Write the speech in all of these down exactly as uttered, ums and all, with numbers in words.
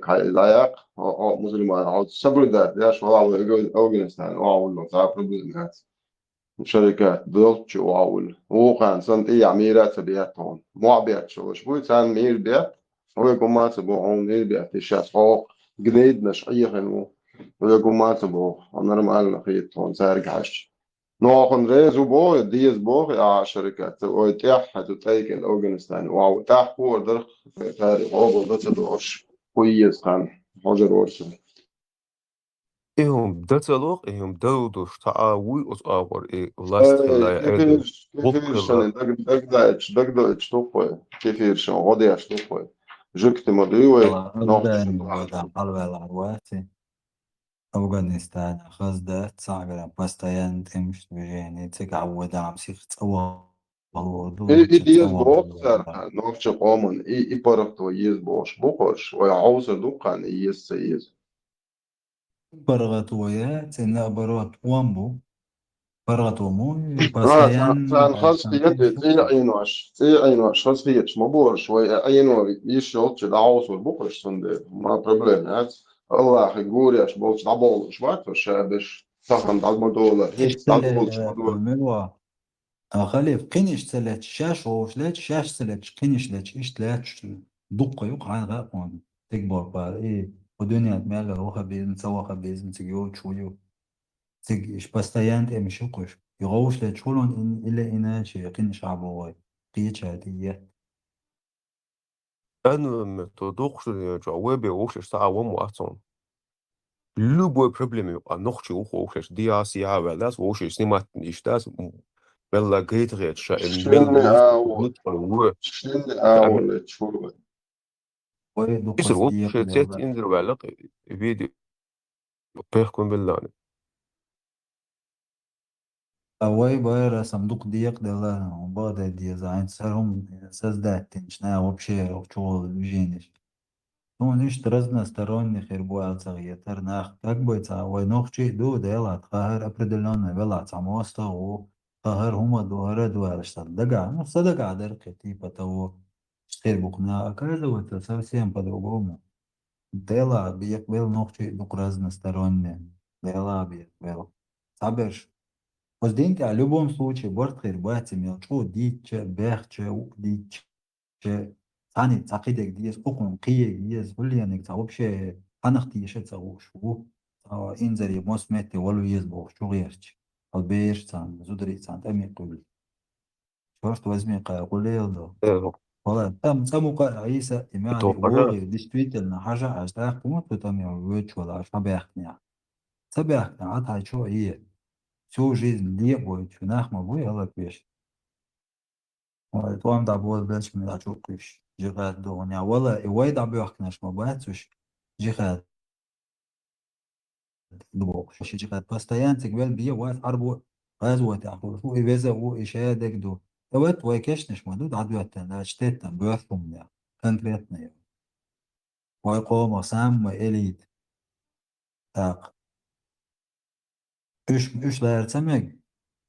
хьай дӀаяккха, хьо, хьо мусульман, хьо соблюдать деш валахь вай Афганистане, охьавулло, цхьа проблема яц. Шарикат долччу охьавулла. Вукхана санна тӀехьа мийра а ца бетта хьуна. Мохь бетташ волаш буй, царна мийра бетта, вай гума а ца бо хьуна мийра бетта, и шаьш хьо гневднаш Ӏехина ву. Вай гума а ца бо, хьо нормально хета хьуна цаьрга хьаьжча. Нохана реза ву боху, деза боху, а шарикат, ой, тӀехьа цу тӀайкӀел Афганистане, вау, тӀехь хӀора дарх, тари, хӀобал дан ца дош, хӀу еза хан, хьожар орса. И хӀума дан ца лох, и хӀума дан лу душ, цхьа а вуй оцу агӀор, и власть Эй, хилла, я кефирш, эрдаш, воккхилла. Кефиршан, даг, дагдач, дагдоч туххой, кефиршан, гӀодеш туххой. Жук ты ма дуй вай, Ала, нохчаш Афганистан, вада, халвела, вати. Афганистан, хазда, цагара, постоянно тӀемаш движение, цига вада, ам сих цӀа вахалур ду, И, и цига деза цӀа боху вахалур цара, ду. Нохча къоман, и, и паргӀато еза бохуш бу хӀорш, вай хьовсар ду кхана, и еза, ца еза. ПаргӀато я, цӀена наоборот, ом бу. ПаргӀато му, А, царна, постоянно, царна хаза хета, цӀе Ӏийнош, цӀе Ӏийнош хаза хеташ ма бораш, вай Ӏийно йиш йолчу дӀахьовсур бу хӀорш цундела, ма проблема яц. Аллахье гуреш болчу дӀаболуш вац хӀорш ша берш, тахана дӀа ма долар, хӀинца дӀаболуш ма долар. Мила, А, халиф, кхиниш ца леча, шаьш вовш леча, шаьш ца леча, кхиниш леча, иштта леча, дуккха юкъа хьайна хаьа кхунна. Тиг боху бара, и, кху дуьнен тӀа мел ваха безам, ца ваха безам, цига йоцуш ву ю. Цига иш постоянно тӀемаш ю кхуш. И вовш леча хулун, ин, или иначе, кхиниш хьабо вай. Кхеча тӀе е. Ан метто доккхуш дуьнен чохь вай бен вовшаш цхьа а ван вац хьуна. Любой проблема юкъа нохчи ву ховшаш, диа сиа ваьллас, вовшаш снимать иштас, м, белла гайта гӀеча ша, ин мел Шинна ву, а ву. Нуткъа ву. Шинна а ву лечур вай. Вай дукха Иср ву, декъа шен цец делла. Индир ваьлла, видео. Пехкун беллани. А вай байра сам дукха декъа делла, бада деза, хӀинца хӀара хӀума создать динчу, на вообще чугӀо движенеш. Хьуна иштта разносторонний хир бу аьлла ца хетара нах. Как бы ца, вай нохчий ду, дела, тха хӀара определённый вела, цхьа мостагӀа ву, тха хӀара хӀума ду, хӀара ду аьлла сан дагахь, ну, сан дагахь дара кхин, типа того. Иштта хир бу кху наха, оказывается, совсем по-другому. Дела бекъабелла нохчий дукха разносторонний. Дела бекъабелла. Цхьаберш. Оцу дин тӀехь, любом случае, барт хир бац, мел чӀогӀа дийцча, бехча, укх дийцча, цхьаьниг цхьа кхидерг деза, укхунна кхиерг еза, хӀуллениг цхьа вообще хьанах теша ца хууш ву. Цхьа инзаре мос метте вала веза бохуш чу гӀерташ. Хьо бераш царна, зударий царна тӀаме кхуьллу. Чёрт возьми, кхай гӀулел ду. Э, Вала, там, цӀа мукъа а Ӏийса, и мягӀди то пожа. ВогӀий, действительно, хьажа аш тӀаккха ма цу тӀаме воьдуш вала аш хьабаьхкинехь. Ца баьхкина, Ӏа тхьайчо а е. Всю жизнь ле а бойтуш, нах ма буй хӀаллакбеш. Ой, тӀом дӀабоза белчкъа мила чу кхуьйсуш, жихад догӀуня. Вала, и вай дӀабоьхкинарш ма бац уьш, жихад ду бохуш. Ши жихад постоянно цига вел бе вац, Ӏарбо гӀазотехь хуьлуш ву, и веза а ву, и шадерг ду. И ват вай кешнаш ма ду, дӀадоьттина, дачу теттан боьрша хӀуманех, конкретно. Вай къомах самая элита. ТӀаккха. Уьш, уьш лара ца мега.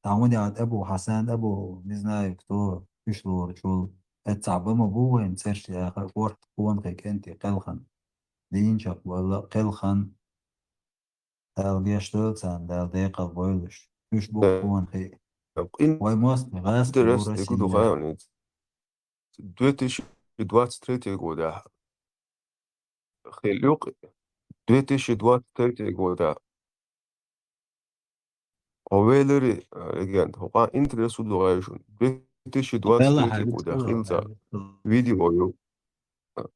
Там вот я Абу Хасан, Абу, не знаю кто, уьш лорачул. Эццахь ба ма бу вайн церш яхар, орта кхонахий кӀентий кхелхан. Дийначех валла кхелхан. Дала геш дойла царна, Дала декъал бойла уьш. Уьш бу Э, кхонахий. Ин-, Вай мостагӀий гӀазкхи Интерес бу и гуду Россия. Хайон. Две тысячи двадцать третий года. Хилюк, две тысячи двадцать третий года. Овелери, э, легенд. Хокъа интерес у дугайшун. Белла две тысячи двадцать третий года хьалуцкъала хилца хьалуцкъала. Видео ю.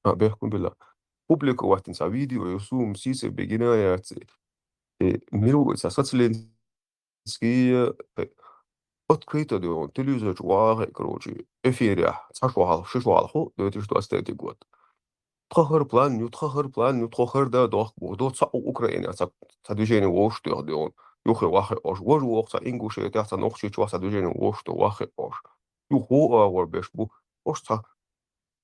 А, бехкун билла. Публиковать ца видео ю сум сисе бегина яци. Э, миру ца соцлен Ски, э, открыто дуьйхьун, телевизор чу вагӀе, короче, эфирехь, цхьа шо хьалха, ши шо хьалха, две тысячи двадцать третий год. Тха хӀара план ю, тха хӀара план ю, тхо хӀара да дохку боху. До цхьа у-, Украинехь цхьа, цхьа движение вовшах тоьхна дуьйхьун. Юххе ваххе ош. Важа воху цхьа Ингушетехь, цхьа Нохчийчохь цхьа движение вовшах то ваххе ош. Ю хӀу агӀор беш бу. Ош цхьа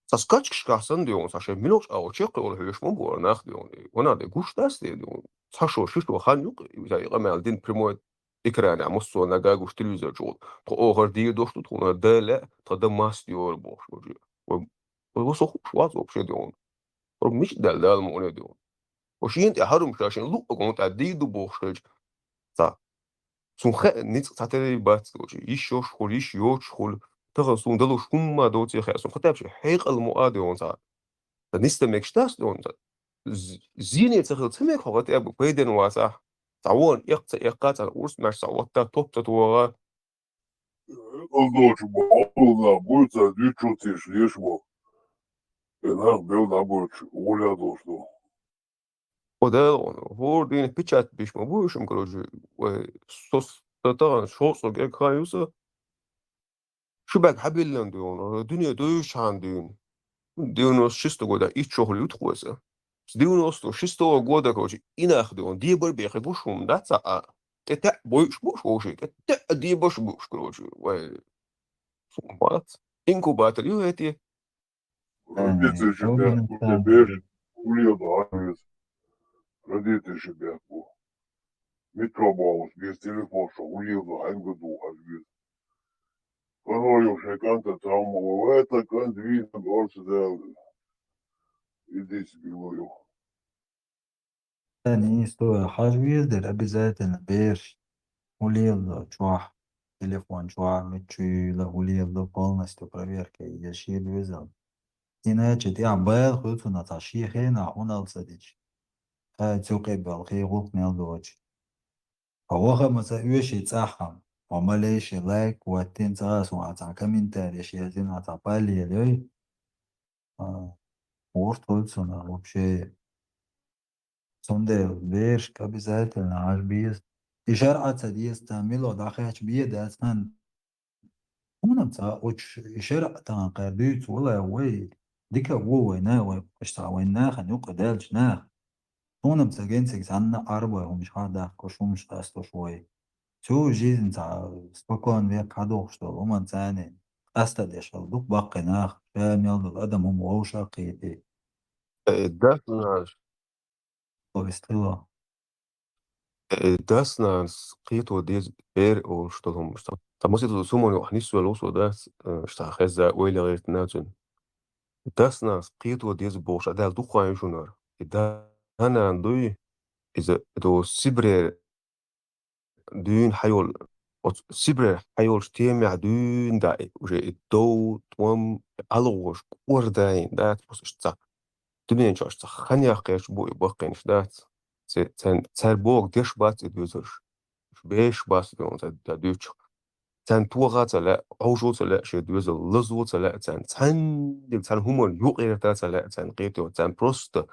Цхьа скачкашкахь санна дуьйхьун, цхьа шайн милуш агӀо чекхйолу хьоьжуш ма бора нах дуьйхьун. Ванах де гуш дац те дуьйхьун. Цхьа шо, ши шо хан юкъа, и къамел дин прямой экранехь, массо а нагагуш телевизор чу. Тхо охар дийр дош ду, тхуна дан лаьа, тхан дан маст йора бохуш вожа. Вай, вай со хууш вац вообще дуьйхьун. ХӀара мича даьлла Дала мукъане ду. Хьо шена тӀе хьарам ша, шен луъа гӀун тӀа дийр ду бохуш хилча, цхьа. Цунна хаьа ницкъ цхьатерра бац, короче, йиш йолуш хуьлу, йиш йоцуш хуьлу, тахана суна далуш хӀумма доций хаьа, суна хатаб шен хьекъал мукъа а ду хьуна цхьа. Сан нисдан мегаш дац ду хьуна цхьа. З-, зене ца хилла ца мега хьо хатаб пайденна вацахь. Цхьа вон эккха ца эккха, цхьа урс маьрша цхьа ватта топ ца тоха. Оздочу боху, нах буй, цара дуьйцучу теш леш боху. И нах белла набуьйцу, гӀоле а долуш ду. О, Дала гӀо, хӀора дийна печать биш ма бу уьш, короче, вай, со, со тахана шовзткъа герга хан ю со. Шу бага хьабиллина дуьйна, дуьне дуьйш хьан дуьйна. Девяносто шестого года итт шо хьула ютху вай сан. С девяносто шестого года, короче, и нах дуьйна, дебар бехи гуш хӀума дац а. ТӀе таьӀ бойуш буш вовший, тӀе таьӀ дебаш буш, короче, вай. Бац. Инкубатор ю хӀетий? Родитель ши бехку, те беш, улел до хьажа веза. Родитель ши бехку. Митро бохуш, без телефон, шо улел до хьаьнга ду хьажа веза. Варо ю шайн кӀанта травма, вай та кӀант вийна орца дел. Идите, било ю. Эн институт хьажа веза дара обязательно берш. Улел до чохь, телефон чохь, миччуйла улел до полностью проверка, я шен везал. Иначе тӀехь бала хуьлу цунна цхьа шен хенахь хьуналла ца дича. Ха цу къеббал хе гӀуллакх мел доцуш. Ткъа ваха ма ца оьший цӀахь хьан. Ма малейший лайк, ваттин цӀа а сун а цхьа комментарий шен а зина а цхьа палле лой. А, гӀурт хуьлу цунах вообще. Цундела берашка обязательно хьажа беза. И шарӀа ца деза, цхьа мило дӀахаьча бен дац хан. Хьуна ца оцу и шарӀа тахана кхара дуьйцу вала вай, дика а ву вайна, вай кхуьш цхьа вайн нахана юкъа даьлча наха. Хьуна ца генциг цхьанна Ӏарбой хӀумаш хьа даккхуш, хӀумаш къастуш вай. Цу жизнь цхьа спокойно век хьадохуш долу, хӀуман царна къаста деш хила дукха баккхий нах, ша мел долу адам хӀума вовшах а кхийти. Э, дас наш. Повестило. Э, дас нанас кхето деза бер олуш долу хӀума. Ца масийтаза суман йохь нисвелла ву со дац, э, ша хеза ойла гӀертина цуьнан. Дас нанас кхето деза бохуш, а Дала дукха хан ю шунара. И да-, да-нана дуй, иза до Сибрера дуьйна хьайолу, оцу Сибрера хьайолчу темехь дуьйна даьа, уже и дов, тӀом, и алгӀош, кӀордайна дац, просто иштта цхьа дуьнен чохь иштта цхьа хан яккхийчу бу и баккхийнаш дац. Ци-, царна, цара боху деш бац и доьзалш. Уьш беш бац и, царна ца дуьйцуш. Царна тоха ца лаьа, Ӏовжо ца лаьа шен доьзал, лазо ца лаьа царна, цхьаьнгге царна хӀуманна юкъерта ца лаьа царна кхетайо, царна просто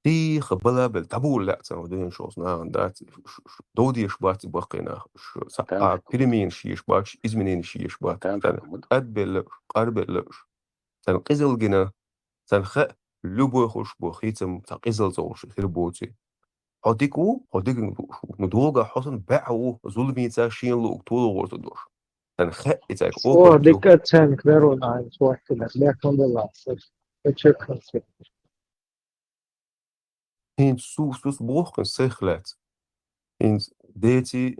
Тиха бала бел дӀабула лаьа царна дуьнен чу оцу нахана дац, ш-, ш-, дов деш бац и баккхий нах, ш-, ца-, а, переменаш еш бац, измененеш еш бац, царна тӀадбелла уьш, къарбелла уьш. Царна къизалла гина, царна хаьа, любой хуьлуш бу хийцам, цхьа къизалла ца хуьлуш хир боций. Хьо дика ву, хьо дика ву, ну, догахь хьо санна баьӀ ву, зуламица шена луург толагӀо ца долуш. Царна хаьа и цаьрга. О, дика царна хир ву, нахана цо хӀоттина, бехкам бала, со, со чекханца. ХӀинца су-, сус боху хин сайх лаьцна. ХӀинца деций,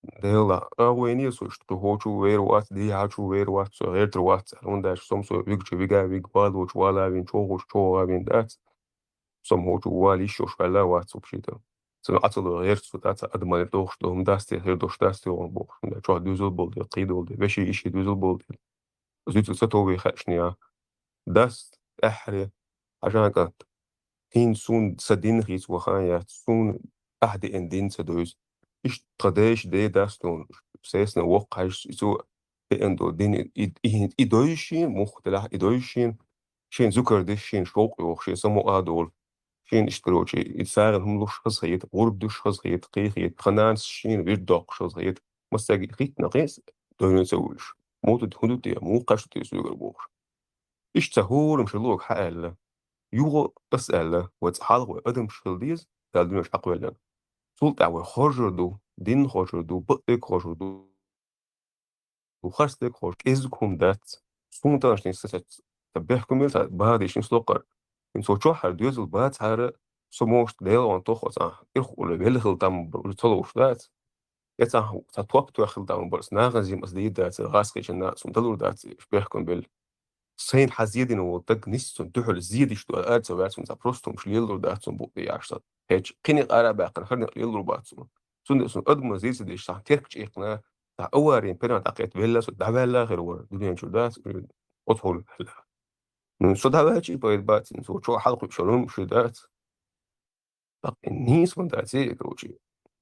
Дела, агӀойне со иштта кху хӀочу вер вац, дехьачу вер вац, со гӀертар вац, аьлла, хӀунда аьлча со вигчу вига виг, валочу вала вин, чохочу чогӀа вин дац. Со хӀочу вала йиш йолуш ваьлла вац вообще-то. Сан Ӏацало гӀерта со дац, адамале дохуш ду, хӀума дац те, хир долуш дац те, бохуш, хӀунда чохь доьзал болу де, кхий долу де, веший, иший доьзал болу де. Зуьйцург ца товве хаьчнеян. Дас тӀаьххьаре, хьажа кӀант, хӀинца суна сан дин хийца вахан яц, суна ахь деана дин ца девза. Иштта тхан дайша ден дас дуна, сесна воккха хьаьжас, и цо деана долу дин, и, и, и, и дойза шена, муха делахь и дойза шена, шена зуькар деш, шена шовкъ йоху, шена самукъа а долу. Шена иштта, короче, и сагӀина хӀума луш хаза хета, гӀурба дуьш хаза хета, кхин хета, тхан нанас шена вирд доккхуш хаза хета. Массаьрга хӀиттина кхин а дойна ца вуьйлуш. Муха ду, хӀун ду те, муха кхаьчна те соьгара бохуш. Иштта цхьа хӀораммо лоьга хьааьлла. Юха ас аьлла, вай цхьа хьалха вай адамаш хила деза, Дала дуьнен чу Ӏакхоьллина. Цул тӀаьхьа вай хоржур ду, дин хоржур ду, бакъдерг хоржур ду. Харцдерг хьо кӀезиг хӀума дац. Суна тахана шен са, са, са бехкамбелла, ца бахадийша нисло кхара. ХӀинца цо чохь хьара доьзал бацахьара, со могуш Делан тохо цхьа ирхула велла хила там ца лууш дац. Я цхьа, цхьа топ тоьхна хила там барс, нахана зим ас дийр дац, гӀаскхича нах суна далур дац, бехкамбелла. Сайна хьан зедина волу даг нисса цунна дуьхьал зедаш ду, ара ца ваьцунца просто хӀумаш лелалур дац цунна букъ тӀе яш сан. ХӀечу кхинекъ ара баьккхина, хӀарнекъ лелалур бац цунна. Цундела цунна адаман зийца деш, цхьа терк чӀекхна, цхьа аварин пенал дӀакхетта велла со, дӀаваьлла хир вара, дуьнен чуьра дац, оцу хьула хьалха. Ну, со дӀаваьлча и пайда бац, цо чохь хьалакхуьуш хӀума ши дац. ТӀаккха нийса ма дац и, короче.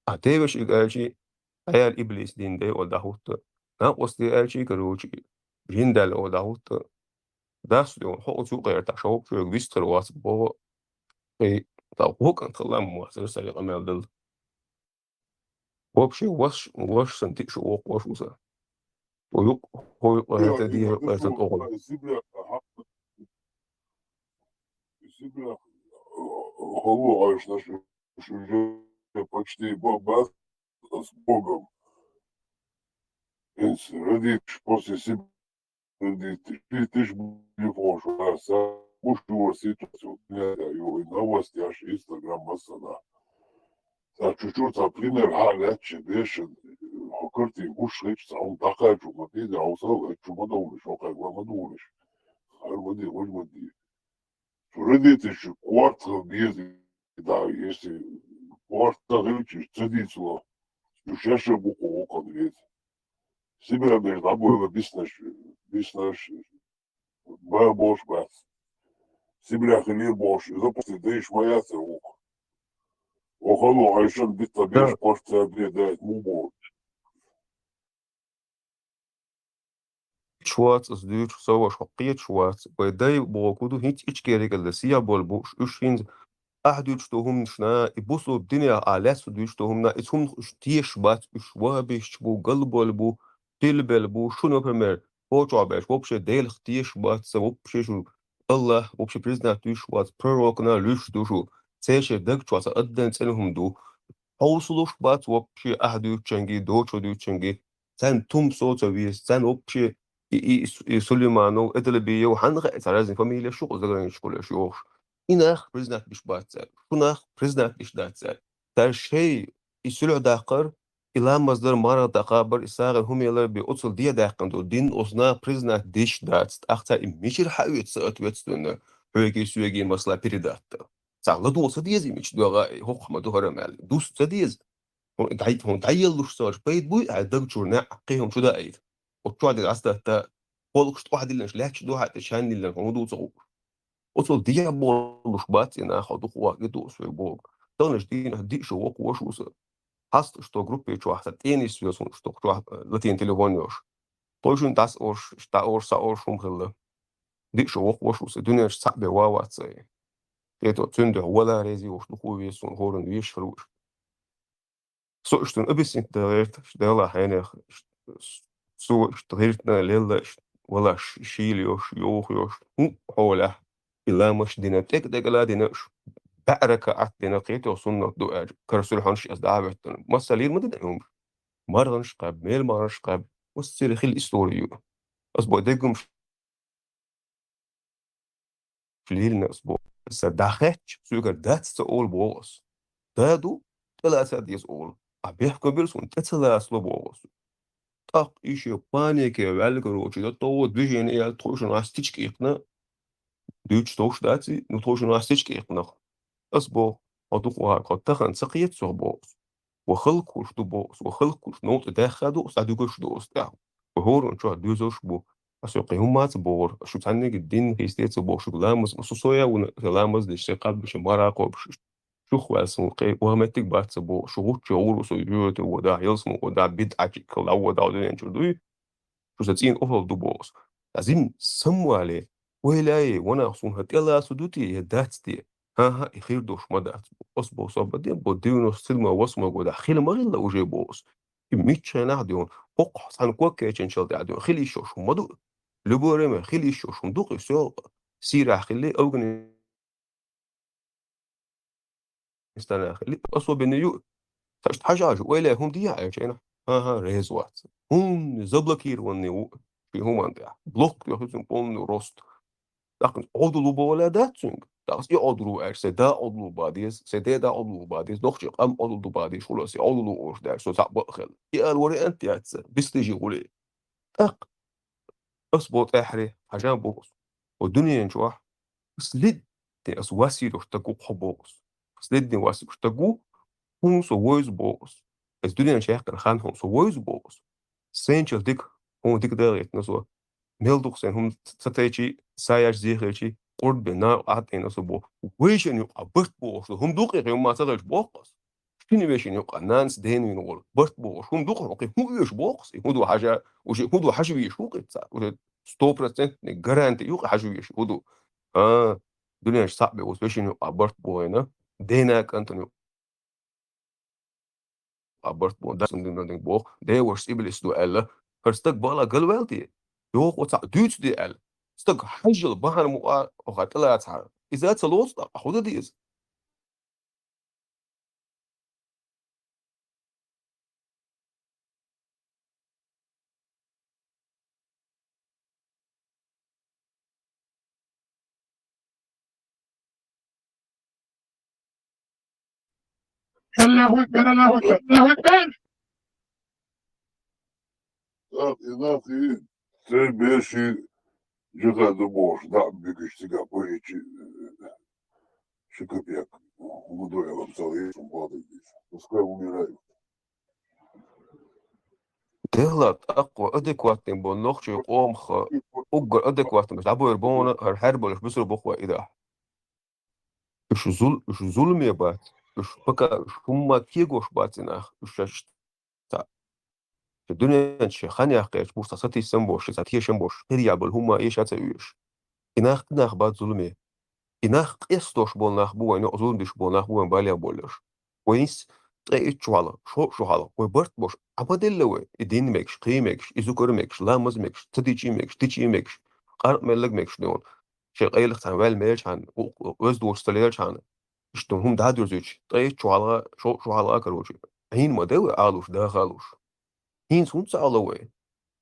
А деваш и аьлчи, Ӏаял иблис дин дай ола дӀахӀутта. Накъостий аьлчи, короче, жин даьлла ола дӀахӀутта. Дас де хьо оцу юкъера тӀе шовкъ чуьйга вистхир вац боху. И тӀаккха воккха хала ма вацара, сари къамел дала. Вообще, ваш, ваш сан тиъ шу воккха ваш ву сан. Тхо юкъ-, хӀо юкъа хӀета, дий юкъа хӀета тӀогӀур. Сибрях, хало, аш наш уже почти бо-, бац с Богом. Инс родитш после себя родитш, тиш телефон шу, а са, муш дура ситуацию, блядь, а, ю, и новостяш, Инстаграм, массана. Ца чуть-чуть, ца пример, ха, лечи, бешен, хо карти, гуш, хич, ца, он такая чума, ты, да, он сал, чума, да, улиш, он как, ма, да, улиш. Ар, ма, ди, гуш, ма, ди. Цу родитель шу квартал безе, да, если квартал хилчиш, ца дицло, цу шаша буху окон вец. Сибиря между обоими биснаш, биснаш, ба бош бац. Сибиря хилир бош, запусти, да иш моя ца ух. Охало, а ишан битта беш, да, пош ца бре, да, му бо. Кхеташ вац ас дуьйцуш, со ваша хьо кхеташ вац. Вай дай боху ду, хӀинца Ичкерикалла сехьа болу бу уьш, уьш хӀинца ахь дуьйцуш ду хӀуманашна, и бусулба динех а лаьцна дуьйцуш ду хӀуманна, иза хӀуманах уьш тешаш бац, уьш вахабисташ бу, галболу бу, тилбелла бу, шу, например, хӀокху чохь беш, вообще Делах тешаш бац, сан вообще шу Аллах вообще признать дуьйцуш вац, пророкна луьйш ду шу, церан даг чохь сан аддан цӀена хӀума ду. Хьовсалуш бац вообще ахь дуьйцучаьнга, дочо дуьйцучаьнга, царна тумсо ца веза, царна вообще и, и, и Сулейманов, Эдалбиев, хьанна хаьа цара разные фамилияш ю, заграничкулеш йохуш. И нах признать беш бац цара, шу нах признать беш дац цара. Цара шайн и суьлхьа даккхар, и ламаз дар, марха даккхар, и сагӀина хӀума ялар бен оццул дехьа даьккхина долу дин оцу наха признать деш дац, тӀаккха цара и мичара хьаоьцу соответственно, хьоьгий, соьгий масала передать дан. Цхьа ладогӀа ца деза и мича догӀа, и хӀокху ма ду хӀара мел. Дус ца деза. ХӀун дӀай-, хӀун дӀаеллуш ца хилча, пайда буй, хьайн даг чуьра неӀ, кхин хӀума чу даийта. Оцу чохь дина астатта, полкаш тӀохь диллинарш лаьтташ ду хьан тӀе, шайн диллинарш хӀун ду ца гӀур. Оцул дехьа болуш бац и нах, хьо дукха ваккха ду ас вай боху. Таханаш дийнахь диъ шу воккха ваша ву сан. Хьаста ишто группе чохь сан тӀенис веза хӀума ишто чохь, э, латийна телефон йолуш. Тхойшинна дӀаса олуш, дӀа олуш, схьа олуш хӀума хилла. Диъ шу воккха ваша ву сан, дуьненаш цхьаъ бен ван вац сан. ХӀета цуьнан дуьхьа вала реза йолуш дукха веза суна, хӀоранна везаш хир ву уьш. Со иштта объяснить дан гӀерта, Дала хьенех, со иштта гӀиртина лелла, иштта валаш шийла йош, йоху йош, хӀун хьолехь, и ламаш дина, тӀекӀа-тӀекӀала дина уьш, баьӀ ракаӀат дина, кхетий хьо, суннат ду аьлча, кара суьлхьанаш ас дӀа а веттина. Масала, лийр ма дина хӀумаш. МаргӀанаш кхаьб, мел маргӀанаш кхаьб, массеран хила история ю. Ас бой деггумаш лелина ас боху. Аса дӀахаьчча, соьгара дац ца олу боху ас. Да ду, тӀелаца деза олу. А бехкам бира суна, тӀе ца лацало боху ас. ТӀаккха и шен панике ваьлла, короче, да тӀо движение яьлла, тхойшинахь стичка иккхина. Дуьйцуш товш дац и, ну, тхойшинахь стичка иккхинарх. Ас боху, хьо дукха вахарг, хьо тахана ца кхета сох боху ас. Ва халкъ хуш ду боху ас, ва халкъ хуш, новкъа даьхна ду ас, дӀадуьгуш ду ас тӀехь. Ва хӀоранна чохь доьзалш бу. Ас хӀокху хӀумма ца бохура, шу цхьаьнниг дин хӀисте ца боху, шуьга ламаз, ма со соя вуна, сан ламаз деш, сайн кхаба, шайн мара кхобуш, шух ваьлла сан кхе, ва меттиг бац ца боху, шу гуччо гӀур ву со, жоьте вода, ялсаман вода, бидӀачиг хила вода, дуьнен чуьра дуй. Шу сан цӀийна охьал ду боху ас. Ткъа зин самвале, ойла е, ванах суна хӀан тӀелацо ду те, я дац те? ХӀан-хӀа, и хир долуш ма дац. Ас боху, со бан де, бо девяносто седьмой, восьмой годахь хила ма хилла уже боху ас. И мичча хенахь а дуьйна, хӀокху цхьана ког кечйинчул тӀаьхьа дуьйна, хила йиш йолуш хӀума ма ду. Любое время хила йиш йолуш хӀума ду-кх и, всё. Сирахь хилли, Афганистанахь хилли, особенно ю. Ца иштта хьажа хьажа, ойла е, хӀума дехьа аьлча, айна? ХӀан-хӀа, реза вац. ХӀунда заблокированный ву шен хӀуманна тӀехь. Блок тӀехь ю цуьнан полный рост. ТӀаккха Ӏовдал ву боху лаьа дац цуьнга. ТӀаккха и Ӏовдал ву аьлча, сайн да Ӏовдал ву бан деза, сайн ден да Ӏовдал ву бан деза, нохчийн къам Ӏовдал ду бан деза, хӀума со Ӏовдал ву олуш даьлча, со цхьаъ бакъ хила. И ала вариант яц сан, бистижи гӀуле. ТӀаккха ас боху тӀаьххьаре, хьажа боху ас. О дуьнен чохь последний ас вас йолуш стаг ву хьо боху ас. Последний вас йолуш стаг ву, хӀума со вевза боху ас. Ас дуьнен чу яьккхина хан хӀума со вевза боху ас. Сайначул дика, хьуна дика дагӀийтина со. Мел дукха сайна хӀума ца тайчи, саяш зехилчи, къурд бен накъа Ӏад Ӏийна со боху. Вайшина юкъа барт бохуш ду. ХӀума дукха хӀума ца хилча боху ас. Шина вешина юкъа нанас дена вина волу барт бохуш хӀума дукха хьо кхин хӀун оьшу боху ас? И хӀун ду хьажа, уже хӀун ду хьажа веш хӀун кхин ца? Уже стопроцентный гаранти юкъа хьажа веш хӀун ду? А, дуьнен чу схьа бен вуьсу вешина юкъа барт бохийна, дена кӀантана юкъа барт боху, да, сунна дина динг боху, девашас иблис ду аьлла, хӀара стаг бала галваьлла те? Йохо цхьаъ дуьйцу де аьлла. Стаг хьажжал бахьана мукъа, оха тӀелацахьара. Иза ца лоцу тӀаккха, хӀун дан деза? Аллаху акбар, Аллаху акбар, Аллаху акбар. Так, и нах, и цербеши джихаду бохуш, да, бигиш цига поичи, ши копейк. Худой вам целый, пускай умирают. Делла тӀаккха адекватный бу нохчий къомах, уггар адекватный дӀабойр бохуна, хӀара хьарбалаш бусур бу хӀой и дахь. Уьш зул-, уьш зуламе бац, уьш пока, уьш хӀумма кегош бац и нах, уьш шаьш ца. Шу дуьнен чу шен хан яккхечу, муьлш цхьа сатийсам болуш, шен цхьа тешам болуш, хир я болу хӀумма эша ца оьшу. И нах, и нах бац зуламе. И нах къестош болу нах бу вайн, йо-, зулам деш болу нах бу вайн балех болларш. Вайн ткъе итт шо хьалха, шо, шо хьалха, вай барт бош, Ӏа ма делла вай, и дин мегаш, кхий мегаш, и зукар мегаш, ламаз мегаш, ца дичий мегаш, дичий мегаш, къаркъа меллаг мегаш дуьйна. Шен къайлаха цхьаьна ваьлла мелчхьана, у-, у-, оьзда волчу ца лелчхьана, иштта хӀума дӀадуьрзуьйтуш, ткъе итт шо хьалха, шо, шо хьалха, короче, Ӏийна ма дан вай алуш, даха алуш. ХӀинца хӀунда ца Ӏало вай?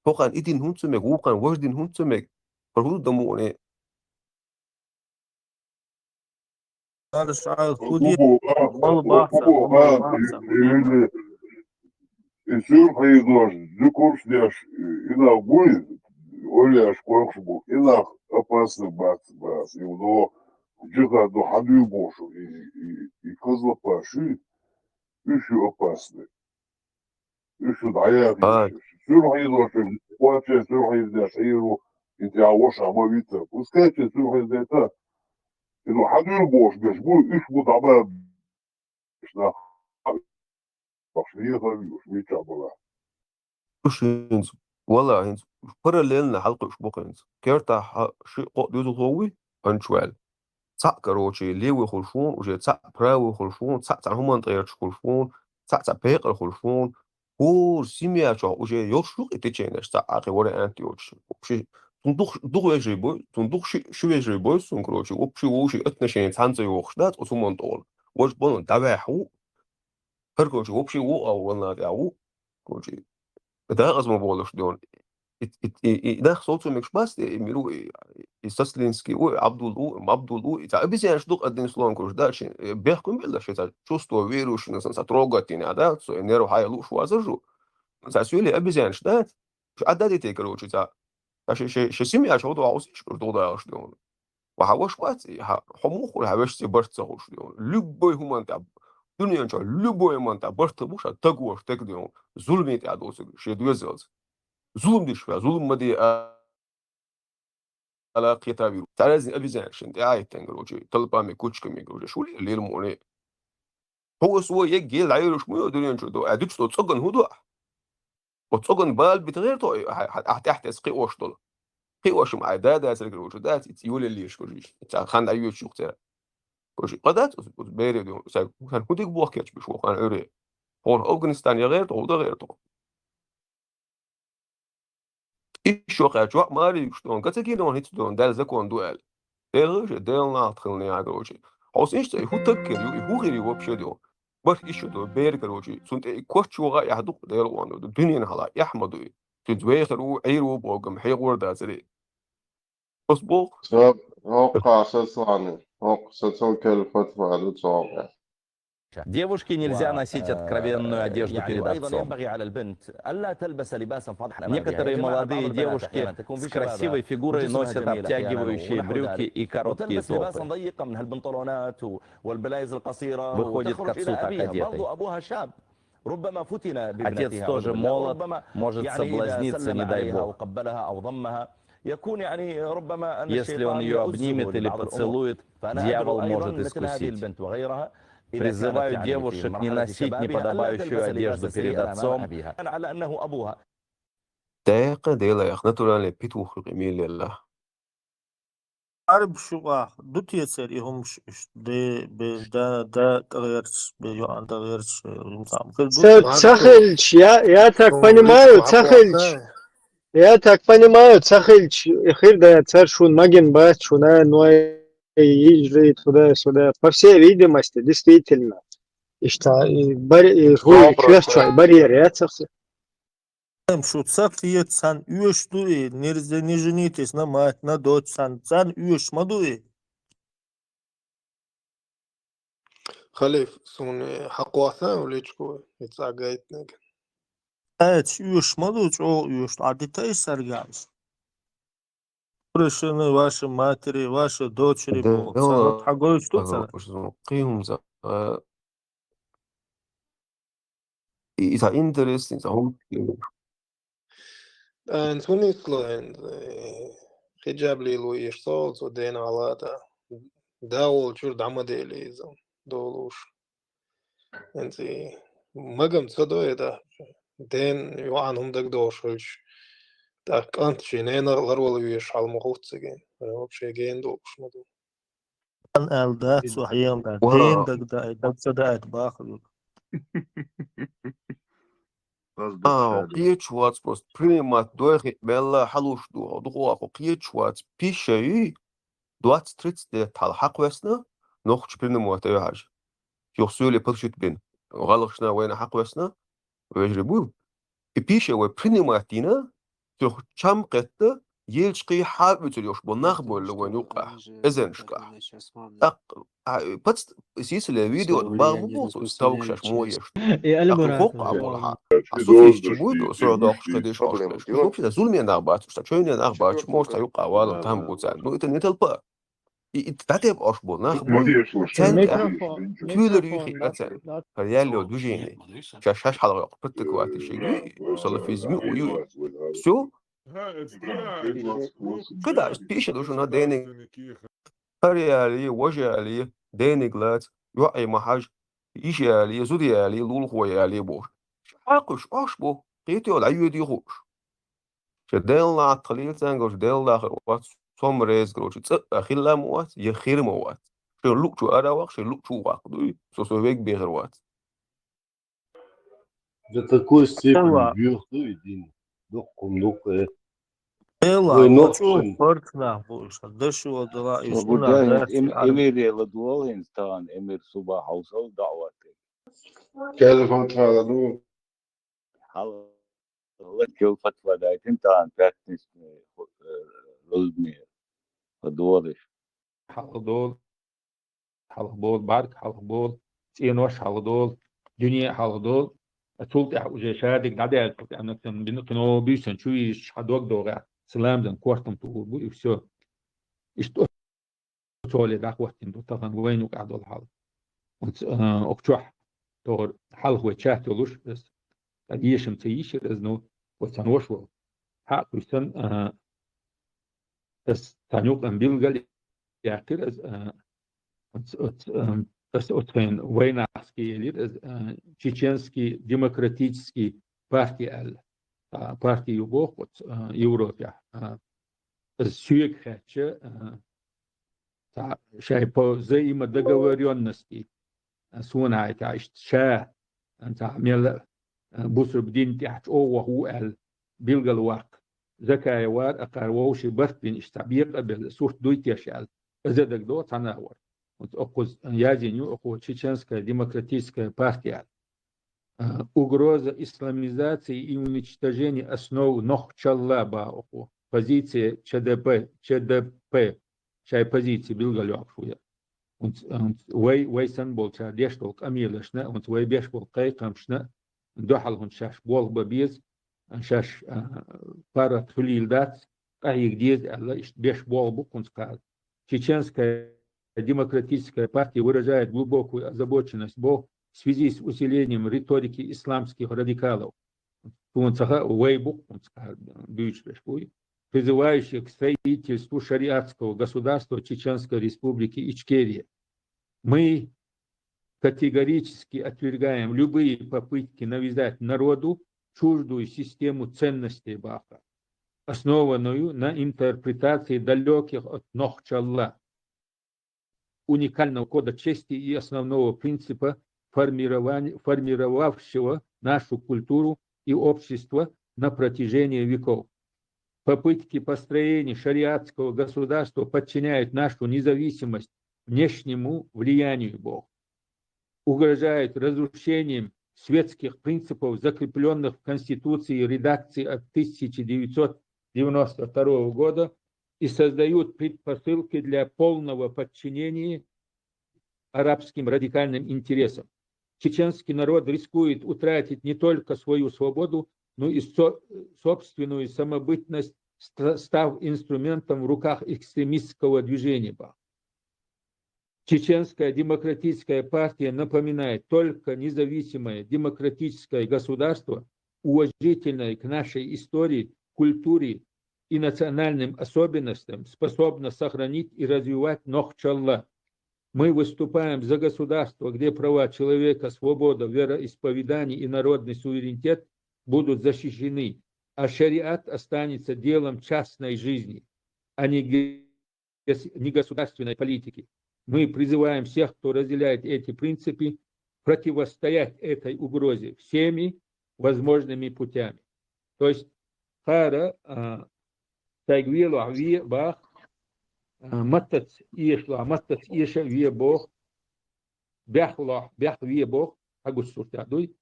ХӀокхарна и дин хӀунда ца мега, вукхарна важа дин хӀунда ца мега? ХӀара хӀун дан мукъане? Цара шаьш хӀун де? Бала бахца, бала бахца. И суьрхьийзош, зуькурш деш, и нах буй, олеш, кхойкхуш бу, и нах опасный бац, бац, и вуно джихаду хьан дуй бохуш, и, и, и козлопаши, уьш ю опасный. Уьш ю дӀаяхийша. Ай. Суьрхьийзош, кхочче суьрхьийза деш, хьийру, и тӀехь ваша ма вита. Пускай те суьрхьийза дайта, и ну хьан дуй бохуш беш бу, уьш бу дӀабан. Уьш нах, уьш вехар ву, уьш мичахь бала. Уьш хӀинца, вала хӀинца, параллельно хьалкхуьуш бу хӀинца. Кертахь ши-кхоъ доьзалхо вуй, анча ваьлла. Цхьаъ, короче, левый хуьлуш ву, уже цхьаъ правый хуьлуш ву, цхьаъ цхьана хӀуманна тӀера хуьлуш ву, цхьаъ цхьана пекъара хуьлуш ву, хӀора семья чохь уже йолуш ю-кх и теченеш цхьаъ, кхин вариант йоцуш. Вообще, цунна дукха, дукха вежарий бу, цунна дукха ши, ши вежарий бу суна, короче, вообще вовшийн отношени цхьаьна ца йохуш дац оцу хӀуманна тӀехула. Важа бала дӀаваьхьа ву, хӀара, короче, вообще ву а валла тӀехь ву, короче, дакъаза ма болуш дуьйна. И, и, и, и нах совцо мегаш бац, и, и миру, и, и Сослинский у, и Абдул у, и Мабдул у, и цхьа обезьянаш ду-кх, одним словом, короче, да, шен, э, бехкам белла, шен цхьа чувство верующего, сан цхьа трогательный, а, да, со, э, нерв хьайла лууш вазар жу. Цхьа суьйле обезьянаш дац. Шу Ӏаддадитий, короче, цхьа. Цхьа ши, ши, ши семья чу хӀу ду хьовсийша, короче, догӀу дахалаш дуьйна. Ва хьан ваша вац, и хьан, хьо муха хуьлу хьан вешца барт ца хуьлуш дуьйна. Любой хӀуманна тӀехь, дуьнен чохь любой хӀуманна тӀехь барт бу ша, таг ваша, таг дуьйна. Зуламе тӀехь доцург, шен доьзалца. Зулам деш ваьлла, зулам ма де а-, ала кхетавийр ву. Цхьа разный обезьянашна тӀе а хӀиттина, короче, толпами, кучками, короче, шу ле-, лела муъне. Хьо аса вон егге дӀайолуш ма йо дуьнен чу до, а дуьтуш до цӀоган хӀун до ахь? Оцу цӀоган бала бита гӀерто, ахь, ахь, ахь тӀаьхьа тесна кхиош долу. Кхиош-м ахь да дацара, короче, дац, и цӀе йолаллеш, короче, цхьа хан дӀайоьдуш юха цара. Короче, къа дац оцу, оцу бере дуьйна, сан, сан хӀун дика бохкечбиш ву хан Ӏуьре? Хьо Афганистан я гӀерто, хӀун дан гӀерто? Ишшо кхаьчча, жоп ма ара юьгуш дуьйна, га ца гина ван хӀинца дуьйна, Далла закон ду аьлла. Дела хилча, Делан лахьт хилла яга вочи. Хьовса иштта и хӀун таг хир ю, и хӀун хир ю вообще дуьйна? Барх ишшо ду, бер, короче, цунна тӀе и коч чу ваха а эхь ду-кх Делан ван ду, дуьненан хьала эхь ма ду и. Цуьнца вехар ву, Ӏийр ву боху-м, хьехор дацаре. Ас боху? Ца, хӀокху сацалани, хӀокху сацал келла фатва ду цхьа ван. Девушке нельзя носить откровенную одежду перед отцом. Некоторые молодые девушки с красивой фигурой носят обтягивающие брюки и короткие топы. Выходит к отцу так одетый. Отец тоже молод, может соблазниться, не дай Бог. Если он ее обнимет или поцелует, дьявол может искусить. Призываю девушек не носить неподобающую одежду перед отцом. Декъа дела яхна турале петух юкъе мел елла. Арб шугах ду тецер и хумш иш де бе да да тагерч бе ё ан тагерч юмсам. Ца хилч, я, я так понимаю, ца хилч. Я так понимаю, ца хилч, хир да цар шун маген бац, шуна, ну, и жри туда-сюда. По всей видимости, действительно. Ишта, и барь-, и хуй, квест чай, барьер, я ца хилч. Шу ца хилч цан уьш ду и, нельзя не женитесь на мать, на дочь, цан, цан уьш ма ду и. Халиф, суна хьакъ ваца уличку, и цӀа гайтнаг. Эц уьш ма ду, чӀогӀа уьш, Ӏадитай саргамс. Решено ваши матери, ваши дочери, да, бо, да, царат хьагойш ду, да, царат. Уж, ну, къимза, э, и, и ца интересный, ца ху-, ТӀаккха хӀунда исло хӀинца, э, хиджаб лело еш цо, цо дена гӀалата, да волчуьра дӀа ма дели иза, долуш. ХӀинца и магам ца до и да, ден йоӀан хӀума дагадогӀуш хилча, тӀаккха кӀант шен ненах ларвала везаш хьал ма хуц цига, вообще ген долуш ма ду. Ан аьлла дац, цо хьехам дац. Вау. Ден дагадаа, даг ца даьд бахар. Ас дукха А, ша де. Кхечу вац просто. Принимать дойхи белла хьалуш ду. Дукха ваха кхечу вац. Пиша ю, двадцать тридцать лет хьала хьакхвесна, нохча принимать ю хьажа. Юха суьле паршут бина. ГӀалгӀашна вайна хьакхвесна, вежарий буй. И пиша вай принимать дина, цуьнах чам кхетта, елчкхий хьа а вуьцур йолуш бу нах бевлла вайн юккъахь, эзарнашкахь. ТӀаккха, а, пац-, сийсале видео багӀа бу боху, ставгаш шаьш мохьеш. Э, али ТӀаккха бара хӀокху а хьан. Ахьа со физча буй ду, со доккхуш кхедеш хьош. Вообще, да, зуламе нах бац, уьш, ца чойне нах бац, мохь ца юккъахь вала, там бу царна. Ну, это не толпа. И, и дӀатепа ош бу нах бу. Цаьнга микрофон, туьйлар юьйхи микрофон, а цаьнга. ХӀара ял йолу движение. Ша шаьш хьалха йоккху практиковать шига, салафизм ю, ю. Всё. КхидӀа, пиша ду шуна дениг. ХӀара яли, важа яли, дениг лаца, йоӀе ма хьажа, йиша яли, зуда яли, лулахо яли бохуш. Хьакхуьш ош бу, кхетий йолу, Ӏайоьдий хууш. Ша Делан лаьтта хилийла цаьнгара, Делан дахар вац, со-м реза карочу, цӀа а хилла ма вац, я хир ма вац. Шайн луъчу ара ваха, шайн луъчу ваккха дуй, со, со вег бехар вац. До такой степени бьёх, ну, и дин. Дуккхум, дуккхе. Эла, ой, нохчун парцнах бу, ша, дашо дала, и шуна, да, эм-, эмире ладугӀал хӀинца тахана, эмир суба хьовсал даӀват. Телефон тхала, ну. Хьал-, хьал-, кел фатва дайтина тахана, пятница, э, Рудни, хӀо догӀуш. Хьалха долу, хьалха болу, бӀаьрг хьалха болу, цӀенош хьалха долу, дуьне а хьалха долу. Цул тӀаьхьа уже шадерг дӀадаьлла, цул тӀаьхьа бина кхин а буьйсанна чу вижича, хьан дог догӀехь, салам дан, кортам тухур бу, и всё. Иштта Цоле дӀахӀоттийна ду тахана вайна юкъахь долу хьал. Оцу, а, окху чохь тохара хьалха вай чат йолуш, аса, тӀаккха ешам ца йийшира аса, ну, вай цхьана ваша волу. Хьакхуьйсу сан, а, аса цхьана юкъана билгал яьккхира аса, а, оцу, оцу, а, аса оцу хенахь вайнахский элира аса, а, чеченский демократический партия аьлла. А, партия ю боху оцу, а, Европехь. А, аса соьга хаьттича, а, цхьа шайн по взаимодоговорённости, а, суна хьайта иштта ша, а, цхьа мел, а, бусурба дин тӀехь чӀогӀа ваха ву аьлла, билгал ваккха. Закаев вара, акхара вовшийн барт бина иштта цхьа бекъа а белла, сурт дуй теш аьлла. Иза дагадогӀу цхьана а вара. Оцу окхуза язйина ю, окхо чеченская демократическая партия аьлла. А, угроза исламизации и уничтожения основ нохчалла боху. Позиция Ч Д П, Ч Д П, шайн позиция билгал йоккхуш ву я. Вай, вай санна болчара деш долу къамелашна, вай беш болу кхайкхамашна дуьхьал хӀунда шаьш болх бан беза, шаьш паргӀат хуьлийла дац, къахьега деза аьлла, иштта беш болх бу кхунца кхара. Чеченская демократическая партия выражает глубокую озабоченность бо в связи с усилением риторики исламских радикалов. Тхуна ца хаьа, вай бу кхунца кхара дуьйцуш беш буй, призывающих к строительству шариатского государства Чеченской Республики Ичкерия. Мы категорически отвергаем любые попытки навязать народу чуждую систему ценностей баха, основанную на интерпретации далёких от нохчалла уникального кода чести и основного принципа, формировавшего нашу культуру и общество на протяжении веков. Попытки построения шариатского государства подчиняют нашу независимость внешнему влиянию Бога, угрожают разрушением светских принципов, закрепленных в Конституции редакции от тысяча девятьсот девяносто второго года, и создают предпосылки для полного подчинения арабским радикальным интересам. Чеченский народ рискует утратить не только свою свободу, но и со- собственную самобытность, ста- став инструментом в руках экстремистского движения Баах. Чеченская демократическая партия напоминает: только независимое демократическое государство, уважительное к нашей истории, культуре и национальным особенностям, способно сохранить и развивать нохчалла. Мы выступаем за государство, где права человека, свобода вероисповедания и народный суверенитет будут защищены, а шариат останется делом частной жизни, а не гос- негосударственной политики. Мы призываем всех, кто разделяет эти принципы, противостоять этой угрозе всеми возможными путями. То есть кхара стаг велахь ве бах, маттаца эшалахь, маттаца эша ве бох, бехлахь бех ве бох, хьагуссуртя дуй.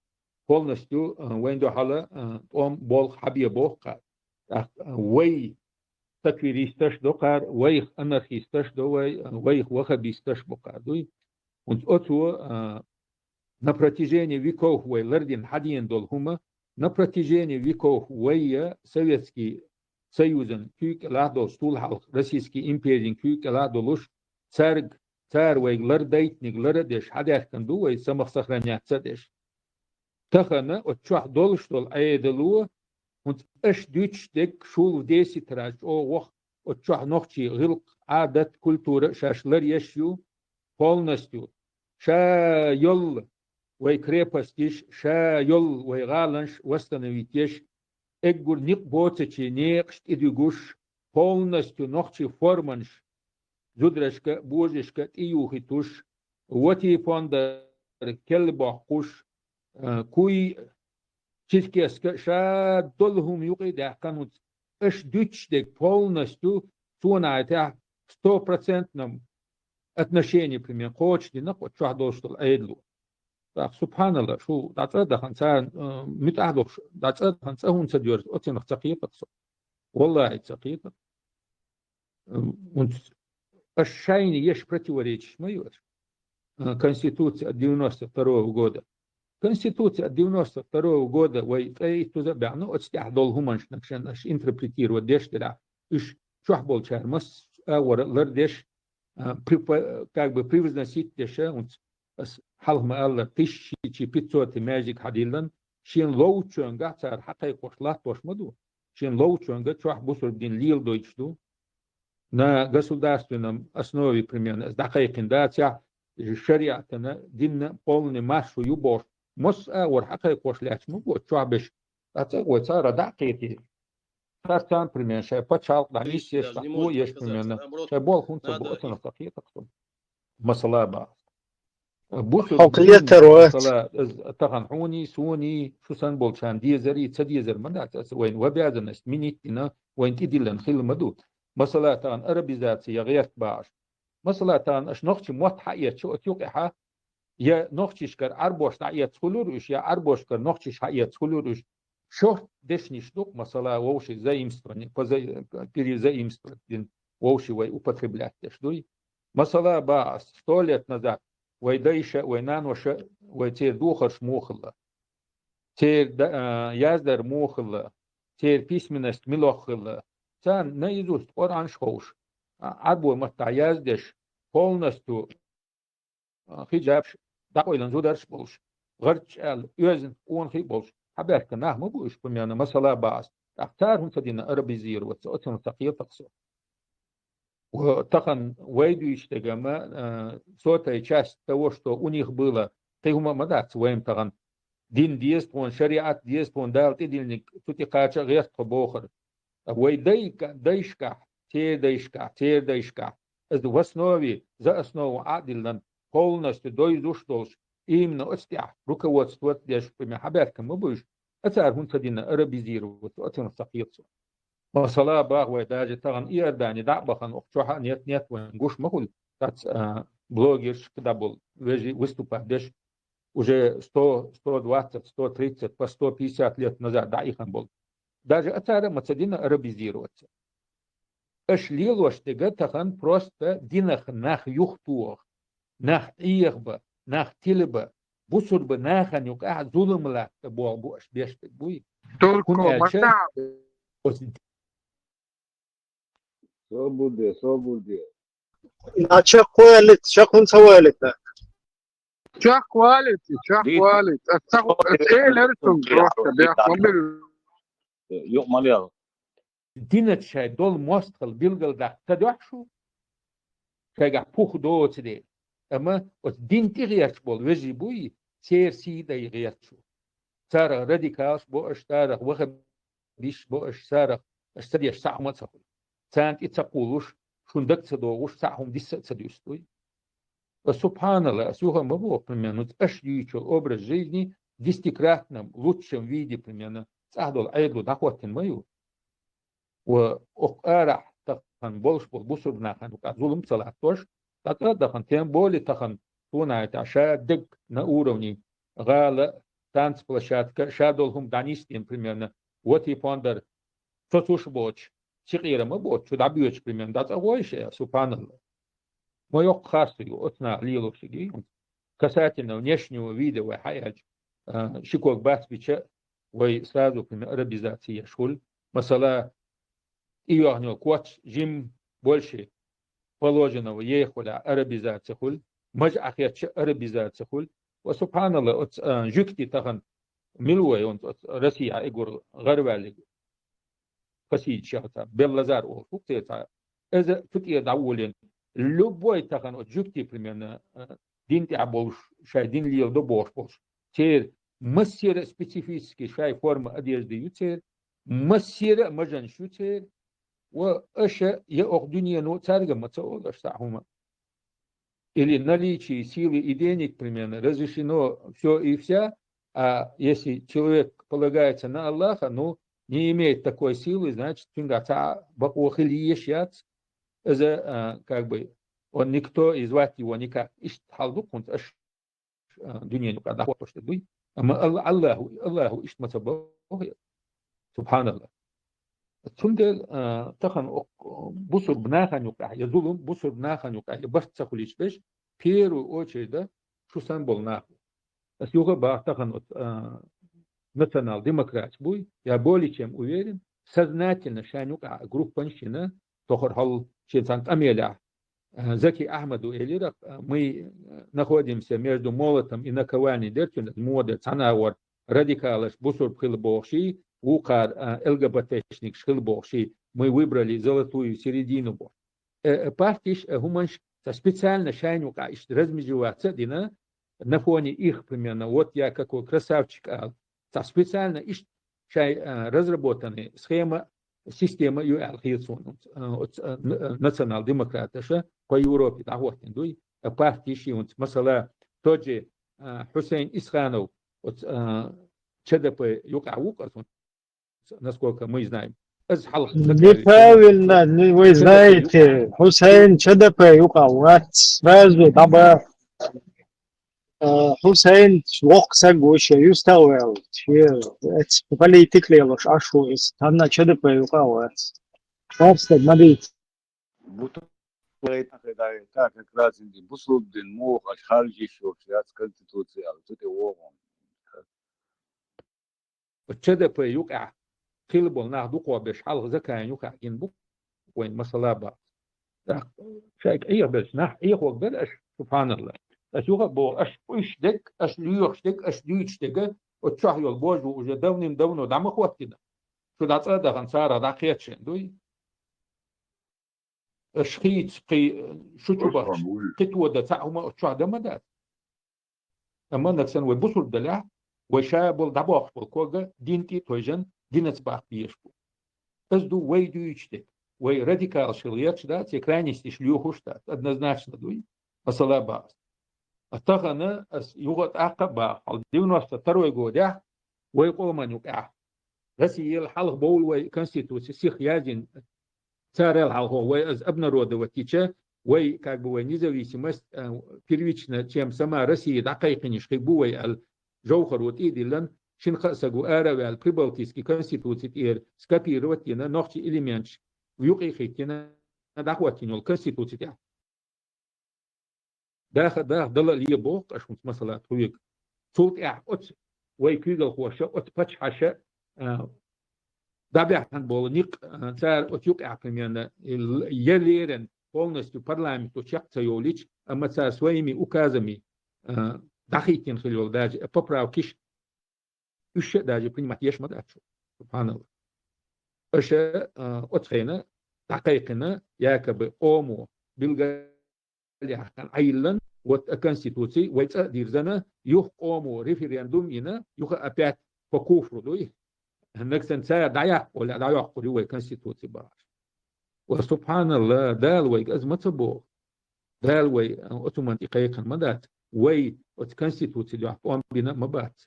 Полностью вайн дуьхьала тӀом болх хьабе бох кхара. ТӀаккха вай такфиристаш до кхара, вайх анархисташ до вай, вайх ваххабисташ бо кхара дуй. ХӀунца оцо на протяжении веков вай лардина хьадена долу хӀума, на протяжении веков вайя Советский Союзан куьйга кӀелахь долуш, тул хьалха Российский империн куьйга кӀелахь долуш, цаьрга, цара вайга лардайтиниг лара а деш, хьадаьхкина ду вай самах сохраняться а деш. Тахана оцу чохь долуш долу Ӏедало, хӀунца аша дуьйцуш дерг шул в десять раз чӀогӀа ваха, оцу чохь нохчий гӀиллакх, Ӏадат, культура шаьш ларъеш ю, полностью ша йолла вай крепостиш, ша йолла вай гӀаланаш восстановить еш, эггур никъ боцучий некъаш тӀедуьгуш, полностью нохчий форманаш зударашка, божашка тӀеюхуьйтуш, вати фондар келла боккхуш, куй чиркеска ша долу хӀума юкъе даьккхина хӀунца аша дуьйцуш дерг полностью цунахьа тӀехь стопроцентном отношении, пример, кхочушдина оцу чохь долуш долу Ӏедало. ТӀаккха, субханалла, шу дӀацӀа а дахана, царна муьтӀахь а дохуш, дӀацӀа а дахана, цӀа хӀунца доьрзу, оцунах ца кхетар со. Валлахьи, ца кхетар. ХӀунца аша шайна еш противоречиш ма ю аша. Конституция от девяносто второго года. Конституция от девяносто второго года вай цӀа иттуза а баьхна, оцу тӀехь долу хӀуманаш нахшан аша интерпретировать деш делахь, уьш чохь болчара масса а вара лардеш, а, при-, как бы превозносить деш, а, хӀунца ас хьалха ма-аллара, тысяча пятьсот маьждиг хьадиллан, шен ловчоьнгахь цара хьакхайкхош латтош ма ду, шен ловчоьнга чохь бусурба дин леладойтуш ду. На государственном основе, примерно, ас дӀакхайкхина дацахь, шариатана, динна полный маршо ю бохуш, масса а вара хьакхайкхош лаьтташ ма бу, чохь беш, ткъа ца вай цара дӀа а кхетий. Цара царна, примерно, шайн пачхьалкх дӀа нисъеш, дӀа еш, примерно, шайн болх хӀунца бу, оцунах ца кхетар со. Масала баха. Бусурба дин, масала, тахана хьуний, суний, шу санна болчарна дезарий, ца дезар ма дац, аса вайна в обязанность минийттина, вайна тӀедиллина хилла ма ду. Масала, тахана арабизация я гӀерта бахаш. Масала, тахана аша нохчи мотт хьаэцча, оцу юкъехьа я нохчишкара Ӏарбош дӀаэцна хуьлура уьш, я Ӏарбошкара нохчиш хьаэцна хуьлура уьш. Шорта дешнаш ду-кх, масала, вовши заимствование, по за-, перезаимствовать дина, вовши вай употреблять деш дуй. Масала, бах аз, сто лет назад вай дайша, вай наноша, вай церан духарш муха хилла, церан да-, а, яздар муха хилла, церан письменность милох хилла. Царна наизусть Къуръанаш ховш, а, Ӏарбой маттахь яздеш, полностью, а, хиджабаш, дӀакъойлан зударш болуш, гӀарч аьлла, оьзда къонахий болуш, хьабаьхка нах ма бу уьш, примерно, масала, бах аз. ТӀаккха цара хӀунда ца дина арабизироваться, оцунах ца кхетахь со. Ва тахана вай дуьйцуш дерг-м, а, сотая часть того, что у них было, кхин хӀума а ма дац вайна тахана. Дин деза тхуна, шариӀат деза тхуна, Дала тӀедиллинарг цу тӀе кхача а гӀерта тхо бохург. Вай дайка-, дайшкахь, церан дайшкахь, церан дайшкахь, иза в основе, за основу Ӏа а диллина, полностью дойзуш долуш, именно оцу тӀехь руководство деш, примерно, хьабаьхка ма бу уьш, а цара хӀунда ца дина арабизироваться, оцунах ца кхетахь со. Масала, бах, вай даже тахана Иордане дӀа а бахана, оху чохь а нет-нет вайн гуш ма хуьлу, цхьацца, а, блогерш кхидӀа болу вежарий выступать деш, уже сто, сто двадцать, сто тридцать, по сто пятьдесят лет назад дӀаихна болу. Даже а цара а ма ца дина арабизироваться. Аша лелош дерг тахана просто динах нах юхатоха, нах Ӏехабан, нах тилабан, бусурба нахана юкъахь зулам латта болх бу аша беш дерг буй. Только хӀунда аьлча, оцу Свободе, свободе. А чекх валит, чекх хӀунда ца валит? Чекх валит, чекх валит. Ца, ца элира цунна просто, бехк ма бира. Юкъ ма лела. Динца шайн долу мостагӀалла билгалдаккха ца дуьхьа шу? Шайгахь пух доцу де. Амма оцу дин тӀе гӀерташ болу вежарий буй, церан сий дай гӀерта шу. Царах радикалаш бо аша, царах ваххабисташ бо аша, царах аша ца деш цхьа хӀума а ца хуьлу. Царна тӀе ца кхуллуш, шун дага ца догӀуш, цхьа хӀума диса а ца дуьстуй. Ва субханалла, ас юха а ма боху, примерно, аша дуьйцучу образ жизни в десятикратном лучшем виде, примерно, цӀахь долу Ӏедало дӀахӀоттина ма ю. Ва окху арахь тахана болуш болу бусурба нахана юкъахь зулам ца латтош, дӀа цӀа а дахана, тем более тахана суна хьайта ша дерг на уровне гӀала, танцплощадка, ша долу хӀума дӀанисдина, примерно, вот и пондар, цо цуш боцуш, сикъера ма боцуш, чу дӀабоьдуш, примерно, дӀа цӀа гӀой ша, субханалла. Ма йоккха хасто ю оцу наха лелошиг. Касательно внешнего вида вай хьаьлча, а, ши ког бацбича, вай сразу, примерно, арабизация еш хуьлу. Масала, и йоьхна йолу коч жим больше положенного ехула арабизация хуьлу, мажа Ӏахетча арабизация хуьлу. Ва субханалла, оцу, а, жуьгти тахана мила вай, оцу Россия Ӏигур гӀарваьллиг. Хасидаш яхаца, Беллазар олуш ву церан цхьа. Иза цу тӀера дӀаволийна. Любой тахана оцу жуьгти, примерно, а, дин тӀехь болуш, шайн дин леладо бохуш болуш. Церан массера а специфический шайн форма одежды ю церан, массера а мажанаш ю церан. Ва аша я окху дуьнено цаьрга ма ца олу аша цхьа хӀума. Или наличие силы и денег, примерно, разрешено всё и вся, а если человек полагается на Аллаха, ну, не имеет такой силы, значит, цуьнгахь цхьа а бакъо хила езаш яц, иза, а, как бы, он никто и звать его никак. Иштта хьал ду кхунца, аша, а, дуьнен юкъа дӀахӀоттош дерг дуй. Амма Алла-, Аллаху, Аллаху иштта ма ца боху. Субханалла. Цундела, а, тахана окху бусурба нахана юкъахь я зулам, бусурба нахана юкъахь я барт ца хуьлуьйтуш берш, первую очередь, шу санна болу нах. Ас юха а баху тахана оцу, а, национал-демократия буй, я более чем уверен, сознательно шайна юкъахь группанаш йина, тохара хьал шен цхьана къамелехь, а, Заки Ахьмаду элира, а, мы, а, находимся между молотом и наковальней, дерчун, мо дер цхьана агӀор радикалаш бусурба хила бохуш, вукхара, а, ЛГБТ-шникаш хила бохуш, мы выбрали золотую середину бохуш. Э, э, партиш, э, хӀуманаш ца специально шайна юкъахь иштта размежеваться а дина, на фоне их, примерно, вот я какой красавчик ала. Цхьа специально иштта шайн, а, разработанный схема, система ю аьлла хета суна, а, оцу, а, н-, а, национал-демократаша по Европе дӀахӀоттина дуй, а, партиш юнца. Масала, тот же, а, Хьусайн Исханов, оцу, а, ЧДП юкъахь ву-кх аса, насколько мы знаем. Аса хьалха Неправильно, не, вы знаете, Хьусайн ЧДП юкъахь вац, сразу дӀаба. А, Хьусайн воккха саг ву, шен юьстах ваьлла, шен эцна политика лелош Ӏаш ву иза, цхьанна ЧДП юкъа а вац. Барс стаг ма дийца. Буту-, Вай тахадай, та как раз инди бусулб дин мух аш харжи шо шац конституция ал цу тӀе вогӀун. Оцу Ч Д П юкъехь хилла болу нах дукхо беш хьалха Закаевн юххехь гина бу вайн масала бакъ. ТӀаккха шайга Ӏехабелча нах Ӏехо бара аша, субханалла. Аса юха а боху, аша уьш дерг, аша лоьхуш дерг, аша дуьйцуш дерг, оцу чохь йолу божа уже давним-давно дӀа ма хӀоттина. Шу дӀа цӀа а дахана, царах дӀакхета шен дуй. Аша хийца кхин шу чу бахча, кхин тодан цхьа хӀума оцу чохь дан ма дац. Амма нагахь санна вай бусург далехь, вай ша болу дӀабохуш болу кога дин тӀе а тойжан, динаца баккха безаш бу. Аса ду вай дуьйцуш дерг, вай радикалаш хила гӀерташ дац, я крайностеш лоьхуш дац, однозначно дуй, масала бакъ. А тахана ас юха а тӀаккха а баха, хьал девяносто второй годехь вай къоман юкъехь Россияла хьалха бовла вай конституци сиха яздина, царал хьалха вай аса обнародовать йича, вай, как бы, вай независимость, а, первично, чем сама Россия дӀакхайкхинаш хир бу вай аьлла, Жовхаро тӀе а диллина, шина-кхаа саго ара а ваьлла, прибалтийский конституци тӀера скопировать йина, нохчийн элементаш юкъе а хӀиттина, дӀахӀоттийна йолу конституци тӀехь. Даха, даха, дала а ле боху аша хӀунца масала тхоьга. Цул тӀаьхьа оцу вай куьйгалхоша, оцу пачхьаша, а, дӀабаьхьна болу никъ, а, цара оцу юкъехь примерно, я леррина полностью парламенто чекх ца йолийча, амма цара своими указами, а, дӀахӀиттина хила йолу даже поправкаш, уьш а даже принимать еш ма дац шу. Субханалла. Аша, а, оцу хенахь дӀакхайкхина, якобы къомо билгалъяьккхина Ӏайиллина, вот а конституци вай цӀа а дирзина, юха къомо референдум йина, юха опять по куфру дуй. Нагахь санна цара дӀаяккха олий, дӀайоккхур ю вай конституци бахаш. Ва субханалла, Дала вайга аса ма ца боху. Дала вай, а, оцу хӀуманна тӀе кхайкхина ма дац. Вай оцу конституци дуьхьа тӀом бина а ма бац.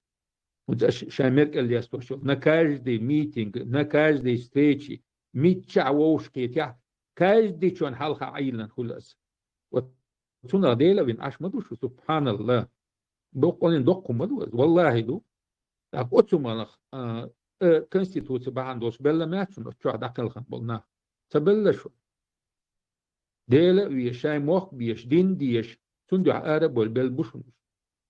ХӀунца аша ша меркӀал лестош йолу. На каждый митинг, на каждой встрече, миччахь вовшахкхетахь, каждый чон хьалха Ӏайиллина хуьлу аса. Вот цунах Дела а вина Ӏаш ма ду шу, субханалла. Боккъалла доккха ма ду аса, валлахӀи ду. ТӀаккха оцу хӀуманах, а, э, конституци бахьана долуш белла ма яц шуна оцу чохь дӀакхелхина болу нах. Ца белла шу. Дела а везаш, шайн мохк а безаш, дин а дезаш, цунна дуьхьа ара а бовлий белла бу шуна уьш.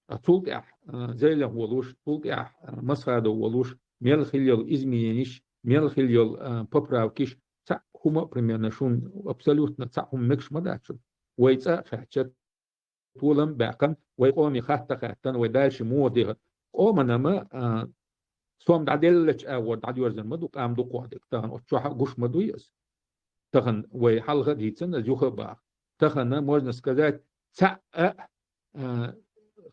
Ткъа цул тӀаьхьа, а, Зелимха волуш, цул тӀаьхьа, а, Масхадов волуш, мел хилла йолу изменениш, мел хилла йолу, а, поправкиш, цхьаъ хӀума а примерно шуна абсолютно цхьаъ хӀума мегаш ма дац шуна. Вай цӀа а хаьттича, толам а баьккхина, вай къоме хатта а хаьттина, вай дальше муха дехар. Къомана-м, а, сом дӀаделлачу агӀор дӀадоьрзина ма ду, къам дукхох дерг, тахана оцу чохь а гуш ма дуй аса. Тахана вай хьалха а дийцина, аса юха а баха. Тахана, можно сказать, цхьаъ а, а,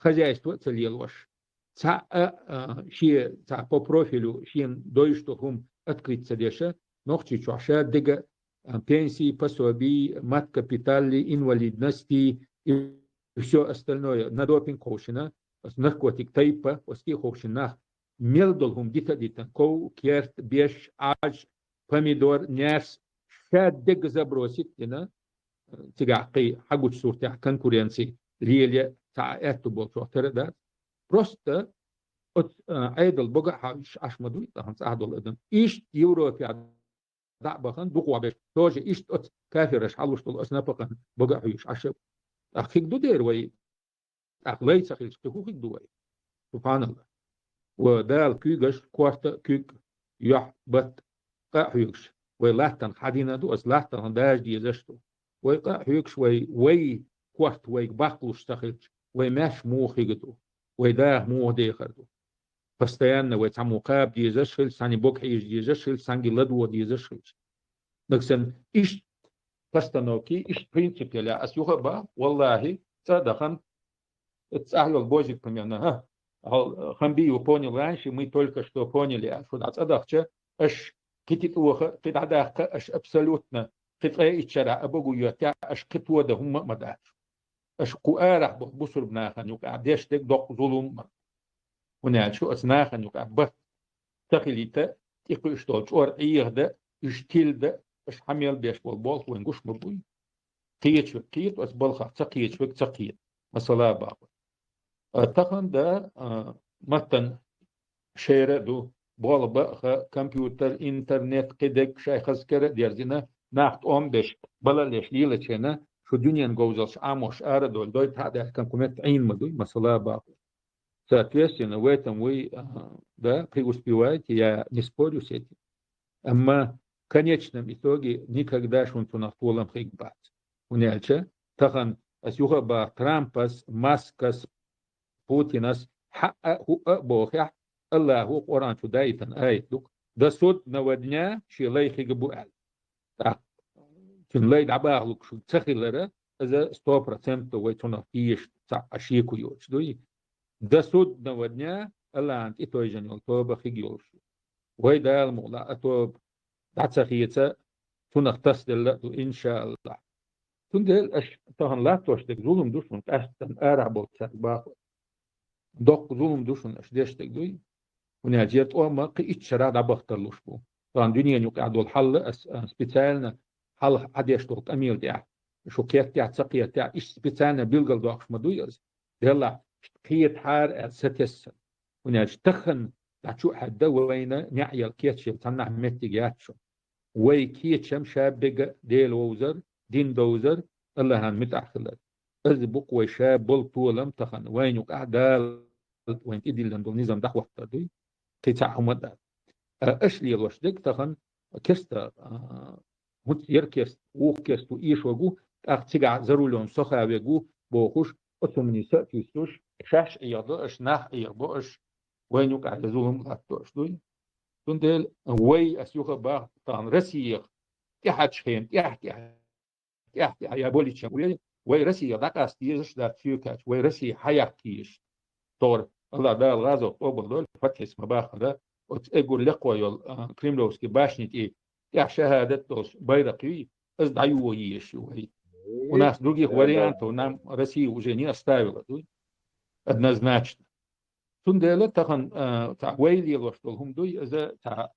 хозяйство а ца лелош, цхьаъ а, а, шен цхьа по профилю шена довзуш долу хӀума открыть ца деш, Нохчийчохь ша дерг а, а, пенсии, пособий, мат капиталли, инвалидности и всё остальное на допинг кховшина, оцу наркотик тайпа, оцу тӀе а кховшина нах, мел долу хӀума дита а дитина, ков, керт, беш, Ӏаж, помидор, наьрс, ша дерг а забросить а дина, цигахь кхин хьагучу суртехь конкуренци лело цхьа а аьтту болчохь тера а дац. Просто оцу, а, Ӏедал бага а хьоьжуш Ӏаш ма дуй, тахана цӀахь долу адам. Иштта Европехь дӀа а бахана, дукхох берш тоже иштта оцу кафираш хьалуш долу оцу напакъан бага а хьоьжуш Ӏаш а. ТӀаккха хиг ду дера вай? ТӀаккха лай ца хилча, кхин хӀун хиг ду вай? Субханалла. Ва Дала куьйгаш, корта а, куьг, юьхь, батт, къа а хьоьгуш, вай латтанах хьадина ду, аса латтанах дажа дезаш ду. Вай къа а хьоьгуш, вай, вай корта вайга баккхалуш ца хилча, вай маьрша муха хига ду, вай даха муха дехар ду. Постоянно вай цхьаммо кхаба дезаш хилча, цхьаьна бага хьежа дезаш хилча, цхьаьнга ладогӀа дезаш хилча. Нагахь санна иштта постановки, иштта принцип ялахь аса юха а баха, валлахӀи, цӀа а дахана, оцу цӀахь йолу божик примерно, ха, хьал, Хамби, вы понял раньше, мы только что поняли, а шу дӀа цӀа дахча, аша кхин тӀе тӀоха, кхин дӀадаккха, аша абсолютно, кхин ткъе итт шарахь а бага йоьттехь, аша кхин тодан хӀумма а ма дац. Аша кху арахь болу бусурба нахана юкъахь деш дерг доккха зулам а. ХӀунда аьлча оцу нахана юкъахь барт ца хилийта, тӀекхуьуш долу чӀор Ӏеха дан, уьш тилла дан, аша хьан мел беш болу болх вайн гуш ма буй. Кхеча верг кхета оцу балхах, ца кхеча верг ца кхета. Масала бакъ. А тахана дан, а, маттана шера а ду, болх бан а хан, компьютер, интернет, кхидерг шайн хаза кара а дерзина, нах тӀом беш, бала а леш лелачарна, шу дуьненан говзаллаш Ӏамош арадолу дой, тхьа а даьхкан кху метта Ӏийна ма дуй, масала баху. Соответственно, в этом вы, а, да, преуспеваете, я не спорю с этим. Амма в конечном итоге никогда шуна цунах толам хиг бац. ХӀунда аьлча, тахана ас юха а бах, Трампас, Маскас, Путинас хьаъа а, хӀуъа а бохехь, Аллахо Къуръан чу даийтина аят ду-кх: «До судного дня шен лай хига бу», аьлла. ТӀаккха цуьнан лай дӀабахалуш ца хилара, иза сто процентов вай цунах теша, цхьа а шеко йоцуш дуй. До судного дня Аллахьан тӀетойжина йолу тоба хиг йолуш ю. Вай Дала мукъалахь а тоба дӀа ца хеца, цунах тасаделла а ду, иншааллахь. Цундела аша тахана латтош дерг зулам ду шуна, къаьсттина арахь болчаьрга бахо. Доккха зулам ду шуна аша деш дерг дуй. ХӀунда аьлча тӀом а кхин итт шарахь дӀабахтарлуш бу. Тахана дуьненан юкъахь долу хьал а ас, а, специально хьалха Ӏадеш долу къамел тӀехь. Шу кхеттехь, ца кхеттехь, иштта специально билгалдоккхуш ма дуй аса. Делахь, кхетахьара аьлла сатессан. ХӀунда аьлча тахана дӀа чу а хьаьдда вайна неӀ яла, кечъяла цхьаннахь меттиг яц шу. Вай кечам ша бега Дела вовзар, дин довзар, Аллахьан муьтӀахь хилар. Иза бу-кх вай ша болу толам тахана, вайна юкъахь Дала вайна тӀедиллина долу низам дӀахӀоттар дуй, кхин цхьа а хӀума а дац. Ткъа аша лелош дерг тахана керста, а, хӀунца яра керста, вукху керста ву, эшо гу, тӀаккха цигахь за рулём со ха вег ву бохуш, оцунна са а туьйсуш, шаьш Ӏехадо аша, нах Ӏехабо аша, вайна юкъахь я зулам латтош дуй. Цундела вай, ас юха а бах, тахана Россиях тӀаьхьарчу хенахь тӀаьхь-тӀаьхьа, тӀаьхь-тӀаьхьа я болича вай, вай Россиях дӀакъаста дезаш дац соьга аьлча, вай Россия хьаяккха езаш. Тора, Аллах Дала гӀазот къобал дойла, фатхьис ма баххара, оцу эггур лекхо йолу, а, Кремлевский башни тӀе тӀехь шахӀадат долуш байракх юй, иза дӀайо езаш ю вай. У нас других вариантов нам Россия уже не оставила, дуй. Однозначно. Цундела тахана, а, цхьа вай лелош долу хӀума дуй, иза цхьа,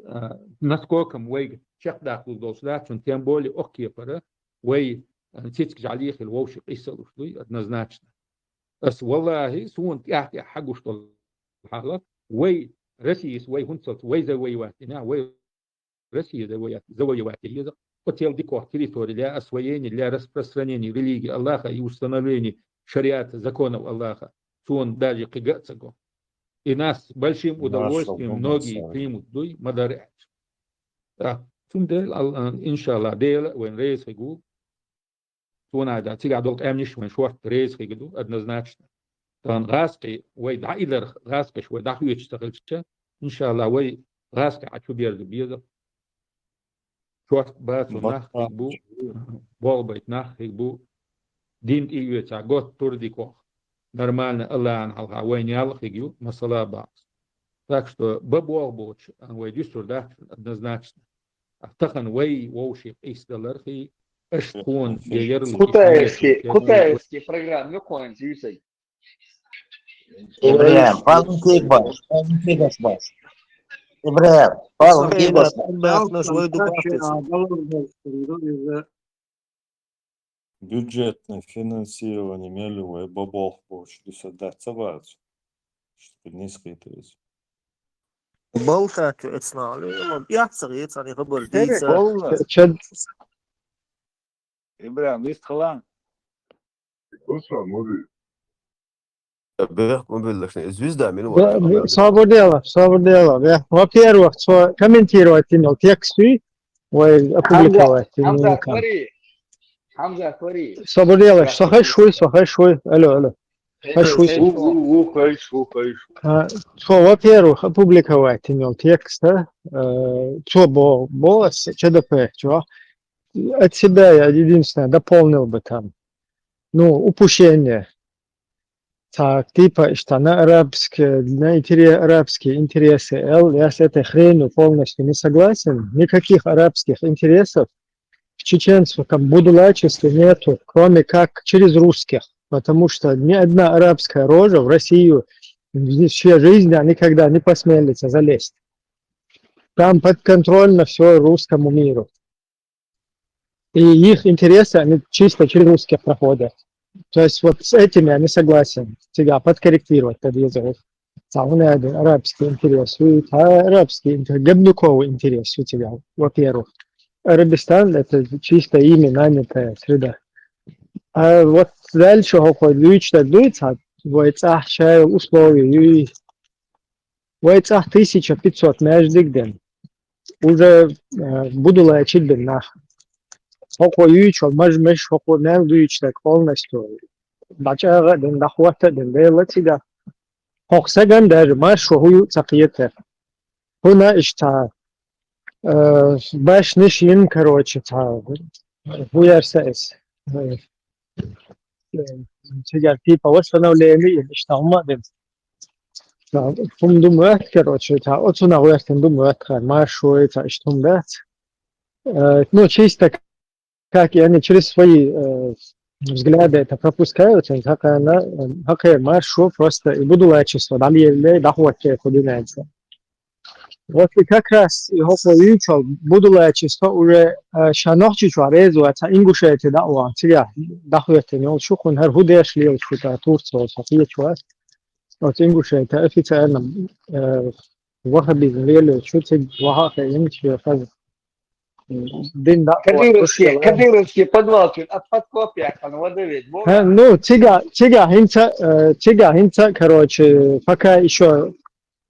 а, наскокам вайга чекхдаккхалур долуш дац, цунна тем более окху кепара вай, а, цициг жӀаьле хила вовшийн къийсалуш дуй, однозначно. Ас, валлахӀи, суна тӀаьхь-тӀаьхьа хьагуш долу хьалах, вай, Россияс вай хӀунцалц вай завоевать дина, вай Россия завоя-, завоевать еза, оцел дикох территори для освоения, для распространения религии Аллаха и установления шариата, законов Аллаха, суна даже кхин ган а ца го. И нас с большим удовольствием многие примут, дуй, ма дарра аьлча. А, цундела, Ал-, а, иншалла, Дела вайн реза хиг ву. Цунах да, цигахь долу къаьмнаш вайн шортта реза хиг ду, однозначно. Тахана гӀазкхий вай дӀаиларх, гӀазкхиш вай дӀахоьцуш ца хилча, иншалла, вай гӀазкхий Ӏа чу берза беза. Шортта бацо нах хиг бу, болх байта нах хиг бу, дин тӀеоьцахь, готта тур дикох. Нормально, Аллахьан хьалха вайн ял а хиг ю, масала бакъ. Так что, бан болх боцуш, а, вай дуьсур дац, однозначно. А тахана вай вовшийн къийсадаларх, аша тхуна я ярлык Кутаевский, Кутаевский программа, кхоьнца юьсай. Ибрахим, палын кийгаш баш, палын кийгаш баш. Ибрахим, палын кийгаш баш. Бюджетное финансирование мел ю вай бан болх боцуш дуьсур дац ца бацу? Что низкий то есть. Болтать эцнали, яц ца гӀе, царна хабар дийца. Чед- Ибрахим, вистхилан. Бехк ма беллашна, звезда мила вара. Собар делахь, собар делахь. Во-первых, цо комментировать йина йолу текст ю, вай опубликовать йина йолу. Хьамзат, вари. Собар делахь, со хезаш вуй, со хезаш вуй. Алло, алло. Хезаш вуй. Ву, ву, ву, хезаш ву, хезаш ву. А, цо, во-первых, опубликовать йина йолу текст, э, цо бо-, бо-, с-, Ч Д П, чё? От себя я единственное дополнил бы там. Ну, упущение. Так, типа, что на арабские, на интере-, арабские интересы, эл, я с этой хренью полностью не согласен. Никаких арабских интересов в чеченском будулачестве нету, кроме как через русских. Потому что ни одна арабская рожа в Россию в всей жизни никогда не посмелится залезть. Там подконтрольно все русскому миру. И их интересы, они чисто через русских проходят. То есть вот с этим я не согласен. Тебя подкорректировать тогда я зовут. Там у меня арабский интерес, и та арабский интерес, Габнюковый интерес у тебя, во-первых. Арабистан — это чисто ими нанятая среда. А вот дальше хӀокхо дуьйцуш дерг дуй цхьа, вай цӀахь шаьра условия юй. Вай цӀахь тысяча пятьсот маьждиг ден. Уже, э, будулайчиг бен нах. ХӀокхо юьйцу, маж-, маж хӀокхо мел дуьйцуш дерг полностью. ДӀачӀагӀа а ден, дӀахӀотта а ден, Дела цигахь. ХӀокху сагана даже маршо хӀу ю ца кхета. ХӀуна иштта, э, башнаш йина, короче, цхьа, хӀу яра сан эс. Э, э, цигара типа восстановление йина, иштта хӀума а дина. Цхьа хӀума ду моьтту, короче, цхьа оцунах гӀоьртина ду моьтту хьан, маршо, цхьа иштта хӀума дац. Э, ну, чисто как и они через свои, э, взгляды это пропускают, цхьаькханна, э, хӀокхеран маршо просто и будулайчество дӀалелале, дӀахӀоттае кху дуьненца. Вот и как раз и хӀокхо юьйцу, будулайчество уже, э, ша Нохчийчохь реза вац, цхьа Ингушетия дӀа а вахана, цигахь дӀахӀоьттина йолуш ю, хӀунда хӀара хӀу деш лелаш ю, ша Турцо со кхечу вац. Оцу Ингушетия официально, э, ваххабизм лелош ю, цига ваха а хиъна, шен хаза дин дӀа а кхочуш. Кадыровский, кадыровский подвал чуьра, а подкоп яьккхина вада ведь, бо? ХӀа, ну, цига, цига хӀинца, э, цига хӀинца, короче, пока ещё,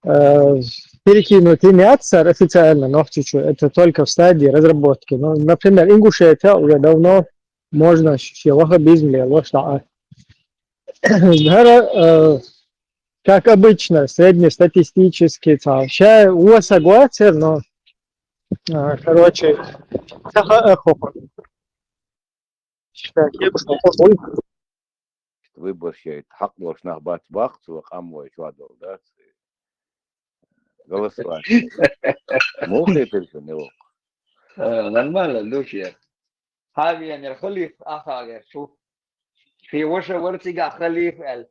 э, перекинуть и не цара официально Нохчийчу, это только в стадии разработки. Ну, например, Ингушетия уже давно можно шен ваххабизм лелош дӀа а. ХӀара, э, как обычно, среднестатистически цхьа. Ша вон саг вацара, но, а, короче, ца хаьа хӀокхо. Ша кепаш хӀокхо хуй. Выборщик хьакъ долуш нах бац боху цо, къам вай чохь долу, да? Голосование. Муха хетира шуна, Нилук? Э, нормально, Лучер. Хьан венера халифа ахагӀерш ву. Шен ваша вара цигахь халифа аьлла.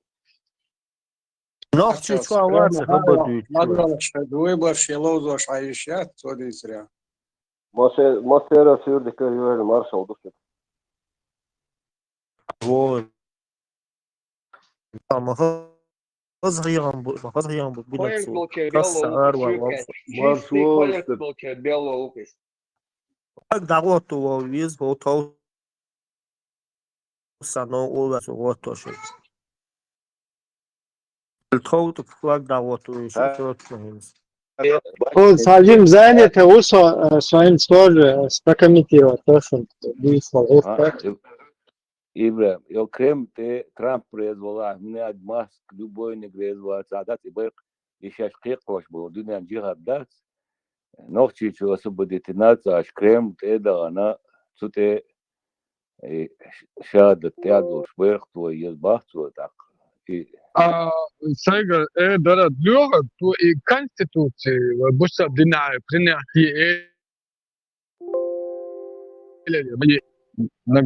Нохчийчохь вац, хаба дуьйцу. Выборщик ловзош хьан йиш яц, цо дийцарехь. Масе-, Масера суьрдика юьйна маршалла ду шуьга. Вон. Ма хаза хьехам бу, ма хаза хьехам бу, билет су. Касса ара ван валса. Марш вовшашка. Как дӀагӀотто вовла веза, хӀо тов сан новкъа ваьлла гӀоттош. Тхов тӀе флаг дӀагӀотто веза, точно хӀинца. Хьо, цхьа жима занятый ву со, э, своим тоже, э, прокомментировать, то, что дийшла. А, Ибрахим, йо Кремль тӀе Трамп реза валахь, хӀунда аьлча Маск любойниг реза вац, дац и байракх, и шаьш кхайкхош болу дуьненан жихӀад дац. Нохчийчу освободительница аша Кремль тӀе а дахана, цу тӀе и шадат тӀе а долуш байракх тхо еза бах цо тӀаккха. И А, сайга, э, дара лоьху, то и конституция, вай буса динахь принятие, э, на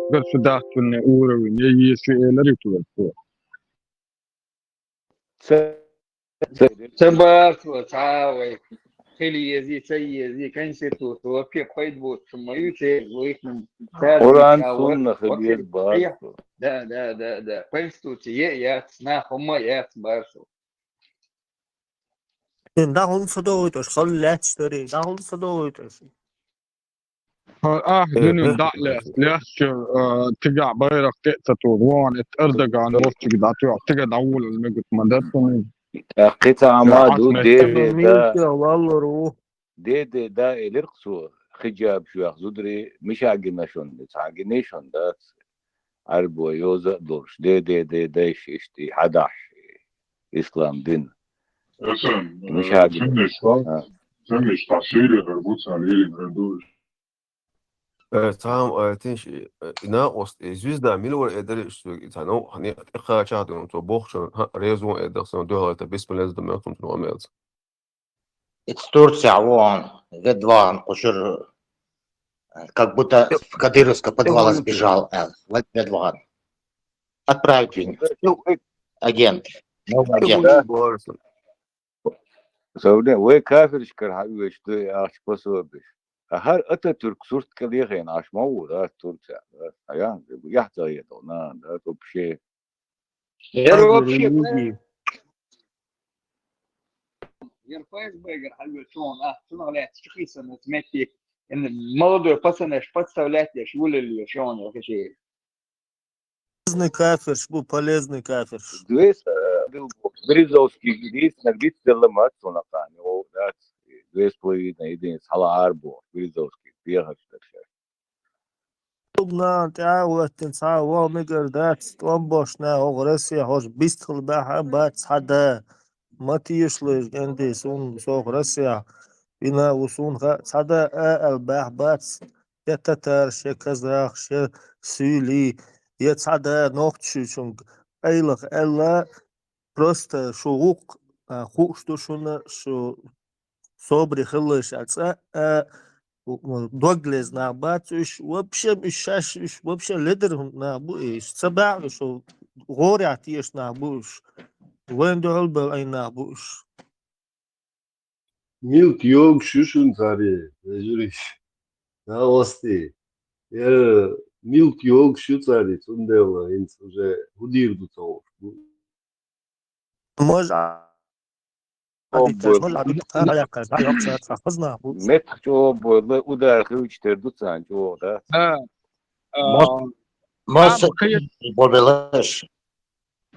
государственный уровень, э, если, э, лариту вай. Ца, ца, ца бацо, цхьа вай. Хили ези, ца ези, конституция, вообще пайда боцуш ма ю, церан вайхнам. Къуръан, сунна хила еза бацо. Да, да, да, да. Конституция е яц, нах хӀумма яц бацо. ДӀа хӀунда ца догӀуьйту аша? Хала лаьтташ дарий, дӀа хӀунда ца догӀуьйту аша? Ахь дуьнен дӀа а лаьцна, лаьцначу, а, тигахь байракх тӀе а ца туху, вон, это Эрдоган вовччиг дӀатоьхна, тигахь дӀаволалла мегаш ма дац хьуна. ТӀаккха кхин цхьа хӀума ду, де, де, да. Де, де, да, элира-кх цо, хиджаб шоьх зударий, миша гина шуна, цхьа гиний шуна дац. Ӏарбо йоза а долуш, де, де, де, дайша иштта и хьадахьаш, ислам дин. Эсан, миша э, гина. Цуьнан иштта, а, цуьнан иштта Сирия хир бу, царна Ирин хир ду. Э, цхьа хӀума, э, тинш, э, и накъост, и звезда мила вара э дара, и цхьа новкъа хьан тӀекхачахь ду, цо бохучунна, хьан резон э дара, сан дуьхьал это бесполезно ду моьтту цунна хӀума элца. Из Турция вон, ведван, кхушур, э, как будто в кадыровского подвала сбежал, э, вед-, ведван. Отправить в Индию. Агент. Новый агент. Савне, вай кафиршкара хьан оьшуш ду и ахча пособиш? А хӀара Ататюрк сурт кӀел яхийна Ӏаш ма ву, да, Турция, да? А ян, яхь ца хетал, нана, да, вообще. Яра вообще, яра ФСБ-гара хьан оьшу, а, цунах лаьцна чу хийсана метте, ин молодой пацанаш подставлять деш, вулалле шоана, я каши. Полезный кафирш бу, полезный кафирш. Двести, э, Березовский, двести на двести делла мат сона кхани, о, да, две с половиной единицы, хала арбо, Березовский, приехал сюда сейчас. Тубна тӀа ваттин цхьа вогӀ мегар дац, тӀом бошна, оха Россия хьош бистхал баха бац хьада. Ма тешалаш, гӀенди, сун сох Россия вина ву сун ха цхьада а ал баьхь бац, я татар, я казах, я суьйли, я цхьада нохчучунг айлах аьлла, просто шу гӀукх, а, хууш ду шуна, шу собри хилла ша цӀа, а, дог леза нах бац уьш, вообще уьш шаш, уьш вообще ледар нах бу уьш, ца баьхьа шу гӀорехь теша нах бу уьш, вайн дуьхьал бала Ӏин нах бу уьш. Милт йогуш ю шуна цари, вежарий. Да, ости. Яра милт йогуш ю цари, цундела хӀинца уже хӀу дийр ду ца хууш бу. Мож а, О, а диташ, бо-, мож а диташ, а яккхаш, а йоккхаш, а хазна бу. Меттах чӀогӀа бойла, удар хилча тера ду царна чӀогӀа, да? Да. А, Мос-, мос-, кхам кхета-, бо белаш.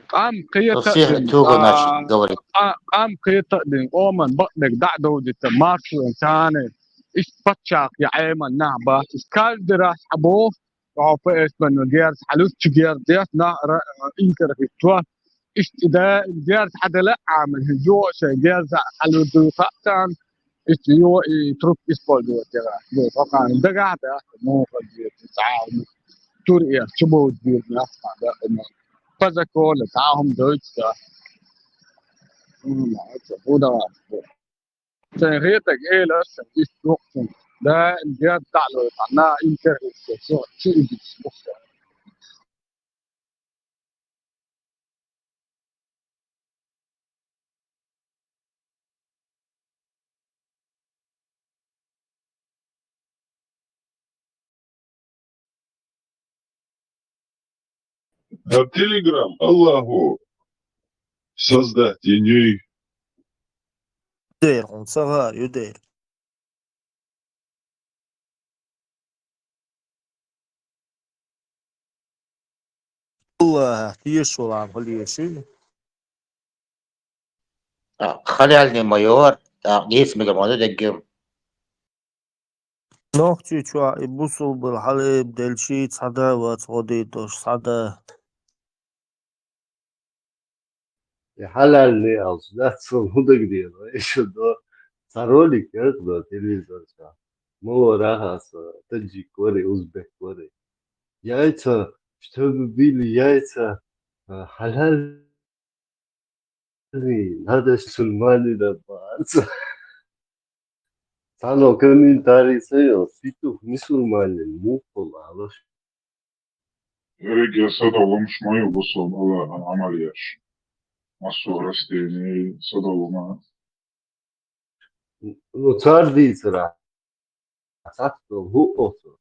Кхам кхета-, Со всех а, туго начал говорить. А, кхам кхета а дин, къоман бакъдерг дӀа а довдита, маршо царна, иштта паччахь я Ӏеман нах бац, иштта каждый раз хьабоху, Ӏо П С Б-но герз хьалуьтту, герз деш, нах ра-, инкар хӀитто. Иштта и даим герз хьадала а Ӏамал, хӀинца юха шайн герз хьалур дуй хаьа царна, иштта юха и трубка использовать яра. Юха хӀокхарна дагахь а дац, муха деза, цхьа а хӀума тур эх, чубовза деза, нах а даим. По закону, цхьа а хӀума дойтуш дац. ХӀума ца хӀу дац. Сайн хетаг эла аса, иштта воккхун. Даим герз дӀалой, хьан на интервью, со, со, чу идис, бухса. А Telegram, Аллаху, создать енюй. Дер, он сага, ю дер. Аллаха, тиеш валам, хали еши. А, халялни майор, а, гес мега моду деггем. Нохчи чуа и бусул был хьалеб делчи цхьада вац гӀодий дош цхьада. И хьалалли алц дац, сон хӀу дагадеана, и шу до. Цхьа ролик яра до телевизорца. Мало рахаса, таджик вари, узбек вари. Яйца, чтобы были яйца, а, хьалалли, надо сулмани да бац. Цхьана комментарий ца йо, ситух мусульманин муххул алаш. Ерриге садовлумаш ма ю бусулба Аллахьан Ӏамал еш. Массо а растений садовлума. Ну, цар дийцара. Цацдо хӀу оцу.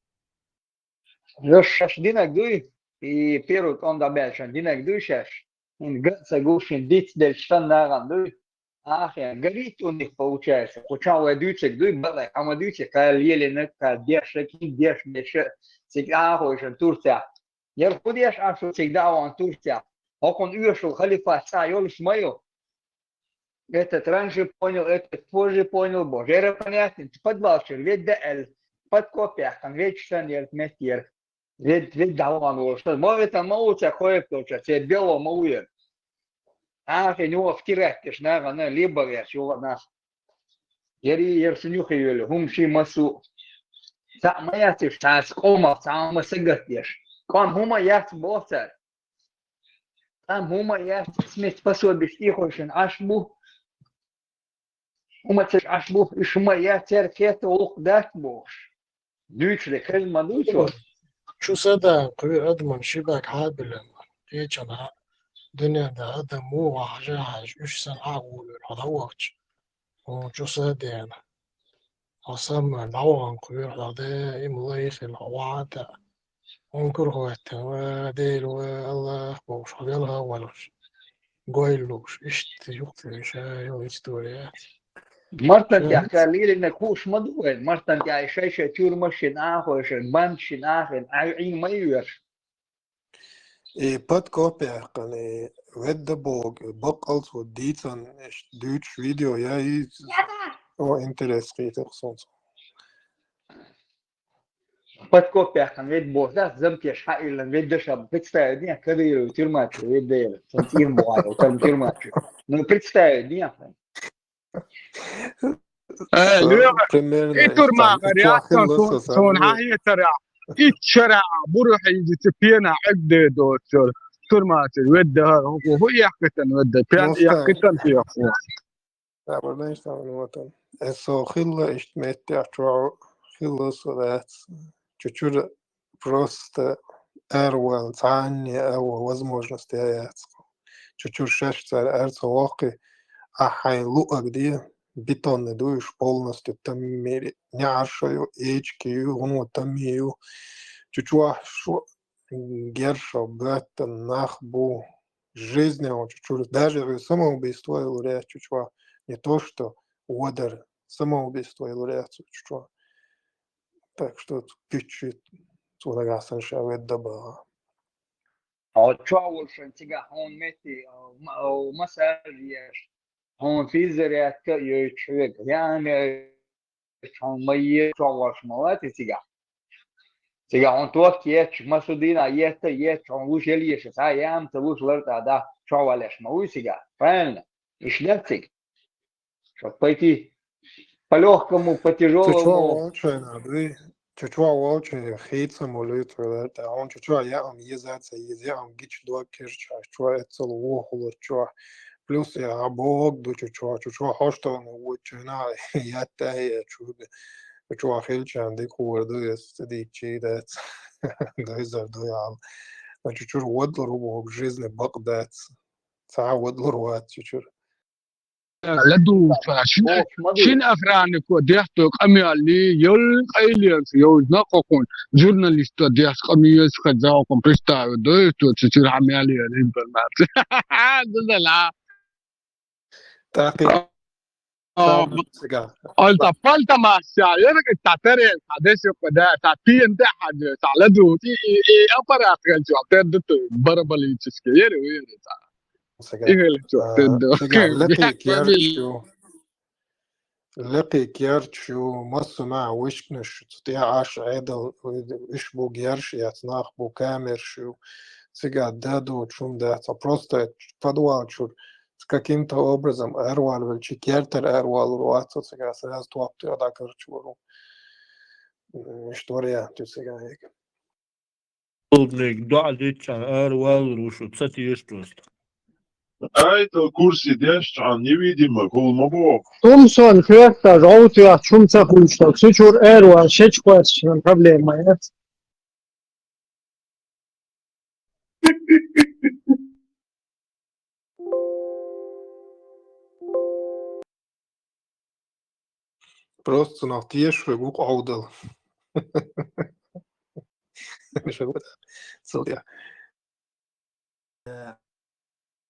Йо, шаьш динаг дуй, и первый тӀом дӀабаьлчан динаг дуй шаьш. Ин га ца гуш, ин диц делча санна нагӀан дуй. Ахьа, горит у них получается. Кху чохь вай дуьйцург дуй, бакъ, хьан ма дуьйцу, кхара лелина, кхара дешна, кхин дешна, дешна, цига Ӏахойшан Турцехь. Яра хӀу деш Ӏаш ву цига дӀа а вахана Турцехь? ХӀокхунна оьшуш халифат цхьа йолуш ма ю. Этот раньше понял, этот позже понял, боже, яра понятно, подвал чуьра ведда аьлла, подкоп яьккхина, ведда санна яра меттера. Вед-, вед дӀавахана волуш. Ма витан ма ву цара кхойкхуча, церан бело ма ву яра. Ахьа нуха тираттеш нахана лебагӀерчу юха нах. Яри яра шун юххе йолу, хӀума ши масу. Цхьаъ ма яц уьш, цхьаца къомах цхьа хӀума сагатдеш. Къам хӀума яц боху цара. Къам хӀума яц, смет пособиш тӀехойшина Ӏаш бу. ХӀума ца Ӏаш бу, уьш хӀума яц, церан кхета гӀуллакх дац бохуш. Дуьйцуш де кхеза ма дуьйцу. Чу садан кхуьур адаман ши бага хьабилан. Кхечанхьа дуьненан адам муха хьажа хьажа, уьш санна Ӏа гӀур хьо дӀавахча. Хьуна чу садена. Хьо самма дӀавахана кхуьур хьо даима лай хила хьо вахьа а таьӀа. Ункар хӀоттина, ва Дела, ва Аллах бохуш, хьо велха а валуш, гойла лууш, иштта юхатуьйша йолу история яц. Мартан тӀехь ша лелийнарг хууш ма ду вайн, Мартан тӀехь шай-шай тюрьмаш йина, ахойшан, бандаш йина, ахийна, Ӏай-, Ӏийна ма йоьшу. И подкопехкан, и ведда бог, бакъалц вот дийцан, иш дүүч видео я и о интерес кхетах сонца. Подкопехкан ведь бог, да, замкеш хаилан ведь дашаб представить не, Кадыров тюрьмачу ведь да, сон тим бог, там тюрьмачу. Ну, представить не. Э, луйла, примерно, и турмаха реакция сон хахьетара. И чара, буру хьизи цепена эгде дочор. Турмати ведда ху ху яхкатан ведда. Прям яхкатан яху. Абарнайсан ватан. Эсо хилла ишт меття чуа хилла сурат. Чучур просто эрвал цанни эва возможность яц. Чучур шеш цар эрца вохи ахай луагди бетонный душ полностью таммери. Няшаю, эчкию, гуну таммию. Чучуа шу гершо бетта нах бу. Жизнь он чучур. Даже самоубийство и луря чучуа. Не то, что удар, самоубийство и луря чучуа. Так что пичи цунагасан шавет даба. А чуа волшан цига хьон метти массаж еш. Хьон физарятка йой чуек. Яна хьон майе чуа волш малати цига. Цига хьон туак еш, масудина ета еш, хьон луш ел еш. Са ям та луш ларта да чуа валеш ма уй цига. Правильно? Ишляцик. Чтоб пойти по легкому, по тяжелому. Чучуа волчай надо. Чучуа волчай хейца молит, а он чучуа я ам езаца, еза ам гич дуа кирча, чуа эцел вохула чуа. Плюс я абог ду чучуа, чучуа хоштон вучуна, я та я чуга. Чучуа хилчан ди кур ду я сди чи дац. Дойзар ду я. Чучур водлар в жизни бак дац. Ца водлар ват чучур. Ладу шин охраннику дехто къамиалли, йол къайлиянс, йол накъокъун, журналиста дехс къамиялс хазаокъун представить дойсто, чучур хьамиалли информация. Дудала. Таки. Алта палта масса, ярак таперен, хадес юкъда, тапиен да хадес, ладу, и аппарат ганчу, апердуту, барабалический, яри, яри. Лакъи кярчу. Лакъи кярчу, массума вышкнеш, цутя аш айдал, иш бу герш, яц нах бу камершу, цига даду, чум даца, просто подвал чур, каким-то образом эрвал вел, чи кертер эрвал руаца, цига сразу туапты ада карчуру. История, ты цига. Полдник, дуа диччан, эр вал рушу, ца тиеш просто. Айта курси дешчан, невидимо, кул ма бо. Тумсон херта, жаутия, чум ца кунчта, сучур эр вал, шеч квас, проблема, э? Просто нах тиеш вегу къавдал. Цылдя. Я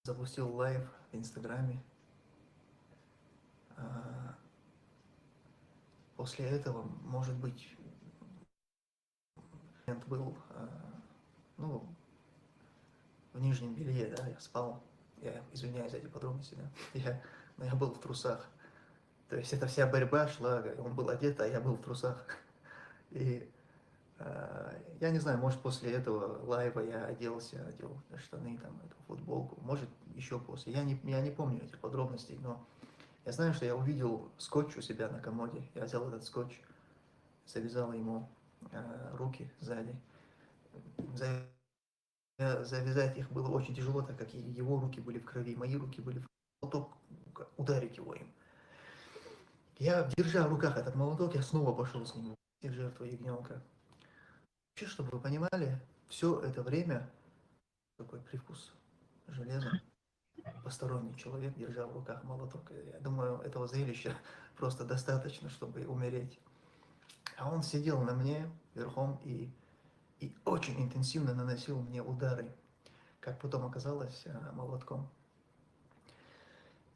запустил лайв в Инстаграме. А, После этого, может быть, момент был, а, ну, в нижнем белье, да, я спал. Я извиняюсь за эти подробности, да. Я, но я был в трусах. То есть эта вся борьба шла, он был одет, а я был в трусах. И а, я не знаю, может, после этого лайва я оделся, одел штаны, там, эту футболку. Может, еще после. Я не, я не помню этих подробностей, но я знаю, что я увидел скотч у себя на комоде. Я взял этот скотч, завязал ему а, руки сзади. За- Э, завязать их было очень тяжело, так как и его руки были в крови, мои руки были в крови. Молоток, ударить его им. Я, держа в руках этот молоток, я снова пошел с ним. Все жертвы ягненка. Вообще, чтобы вы понимали, все это время такой привкус железа. Посторонний человек, держа в руках молоток. Я думаю, этого зрелища просто достаточно, чтобы умереть. А он сидел на мне верхом и, и очень интенсивно наносил мне удары, как потом оказалось, а, молотком.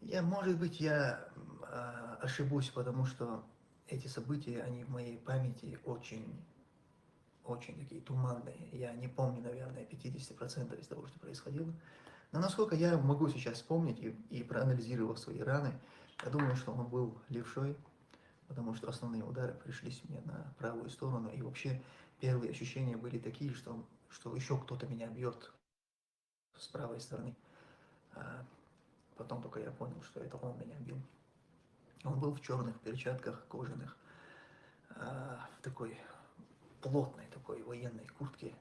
Я, может быть, я а, ошибусь, потому что эти события, они в моей памяти очень, очень такие туманные. Я не помню, наверное, пятьдесят процентов из того, что происходило. Но насколько я могу сейчас вспомнить и, и проанализировав свои раны, я думаю, что он был левшой, потому что основные удары пришлись мне на правую сторону. И вообще первые ощущения были такие, что, что еще кто-то меня бьет с правой стороны. А потом только я понял, что это он меня бил. Он был в черных перчатках кожаных, а, в такой плотной такой военной куртке,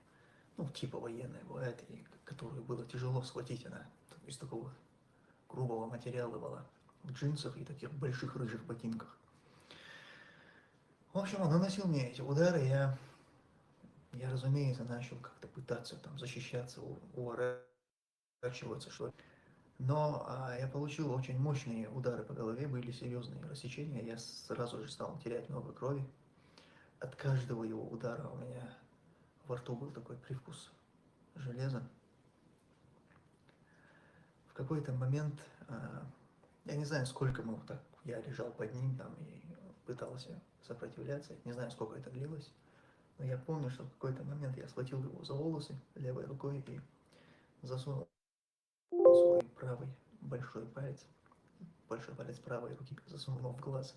ну, типа военной бывает, и которую было тяжело схватить, она из такого грубого материала была, в джинсах и таких больших рыжих ботинках. В общем, он наносил мне эти удары, я, я, разумеется, начал как-то пытаться там защищаться, у- уворачиваться, что ли. Но а, я получил очень мощные удары по голове, были серьезные рассечения, я сразу же стал терять много крови. От каждого его удара у меня во рту был такой привкус железа. В какой-то момент, а, я не знаю, сколько мы вот так, я лежал под ним там и пытался сопротивляться, не знаю, сколько это длилось, но я помню, что в какой-то момент я схватил его за волосы левой рукой и засунул свой правый большой палец, большой палец правой руки засунул в глаз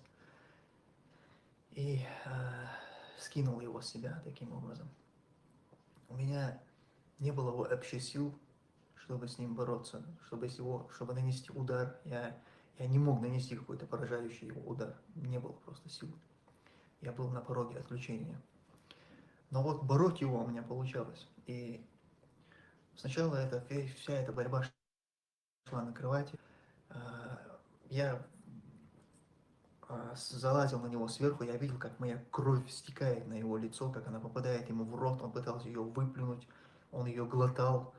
и а, скинул его с себя таким образом. У меня не было вообще сил, чтобы с ним бороться, чтобы, с его, чтобы нанести удар. Я, я не мог нанести какой-то поражающий его удар. Не было просто сил. Я был на пороге отключения. Но вот бороть его у меня получалось. И сначала это, вся эта борьба шла на кровати. А, Я а, с- залазил на него сверху, я видел, как моя кровь стекает на его лицо, как она попадает ему в рот, он пытался ее выплюнуть, он ее глотал.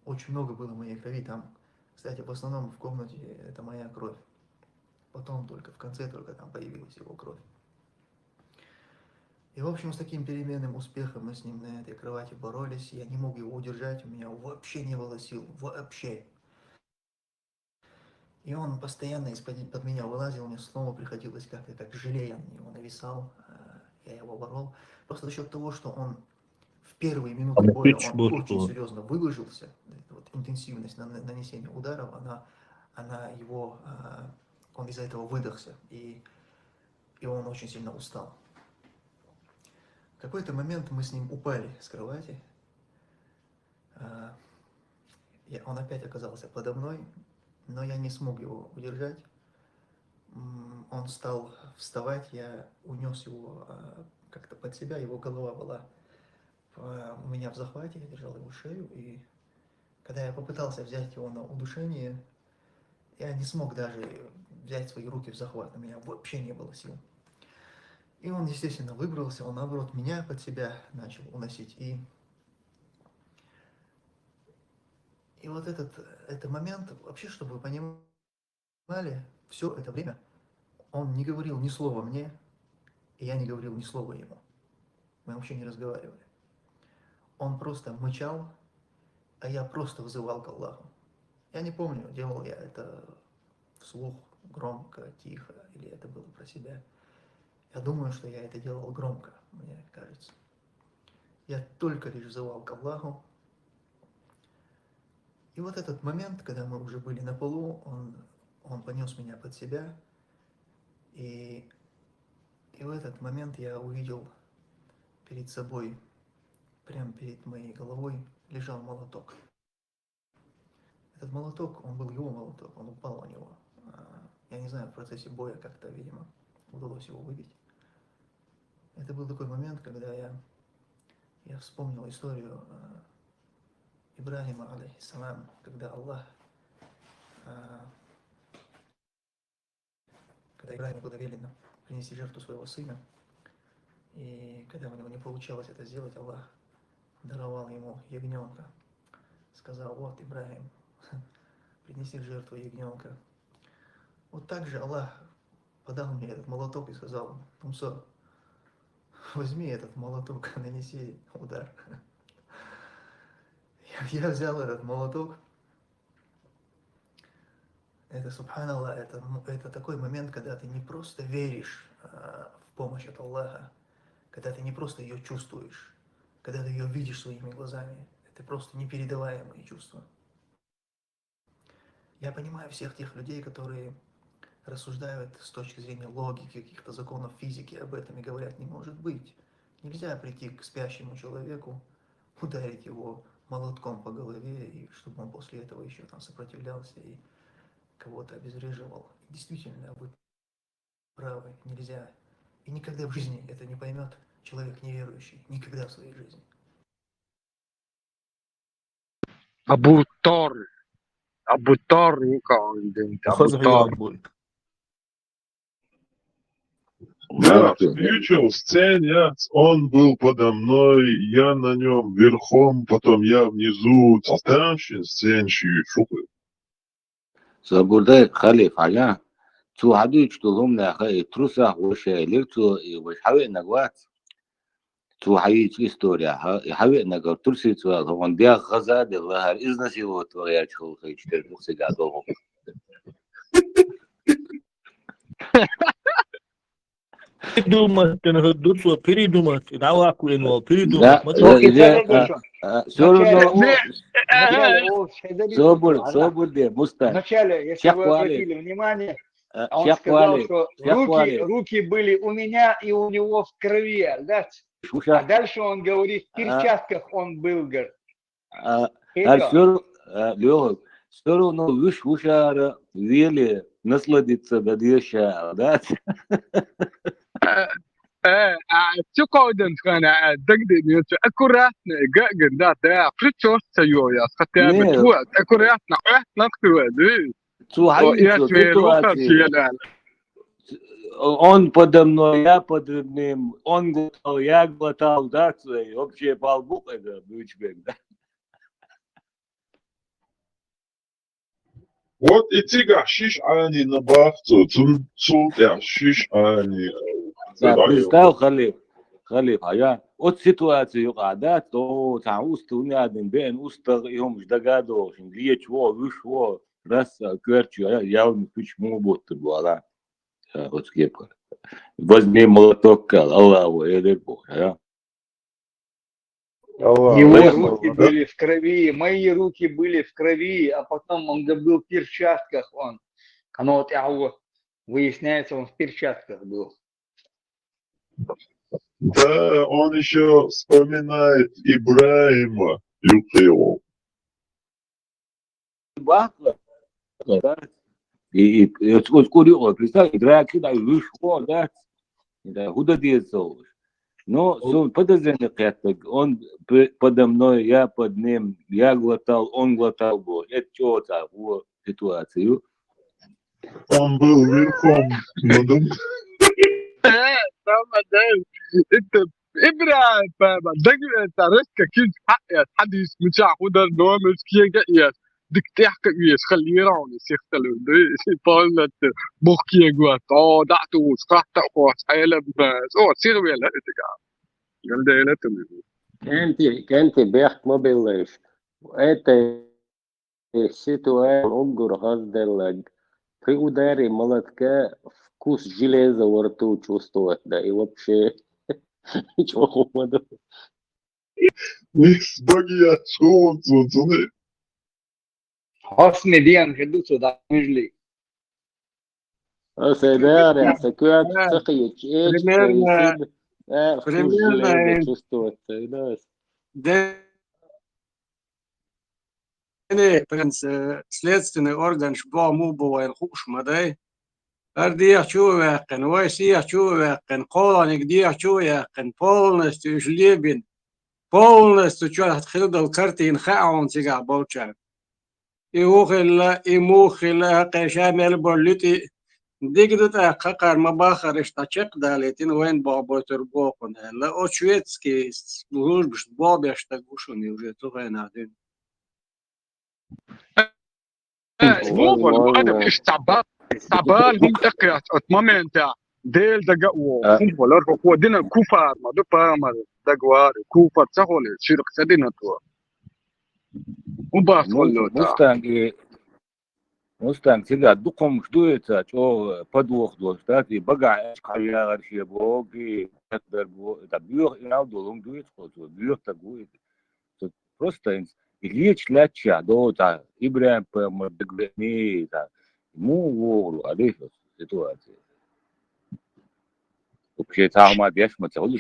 Очень много было моей крови там. Кстати, в основном в комнате это моя кровь. Потом только, в конце только там появилась его кровь. И, в общем, с таким переменным успехом мы с ним на этой кровати боролись. Я не мог его удержать, у меня вообще не было сил, вообще. И он постоянно из-под под меня вылазил, мне снова приходилось как-то, как желе я на него нависал, э, я его борол. Просто за счет того, что он в первые минуты боя, он очень серьезно выложился, вот интенсивность нанесения ударов, она, она его, э, он из-за этого выдохся, и, и он очень сильно устал. В какой-то момент мы с ним упали с кровати. А, я- Он опять оказался подо мной, но я не смог его удержать. М, Он стал вставать, я унес его а, как-то под себя, его голова была а, у меня в захвате, я держал его шею, и когда я попытался взять его на удушение, я не смог даже взять свои руки в захват, у меня вообще не было сил. И он, естественно, выбрался, он, наоборот, меня под себя начал уносить. И, и вот этот, этот момент, вообще, чтобы вы понимали, все это время он не говорил ни слова мне, и я не говорил ни слова ему. Мы вообще не разговаривали. Он просто мычал, а я просто взывал к Аллаху. Я не помню, делал я это вслух, громко, тихо, или это было про себя. Я думаю, что я это делал громко, мне кажется. Я только лишь взывал к Аллаху. И вот этот момент, когда мы уже были на полу, он, он понес меня под себя. И, и в этот момент я увидел перед собой, прямо перед моей головой, лежал молоток. Этот молоток, он был его молоток, он упал у него. А, Я не знаю, в процессе боя как-то, видимо, удалось его выбить. Это был такой момент, когда я, я вспомнил историю э, Ибрахима, алейхиссалам, когда Аллах, э, когда Ибрахиму было велено принести жертву своего сына, и когда у него не получалось это сделать, Аллах даровал ему ягненка. Сказал: «Вот, Ибрахим, принеси в жертву ягненка». Вот так же Аллах подал мне этот молоток и сказал: «Муса, возьми этот молоток, нанеси удар». Я, я взял этот молоток. Это, субханаллах, это, м- это такой момент, когда ты не просто веришь э, в помощь от Аллаха, когда ты не просто ее чувствуешь, Когда ты ее видишь своими глазами, это просто непередаваемые чувства. Я понимаю всех тех людей, которые рассуждают с точки зрения логики, каких-то законов физики об этом и говорят: «Не может быть. Нельзя прийти к спящему человеку, ударить его молотком по голове, и чтобы он после этого еще там сопротивлялся и кого-то обезвреживал». Действительно, вы правы, нельзя. И никогда в жизни это не поймет человек неверующий. Никогда в своей жизни. Абутор. Абутор никогда. Абутор. Да, включил сцене, он был подо мной, я на нем верхом, потом я внизу, там сценщик, слушай. Сабурдай халиф аля. Цу хадуч тулум на хай трусах вошелир цу и вош хаве нагват. Цу хавич история ха и хаве нагар турси цу он диа газа де лахар изнасиловать ваяч хол хай чтер бухсига долго. Придумать, ты на дуцу придумать, и дала кулину придумать. Да, да, да, а, а, всё равно. Собур, собур де, Мустанг. Вначале, если вы обратили внимание, он сказал, что руки, руки были у меня и у него в крови, да? А дальше он говорит, в перчатках он был, говорит. А, а всё, а, Лёха, всё равно виш вишара вели насладиться да дешара, да? Э, а цу койдан хана дагды не цу аккуратно гаган да да причёсца ё я хотя бы вот аккуратно э на кто да. Цу хай я ситуация. Он подо мной, я подо ним, он глотал, я глотал, да, свои. Вообще балбук это, бучбен, да. Вот и цига шиш ани на бахцу, цун цултя шиш ани. Представь, халиф, халиф, а я от ситуации юкъа да, то там усту не один бен, усту и он ждагадо, лечь во, выш во, раз, кверчу, а я явно пич му боттур буала. Оцкепка. Возьми молоток, кал, Аллаху, эдер бо, а? Его руки были в крови, мои руки были в крови, а потом он был в перчатках, он. Оно вот, а вот, выясняется, он в перчатках был. Да, он еще вспоминает Ибраима Юкиева. Бахла. И, и, и вот, вот кури, вот, представь, Ибраим кида вышел, да? Да, худа децо. Но сон подозрение кеттак, он п- подо мной, я под ним, я глотал, он глотал, вот. Это что так, вот, ситуацию. Он был верхом надо мной. Э, сама, да. Это Ибраим, баба, дагы это резко кинь, а, э, хадис, мыча, худа, номер, киега, э, дик, тяхка, э, халира, он, сехталу, да, полностью, бог, киега, о, да, ту, ската, о, айла, б, о, сирвела, это, га. Галдела, это, Кенти, кенти бехт мобилеш. Это ситуация уггур хазделлаг. При ударе молотка вкус железа во рту чувствовать, да, и вообще ничего хумаду. Микс багия чувствуется. Хосме диан хедуцу да мижли. Седаре, секунд, сахи, примерно, примерно чувствовать, да. Дени принц следственный орган шбо му бу вайн хуш мадай. Ар диях чу вяхкын, вай сиях чу вяхкын, колоник диях чу вяхкын, полностью иш лебин, полностью чу хилдал картин хаун сигах болчан. И ухилла, и мухилла, хакъеша мел боллити, дигдут а хакъар ма бахариш та чек далитин вайн бобойтур бокун элла. О шведский службиш бобешта гушуни уже тухайна дин. Э, ну, вот, ну, это, иш, таба-, табалгум экъяс от момента, дел дага о, кум болар, хо, хо, дина куфар, ма, ду памар, дагвар, куфар, ца холе, ширк, ца дина то. Убас холло, та. Мустанг, э, Мустанг, сига, дукхум шдуется, чё, э, подвох дошта, и бага, э, кавьягар шебо, и Цхьаькхадарг ву, да, боьха инал долу хӀума дуьйцу хьо, цо боьха стаг ву иза. Цо просто хӀинца и лечу лаьттачехь догӀу цхьа ИбрахӀим-пайхамар дагавеъний, цхьа муха вогӀур ву, а дийша оцу ситуацияца. Вообще цхьа хӀума деш ма ца хуьлу.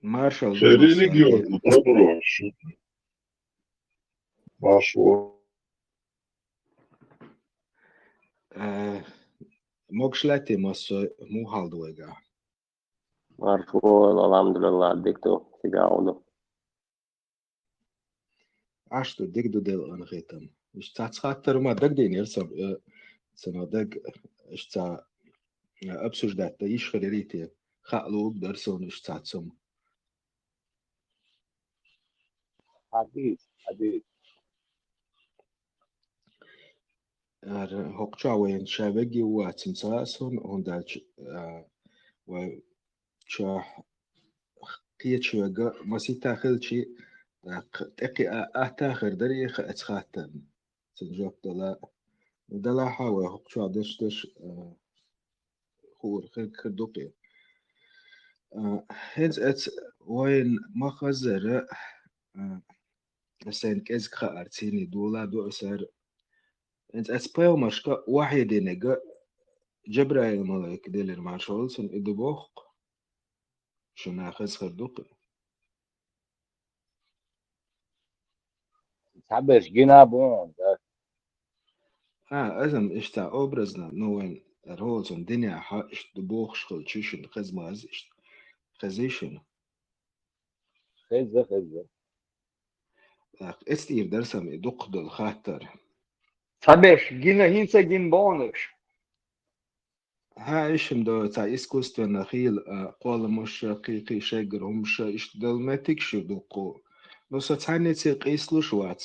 Маршалла ду, религиозный подборщик. Маршо. Э, могуш лаьттий массо а, муха хьал ду вайгахь? Маршо, алхьамдулиллахӀ, дика ду, шуьга хӀун ду? Аш ду, дика ду, Делан хетам. Иштта цхьацца хаттар ма дагадийнера сан, э, сан даг, иштта, э, обсуждать дан йиш хир ярий те? Хаа луург дара суна иштта цхьацца хӀума. Хьадис, хьадис. Ара, хӀокху чохь вайна ша вегги ву вацам ца хаьа суна, хӀунда аьлча, а, вай чохь кхечу вега масийтта хилчи, тӀаккха тӀекхиа атта хир дара и хаа ца хаттарна. Цуьнан жоп дала, далахьа вай хӀокху чохь деш-деш, а, хуур хир, хир ду кхин. А, хӀинца эца вайна ма-хаззара, а, сайна кӀезиг хаар цийний дола а ду аса хӀара. ХӀинца эца пайхамаршка вахьий динарг Джабраил-малик, Делера маршалла цунна, и ду боху-кх. Шуна хеза хир ду-кх. Цхьаберш гина а бу, да. А, азам иштта образно, ну, вайн ролзун динехьа иштта ду бохуш хилчи, шуна хеза ма аза иштта. Хезий шуна? Хеза, хеза. Так, эцтийр дара сан и дукха долу хаттар. Цхьаберш гина, хӀинца гина боху-кх. ХӀа, ишим до цхьа искусственно хийла, а, кхолламаш а, кхин-кхин шеггара хӀумаш а, иштта долу меттиг шу дуккху. Ну, со цхьаьннеца къийсалуш вац.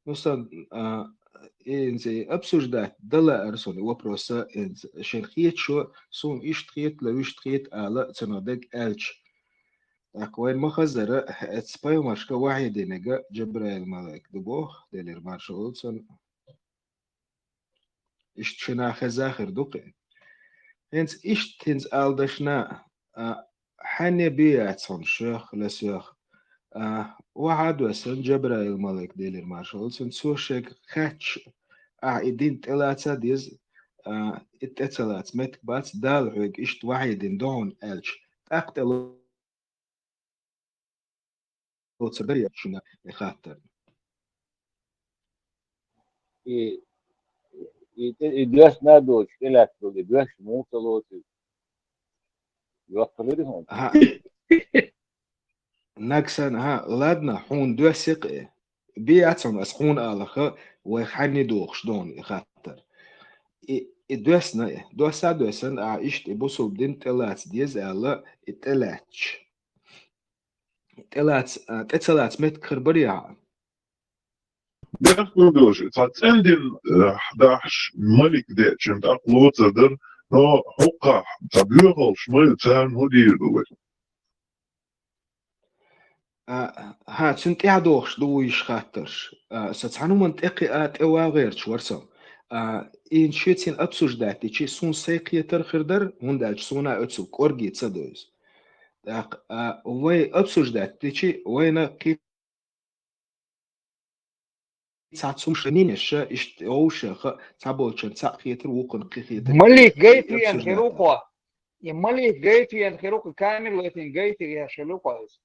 Ну, со, а, инзи обсуждать дала ара суна вопроса, инзи шен хеташо, суна иштта хета, ла вуьшта хета ала, цунах дерг аьлча. ТӀаккха вайн ма-хаззара, эца пайхамаршка вахьий динарг Джабраил-малик ду боху, Делера маршалла цунна. Иштта шуна хеза хир ду кхин. ХӀинца иштта хӀинца ала дашна, а, хьанне бен яц хьуна шоьх, ла соьх. А, вахьа а доьссина Джабраил-малик, Делера маршалла цунна, цо шега хаьттича, ахьа и дин тӀелаца деза, а, и тӀе ца лаца меттиг бац, Дала хьоьга иштта вахьий дина ду хьуна аьлча, тӀаккха тӀе лоцур дарий шуна и хаттар? И, и, и доьссина а доцуш, тӀелаьцна долу и доьссина муха ца лоцу? Йоккхалури хьуна? ХӀа. Нагсан, хӀа, ладно, хьуна доьсси-кх и. Бен яц хьуна ас хьуна аларх, вай хьанне дохуш ду хьуна и хаттар. И, и доьссина и. Доьсса а доьссина, ахьа иштта и бусулба дин тӀелаца деза аьлла, и тӀелаьцча. ТӀелаца, а, тӀе ца лаца меттиг хир барий ахьа? Бехк ма беш, цхьа цӀена дин, э, дахьаш малик деъча тӀаккха лоцур дара, но хӀокхахь цхьа боьхалш ма ю, царна хӀун дийр ду вай? А, хӀа, цуьнан тӀаьхьа дохуш ду вуьйш хаттарш. А, со цхьана хӀуманна тӀекхиа, тӀевагӀа гӀерташ вара со. А, и шуьца обсуждать дичи, суна сайн кхетар хир дара, хӀунда аьлча суна оцу кӀорге ца до иза. ТӀаккха, а, вай обсуждать дичи, вайна кхин цхьацца хӀумаш нинеша, иштта йовшаха, цхьаболчун цхьаъ хетар, вукхун кхин хетар. Малик гайтвен хир ву кхо. И малик гайтвен хир ву кхо, камер латин гайтир еш хир ву кхо иза.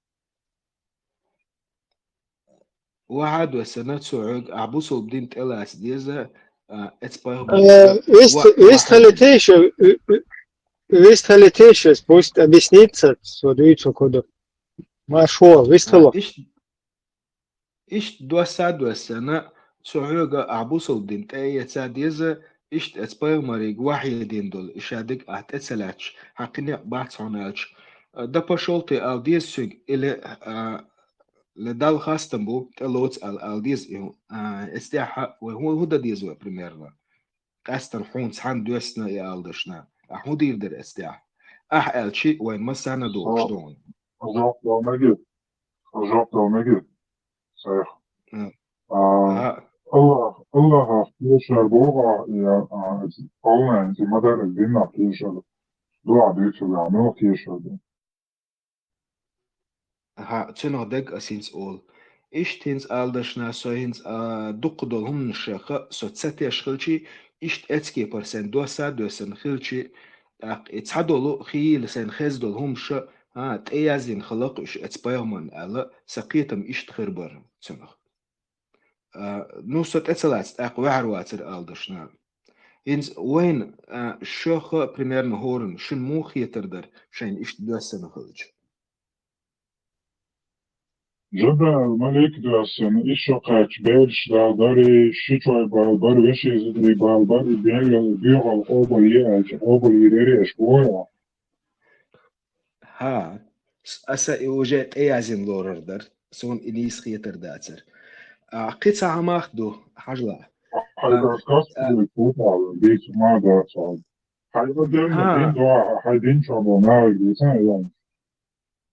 Вахьа а доьссина, цо хьоьга ахьа бусулба дин тӀелаца деза, а, эца пайхамар. Э, вист-, вист хилла тешаш, э, э, вист хилла тешаш, пусть объяснится, со дуьйцу куду. Маршо, вист хилла. А, иш-, Иштта доьсса а доьссина, цо хьоьга ахьа бусулба дин тӀе а эца деза, иштта эца пайхамарига вахьий дина долу и шадерг ахьа тӀе ца лаьтташ, хьан кхин некъ бац хьуна аьлча, а, да пошёл ты ала деза цуьнга, или, а, ле Далла хастам бу, тӀе лоцу ала, ала деза и, а, эцу тӀехь вай хӀун, хӀун дан деза вай примерно? Къаьстина хьуна цхьаьна доьссина и ала дашна. Ахьа хӀун дийр дара эцу тӀехь? Ахьа аьлчи, вайн массарна а догӀуш ду хьуна. Жоп дала мегар. Жоп дала мегар. Сайх. М. А, АллахӀ, АллахӀах тешар боху, я, а, полная, ти ма дара, динах тешар. дуьйцургахь, муьлха тешар ду. Аха, цунах дег ас хӀинца олу. Иштта хӀинца ала дашна, со хӀинца, а, дукха долу хӀуманаш шех а, со ца теш хилчи, иштта эцкепара сайн досса а доьссина хилчи, тӀаккха и цхьадолу хийла сайн хеза долу хӀумаша, а, тӀеязйина хилакх уьш эца пайхамарна аьлла, сан кхетам иштта хир бара цунах. А, ну, со тӀе ца лаца, тӀаккха ваьхьар вацара ала дашна. ХӀинца вайна, а, шех а примерно хӀоранна, шуна муха хетар дара, шайна иштта доьссина хилча? Жабраил малик доьссина, и шо кхаьчча бераш дала дарий, ши чой бала бара, вешин зударий бала бара, и бегал, бегал къобал е аьлча, къобал йийр яра аша, боху. ХӀа, с-, аса и уже тӀеязйина лорар дара, суна и нийса хетар дацара. А, кхин цхьа хӀамах ду, хьажал. Хьайгара каста а, вуй, кху тӀехь вуй, дийца ма дац хьо. Хьайгара дерна хӀа. Дин дуьхьа, хьайн дин чохь болу нахе дийца а йолуш.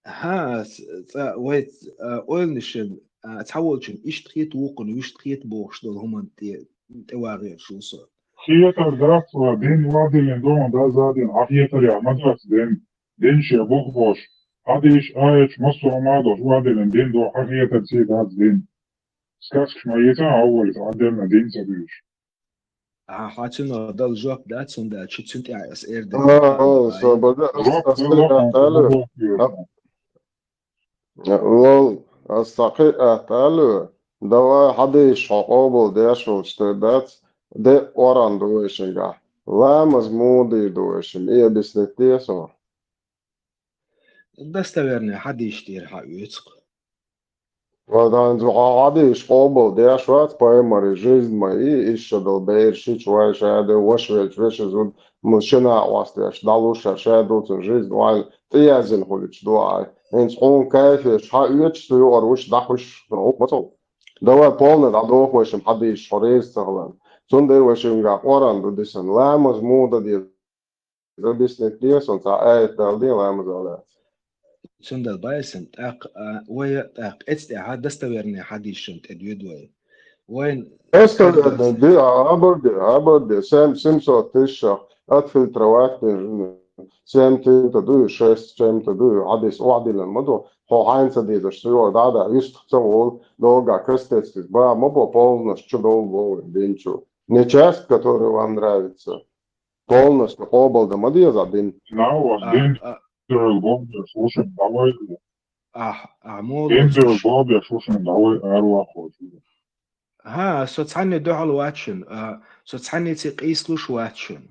ХӀа, с-, цкъа вай, а, ойланашна, а, цхьаволчун иштта хета, вукхун вуьшта хета бохуш долу хӀуманна тӀе, тӀе вагӀийр шу со. Хетар дац вай, дин вадилина догӀун даза дина, хьан хетарехь ма дац дин. Дин шен бух болуш, хьадийш, аяташ массо а ма долуш, вадилина дин догӀу, хьан хетар ций дац дин. Сказкаш ма йийца а, хьо валица, хьан дерна дин ца дуьйш. А, хьо цунах дала жоп дац, хӀунда аьлча цуьнан тӀехь аса эр дина. А, а, со бага, ас, ас кхин атта аьлла. Лол, ас ца кхин атта аьлла. Давай хьадийш хьо къобал деш волчу тера дац, де оран ду вайшингахь. Ламаз муха дийр ду вайшинна, и объяснить де со. Достоверный хьадийш тӀера хьан оьцу-кх. Ва дан хьо хьадийш къобал деш вац, пайхамаран жизнь ма и, иштта долу бераш шича вай ша де, ваша велча вешан зуда, ма шина а Ӏостеш, дӀалуш ша, ша дуцун жизнь, вайн тӀеязйина хуьлуьйтуш ду ай. ХӀинца хьуна кайфеш хьан оьцуш, цу юкъара вуш дӀахуьш, хӀума ма цо. Давай полный дӀадоху вайшимма хьадийш, хьо реза ца хиларна. Цундела вайшимма къоран ду дисина, ламаз муха дан деза. Объяснить де, сон цхьа аят дала де, ламаз а лаьцна. Цундела байсам, тӀаккха, а, вай, тӀаккха эцтӀехьа достоверный хьадийшан тӀе доьду вай. Вайн достоверный, де, а, абар де, абар де, семь, семьсот тысячах отфильтровать, семь чем-то дуй, шесть чем-то дуй, хьадийс охьадиллина ма ду, хьо хьайна ца дезаш, ца йо, да, да, юстах ца волу, долга кастецкиз, ба, ма бо, полностью чу долу бо, дин чу. Не часть, которая вам нравится. Полностью къобалдан ма деза дин. Нав, а, дин а, дерг бобеш вушин давай. А, а, молодец. Дин дерг бобеш вушин давай, арвахочу. ХӀа, со цхьанне дуьхьал вац шуна, а, со цхьанне ци къийсалуш вац шуна.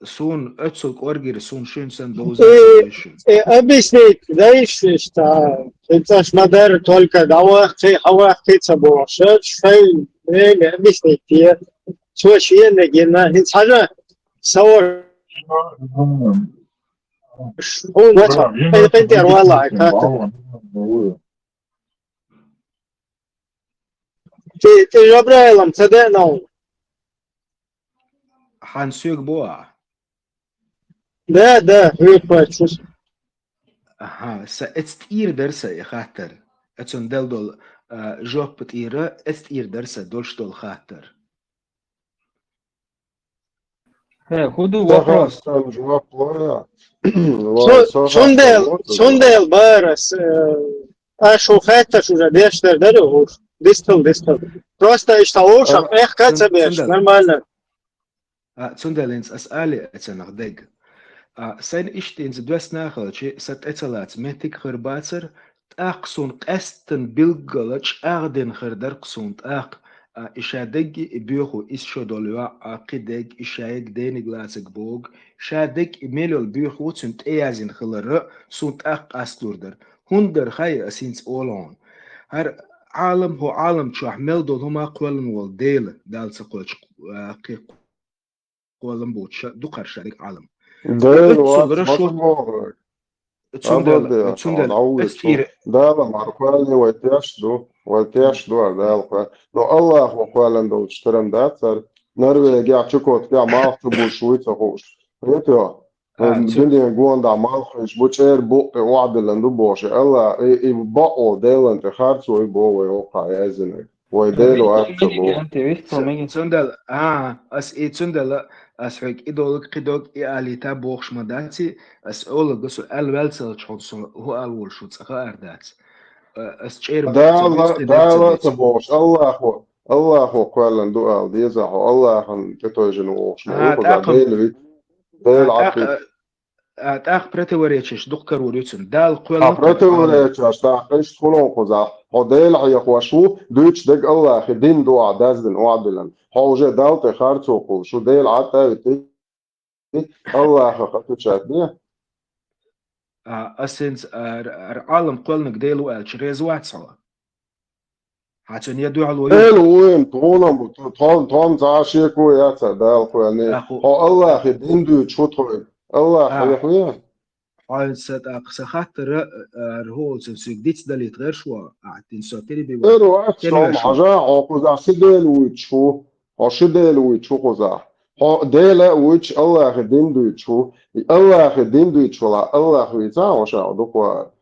Суна оццул кӀоргира, суна шуьнца довза Э, ца вешина. Э, объяснить, да, ишта, цаш ма дара, только давай, хьавахкхи ца бохуш, шай, э, объяснить, э. Цо шена гина, хӀинца хьажа, савар. Хьуна вац, кхин, кхин тӀера валахь, хатта. Ти, ти Жабраилам ца деана хьуна? Хьан соьга бу ахь? Да, да, хьоьга кхоьссуш. Аха, сан эцтӀера дара сан и хаттар. Оцунна дала долу, а, жоп тӀера, эцтӀера дара сан долуш долу хаттар. Хе, хӀун ду вопрос? Цундел, цундел бара, с-, э, ашу хатташ уже деш дар дара уж. Дистал, дистал. Просто иштта уж, а, эх, ка ца беш, нормально. А, цундел хӀинца ас али а цанах дег. А, сайн иштта хӀинца доьсна а хилчи, сан тӀе ца лаца меттиг хир бацара, тӀаккха суна къаьсттина билггала чӀагӀдина хир дара-кх суна тӀаккха, а, и ша дегги и боьху, иза шо долу йоӀ, а, кхин дегг, и шайг дениг лацаг богу, ша дегг и мел йолу боьху цуьнан тӀеязйина хиларра, суна тӀаккха къасталур дара. ХӀунда дара хаьий ас хӀинца олу хьуна? ХӀара Ӏалам, хӀу Ӏалам чохь мел долу хӀума кхоьллина волу Дела, Далла ца кхочу, а, кхин кхоллам боцуша дукхарша дерг Ӏалам. Дела вац, цундела шо-, мацам бохург. Цундела, Абаде, цундела, Дала ас тӀера. Дала мара кхоьллина вай теш ду, вай теш ду ара Дала кхоьллина. Но Аллахо кхоьллина долчу тера дац ара. Норвегехь, Чукоткехь малх чу буьлуш вуй ца хууш. Хетий? А, цу- Дуьнен гондахь малх хууш бу, чӀера букъ тӀе охьадиллина ду бохуш. Аллах, и, и бакъо Делан тӀе харц вуй боху вай оккхахь яздинарг. Вай Дела вац ца боху. Цундела, а, ас и цундела, ас хьоьга и долг, кхидолг и алийта бохуш ма дац и, ас олага со аьлла ваьллачхьана со хӀу ала волуш ву цкъа хаар дац. Ас чӀера Дала, Дала ца бохуш, Аллахо, Аллахо кхоьллина ду ала деза хьо, Аллахана тӀетойжина вохуш ма ву, кхуза Дела вит, Дела Ӏад вит. А, тӀаккха противоречиеш дукха карор ю цуьнан. Дала кхоьллина. Хьан противоречиеш, тӀаккха иштта хуьлу кхузахь. Хьо Дела хьехош ву, дуьйцуш дерг Аллахе дин ду ахь даздина, охьадиллина. Хьо уже Далла тӀе харцо кхуллуш ву, Дела Ӏад а витий, Аллахах отвечать де. А, ас хӀинца, а, р-, р-, Ӏалам кхоьллинарг Дела ву аьлча, реза вац хьо? Хьан цуьнан я дуьхьало ю? Дела ву, тхуна бу, тхо-, тхо-, тхо-, тхуна цхьа а шеко яц, Дала кхоьллина. Аху. Хьо Аллахе дин дуьйцуш ву тхо. Аллах хьехаве? Хьо сан тӀаккха сан хаттара, а, ар хӀу оцу соьга диц далийта гӀерш ву, а, дин со перебивать. Дела вац, хьо ма хьажа, хьо кхузахь ши Дела вуьйцуш ву. Хьо ши Дела вуьйцуш ву кхузахь. Хьо Дела а вуьйцуш, Аллахе дин дуьйцуш ву. Аллахе дин дуьйцуш вала, Аллах вийца, хьо ша дукха вара.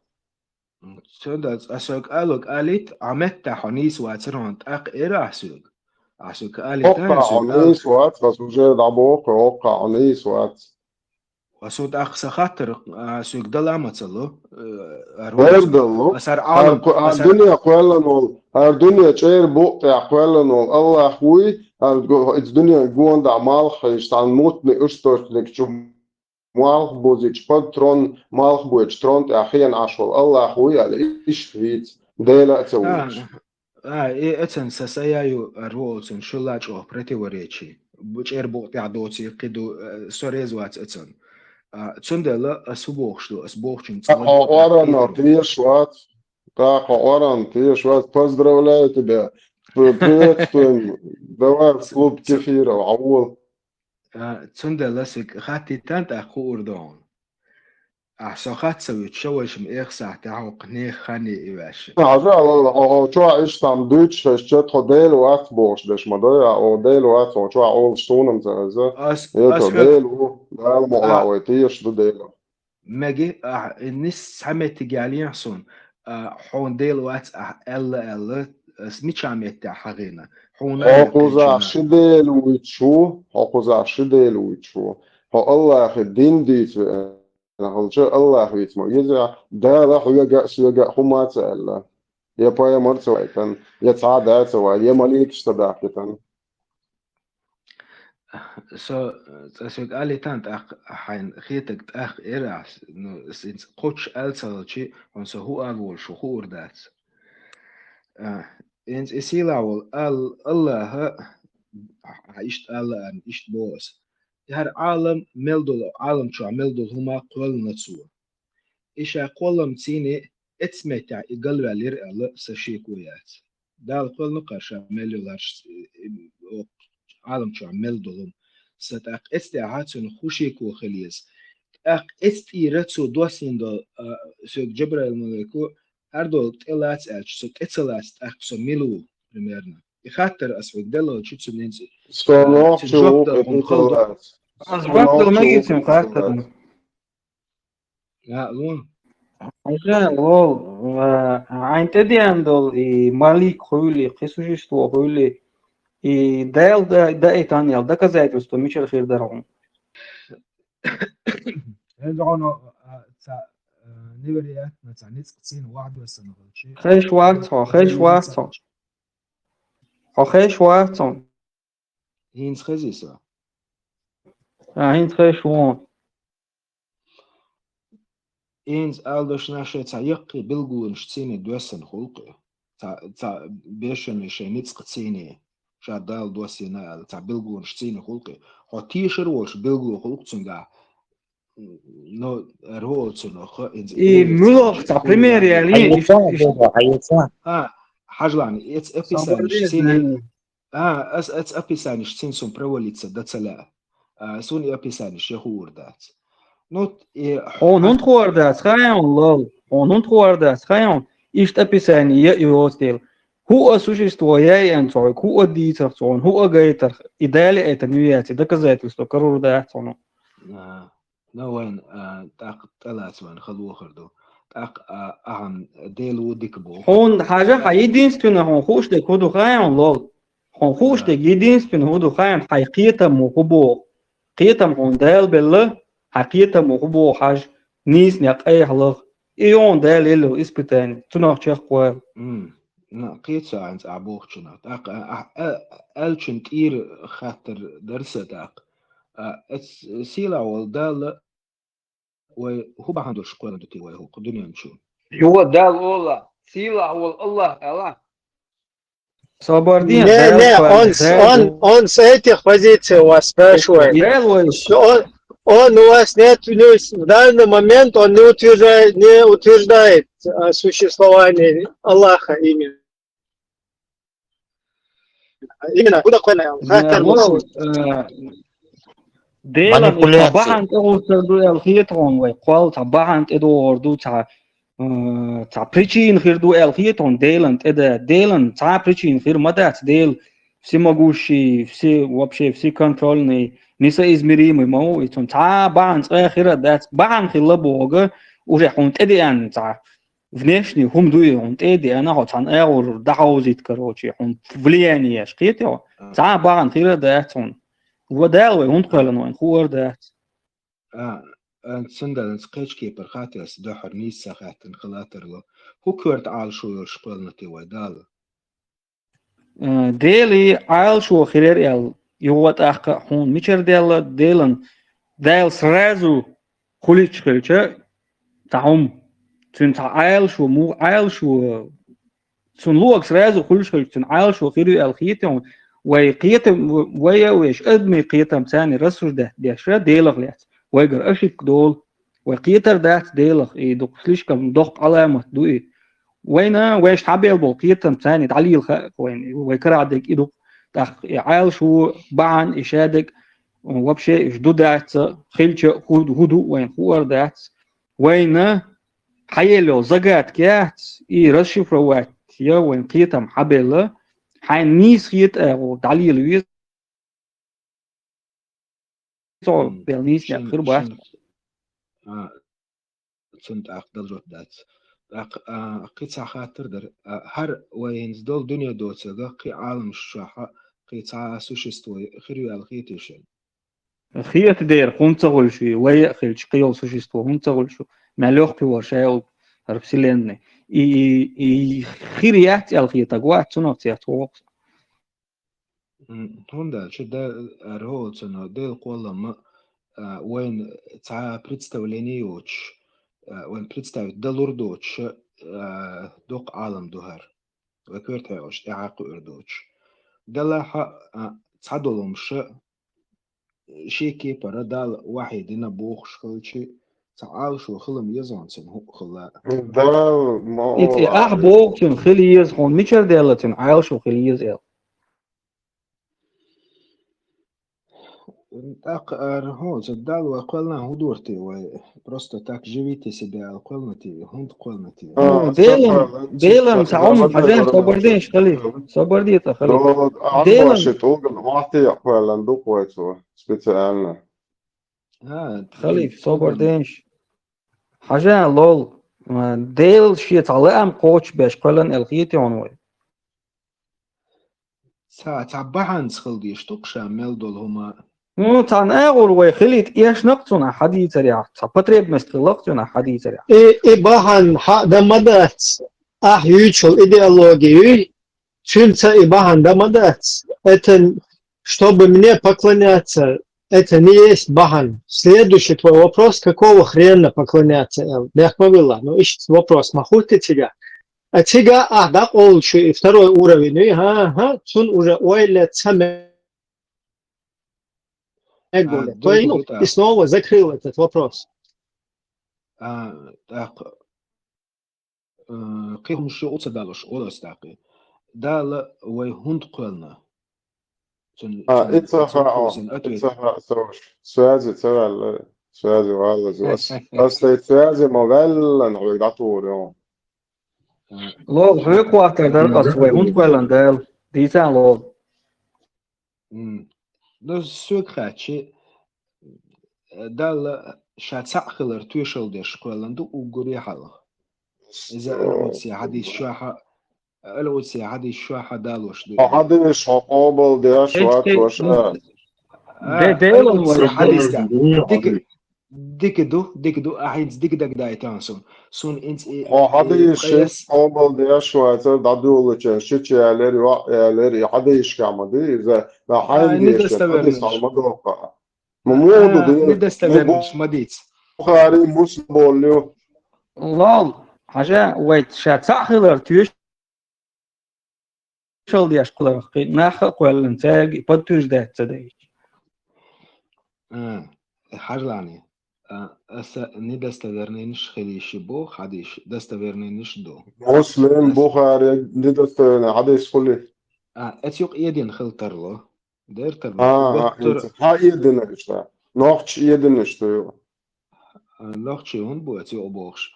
Цундела ас соьга алог алийта, Ӏа меттахь хьо нийса вацара хьуна, тӀаккха эр ахь соьга. Ахь соьга алийта, хӀокхахь хьо нийса вац, ас уже дӀабоху, хӀокхахь хьо нийса вац. Ас хӀун тӀаккха сан хаттар, а, соьга дала а ма ца ло, э, ар хӀора далло. Ас ар Ӏалам, ар дуьне кхоьллина волу, ар дуьне чӀера букъ тӀехь кхоьллина волу Аллах вуй, ар го-, иза дуьненан гондахь малх хьийзаш, цхьана мутни источник чу малх бузича, под трон, малх бойтуш трон тӀехь хенан Ӏаш волу Аллах вуй аьлла, иштта вийца, Дела а ца вуьйцуш. А, и эцан сан сая ю, ар хӀу оцун шула чӀогӀа противоречи. ЧӀера букъ тӀехь доций кхин ду, э, со реза вац эцан. А, цундела ас хӀу бохуш ду, ас бохучун цӀа хьо орана тешаш вац. ТӀаккха хьо орана тешаш вац. Поздравляю тебя. П-, приветствуем. Давай в клуб кефиров, Ӏа вола. А, цундела ас хаттийтан тӀаккха хуур ду хьуна. Ахь со хатта ца вуьту, ша вайшимма эха сахьтехь хӀокху нехан хан е и ваьшна. Хьажа, хьо, хьо, хьо чохь иштта там дуьйцуш хезча, тхо Дела вац бохуш деш ма дай, а, хьо Дела вац, хьо чохь олуш суна ца хеза. Ас, э, ас тхо хьоьга Дела ву, Дала мукъ лахь вай, тешаш ду Дела. Меги, ахь, и нис цхьа меттиг ялийна суна, а, хьуна Дела вац, ахь аьлла, аьлла, ас мичахь меттехь хьахийна? Хьуна хьо кхузахь ши Дела вуьйцуш ву, хьо кхузахь ши Дела вуьйцуш ву. Хьо Аллахе дин дийца веана хилча, Аллах вийца ма веза, Дала хьоьга а, соьга а хӀума а ца аьлла. Я пайхамар ца вайтан, я цхьа а да ца вай, я маликаш ца дахкитан. Со, цкъа соьга алийтан тӀаккха хьайна хетаг тӀаккха эр ахь, ну, синца кхоччуш аьлла ца хилчи, хьуна со хӀу ала волуш ву хуур дац. А, хӀинца и сийлахь волу Ал-, Аллаха, ахь иштта ала аьлла, иштта боху аса. ХӀара Ӏалам мел долу, Ӏалам чохь мел долу хӀума кхоьллина цо. И ша кхоллам цийне эццу меттехь и галваьллира аьлла, сан шеко яц. Дала кхоьллина кхара ша мел йоларш, и, и, оцу Ӏалам чохь мел долу хӀума. Сан тӀаккха эццу тӀехьа цуьнан хӀу шеко хила еза. ТӀаккха эццу тӀера цо доссийна долу, а, соьга Джабраил-малайко, хӀара долу тӀе лаца аьлча, со тӀе ца лаца, тӀаккха со мила ву, примерно. И хаттар ас хьоьга делла чу цуьнан цӀе. Со нохча ву, тӀе ца лаца. Ас баккъал мегицин хаттар. Я, лун. Хьажа, лол, а, хьайн тӀедеана долу и малик хуьлий, кхин существо хуьлий, и Дала да-, даийтан ял доказательство мичара хир дара хьуна? Хьажа хьуна, а, ца, а, невероятно, ца ницкъ цийна вахьдо санна хилчи. Хеш вац хьо, хеш вац хьо. Хьо хеш вац хьо. ХӀинца хези со. А, хӀинца хеш вон. ХӀинца ала дашна шайн цхьа яккхий билгалонаш цийна доьссина хӀуллакхе. Цхьа, цхьа бешана шайн ницкъ цийна, ша Дала доссийна аьлла, цхьа билгалонаш цийна хӀуллакхе. Хьо тешар волуш билгало хӀуллакх цуьнгахь. Ну, ар хӀу оцунах, хӀинца и пример муьлха цхьа пример яли, хьайца, иштта, иштта. Хьайца. А, хьажлани, эц описаниеш цийна. А, ас, ас описаниеш цин сун провалиться дан ца лаьа. А, сун и описаниеш я хуур дац. Ну, и хьуна хӀунда хуур дац, хай хьуна, лол? Хьуна хӀунда хуур дац, хай хьуна? Иштта описание я и воцу дела. ХӀуъа существо я и ан цо хьоьга, хӀуъа дийцарх цо хьуна, хӀуъа гайтарх, и Дала этан ю яц, и доказательство карур дац хьуна. А, ну, вайн, а, тӀаккха тӀалаца вайн халохар ду. тӀаккха, а, ахьа Дела ву дика боху. Хьуна хьажа, хьан единственный хьуна хууш дерг хӀун ду хаьий хьуна, Лол? Хьуна хууш дерг единственный хӀун ду хаьий хьуна, хьайн кхетам хӀун боху? Кхетам хьуна Дала белла, хьайн кхетам хӀун боху хьажа, нийса некъ айхьа лаха. И ю хьуна Дала елла испытание, цунах чекхвала. М. На, кхета со хьайна цӀа бохучунах. ТӀаккха, а, а, а, аьллачун тӀера хаттар дара сан тӀаккха. А, эц-, сийлахь волу Дала вай хӀун бахьана долуш кхоьллина ду те вай хӀокху дуьнен чу? Юха Дала ола, сийлахь волу Аллах ала. Собар де, Не, не, он, он, он с этих позиций у вас спрашивает. Дала вай. Он, он у вас нет, ну, в данный момент он не утверждает, не утверждает о существовании Аллаха именно. Именно, куда кхоьллина? Делан цхьа бахьана тӀегӀуттур ду аьлла хета хьуна вай, кхолла цхьа бахьана тӀедогӀур ду, цхьа, э, цхьа причина хир ду аьлла хета хьуна Делан тӀеда. Делан цхьа а причина хир ма дац, Дела всемогущий, все, вообще всеконтрольный, несоизмеримый ма ву, и цунна цхьа а бахьана цкъа а хир а дац, бахьана хилла боху, уже хьуна тӀедеана цхьа внешний хӀума ду и, хьуна тӀе а деана, хьо цхьана агӀор дӀахьовзийта, короче, хьуна влияние еш, кхетий хьо? Цхьа а бахьана хир а дац хьуна. Ва Дала вай хӀунда кхоьллина вайна хуур дац. А, а, цундела кхечу кепара хаттар ас дуьххьара нийса ца хаьттина хила тарло. ХӀун коьрта Ӏалашо йолуш кхоьллина те вай Дала? Э, Дели Ӏалашо хир яра аьлла, юха тӀаккха хьуна мичара даьлла, Делан, Дала сразу хуьлуьйтуш хилча, цхьа хӀума, цуьнан цхьа Ӏалашо, муха Ӏалашо, цунна луъург сразу хуьлуш хилча, цуьнан Ӏалашо хир ю аьлла хетий хьуна, вай кхетам, вай а вешан адамийн кхетам царна рассуждать деш, Делах лаьцна, вайгара ошибка долу. Вай кхетар дац Делах, и дукха слишком доккха Ӏаламат ду и. Вайна, вайша хьабелла болу кхетам царна дӀалийла хаьа вайна, вай карахь дерг и ду. ТӀаккха и Ӏалашо, бахьана, и шадерг, вообще, уьш ду дац, хилча, хӀу-, хӀун ду, вайна хуур дац. Вайна хьаелла йолу загадка яц, и расшифровать я вайна кхетам хьабелла, хьайна нийса хета агӀор дӀалийла веза. Цо бел нийса некъ хир бац. А, цунна тӀаккха дала жоп дац. ТӀаккха, а, кхин цхьа хаттар дара. А, хӀара вай хӀинца долу дуьне доцург кхин Ӏаламаш чохь кхин цхьа существо хир ю аьлла хетий шуна? Хета дера, хӀунда ца хуьлуш ю, вай а хилча, кхин йолу существо хӀунда ца хуьлуш ю? Мел легкий вара ша йолу хӀара вселенная. И, и, и хир яц аьлла хетарг вац, цунах цецвогӀу. М, хӀунда аьлча да, ара хӀоцуна Делан кхоллама, а, вайна цхьа представление йоцуш, а, вайна представить далур доцуш, а, доккха Ӏалам ду хӀара. Вай коьрта хьекъалш тӀаьхьа кхуьур доцуш. Делахь а, цхьа долу хӀумаш шен кепара Дала вахьи дина бохуш хилча, цхьа Ӏалашо хила ма еза хьуна цуьнан хӀуъа хилла. И тӀе ахь боху цуьнан хила еза хьуна, мичара даьлла цуьнан Ӏалашо хила еза аьлла. ТӀаккха ара хьо, ца Дала вай кхоьллина хӀун дора те вай? Просто так живите себе аьлла кхоьллина те, хӀунда кхоьллина те? Делан, Делан цхьа хӀума хьажа, собар деш хилий, собар де цкъа хилий. Делан ши тӀулган вахьте кхоьллина ду-кх вай цо специально. А, Хилий, собар деш. Хьажа, Лол, Дела шен цхьа лаам кхочушбеш кхоьллина аьлла хетий хьуна вай? Цхьа, цхьа бахьанца хила дезаш ду-кх ша мел долу хӀума. Ну, цхьана агӀор вай хилийта эшна-кх цунах хьадийцарехь, цхьа потребность хилла-кх цунах хьадийцарехь. И, и бахьана хьа дан ма дац, ахь юьйцучул идеологи юй, цуьнца и бахьана дан ма дац. Это, чтобы мне поклоняться, это не есть бахьана. Следующий твой вопрос, какого хрена поклоняться, Эл? Бехк ма билла, ну, иштта вопрос ма хӀуттий цига. А цига ахь дӀакъовлуш ю и второй уровень, и ха, ха, цунна уже ойла ца ме-, мегур. То есть, ну, и снова закрыл этот вопрос. А, так, э, кхин хӀумаш юкъа ца далуш, олас даккхий. Дала вай хӀунда кхоьллина? Цун, А, цун, и ца цун хаьа, вопросан и ответ. ца хаьа, Саш. Связи ца ваьлла, связи валла, ас, ас тӀе связи ма ваьлла, хьоьга дӀатухур ю. А, Лол, хьоьга хаттар дара ас вай, хӀунда кхоьллина Дала? Дийца, Лол. м. Ну, соьга хаьттича, Далла ша цхьаъ хилар тоьшалла деш кхоьллина ду уггаре хьалха. Иза алкъудси хьадис шоаха, алкъудси хьадис шоаха далош ду. Хьо хьадис хьо къобалдеш вац, ваша. Де-, Делан алкъудси вай хьадис. Дика, дика ду, дика ду, а хӀинца дика дагадайтан сун. Сун инц и, Хьо хьадис ши къобалдеш вац, дӀадулача, ши чалер, йоӀ ялер, и хьадис кама ди, иза, да хьайн деш, хьадис хьал ма докка. Ма муду ди, недостоверность ма диц. Бухари, Муслим боллю. Лол, хьажа, вай ша цаӀ хилар туьш шал деш кхуларах кхин, нах а кхоьллина, цаьрга подтверждать ца дайча. Хьажлани, аса недостоверныйнаш хилийши бо, хьадиш достоверныйнаш ду. Муслим, Бухари, недостоверный хьадис хули. Эц юкъ един хил тарло. Дер тарло. Хьа единаш да. Нохч единаш ду. Нохчий хӀун бу эц юкъ бохуш?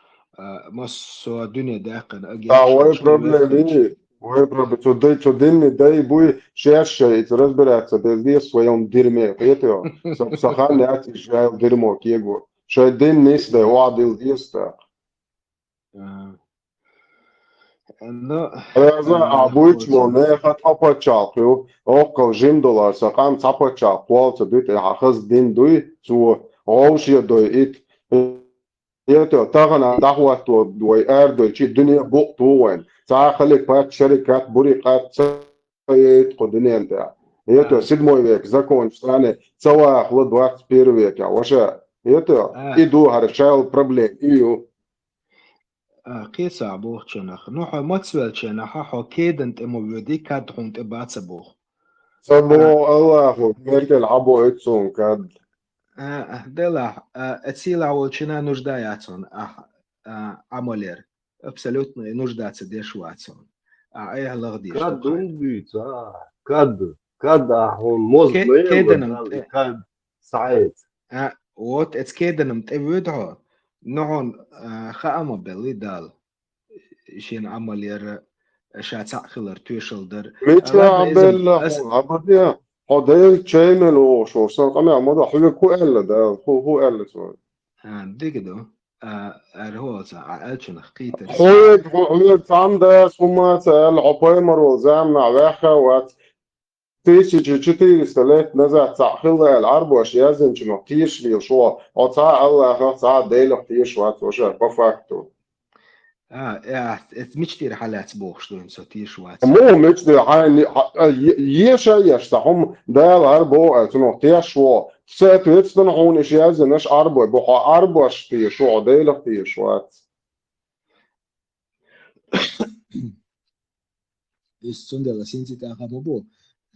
Массо дуьне даьккхина аги. Да, вай проблеми, вай проблеми. Цу дай, цу динни дай буй, шеш шай, это разбираться, без вес в своем дерьме. Кхетё? Со, со ханна ати жайл дерьмо кего. Шай дин нис дай, уадил дис да. Ну, Раза а буйчмо, неха тхо паччалкхю, оккхал жим долар са къам цхьа паччалкх кхолца дуьтӀехьа хаз дин дуй, цо гӀовше дой ит. Ето, тахана дӀахӀотто вай ардой, чи дуьне букъ ту вайн. Цхьа халик пач, шарикат, бурикат, ца ет кху дуьнен тӀа. Ето, седьмой век, закон страны, ца вахла двадцать первый века, ваша. Ето, и ду хӀара шайл проблем, и ю. Кхеца бохучунах. Ну, хьо мацвелченахьа, хьо кедан тӀе ма воьди, кад хьун тӀе баца боху. Ца бо Аллаху, меркел хьабо эцун кад. Делахь, эцила волчина нужда яцун, ах, Ӏамалер. Абсолютно нуждаться деш вацун. А айхьа лагъдеш. Кад дун буьйца, кад, кад а хьун моз кеданам кад саьц. Вот, эц кеданам тӀе воьду хьо, ну хьун хаама белли дал. Шен Ӏамал яра, ша цхьаъ хилар, тоьшалла дар. Мича Ӏабелла хьун, Ӏабадия? Хьо дайла чай мел вогӀуш ву, сан къамел ма до, хьоьга хӀу аьлла дала, хӀу, хӀу аьлла цо? Дига ду. Ара хӀоца, а аьлчунах кхийтар. Хьоьга, хьоьга цхьамма дас хӀума ца аьлла, хьо пайхамар волу заманахь ваьхха а вац. Тысяча четыреста лет назад цхьаъ хилла аьлла, Ӏарбош яздинчунах тешаш лела шу, хьо цхьа а Аллахах, цхьа а Делах тешаш вац, ваша, по факту. А, э, эц мичтира хьалаьцна бохуш ду, со тешаш вац. Муха мичтира хьайн, еша еш, цхьа хӀума Дала Ӏарбо а, цунах тешаш ву. Соответственно, хьуна иша яздинарш Ӏарбой бу, хьо Ӏарбош тешаш ву, хьо Делах тешаш вац. Иза цундела синцитӀа хама бу.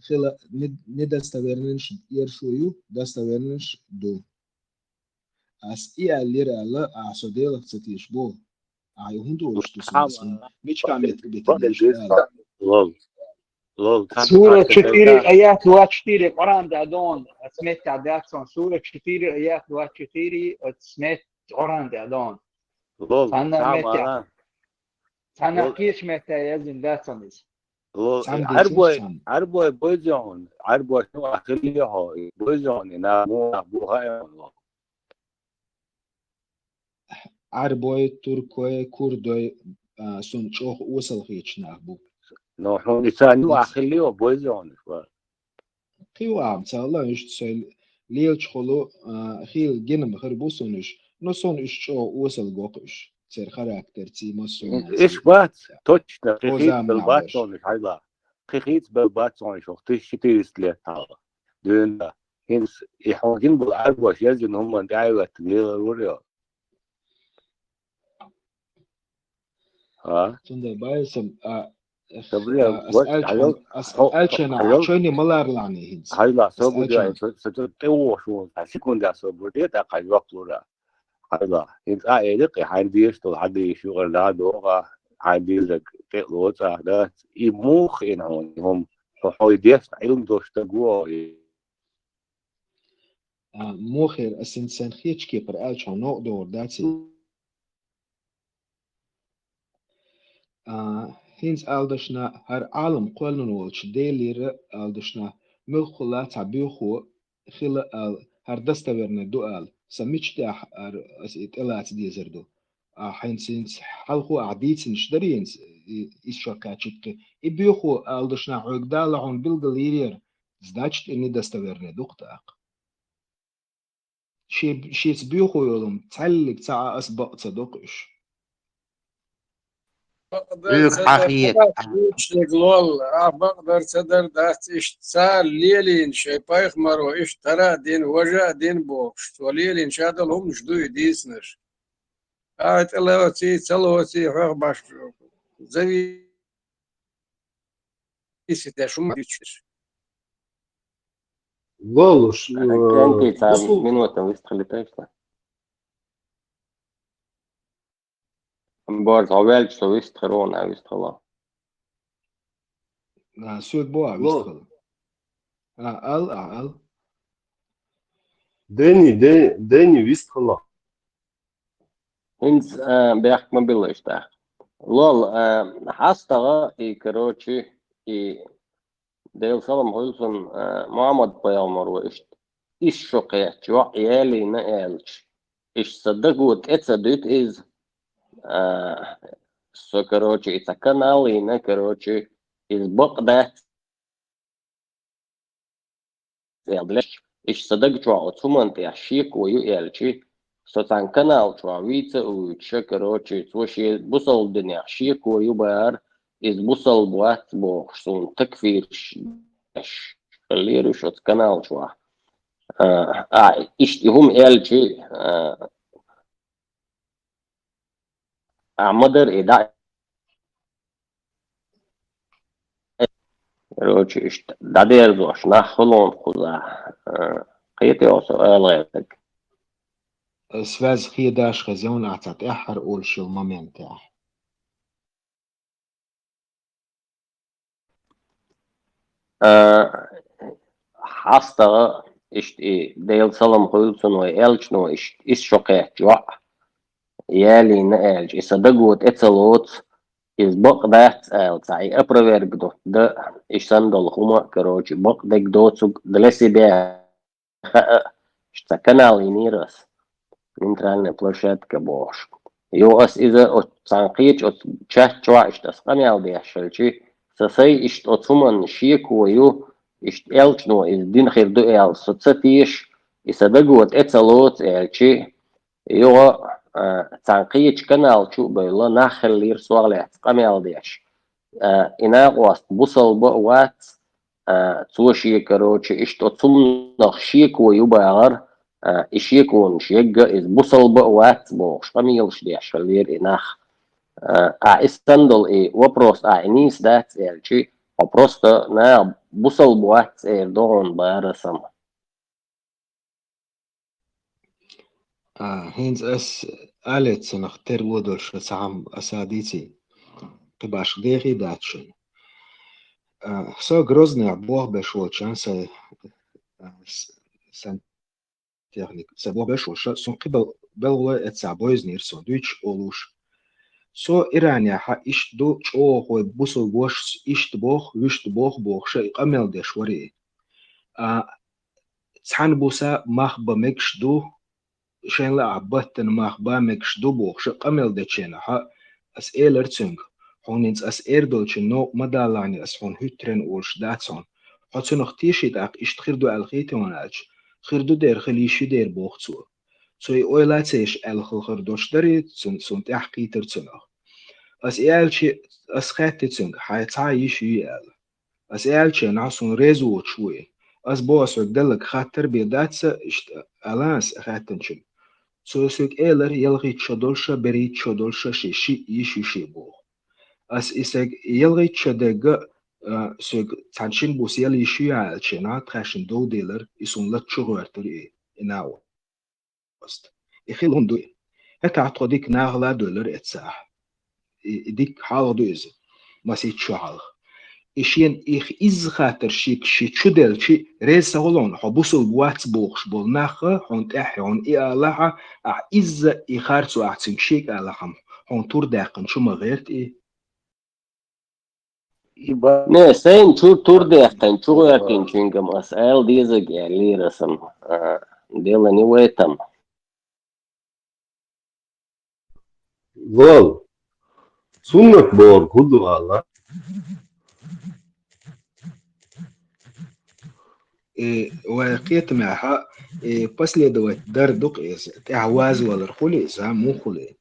Хила недостоверныйнаш ерш ю, достоверныйнаш ду. Ас и аьллира аьлла, а со Делах ца теш бу. А ю хӀун долуш ду сан? Мичка метка битина? Лол. Лол. Сура четыре, аят двадцать четыре, Къуръан тӀа дон, ас метта дацон. Сура четыре, аят двадцать четыре, ас мет Къуръан тӀа дон. Лол. Цхьанна метта. Цхьанна кхечу метта яздина дацон иза. Лол. Ӏарбой, Ӏарбой бойзон, Ӏарбой шу ахилли хьо, бойзон, и на, му, на, бу, хаьон, лол. Ӏарбой, туркой, курдой, а, сун чӀогӀа осал хеташ нах бу. Но хьуна ица ну ахилли хьо, бойзон, ва. Кхио ам ца ла, уьш цой лелачхула, а, хила гинам хир бу сун уьш, но сун уьш чӀогӀа осал гокх уьш, цер характер, ци массо. Иш бац, точно, кхихиц бел бац сон уьш, хьайла. Кхихиц бел бац сон уьш, ох, тысяча четыреста лет хьала. Дуьйна, хӀинца и хьуна гин бу Ӏарбош яздина хӀуманна тӀаьхьаветтина лелар вара йо. А? Цундела байсам, а, Ас аьлчана чойни малар лани хӀинца. Хьайла, собур дай, со тӀе вохуш ву, хьан секунда собур де, тӀаккха жоп лура. Хьайла, хӀинца а эликъи, хьайн деш долу, хьан деш юкъара да догӀа, хьайн дезаг тӀе лоцӀа, да, и муха хиъна хьуна, хӀума, хьо хьой деш, Ӏилма долуш стаг ву, и. А, мохер, ас хӀинца сайн хечу кепара аьлча, хьо новкъа догӀур дац и? А, хӀинца алдашна, хӀара Ӏалам кхоьллина волчу Делера алдашна, муьлххула цхьа буьйхо хила ала, хӀара достоверный ду ала, сан мича тӀехь хӀара аса и тӀелаца дезар ду? А, хьайна цуьнца хьалхо ахь дийцинаш дарий хӀинца, и, иза шо кхаьчча кхин. И боьхо ала дашна хьоьга Дала хьуна билгал йийр яра, значит, и недостоверный ду-кх тӀаккха. Ши-, шеца боьхо йолу-м цхьаьллиг ца Ӏа ас бакъ ца доккху уьш. Бакъдар Уьйр ца дар хьахийта. Дац, уьйриг лол, а бакъдар ца дар дац, иштта цара лелийна шайн пайхамаро, иштта тара а дина, важа а дина бохуш, цо лелийна ша долу хӀуманаш ду и дийцинарш. Ахьа тӀе лоций, ца лоций, хьоьх баш зависит деш хӀума дуьйцуш. Лолуш, э, Кенти, цхьа бусул- минута вистхилийтайшла. Борз, хьо ваьлча, со вистхир ву, нах вистхило. А, соьга бу а Ло. Вистхила. А, ал, а, ал. Дени, Де-, Дени вистхила. ХӀинца, а, бехк ма билла иштта. Лол, а, хьастагӀа и, короче, и Делан салам хуьлда цунна, а, Мухьаммад-пайхамаро иштта, иштта шо кхетча йоӀ ялийна аьлча, иштта сан даго тӀе ца дуьту иза, а, со, короче, и цхьа канал йина, короче, иза бакъ дац аьлла, иштта сан даг чохь оцу хӀуманна тӀехь шеко ю аьлчи, со цхьана канал чохь вийца а вуьйцуша, короче, цо шен бусалба динехь шеко ю бахара, иза бусалба вац бохуш, суна такфирш деш хиллера уьш оцу канал чохь. А, а, иштта и хӀума аьлчи, а, а, ма дара и дӀа. Короче, иштта дӀадерзош нах хуьлу-м кхузахь, а, кхетий хьо со ала гӀертарг? Связь хедаш хезна ахь цхьа тӀаьххьара олуш йолу моментехь. А, хьастагӀа иштта и Делан салам хуьлда цунна вайн элчано иштта, иза шо кхетча йоӀ ялийна аьлча, и сан даго тӀе ца лоцу, иза бакъ дац аьлла, цхьа и опроверг ду, дан, и санна долу хӀума, короче, бакъдерг доцург для себя хаьа, иштта цхьа канал йинера ас, нейтральная площадка бохуш. Йо, ас иза оцу цхьана кхечу оцу чат чохь иштта ас къамел деш хилчи, сан сай иштта оцу хӀуманна шеко ю, иштта элчано иза дина хир ду аьлла, со ца теша, и сан даго тӀе ца лоцу аьлчи, юха, а, цхьана кхечу канал чу а бевлла, нах хиллера сох лаьцна къамел деш. А, и накъост бусалба а вац, а, цо шен, короче, иштта оцу хӀуманах шеко ю бахара, а, и шеконаш ягга иза бусалба а вац бохуш, къамелаш деш хиллера и нах. А, а, и санна долу и вопрос, а, и нийса дац аьлчи, хьо просто наха бусалба вац эр ду хьуна бара сама. А, хӀинца ас алеццанах тера ло долуш цхьа хӀума аса дийций, кхин башха дехий дац шуна. А, со Грозныйхь болх беш волчу сан, а, с-, сантехник, сан болх беш волуш, сун кхин бел-, белхалой эццахь бойзнера сон дуьйцуш олуш. Со Иранехьа иштта ду, чӀогӀа хой бусалба вашас иштта боху, вуьшта боху бохуша и къамел деш варий. А, цхьана буса мах бан мегаш ду, шайн лаахь баттана мах бан мегаш ду бохуша къамел дечу хенахьа, ас элира цуьнга, хьуна хӀинца ас эр долчун новкъа ма далахьний, ас хьуна хӀуьттарен олуш дац хьуна. Хьо цунах теший тӀаккха иштта хир ду аьлла хийтий хьуна аьлча, хир ду дера, хила йиш ю дера боху цо. Цо и ойла ца еш аьлла хила хир долуш дарий, цун, цунна тӀаьхьа кхийтира цунах. Ас и аьлчи, ас хаьттира цуьнга, хьайн цхьа а йиш юй аьлла. Ас аьллачу хенахь суна реза воцуш ву и. Ас боху, ас хьоьга делларг хаттар бен дац аса, иштта аьлла ас хаьттинчуьнга. Цо соьга элира, ялхитта шо долуша, берхӀитта шо долуша шен шиъ йиш ю шен боху. Ас и сайга ялхитта шо дегга, а, соьга цхьана шина буса яла йиш ю аьллачу хенахь, тхаьшна дов делира, и суна лата чу гӀоьртира и, и накъо. И хила хӀума ду и. ХӀетахь тхо дика нахала а доьллура эццахь. И, и дика хьалха ду иза. Масийтта шо хьалха. И шена и изза хаттар шега ши чу делчи, реза ца хуьлу хьуна, хьо бусалба вац бохуш болу наха, хьуна тӀаьхьа хьуна и алахьа, ахь изза и харцо ахь цуьнга шега алахьама, хьуна тур даьккхина чу ма гӀерта и. Не, сайна чу тур дехкина, чу гӀоьртинчуьнгам ас аьлла дезаг аьллера сан, а, делани вайтам. Лол. Суннат бохург хӀун ду аьлла? Э, вай кхетамехьа, э, последовать дар ду-кх иза. ТӀехьа вазвалар хуьлий иза, муха хуьлий?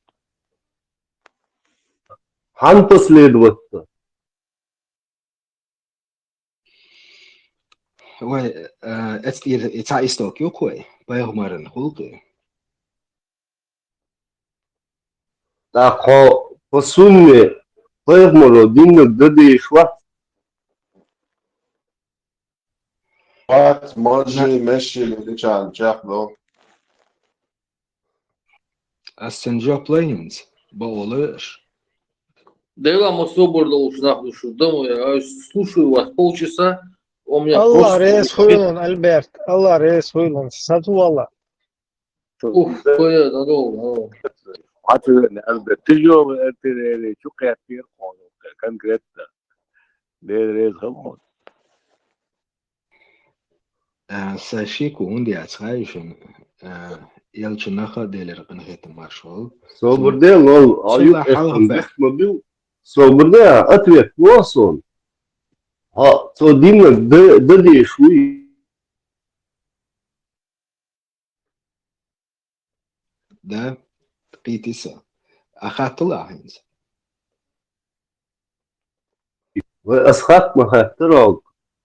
Хьан последовать ду? Вай, э, эц-, и, и цхьа исток ю-кх вай, пайхамаран гӀулакхе. ТӀаккха хьо по сунне пайхамаро диннарг дан дезаш вац? Вац, можжий, мешший, личан чекхдо. Ас цун жоп лай хӀинца, бакъо лой аш. Дела, ма собар долуш нах ду шу, домой, а слушаю вас полчаса, у меня Аллах просто реза хуьлда хьуна, Альберт, Аллах реза хуьлда хьуна, сатувала. Ух, кое, здорово, здорово. Хьацарна, Альберт, тяжёлый артиллерия, чу кхеттера хьо конкретно. Дела реза хуьлда хьуна. А, са шеко хӀунда яц хаий шуна, а, элчанах а Делера къинхетам маршалла. Собар де, лол, а, юкъа хьалха бехк ма бил. Собар де, ответ ло сона. Хьо цо диннарг дан, дан дезаш вуй? Да, кхийти со. А хаттал ахь хӀинца? Вай, ас хатта ма хаттара хьога.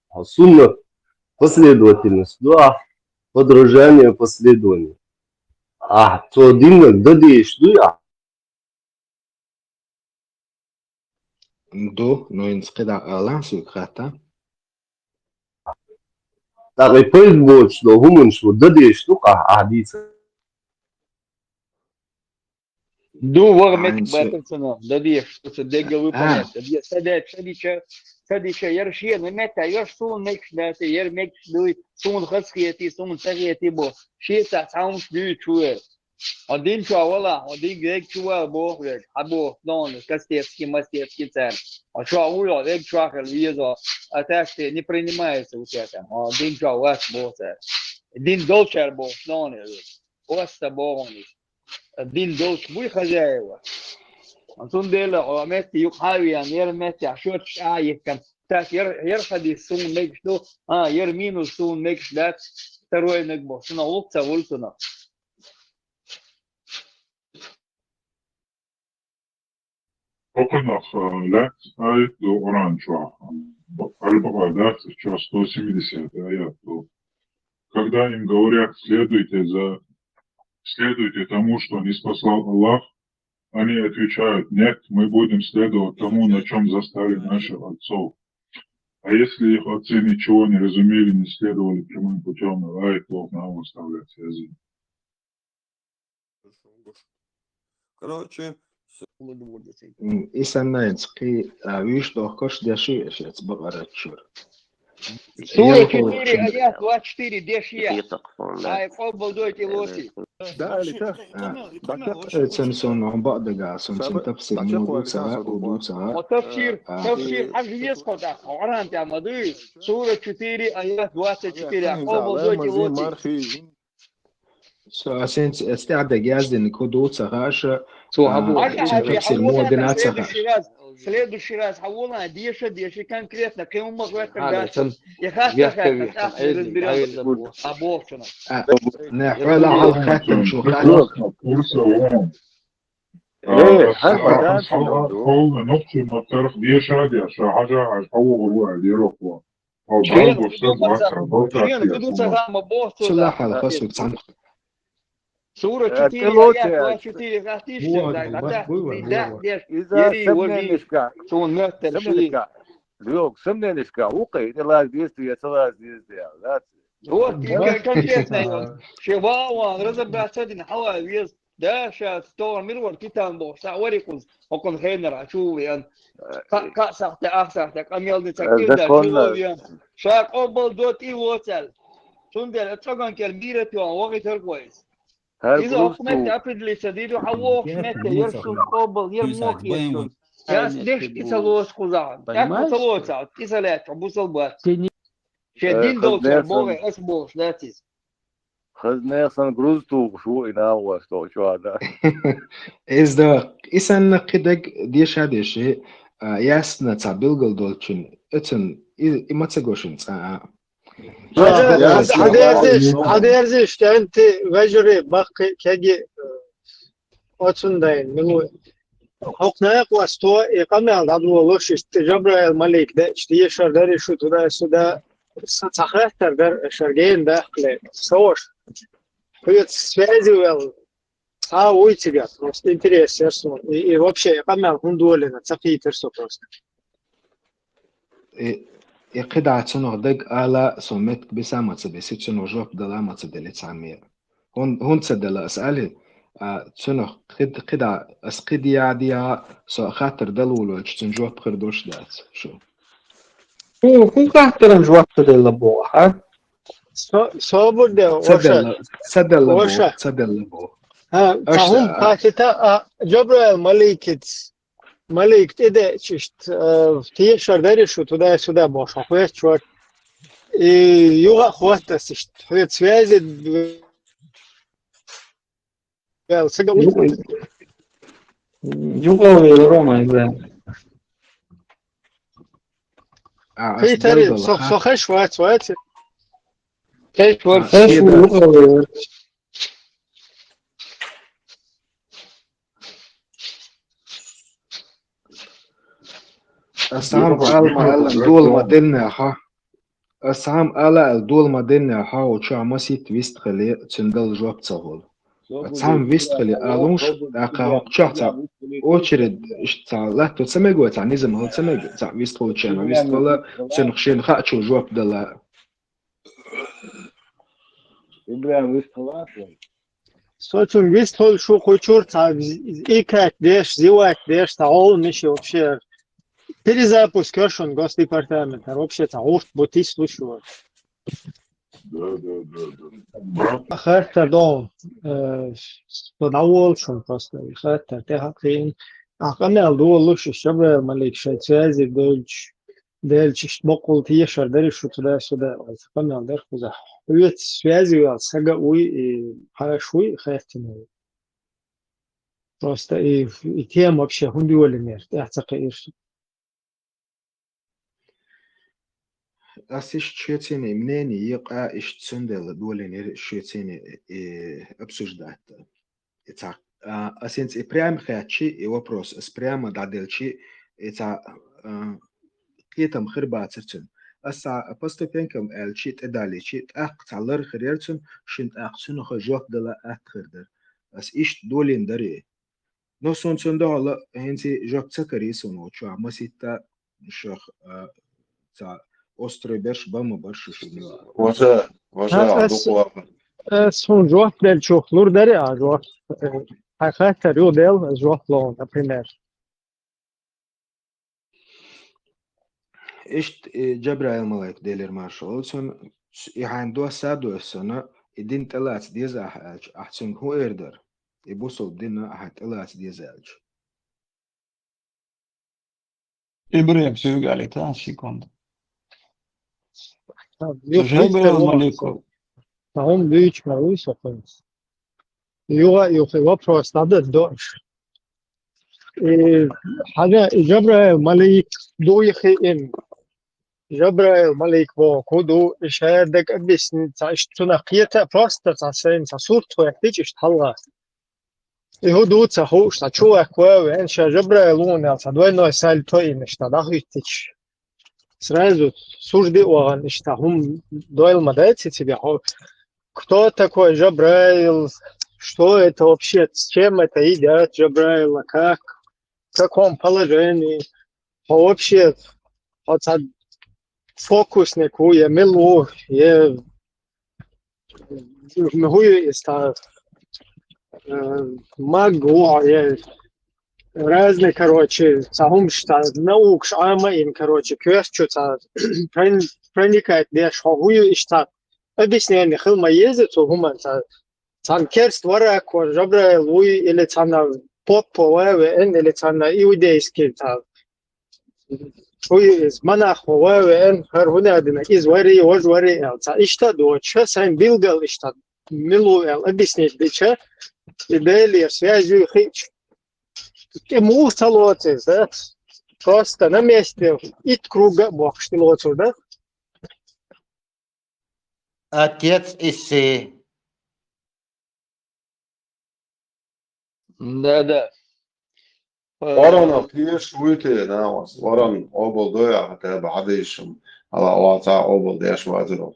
Хьо суннат последовательность ду ахь, подражание последование. Ахь цо диннарг дан дезаш дуй ахь? Ду, но хӀинца кхидӀа алахь соьга хатта. ТӀаккха и пайда боцуш долу хӀуманаш ву дан дезаш ду-кх ахь, ахь дийца? Ду, ваха меттиг бацара цунах, дан дезаш, ду ца дегга выполнять, дан дезаш, ца деча, ца дича, ца дича, яра шена меттехь, яра суна мегаш дац, яра мегаш дуй, суна хазахетий, суна ца хетий бо, шеца цхьа хӀумаш дуьйцуш ву вер. Хьо дин чохь валахь, хьо дин вега чу вала боху вега, хьан боху, нона, кастецкий, мастецкий цара. Хьо чохь вуй, хьо вега чохь хила веза, а так ты не принимается у тебя там, хьо дин чохь вац боху цара. Дин долчара боху, нона, оста боху. Дин долчу буй хозяева. Цундела хьо метте юкъа хьан а веана, яра меттехь шорчаш а йихкана. Так, яра, яра хадис суна мегаш ду, а, яра минус суна мегаш дац, второй наг боху, цунах лук ца вуьлу цунах. Кхунах, э, лаьцна аят ду Къуръан чохь, Аль-Бакъара дац, чохь сто семидесятый аят ду. Когда им говорят: «Следуйте за, следуйте тому, что ниспослал Аллах», они отвечают: «Нет, мы будем следовать тому, на чём застали наших отцов». А если их отцы ничего не разумели, не следовали прямым путём, аят плохо нам оставляет связи. Короче, всё. М, и санна хӀинца кхин, а, вуьш дохкуш деши эшец бакъарачуьра. Сура четыре, аят двадцать четыре, деши. Ай, къобалдойте, лоций. Да, или так? А. Э, цун сон, он бакъдага, сон цун тафсир, ну, дуца, у дуца. О, тафсир, а, тафсир, хьажа веза кхо даккха, Къуръан тӀехь ма дуй. Сура четыре, аят двадцать четыре, къобалдойте, лоций. Со, а, сенца, э, стаьа даг яздина, ку ду ца хаша, цо, а, хьабу, цо хьабу, тапсир хьабу, мо дина ца следующий хаша. Раз, следующий раз хьавола, деша, деша конкретно, кхин хӀумма гӀоьттар дац. Я хатта, я хатта, разберёмся. А бохчуна. А, не, хьола хьал хаттам шу, хаттам. Э, хьан хьан дан шу? Хьол, нохчи ма тарх деша, деша, хьажа, хьажа, хьавогӀур ву, а, дерох ву. Хьо чен, бал бу ца, чен, бу ду ца хама боху цо. Чула хьала хасуг цхьаьна. Сура четыре, аят двадцать четыре, гӀаттийша, гӀаттийша, да, деш, иза ери, вожи, самненишка, цун меттер ши. Лёк, самненишка, укхай, и лаз дезде, я ца лаз дезде, да? Вот, и кон-, конкретно, ага. Ше вау, разобраться дин, хьала вез. Да, щас, тор мир вар, китан боху, са вари кхуз, хӀокхун хенара, чу вен. Ка-, ка сахте, ах сахте, къамелни ца, э, кирда, законно. Чу вен. Ша къобал до тӀе воцал. Цундела цӀоган кер мира тион, вогӀи тергойс. Иза хӀокху метте определиться дийду, хьан вохуш метте, ер шун къобал, ер мох ер шун. Яс деш кица лоц кхузахьан. Як кица лоца, кица лаьча, бусал бац. Ше дин долча, богӀе, ас бохуш, лаьцис. Хаза нехан груз тухуш ву и нагӀо стоху чохь да. Иза да, и санна кхидерг деша деши, а, ясна ца билгал долчун, эцун, и, и ма ца гошин цӀа а. Хьадерзиш, хьадерзиш, тӀенти вежарий, баккхий кеги, оцун дайн, милуй. Хьокху некъо сто и къамел дӀадолуш, иштта Жабраил малик деъча, дешар дари шу туда-сюда, са ца хаттар дар, шар гена дахкале, сош. Хьоьца связи вел, цхьа вуй цигахь, просто интерес яр суна. И, и вообще, и къамел хӀунда долийна, ца кхийтар со просто. И, и кхидӀа цунах даг ала, со меттиг биса ма ца биси, цунах жоп дала ма ца дели цхьамме. ХӀун, хӀун ца дала ас али, а, цунах кхид-, кхидӀа, ас кхидӀа яхь, со хаттар дала волчу, цун жоп хир долуш дац шу. ХӀун, хӀун хаттаран жоп ца делла боху, а? Со-, собар де, Ца Ваша. Делла, ца делла боху, Ваша. Ца делла боху. Ха, Аша, цхьа хӀума а. Хаттита, а, Жабраил маликиц, малик тӀедеъча иштта, а, тешар дари шу туда-сюда бохуш, хьо хоьттуш вара. И юха а хоттас иштта, хьоьца связи вел, ца гал. Юха, юха вел, Рома, Ибрахим. А, ас Хайтари, дала со, ха- со хеш вац, вац. Хеш вац. А, хеш шеда. Юха вел. Ас хьан ала ма аьлла, дола ма денна хьо. Ас хьан ала аьлла, дола ма денна хьо, чохь маситта вистхили, цуьнан дала жоп ца хуьлу. Ас хьан вистхили алуш, тӀаккха хӀокху чохь цхьа очередь, иштта цхьа латто ца мега вай, цхьа низам хила ца мега, цхьа вистхуьлучарна вистхила, цуьнах шена хаьачу жоп дала. Ибрахим вистхила. Со цунна вистхуьлуш ву кху чуьра цхьа икать деш, зевать деш, цхьа гӀовгӀа миши вообще. Перезапуск йо шуна госдепартаментан, вообще цхьа гӀурт бу тислуш ву. Да, да, да, да. Хаттар догӀу, э, со дӀаволу шуна просто, хаттар тӀехьа кхиъна. Ахь къамел долуш, Жабраил малик шайн связи долчу, делча иштта баккъалла тешар дари шу туда-сюда, вай къамел дара кхузахь. Хьоьца связи вел сага а вуй, и хьаша вуй, хаьттина вуй. Просто и, и тема вообще хӀунда йолийнера, тӀаьхьа ца кхиира. Ас иштта шециний мнение екъа, иштта цундела долийнера шециний, э, обсуждать. И цхьа, а, ас хӀинца и прямо хаьттичи, и вопрос ас прямо дӀаделчи, и цхьа, а, кхетам хир бацара цуьнан. Ас цхьа по ступенькам аьлчи, тӀедалличи, тӀаккха цхьа лар хир яра цуьнан, шина тӀаккха цунах жоп дала атта хир дара. Ас иштта долийна дарий. Но суна цуьнан дуьхьал хӀинца жоп ца карий суна, чохь маситта шах, а, цхьа острый берш бан ма бар шу шуна. Важа, важа, Ха, ас, дукха. Ас хӀун жоп делчух лур дари а жоп. Э, хьайн хаттар юха дел, ас жоп ло, например. Иштта, э, Джабраил малайк, Делера маршалла цунна, и хьайн досса а доссана, и дин тӀелаца деза ахьа аьлча, ахь цуьнга хӀун эр дара? И бусалба дин ахьа тӀелаца деза аьлча. Ибрахим, суьйга алита, секунда. Жабраил малайко. Та хӀума дуьйцуш ма вуй со хӀинца. Юха, юха вопрос дӀададо аша. И хьажа, и Жабраил малик дуй хиъна. Жабраил малик боху хӀун ду, и шаьрдаг объяснить ца, иштта цунах кхета, просто цхьа сайна цхьа сурт хӀоьттича иштта хьалха. И хӀун ду ца хууш, цхьа чувак ван веана, ша Жабраил ву аьлла, цхьа двойной сальто йина иштта дӀахӀуьттича. Сразу сужди вахана иштта хӀума дойла ма дац и цигахь. Кто такой Жабраил? Что это вообще? С чем это едят Жабраила? Как? В каком положении? Хьо вообще, хьо цхьа фокусник ву, я мила ву, я хӀун ю иза, цхьа, э, маг ву, я разный, короче, цхьа хӀумаш, цхьа наукаш Ӏама йина, короче, коьртачу цхьа прон-, проникать деш, хьо хӀун ю иштта, объяснение хила ма еза цу хӀуман, цхьа Цхьана керста варакхо Жабраил вуй, или цхьана поппо ван веана, или цхьана иудейский цхьа, вуй иза, монахо ван веана, хӀара хӀун аьлла дина, иза варий, важа варий аьлла. Цхьа иштта а доцуш, сайн билггал иштта мила ву аьлла объяснить дича, и Делера связь юй хиъча, тӀе муха ца лоцу иза, да? Просто на месте итт круга а бохкуш тӀе лоцур, да? Отец и сын. Да, да. Э, Варана пеш вуйте, да, вас. Варан обал доя, хотя бы хьадийшим. Ала ваца обал деш вазиро.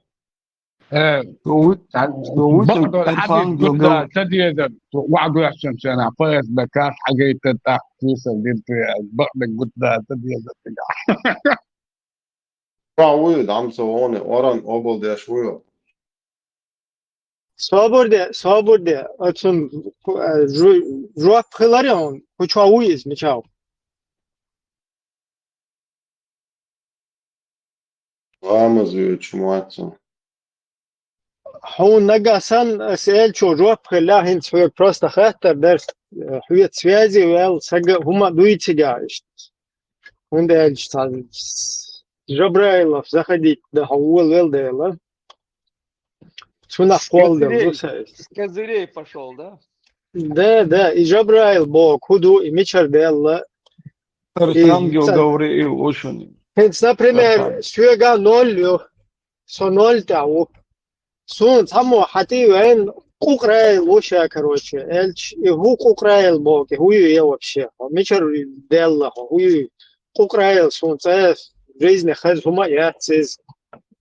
Э, то ву-, та-, то ву-, Бакъда Ирфан хьадис гуда Гёгов. Ца деза, ваъ гуьхьсан сена, П С Б К хьагайта тӀаккха кийсал динту, бакъда гуда ца деза тига. Ва вуй, дам со вон, Варан обал деш вуй. Собур де, собур де, оцун, э, жу-, жоп хилар он, хӀу чо вуй иза, мичав? Ламаз вуьйчу моцу. Хьуна нагахь санна, ас элчо жоп хилла, хӀинца хьоьга просто хаттар дара, э, хьоьца связи ваьлла, сага хӀума дуй цига иштта. ХӀунда аьлча цхьа Жабраилов заходить да хьо волавелла дела. Цунах кхолла дела ду са. С козырей пошёл, да? Да, да, и Жабраил боху, хӀу ду, и мичара даьлла. И Архангел ца- Гавриил ву шуна. ХӀинца, например, Архангел. Соьга ноль ю, со ноль тӀехь ву. Суна цхьаммо хьатӀе а ваьлла, Къукъраил ву ша, короче, аьлча, и хӀу Къукъраил боху, и хӀу ю я вообще? Хьо мичара даьлла хьо, хӀу ю? Къукъраил суна цӀа жизни хаза хӀума а яц иза.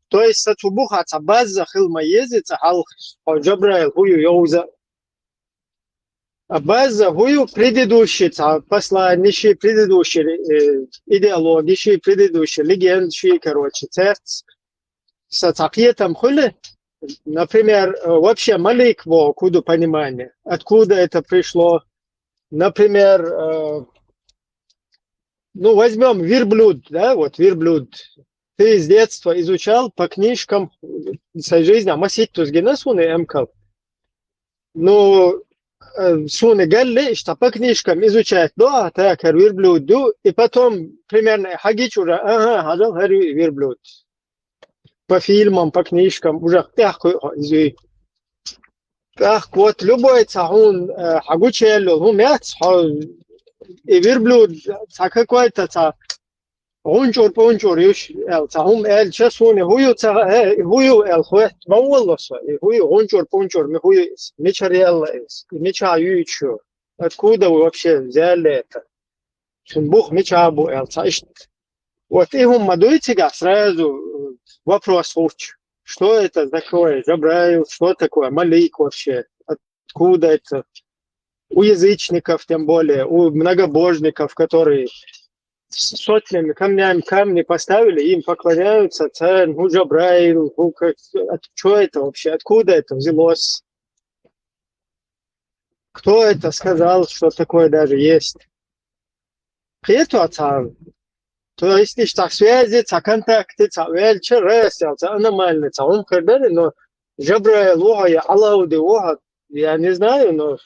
То есть, сан цу бухахь цхьа база хила ма еза цхьа хьалха, хьо Жабраил хӀу ю йовза. А база хӀу ю предыдущий цхьа посланниш, предыдущий, э, идеологиш, предыдущий легендаш, короче, цаьрца сан цхьа кхетам хуьлу, например, э, вообще малик боху, хӀу ду понимание, откуда это пришло. Например, э, ну, возьмём верблюд, да, вот верблюд. Ты с детства изучал по книжкам, своей жизни, а маситтус гина суна эмкал. Ну, э, суна галли, что по книжкам изучать до, а так, хӀара верблюд ду, и потом примерно хьагича уже, ага, хьажал хӀара верблюд. По фильмам, по книжкам, уже тӀехкхуьу хьо иза. ТӀаккха вот любой цхьа хьуна, э, хьагучаеллал хӀума яц, хьо и верблюд цхьа какой-то цхьа гӀунчур-пунчур юш, аьлла, цхьа хӀума аьлча, суна хӀу ю ца, э, хӀу ю аьлла, хоьтту ма волло со, и хӀу ю, гӀунчур-пунчур, ми хӀу ю иза, мичара яьлла иза, и мичахь юьйцуш ю, откуда вы вообще взяли это? Цуьнан бух мичахь бу аьлла, цхьа иштта. Вот и хӀума ма дуй цигахь сразу, э, вопрос хӀуттуш. Что это такое, Жабраил? Что такое Малик вообще? Откуда это? У язычников, тем более, у многобожников, которые с сотнями камнями камни поставили, им поклоняются, царь, ну, Жабраил, ну, как, от-, что это вообще, откуда это взялось? Кто это сказал, что такое даже есть? Кхету цхьа, то есть, иштта цхьа связи, цхьа контакты, цхьа ваьлча, раз, цхьа аномальный, цхьа хӀума хир дара, но Жабраил ву хьо, я Алауди ву хьо, я не знаю, но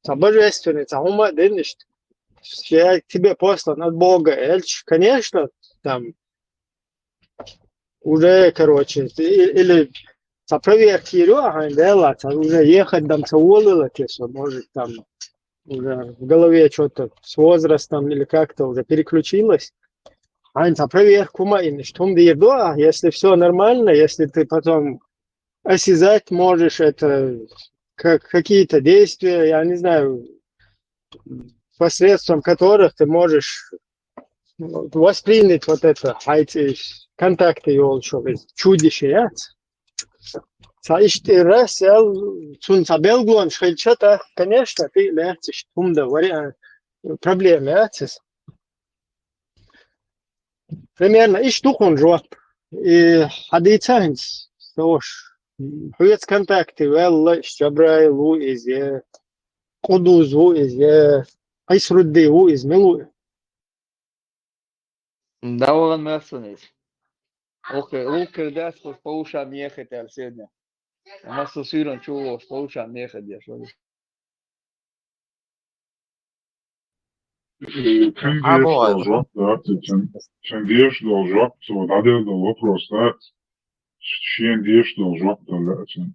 цхьа божественный, цхьа хӀума а дина иштта. Я тебе послан от Бога, аьлча, конечно, там, уже, короче, ты и-, или цхьа проверка йийр ю ахьа, да, ла, цхьа уже ехать дам ца волала те со, может, там, уже в голове что-то с возрастом или как-то уже переключилось. Хьайна цхьа проверка хӀума а йина, иштта хӀума дийр ду ахьа, если всё нормально, если ты потом осязать можешь это, как, какие-то действия, я не знаю, посредством которых ты можешь воспринять вот это, хьайца контакты йолчу чудище яц. Цхьа иштта раз, аьлла, цунна цхьа белгалонаш хилча, тӀаккха, конечно, тӀе а лаьцна иштта хӀума дан вариант, проблема яц иза. Примерно иштта ду хьуна жоп. И хьадийца хӀинца, со уж, хьоьца контакты ваьлла, иштта Жабраил ву иза, я Къудуз ву иза, я Къисрудди ву иза, мила ву? Да, валан массунец. Окей, лукер дас по ушам ехать, аьлла сегодня. Массу сирон чулос по ушам ехать деш вари. Э, цуьнан А, деша бу долу аьлла. Жоп дац, цуьнан, цуьнан деша долу жоп, цо дӀадер долу вопрос дац, шен деша долу жоп дан лаьа цуьнан.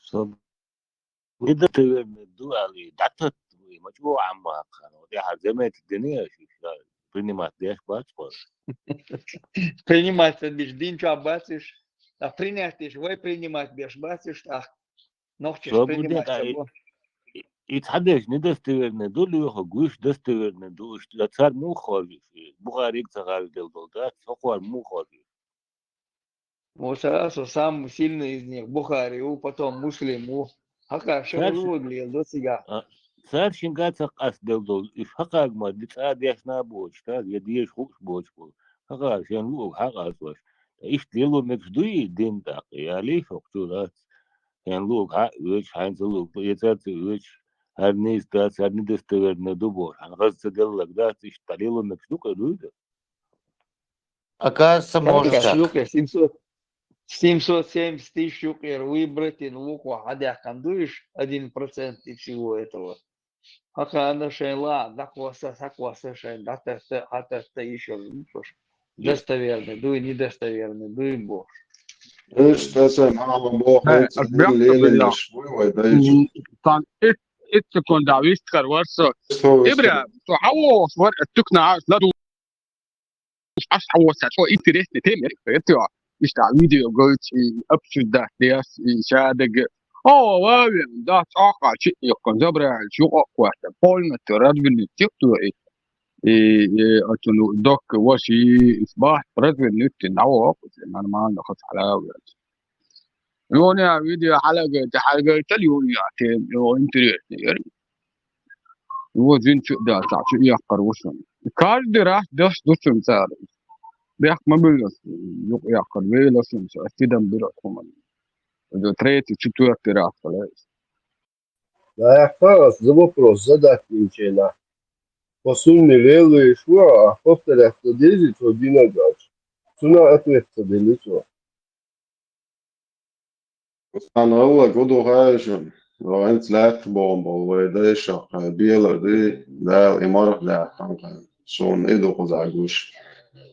Со недостоверный ду али, дӀататта вай, ма чӀогӀа Ӏамма хьакхана. Вот яхьа заметить дини аша, принимать деш бац хьо. Принимать ца деш дин чу бац уж, а принять деш вай принимать беш бац уж, тӀаккха нохчаш Со бу принимать ден, ца а, бу. И, и цхьа деш недостоверный ду, лоьху гуш достоверный ду, уж цар муха хоржуш, Бухариг ца гӀалдел дол дац, хӀокхор муха хоржуш. Вот а, со самый сильный из них, Бухари ву, потом Муслим ву. ХӀакха шайн Цар ши-, луг леладу цига. А, цар шинга ца къастдел дол, уж хӀакхаг ма ди цӀа дешна боч, та, я деш хукш боч бол. ХӀакха шайн луг хьакъазваш. Иштта лело мегаш дуй дин тӀаккха, яли хӀокху чу дац. Шайн луг хьа веч, хьайн ца луг, я цар ца веч, хӀара нийса дац, хӀара недостоверный ду бохуш, хьан хаза ца деллаг дац, иштта лело мегаш ду кху дуй да? Оказывается, может Оказывается, так. Юкъе семьсот, семьсот семьдесят тысяч юкъера выбрать ин вукхо хьадаьккхина дуйш, один процент и всего этого. ХӀакха ана шайн ла, дӀакхосса, схьакхосса шайн, дӀататта, хьататта, ещё лучше. Достоверный дуй, недостоверный дуй бохуш. Иштта сан хьалха боху, Э, хӀинца ас бехк лелийнарш буй вай дайчу? М, сан ит, ит секунда вист кар вар со. Ибра, со хьавогӀуш вар, ас туькна ас ладу. Аш хьавоса, что интересный тема, это, иштта видео гойц, и обсуждать деш, и шадаг. О, вави, да, цӀаккха чи, и кон забрал, чу, о, кварта, полностью развели тех, кто и, и, и, это, ну, док, ваши, и, и, сбах, развели, ты, на, о, нормально, хоть халал, Юни а видео хьалагайта, хьалагайтал юни а тема, ю интересный яри. Ю зин чу да, ца чу яккхар ву шун. Каждый раз даш ду шун цара. Бехк ма билла, юкъ яккхар вейла шун, ца, ас тидам бира хуман. Ду третий, четвертый раз, блядь. Да, я хас за вопрос задать ничего. По сумме велы шуа, а повторять то дези, то динагач. Цуна ответ то дели то. Сан гӀалла гу ду хаьжа, вайца лаьтта бохам болу вай дайшах, белар ди, Дала и марха лаьттан кхайна. Суна и ду кхуза гуш.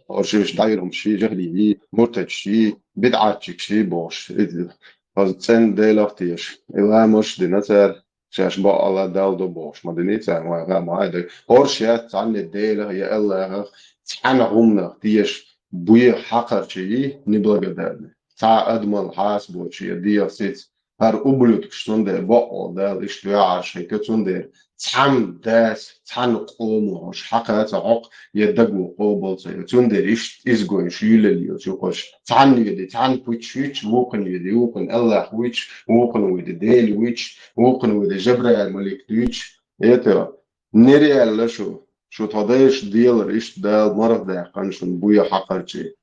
Оршиш дӀайрум ши, жахли и, муртач ши, бидӀатчик ши бохуш. И хаза цӀен Делах теша. И ламаш дина цара, шаьш бакъала Дала ду бохуш. Ма дини цара, вай гӀа ма айда. Орш яц цхьанне Делах я Аллахах, цхьана гӀумнах теша, буе хьакхарчий, неблагодарный. Цхьа адамал хьасбочу я дегӀа сица, хӀара ублюдкаш цундела бакъо Дала иштта вегӀарш хӀита, цундела цхьана дас, цхьана къомо хьуш хьакха ца хьокху, я даго къобал ца йо. Цундела иштта изгойш юьллал йоцу юкъаш. Цхьана йоьди, цхьана пуч вуьйч, вукхун йоьди, вукхун Аллах вуьйч, вукхун вуьйди Дела вуьйч, вукхун вуьйди Жабраил малик дуьйч. Это нереально шу. Шу тхо дайша делар иштта Дала марха даьккхина шун буе хьакхарчий.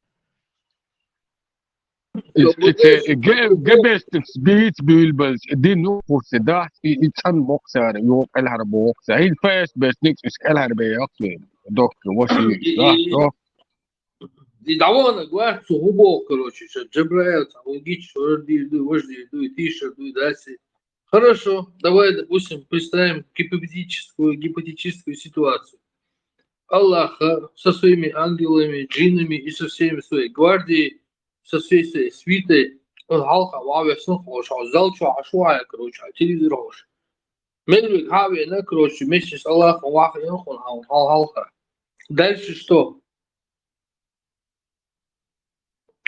Ис-, ис-, ге-, гебестикс бийц буьйлбалц, дин ну курсе дац, и, и цан боксар, ю кӀелхьар боксар. Ил фэс бес никс ис кӀелхьар бе яхле. Док, ваши, да, док. И давана гвар цу губо, короче, ша Джабраил, там, логич, шордир ду, важдир ду, и тиша ду, и дальше. Хорошо, давай, допустим, представим гипотетическую, гипотетическую ситуацию. Аллаха со своими ангелами, джинами и со всеми своей гвардией, со всей своей свитой, он хьалха ваьвесан хьош, хьо зал чу хьо шуая, короче, хьо телевизор хьош. Мел вег хьа а веана, короче, вместе с Аллахом ваха ян хьо хьал-, хьал-, хьалха. Дальше что?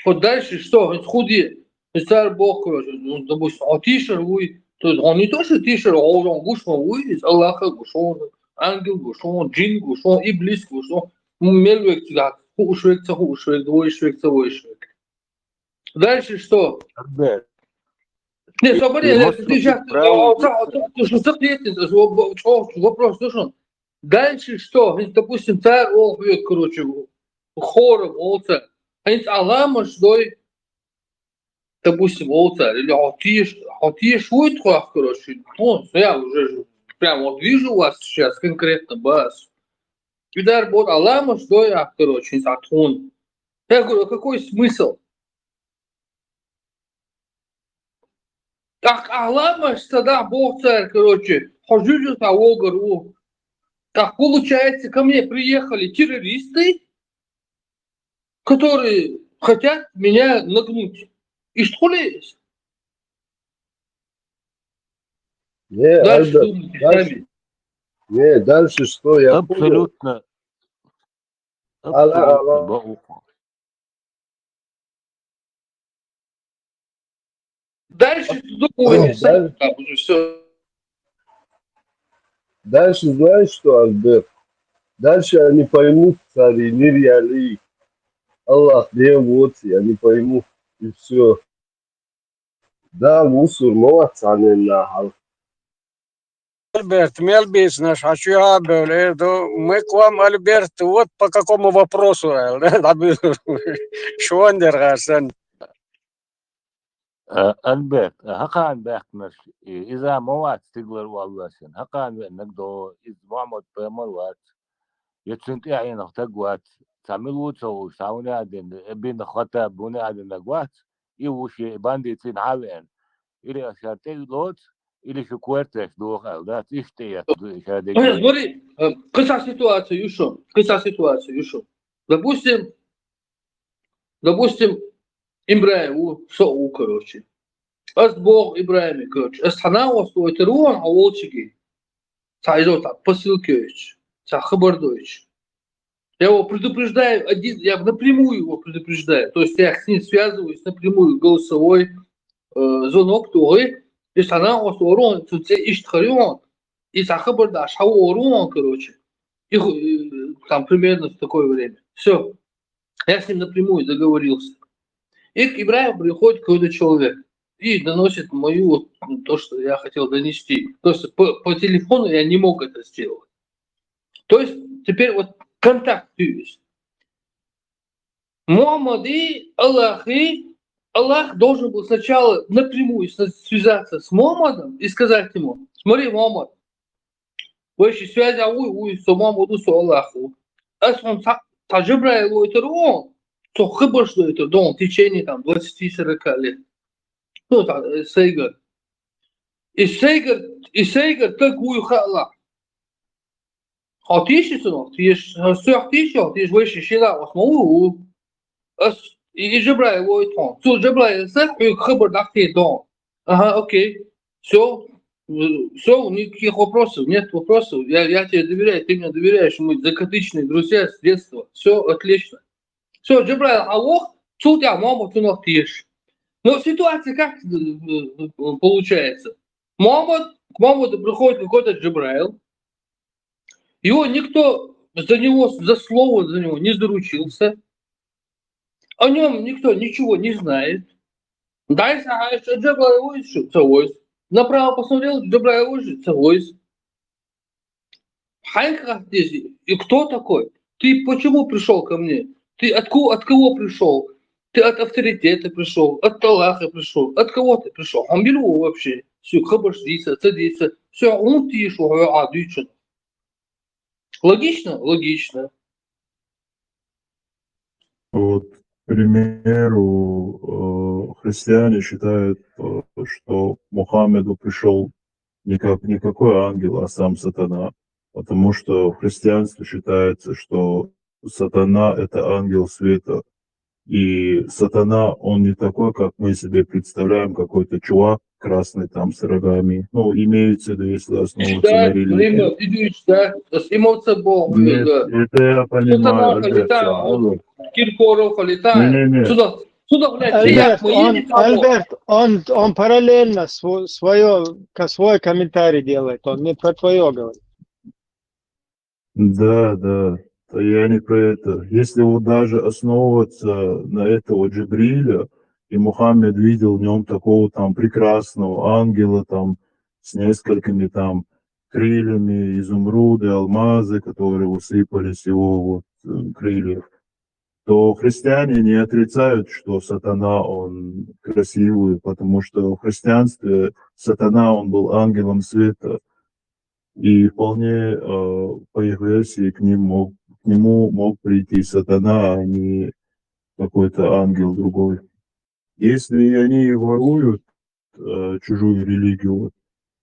Вот дальше что? Хьуди, цар боху, короче, ну, допустим, хьо тишар вуй, то есть он не то, что тишар, он гуш ма вуй, из Аллаха гуш, он ангел гуш, он джин гуш, он иблис гуш, он Мел век цигахь, хууш век, ца хууш век, войш век, ца войш век. Дальше что? Альберт, Не, смотри, и Альберт, может ты сейчас, правильно. Ты что, секретный, это вот, вот, вот вопрос слышал? Дальше что? Допустим, цар олх век, короче, хором олца. Они аламаш дой, допустим, олца, или хьо теш, хьо теш вуй тхох, короче. Ну, я уже ж-, прям вот вижу вас сейчас конкретно, бас. Идар бод аламаш дой, а, короче, за тхун. Я говорю, а какой смысл? Так аламаш сада бог царь, короче, хожу за вогар у. Так получается, ко мне приехали террористы, которые хотят меня нагнуть. И что ли? Не, Дальше Альберт, думайте дальше, сами. Не, дальше что? Я понял. Абсолютно. Ала, Абсолютно. ала. Бауху. Дальше думайте Дальше. сами. Все. Дальше знаешь что, Альберт? Дальше они поймут, цари, нереалии. Аллах, не вот, они поймут, и все. Да, мусор, молодца, не нахал. Альберт, мел бийцинарш хьан чуьхьа а бевлла, эр ду, мы к вам, Альберт, вот по какому вопросу, аьлла, да, дӀабуьйцур. Шондер гӀар санна. Э, Альберт, э, хӀокхарна баьхкинарш, и, иза ма вац стигалара валлашан. ХӀокхарна веаннаг до, иза Мухьаммад пайхамар вац. Я цуьнан тӀаьхьенах таг вац. Цхьа мила ву ца хууш, цхьа вуна а дина, э, бина хата, вуна а динаг вац. И ву шен бандитцийн хьа а веана. Или аш шар тӀе лоц, или шу коьртеш доху аьлла, дац? Иштта тӀе ду и ша дегӀ. Смотри, э, кхин цхьа ситуация ю шуна, кхин цхьа ситуация ю шуна. Допустим, допустим, Ибрахим ву, со а ву, короче. Ас боху Ибрахиме, короче, ас хьан накъост вайтар ву, хьан волчиге. Цхьа изо цхьа посылка йойтуш, цхьа хабар дойтуш. Я его предупреждаю, один, я напрямую его предупреждаю. То есть я с ним связываюсь напрямую, голосовой э, звонок тухий, и цхьа накъост вар ву, цуьнан цӀе иштта хир ю, и цхьа хабар даш хьан вогӀур ву, короче. И ху-, э, там примерно в такое время. Все. Я с ним напрямую договорился. И к Ибрахиму приходит какой-то человек и доносит мою, вот, то, что я хотел донести. То есть по, по телефону я не мог это сделать. То есть теперь вот контакт есть. Мухаммад и Аллах, и Аллах должен был сначала напрямую с- связаться с Мухаммадом и сказать ему: «Смотри, Мухаммад, вайши связь а вуй, вуй, со Мухаммад ву, со Аллах ву. Ас хьуна цхьа, цхьа Джабраил вайтар ву, цо хабарш дойтар ду хьуна в течение там двадцати-сорока лет». Ну, там, э, сайгара. И сайгара, и сайгара таг вуй хаалахь. Хьо тийши цунах? Тийша. Хьо соьх тийши, хьо тийша, вайши шина ас ма ву ву. Ас и, и Джабраил вайтар хьуна. Цо Джабраил санна хьоьга хабар дӀахьийр ду хьуна. Ага, окей. Все. Все, никаких вопросов, нет вопросов. Я, я тебе доверяю, ты мне доверяешь. Мы закадычные друзья с детства. Все отлично. Все, Джабраил хьан воху, цул тӀаьхьа Мухаммад цунах теша. Но ситуация как, э, э, получается? Мухаммад, к Мухаммаду приходит какой-то Джабраил. Его никто за него, за слово за него не заручился. О нем никто ничего не знает. Дальше, а ещё Джабраил войск, ца войск. Направо посмотрел, Джабраил войск, ца войск. Хьайнга хаттар ю, и кто такой? Ты почему пришёл ко мне? Ты от кого, от кого пришёл? Ты от авторитета пришёл, от Аллаха пришёл, от кого ты пришёл? Хьо мила ву вообще? Соьга хабарш дийца, ца дийца. Всё, хьуна тийша ву хьо а дуьйцуш. Логично? Логично. Вот, к примеру, э, христиане считают, э, что Мухаммеду пришёл не как, никакой ангел, а сам сатана. Потому что в христианстве считается, что сатана — это ангел света. И сатана, он не такой, как мы себе представляем, какой-то чувак красный там с рогами. Ну, имеется в виду, если основываться Да, на религии. Рима, идуьйш, да. Ас имам ца боху, Нет, да. это я понимаю, Сатана Альберт, халита, да, вот, Альберт. Киркоров халита. Не-не-не. Сюда, сюда, блядь, Альберт, я, мы он, едем того. Альберт, он, он параллельно сво- свое, ко- свой комментарий делает, он не про твое говорит. Да, да. Я не про это. Если вот даже основываться на этого Джибриля, и Мухаммед видел в нем такого там прекрасного ангела, там, с несколькими там крыльями, изумруды, алмазы, которые усыпали с его вот э, крыльев, то христиане не отрицают, что сатана, он красивый, потому что в христианстве сатана, он был ангелом света. И вполне, э, по их версии, к, ним мог, к нему мог прийти сатана, а не какой-то ангел другой. Если они воруют э, чужую религию, вот,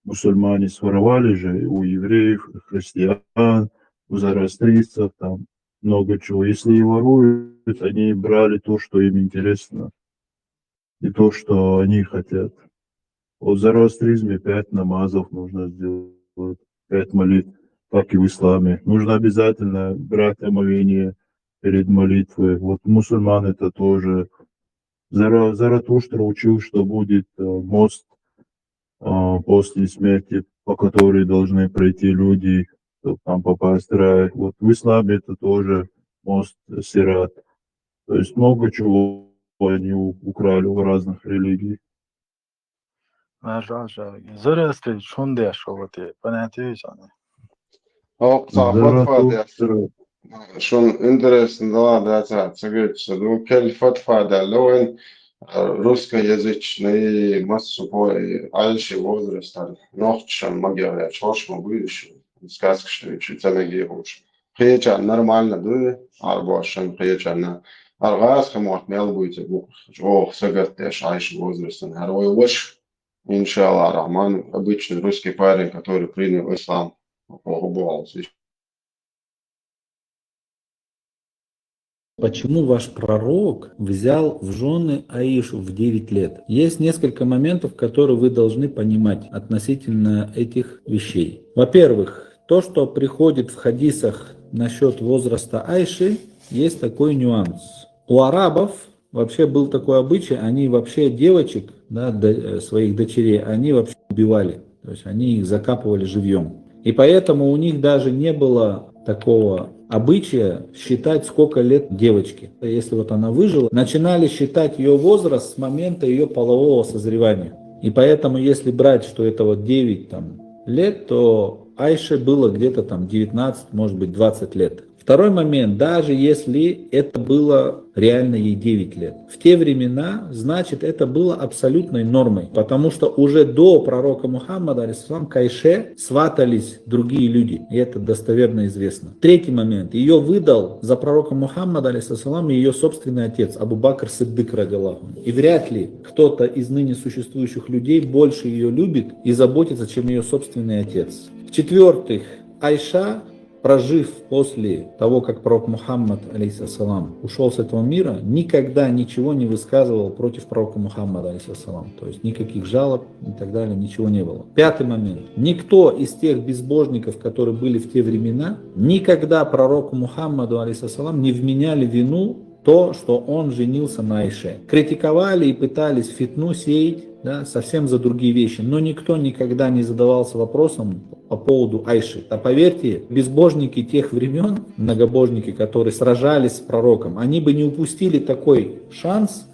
мусульмане своровали же у евреев, у христиан, у зороастрийцев, там много чего. Если и воруют, они брали то, что им интересно, и то, что они хотят. Вот в зороастризме пять намазов нужно сделать, пять молитв, как и в исламе. Нужно обязательно брать омовение перед молитвой. Вот мусульман это тоже. Зара- Заратуштра учил, что будет э, мост а, после смерти, по которой должны пройти люди, чтобы там попасть в рай. Вот в исламе это тоже мост Сират. То есть много чего они украли у разных религий. Маша, Маша, зороастрийцев шун деш шо вот и понятие сани. О, цаӀ фатва деш. Шун интересно дала да цаӀ, ца гечса ду, кел фатва да лоэн, русскоязычный, массу по Айши возраст, нохчан магия, чош ма будешь, сказка, что ца меги хуш. Кхечан нормально ду, арбошан кхечан. Аргъас хамот мел буйте бук, ох, сагат деш Айши возрастан. Герой лош, иншаллах рахман, обычный русский парень, который принял ислам. Ого, бывал здесь. Почему ваш пророк взял в жены Аишу в девять лет? Есть несколько моментов, которые вы должны понимать относительно этих вещей. Во-первых, то, что приходит в хадисах насчет возраста Айши, есть такой нюанс. У арабов вообще был такой обычай, они вообще девочек, да, до- э, своих дочерей, они вообще убивали. То есть они их закапывали живьем. И поэтому у них даже не было такого обычая считать, сколько лет девочке. Если вот она выжила, начинали считать ее возраст с момента ее полового созревания. И поэтому, если брать, что это вот девять там, лет, то Айше было где-то там девятнадцать, может быть, двадцать лет. Второй момент, даже если это было реально ей девять лет, в те времена, значит, это было абсолютной нормой, потому что уже до пророка Мухаммада, алейхиссалам, к Айше сватались другие люди, и это достоверно известно. Третий момент, ее выдал за пророка Мухаммада, алейхиссалам, ее собственный отец, Абу Бакр Сиддик, радиаллаху анху. И вряд ли кто-то из ныне существующих людей больше ее любит и заботится, чем ее собственный отец. В-четвертых, Айша, прожив после того, как пророк Мухаммад, алейхиссалам, ушел с этого мира, никогда ничего не высказывал против пророка Мухаммада, алейхиссалам. То есть никаких жалоб и так далее, ничего не было. Пятый момент. Никто из тех безбожников, которые были в те времена, никогда пророку Мухаммаду, алейхиссалам, не вменяли вину то, что он женился на Айше. Критиковали и пытались фитну сеять, да, совсем за другие вещи. Но никто никогда не задавался вопросом по поводу Айши. А поверьте, безбожники тех времен, многобожники, которые сражались с пророком, они бы не упустили такой шанс,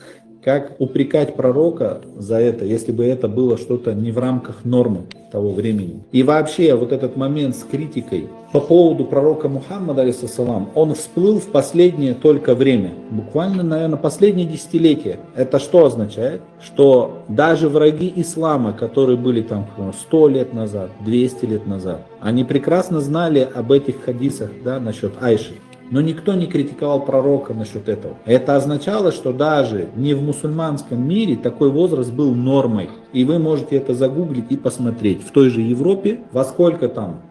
как упрекать пророка за это, если бы это было что-то не в рамках нормы того времени. И вообще, вот этот момент с критикой по поводу пророка Мухаммада, алейхиссалам, он всплыл в последнее только время. Буквально, наверное, последние десятилетия. Это что означает? Что даже враги ислама, которые были там сто лет назад, двести лет назад, они прекрасно знали об этих хадисах, да, насчет Айши. Но никто не критиковал пророка насчет этого. Это означало, что даже не в мусульманском мире такой возраст был нормой. И вы можете это загуглить и посмотреть. В той же Европе, во сколько там,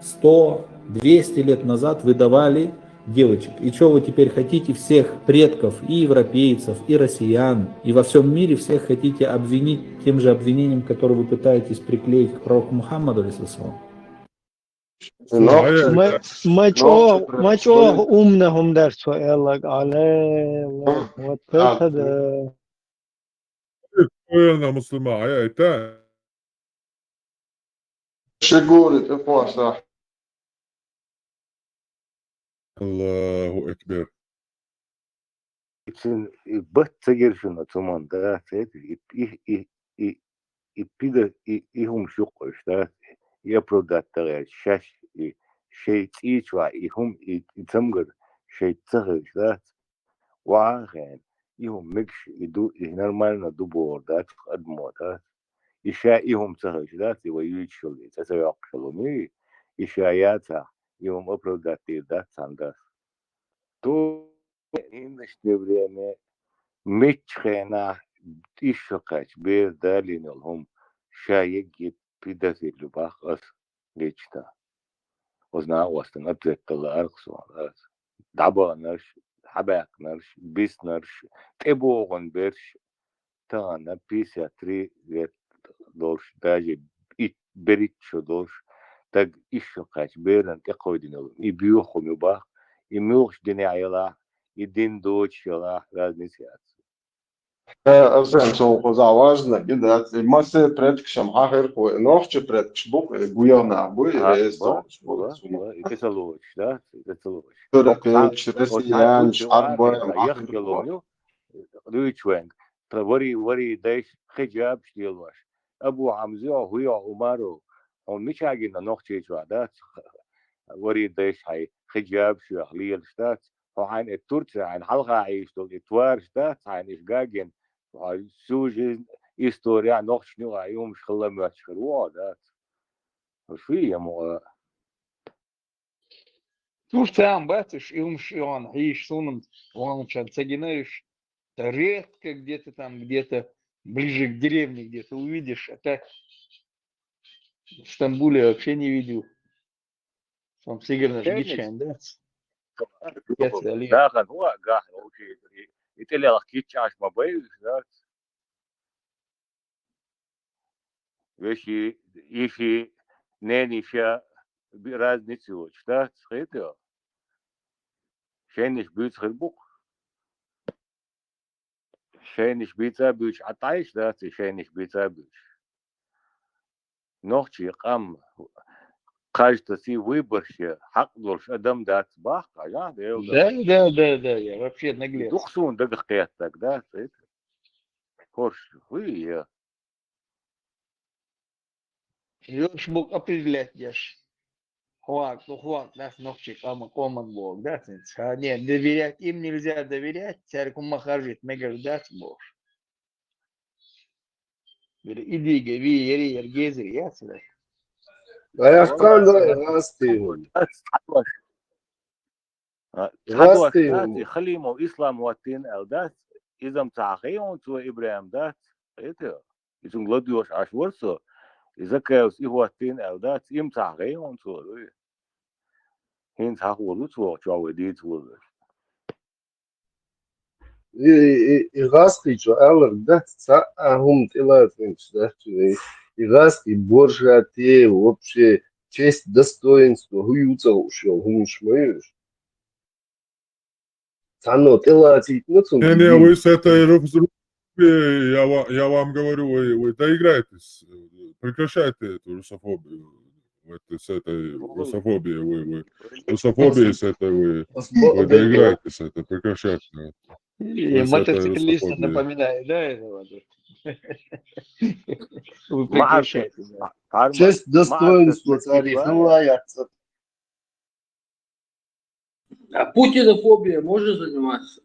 сто, двести лет назад выдавали девочек. И что вы теперь хотите всех предков, и европейцев, и россиян, и во всем мире всех хотите обвинить тем же обвинением, которое вы пытаетесь приклеить к пророку Мухаммаду, алейхиссалам? Ну, Ма чӀоагӀа, ма чӀоагӀа умна хӀума дар цо аьлларг, алай, вот это да. Коена муслима, ай, айта. Шигури тӀе кхоса. Аллаху акбар. Ицин и бат ца гиршина цуман, да, цаьтир, и, и, и, и, и пида, и, и хӀума шуккъуш, да, и оправдать дагӀерча, шаьш, и шей цӀийча ваьӀ, и хӀума, и, и цамгар шей ца хилча, да, ваха хен, и хӀума мегаш, и ду, и нормально ду бохур дац адамо, да. И ша и хӀума ца хилча, дац, и вай юьйцуш йолу, и цӀа ца йоккхуш йолу хӀума, и ша яцахь, и хӀума оправдать дийр дац цхьана дас. То хӀиннашне время меттачу хенахь ишшо кхаьчча бер далийна йолу хӀума, ша еггит педофил ю бах ас лично. Оцу накъостан обязательно лаара суна ас. ДӀабаханарш, хьабаьккхинарш, биснарш, тӀебогӀун берш, тахана пятьдесят три лет долуш, даже и берхӀитта шо долуш, стаг ишшо кхаьчча беран тӀекхойдина йолу. И боьха хӀума ю бах, и муьлхачу динехь елахь, и дин доцуш елахь, разница яц. Э, Арсен, со кхузахь важна, и дац, и массеран предкашна хьан хир кху, и нохчийн предкаш бу, и гуьйгӀанах бу, и эстонаш бу, и тӀе ца лоцуш, да, и тӀе ца лоцуш. Туркойч, россиянаш, хьарбой, яхкелом ю, дуьйцу вайга. Тхан вари, вари дайша хиджабаш лелош. Абу Хьамза йо, хӀу йо, Умару, хьуна мичахь гина нохчийчохь дац? Вари дайша хьайн хиджабаш йоьхна лелаш дац? Хьо хьайна и Турция, хьайна хьалха Ӏийш долу и твараш дац, хьайна иша гагина, хьо всю жизнь история нохчашна юкъахь и хӀумаш хилла моьттуш хир ву хьо, дац? Шу я мо. Турция ам бац, уьш и хӀумаш йоьхна хьийша, суна ваханчарна ца гина уьш. Да редко где-то там, где-то ближе к деревне где-то увидишь, а так в Стамбуле вообще не видел. Там сигарнаш гичхьайн дац. Дахан хӀун а гахь, и тӀелелха кийча Ӏаш ма бай уьш, дац? Вешин, йишин, ненан йиша, би-, разница йоцуш, дац, хетий? Шайнаш буьйцу хир бу-кх. Шайнаш бийца буьйцуш, Ӏа тӀаьхьа дац и шайнаш бийца буьйцуш. Нохчийн къам, кажется, и выборш я, хьакъ долуш адам дац бах, кажа, Дела. Да, да, да, да, я вообще наглец. Дукха суна дагах кхеттаг, да, цӀе? ХӀорш, хӀу я? Йо, шу бу определять деш. Хьо вакъ, хьо вакъ, дац нохчийн къам-, къоман боху, дац хӀинца. Ха, не, доверять, им нельзя доверять, цаьрга хӀумма харжийта мегар дац бохуш. Бира идига ви, яри, яр гезар яц, да? Ай, ахтан, да, гӀазкхий. А, цхьа дош дац, и Халимов Ислам хӀоттийна аьлла дац, иза-м ца хьахийна цо, ИбрахӀим, дац, хетий? И цуьнга ладоьгӀуш Ӏаш вара со, и Закаевс и хӀоттийна аьлла дац, и-м ца хьахийна цо, дуй? ХӀинца хьахор ву цо, чохь вай дийца вуьйлуш. И, и, и, и гӀазкхий чу алар дац, цхьа а хӀума тӀелацийначу дац, и, и гӀазкхий боржа те, вообще, честь, достоинство, хӀу ю ца хууш йолу хӀуманаш ма ю уьш. Цхьанна тӀелацийтина цунна. Не, не, вы с этой рус-, рус-, я ва-, я вам говорю, вы, вы доиграйтесь. Прекращайте эту русофобию. Вот с этой русофобией вы, вы, русофобией с этой вы, вы доиграйтесь, это прекращайте. И вы с этой мотоциклиста русофобией напоминает, да, это вот? Вы прекращайте, да. Честь, достоинство, цари хилла яц. А путинофобия может заниматься?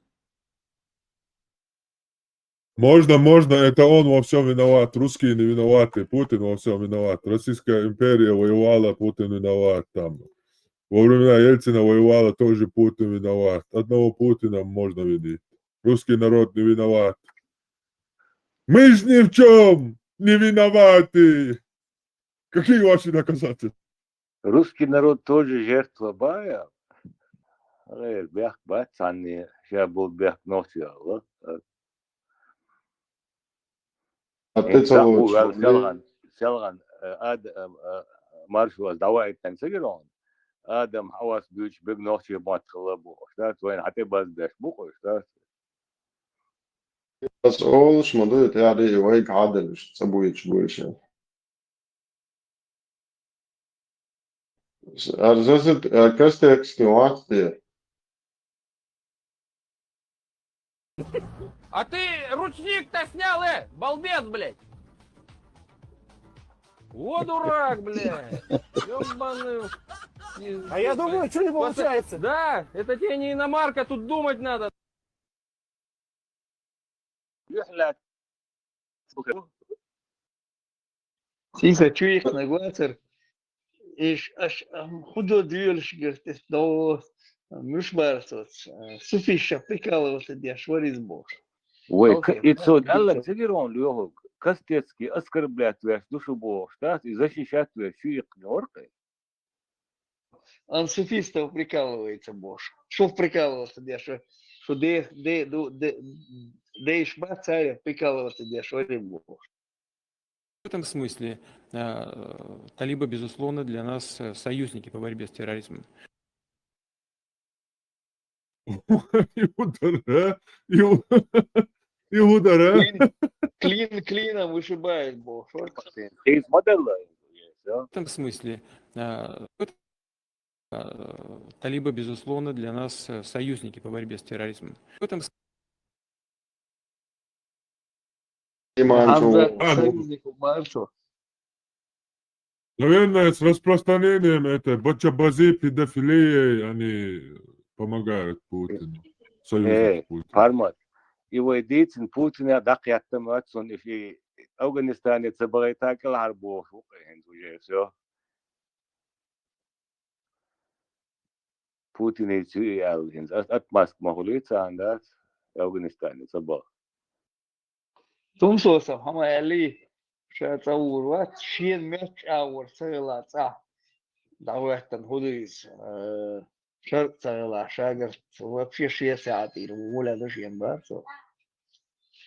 Можно, можно, это он во всём виноват. Русские не виноваты, Путин во всём виноват. Российская империя воевала, Путин виноват там. Во времена Ельцина воевала, тоже Путин виноват. Одного Путина можно винить. Русский народ не виноват. Мы ж ни в чём не виноваты. Какие ваши доказательства? Русский народ тоже жертва бая. Гӏайр бехк бац цхьанне, ша болу бехк нохчий аьлла. А ты селган, селган, э, ад-, э, э, маршо ас дӏаваийтан ца гира хьуна. Адам хьавас буьйцуш бег нохчий мотт хилла бохуш, да? Вайна хьан тӏе баз беш бу кхуьш, да? Ас олуш ма ду, тӏаьхьа вайга хьаделлаш, ца буьйцуш буьйша. Арзазит, э, кастекски вахте. А ты ручник-то снял, э, балбес, блядь! Вот дурак, блядь! Ёбаный. А я думаю, что не получается. Да, это тебе не иномарка, тут думать надо. Сийса чу йикхинарг вацара, иш аш худо дуьйлаш гартес до муш барсоц, суфийша прикалываться деш вариз бохуш. Вай, Окей, и цо окей, далла окей. Цигирон лоьху, кастецкий оскорблять веш ду шу бохуш, дац, и защищать веш шу йикхинарг. Он суфистов прикалывается бохуш. Шу прикалываться деш, шу де, де, ду, де, дейш бац, царе прикалываться деш вариз бохуш. В этом смысле э, талибы, безусловно, для нас э, союзники по борьбе с терроризмом. Иудара, Иу- Иудара. Клин, клин клином вышибает бохуш. Из модела. В этом смысле э, это, э, талибы, безусловно, для нас э, союзники по борьбе с терроризмом. В этом с- Хамзат, А, ну. Союзник Маршо. Наверное, с распространением этой бачабази, педофилии они помогают Путину. Союзник Э, Путина. Пармат. И вай дийцина Путина дакъяттам вац сон, и Афганистане ца багӀийтар кӀелхьарбохуш ву-кх хӀинца уже, всё. Путиница ю и аьлла хӀинца. Ат-, отмазка ма хуьлий царна, дац, Афганистане ца баха. Тумсо сов хӀама аьллий, ша цӀа вур вац, шена меттачу агӀор ца хила цӀа. ДӀахӀоьттина хӀу ду иза, э, шаръ ца хила, шагарт вообще шен саьӀа тӀера вула ду шена бацо.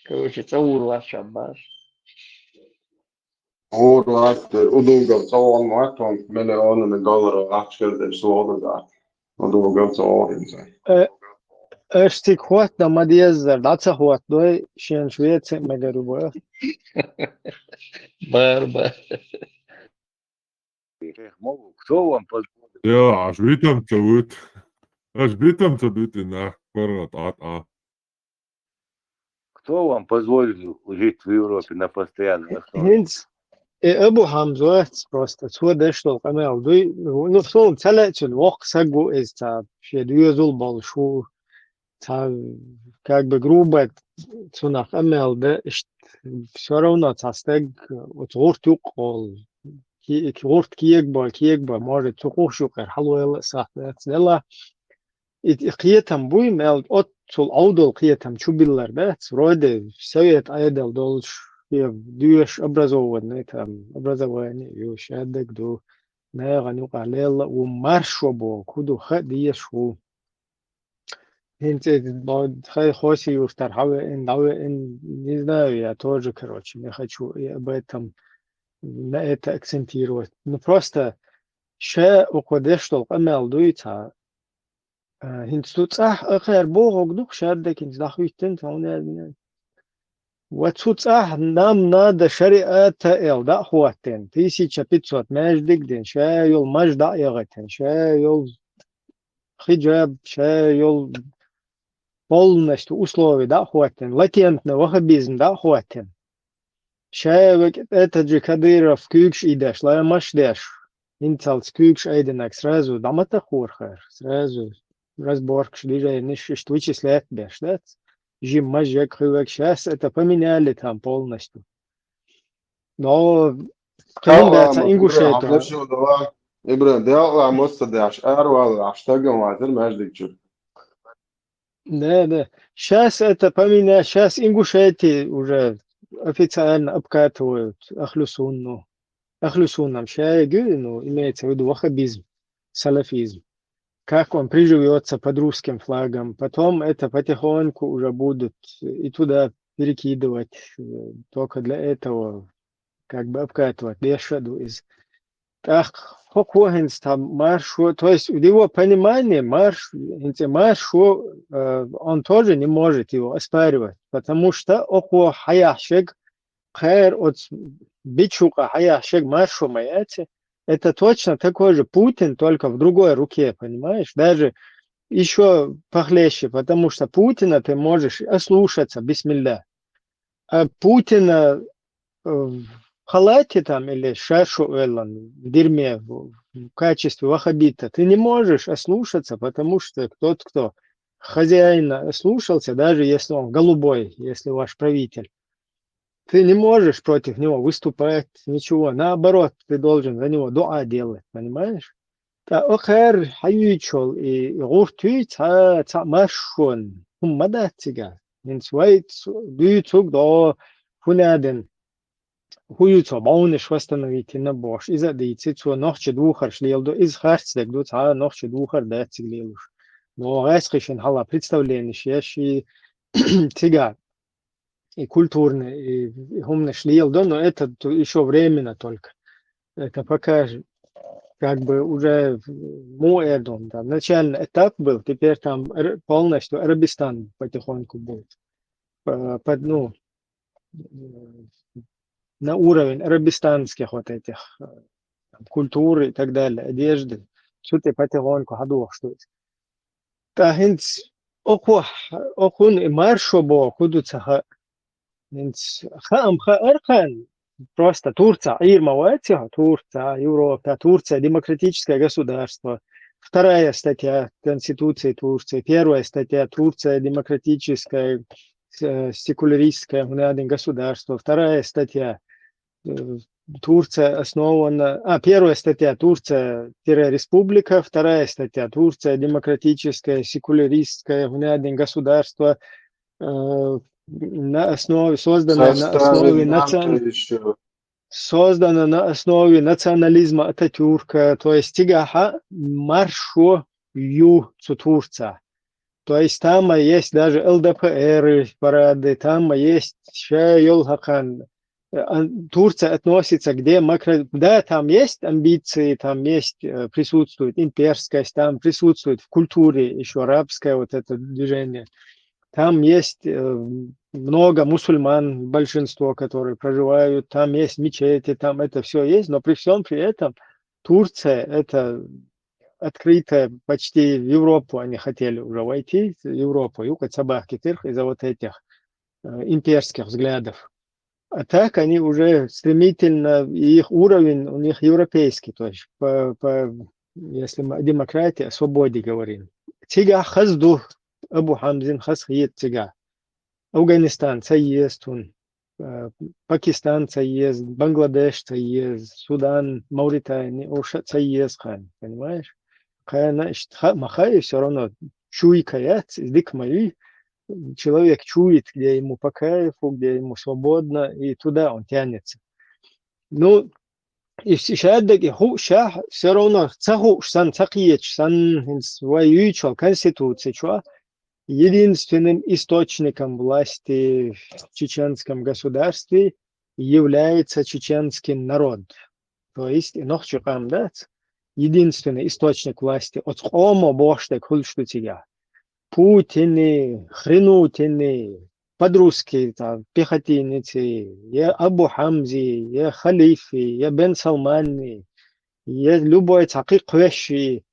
Короче, цӀа вур вац ша бац. Ур вац, удугал цӀа вон вац, он миллионами долларов ахча деш логӀа дац. Удугал цӀа вон вац. Э, Аш цига хӀотта ма деззара, дӀа ца хӀоттадой, шен швеце а мегар ю боху. Бар, бар. Кто вам позволил? Я, аш битам ца вут. Аш битам ца битина, паргӀат а. Кто вам позволил жить в Европе на постоянной основе? ХӀинца и Абу Хьамза вац просто, цо деш долу къамел дуй, ну, суна ца лаьцна воккха саг ву иза, цхьа шен доьзал болуш ву, цхьа, как бы, грубо цунах къамел дан, иштта, всё равно цхьа стаг оцу гӀурт юккъехула, ки-, гӀурт кегабо, кегабо, может, цу къуш юккъера хьалавелла а сахьт дац, делахь, и, и кхетам буй, мел оццул Ӏовдал кхетам чу биллар дац, вроде совет Ӏедал долуш, шен доьшуш образованный, там, образование ю, шадерг ду, нахана юкъахь лелла а ву, маршо боху, хӀун ду, ха а дезаш ву. ХӀинца и бо-, хай Хоси-Юртара хьавеана, дӀавеана, не знаю, я тоже, короче, не хочу и об этом, на это акцентировать. Ну, просто ша оцо деш долу къамел дуй цхьа, а, хӀинца цу цӀахь а кхара бохург ду-кх, шадерг хӀинца дӀахӀоьттина, тхьовна яздина. Ва цу цӀахь нам надо шариата аьлла дӀа а хӀоттийна, тысяча пятьсот маьждиг а дина, ша йолу маж дӀа а яхийтина, ша йолу хиджаб, ша йолу полностью условия дӀа а хӀоттийна, латентный ваххабизм дӀа а хӀоттийна. Ша век это же Кадыров куьйгаш ийдеш, ламаш а деш, хӀинцалц куьйгаш айдинарг сразу дӀа ма таххара хӀара, сразу разборкаш, движенеш, иштта вычислять беш дац. Жимма жег хи век, щас это поменяли там полностью. Но кхин а дац Ингушетия. Ибран, делкъа мосса деш, аравала, аш тагам вазар маьждиг чу. Да, да. Щас это поменяли, щас Ингушетии уже официально обкатывают ахлю сунну. Ахлю суннам шаьга, ну, имеется в виду ваххабизм, салафизм. Как он приживётся под русским флагом. Потом это потихоньку уже будут и туда перекидывать, э, только для этого, как бы, обкатывать, деш а ду иза. ТӀаккха хӀокхо хӀинца там маршо, то есть в его понимании марш, хӀинца маршо, э, он тоже не может его оспаривать, потому что оцо хьаяхьа шег кхара оцу бича юкъа хьаяхьа шег маршо ма яц, это точно такой же Путин, только в другой руке, понимаешь? Даже ещё похлеще, потому что Путина ты можешь ослушаться, бисмилля. А Путина, э, в халате там или шаршу в дерьме в, в качестве ваххабита ты не можешь ослушаться, потому что тот, кто хозяина ослушался, даже если он голубой, если ваш правитель, ты не можешь против него выступать, ничего. Наоборот, ты должен за него дуа делать, понимаешь? Та охер хаюйчол и гуртуй ца ца машон хуммадатига. Ин свайт дуй цуг до хунаден. Хую цо бауниш восстановить на бош. Иза дийци цо нохчи духар шлелду, из харцдег ду ца нохчи духар датсиг лелуш. Но гайсхишин хала представление шеш и тига и культурный, и, и умный шлелду, но это ещё временно только. Это пока как бы уже му эрдон, да. Начальный этап был, теперь там полностью Арабистан потихоньку будет. Под, ну, на уровень арабистанских вот этих культуры и так далее, одежды. Цу тӀе потихоньку хьадохуш ду иза. ТӀаккха хӀинца оха, охун и маршо боху ду ца хаьа. ХӀинца хаам хаьара хьан, просто Турция Ӏийр ма вац хьо, Турция, Европа, Турция демократическое государство. Вторая статья Конституции Турции, первая статья Турция демократическое, э, секуляристское, гунадин государство, вторая статья э, Турция основана, а, первая статья Турция-республика, вторая статья Турция демократическое, секуляристское, гунадин государство, э, на основе, созданное на основе национ... создана на основе национализма Ататюрка, то есть тигаха маршо ю цу Турция. То есть там есть даже ЛДПР парады, там есть ша йолхакан. Турция относится к демократии. Да, там есть амбиции, там есть, э, присутствует имперскость, там присутствует в культуре еще арабское вот это движение. Там есть, э, много мусульман, большинство, которые проживают, там есть мечети, там это все есть, но при всем при этом Турция это открытая, почти в Европу они хотели уже войти, в Европу, юка цабахки тырх из-за вот этих, э, имперских взглядов. А так они уже стремительно, и их уровень у них европейский, то есть по, по, если мы о демократии, о свободе говорим. Тига хазду Абу Хамзин хаз хиет тига. Афганистан ца езтун, э, Пакистан ца еза, Бангладеш ца еза, Судан, Мавритания, Оша ца еза хьан, понимаешь? Хьана ишт ха-, ма хай, всё равно чуйка яц, из дик ма юй. Человек чует, где ему по кайфу, где ему свободно, и туда он тянется. Ну, и с-, шаддаг и ху-, ша, всё равно ца ху-, сан, ца кхечь, сан, вай юйчал конституция чуа, единственным источником власти в чеченском государстве является чеченский народ. То есть, и нохчи къам дац, единственный источник власти, оц къомо бохштаг хулш ду цига. Путини, Хренутини, под русский, там, пехотинеци, я Абу Хамзи, я Халифи, я Бен Салмани, я любой цхьа кхы кхоьши,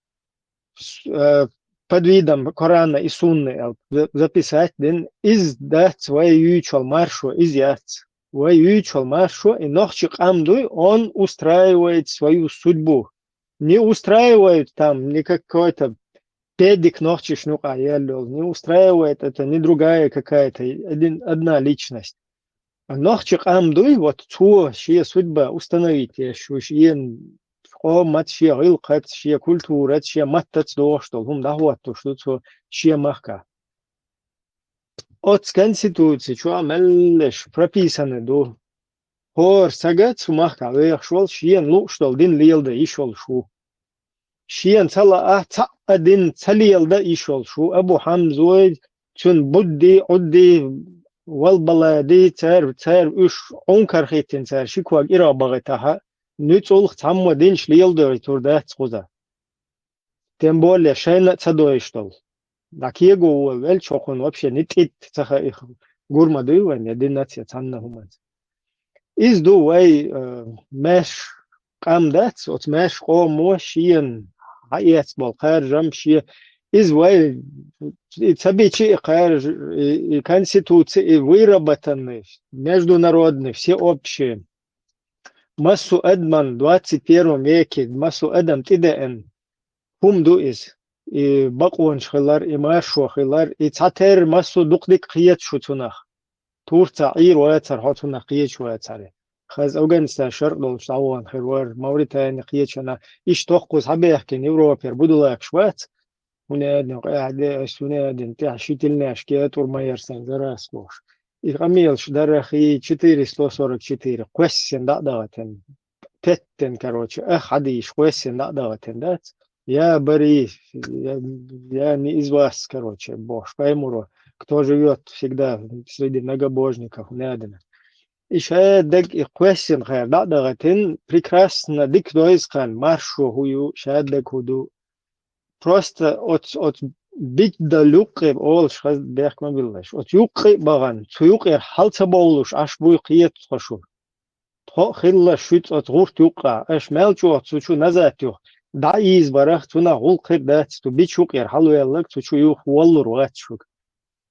с-, э, под видом Корана и Сунны, э, за-, записать дин, из дац вай юйчал маршо, из яц. Вай юйчал маршо, и нохчи къам дуй, он устраивает свою судьбу. Не устраивает там ни какой-то педик нохчиш нукъа ял йол, не устраивает это ни другая какая-то один, одна личность. А нохчи къам дуй, вот цо шия судьба установить еш, уж иен къомат шия гӀилкхац, шия культурац, шия маттац дохуш долу хӀума дӀахӀоттуш ду цо шия махка. Оц конституци чуа меллеш прописаны ду. ХӀора сага цу махка вехаш волу шена лууш долу дин леладан йиш йолуш ву. Шена ца лаа, цхьа а дин ца леладан йиш йолуш ву. Абу Хьамзой, цуьнан Будди, Ӏудди, Валбалади, цара, цара уьш Ӏункархийтина цара ши ког ирагӀ бахийтахьа, нуьцкъалх цхьаммо динаш леладойтур дац кхуза. Тем более шайна а ца дойуш долу. ДӀа кего вон велча хӀокхунна вообще ни тӀитта ца хаиха гур ма дуй вайн, я динаца, я цхьанна хӀуманца. Иза ду вай, э, маьрша къам дац, оцу маьрша къомо шена хьаэцна болу кхаржам шен. Из вай, и ца бичи, и кхар, и, и конституция, и выработанный, международный, всеобщий. Массу адаман двадцать первом веке, массу адам тӀедеан хӀума ду из. И бакъонаш хилар, и маршо хилар, и цхьатерра массу дукха дика кхета шу цунах. Турца Ӏийр вацар, хьо цунах кхеташ вацар. Хаза Афганистан шаркъ долуш дӀавахана хир вара, Мавритани кхечана, иштта тохкхуза хьабехкина Европера будулакаш вац, хӀунда аьлла къаьхьа де ас, хӀунда аьлла тӀехь ши тилнеш кетӀур ма яр сайн зарас бохуш. И къамелаш дарахи четыреста сорок четыре кхоьссина дӀа а дагӀатина, петтина, короче, ах хьадийш кхоьссина дӀа а дагӀатина дац. Я бари, я, я не из вас, короче, бохуш, пойму, кто живет всегда среди многобожников, хӀунда аьлла. И шаддаг и кхоьссина хер дӀа а дагӀатина, прекрасно дика дойза кхаьн, маршо хӀу ю, шаддаг хӀу ду. Просто оц, оц битда юккъе олуш хаза бехк ма биллаш. Оц юккъе а бахана, цу юкъера хьал ца бовлуш, Ӏаш буй кхета тхо шу. Тхо а хилла шуьца оц гӀурт юккъа, аша мел чӀогӀа цу чу назад юха, дӀа ийза барах, цунах гӀуллакх хир дац, цу бича юкъера хьалвелларг цу чу юха воллур вац шуьга.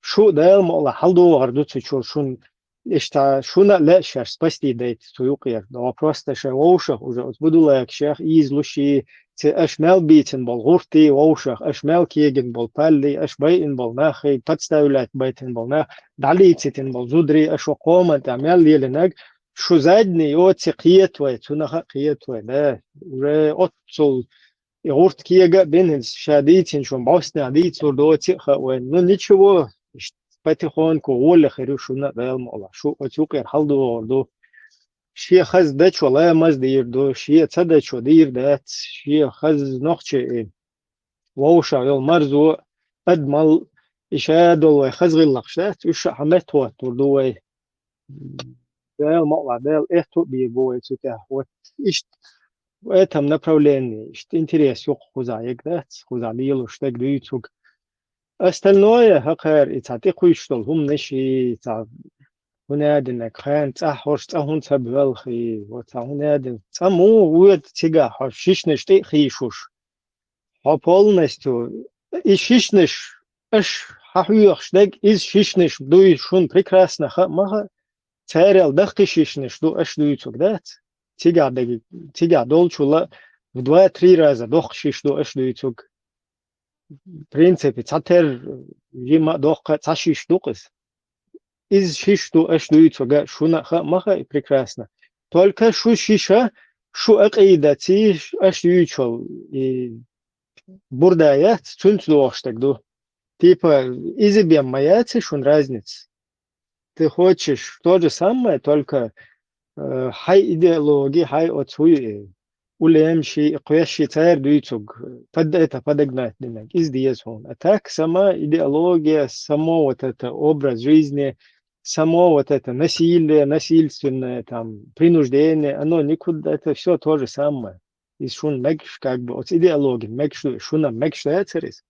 Шу Дала мукъалахь хьалдогӀур ду цу чуьра шуна. Иштта шуна а лаьа шаьш спасти дайта цу юкъера. Но просто шайн вовшах уже оцу будулакашех ийзалуш и, ца аша мел бийцина болу гӀуртий вовшах, аша мел кегина болу паллий, аша байина болу наххий, подставлять байтина болу нах, дӀалийцитина болу зударий, аша ван кхоман тӀехь мел лелинарг, шу задний йоций кхета вай, цунах а кхета вай, да. Уже оццул и гӀурт кега а бина, ша дийцинчун бӀостанехь дийцалур доций а хаьа вайн. Ну, ничего, иштта потихоньку гӀоле хир ю шуна а Дала мукъалахь. Шу оцу юкъера хьалдогӀур ду. Шен хаза дачо ламаз дийр ду, шен ца дачо дийр дац, шен хаза нохчи и вовшах йолу марзо, адамал, и ша долу вай хаза гӀиллакхаш дац, уьш а хьан меттахӀоттур ду вай. Дала мукъалахь, Дала эхто а бийр бу вай цу тӀехь. Вот иштта в этом направлении, иштта интерес юккъе кхузахь ерг дац, кхузахь лелош дерг дуьйцург. Остальное, хӀокхара и цхьа тӀекхуьйсуш долу хӀуманаш, и цхьа, хӀунда аьлла, кхана цӀахь хӀорш цӀа хӀунда ца боьлху, и вот цхьа, хӀунда аьлла, цӀа муха воьду цигахь хьо шишнаш тӀе а хийшуш. Хьо полностью, и шишнаш, аша хьан хьоьхуш дерг, иза шишнаш дуй шуна прекрасно хаьа ма хаьа, царел даккхий шишнаш ду аша дуьйцург, дац? Цигахь дерг, цигахь долчул а в два-три раза доккха шиш ду аша дуьйцург. В принципе, цхьатерра жимма а доккха а цхьа шиш ду-кх иза. Иза шиш ду аша дуьйцург, шуна а хаьа ма хаьа прекрасно. Только шу шиша, шу акъидаций аша дуьйцуш йолу и бурда яц, цуьнца догӀуш дерг ду. Типа, иза бен ма яций шуна разница? Ты хочешь то же самое, только, э, хьайн идеологи, хьайн оцу хӀуй, э, улемаши, кхоьшши цара дуьйцург, под это подогнать динарг, иза деза хьуна. А так сама идеология, само вот это образ жизни, само вот это насилие, насильственное там принуждение, оно никуда, это всё то же самое. Иза шуна мегаш, как бы, оцу идеологин мегаш ду, шуна мегаш дацара иза.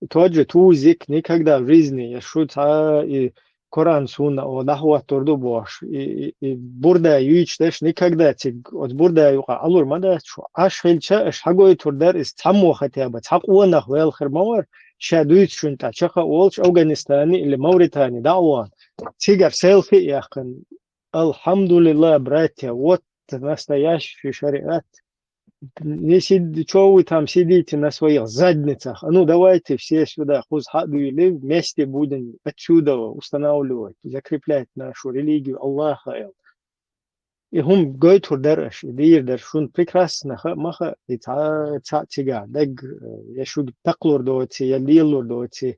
Тот же тузик никогда в жизни, я шу цхьа и Коран, сунна о дӀахӀоттур ду бохуш, и, и, и бурда юьйцуш дерш никогда цига оцу бурда юкъа Ӏалур ма дац шу. Аш хилча, аш хьагойтур дара иза цхьаммо хотя бы, цхьа къонах велхар ма вара, ша дуьйцучун тӀе чекха а волуш Афганистане или Мавритане дӀа а вахана. Цигара селфи а яьккхина. Алхьамдулиллах, братья, вот настоящий шариат. Не сид-, чё вы там сидите на своих задницах? А ну, давайте все сюда, кхуза хьа а дуьйли, вместе будем отсюда устанавливать, закреплять нашу религию Аллаха, аьлла. И хӀума гойтур дара аша, и дийр дара шуна прекрасно хаьа ма хаьа, и цхьа, цхьаъ цигахь дагга, э, я шуьга такхалур доций, я лелалур доций.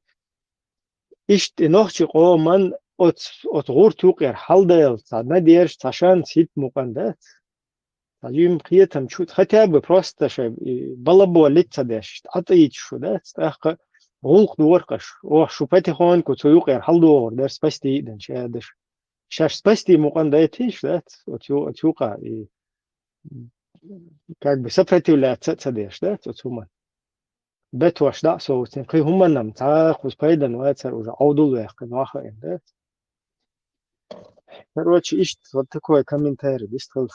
Иштта и нохчи къоман оц-, оцу гӀурт юкъера хьалдала цхьа надежда, цхьа шанс хӀитта мукъан дац. Цхьа жимма кхетам чу, хотя бы просто шайн и балаболить ца деш, Ӏатийча шу дац, тӀаккха гӀуллакх дора-кх аша. Ох, шу потихоньку цу юкъера хьалдогӀур дара, спасти а дина шадаш. Шаьш спасти мукъан дайтийша дац, оцу, оцу юкъа и, как бы, сопротивляться а ца деш дац оцу хӀуманна. Бетош дӀа а совцина, кхин хӀуманна-м цхьа кхуза пайдана вацара уже Ӏовдал ваьккхина ваха а дац. Короче, иштта вот такой комментарий дистхилла.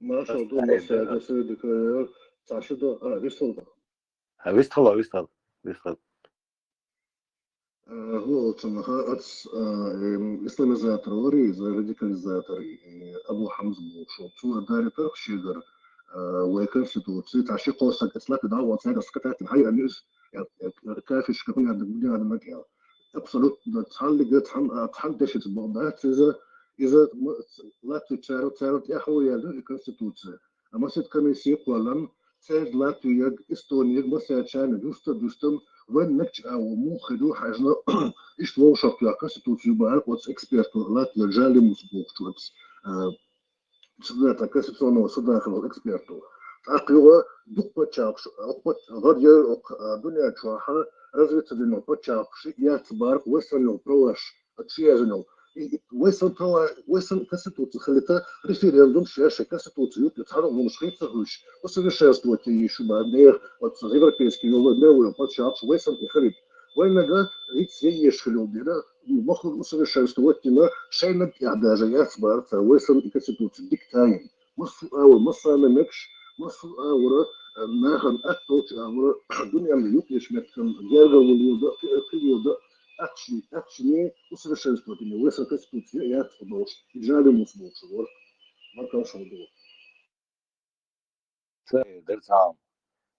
Маршалла ду, массаьрга суьйдика, цхьа шу ду, а, висалла. А вистхала, вистхала, вистхала. Э, ГӀо, цунах ац, э, эм, исламизатор вари, из радикализатор, э, Абу Хьамза бохуш. Цо даритар шегара, э, вай конституци, цхьа ши-кхо саг эцлак дӀа а воцнаг, ас кататин хьай амис, я, я, кафиш капан яда, гудяна макьял. Абсолютно, цхьаллига, цхьан, а, цхьан дешица боху дац, иза, иза м-, Латвия цара, цара тӀехьа яьлла и конституция. А масит комиссия кхоллам, церт Латвияг, Эстонияг, массаьрчарна юста, юстам, вайн нагча а во муха хир ю хьажна, иштта вовшахтоьху конституцию бара оцу эксперту, Латвия жали мус бохучу оцу, а, суда, та конституционного суда хилла эксперту. ТӀаккха юха дукха паччахьаш, окху пач-, гӀар яр окху, а, дуьнен чохь развиться дина паччахьаш яц бара вай санна йолу праваш, оцу ши язанал. И, и вай сан права, вай сан конституция хилита, референдум шаьш шайн конституция юкъа цхьана а хӀумаш хин ца хуьлуш, усовершенствовать йиш ю бара нехан, оцу европейский йолу, мировой паччахьаш вай сан и хилита. Вайнага риц е еш хилла дира, махур усовершенствовать дина, шайнаг тӀехь даже яц бара цара, вай сан и конституция дика тайна. Массо а агӀор, массарна мегаш, массо а агӀора, э, нахана атталчу агӀора, дуьненна юкъ еш меттан, гергарло лелда, хи-, хи лелда, ахчи, ахчине усовершенствовать дина, вай сан конституция яц а долуш, и жали мус бохуш вара. Маркал шо ду. Ца дар цхьа.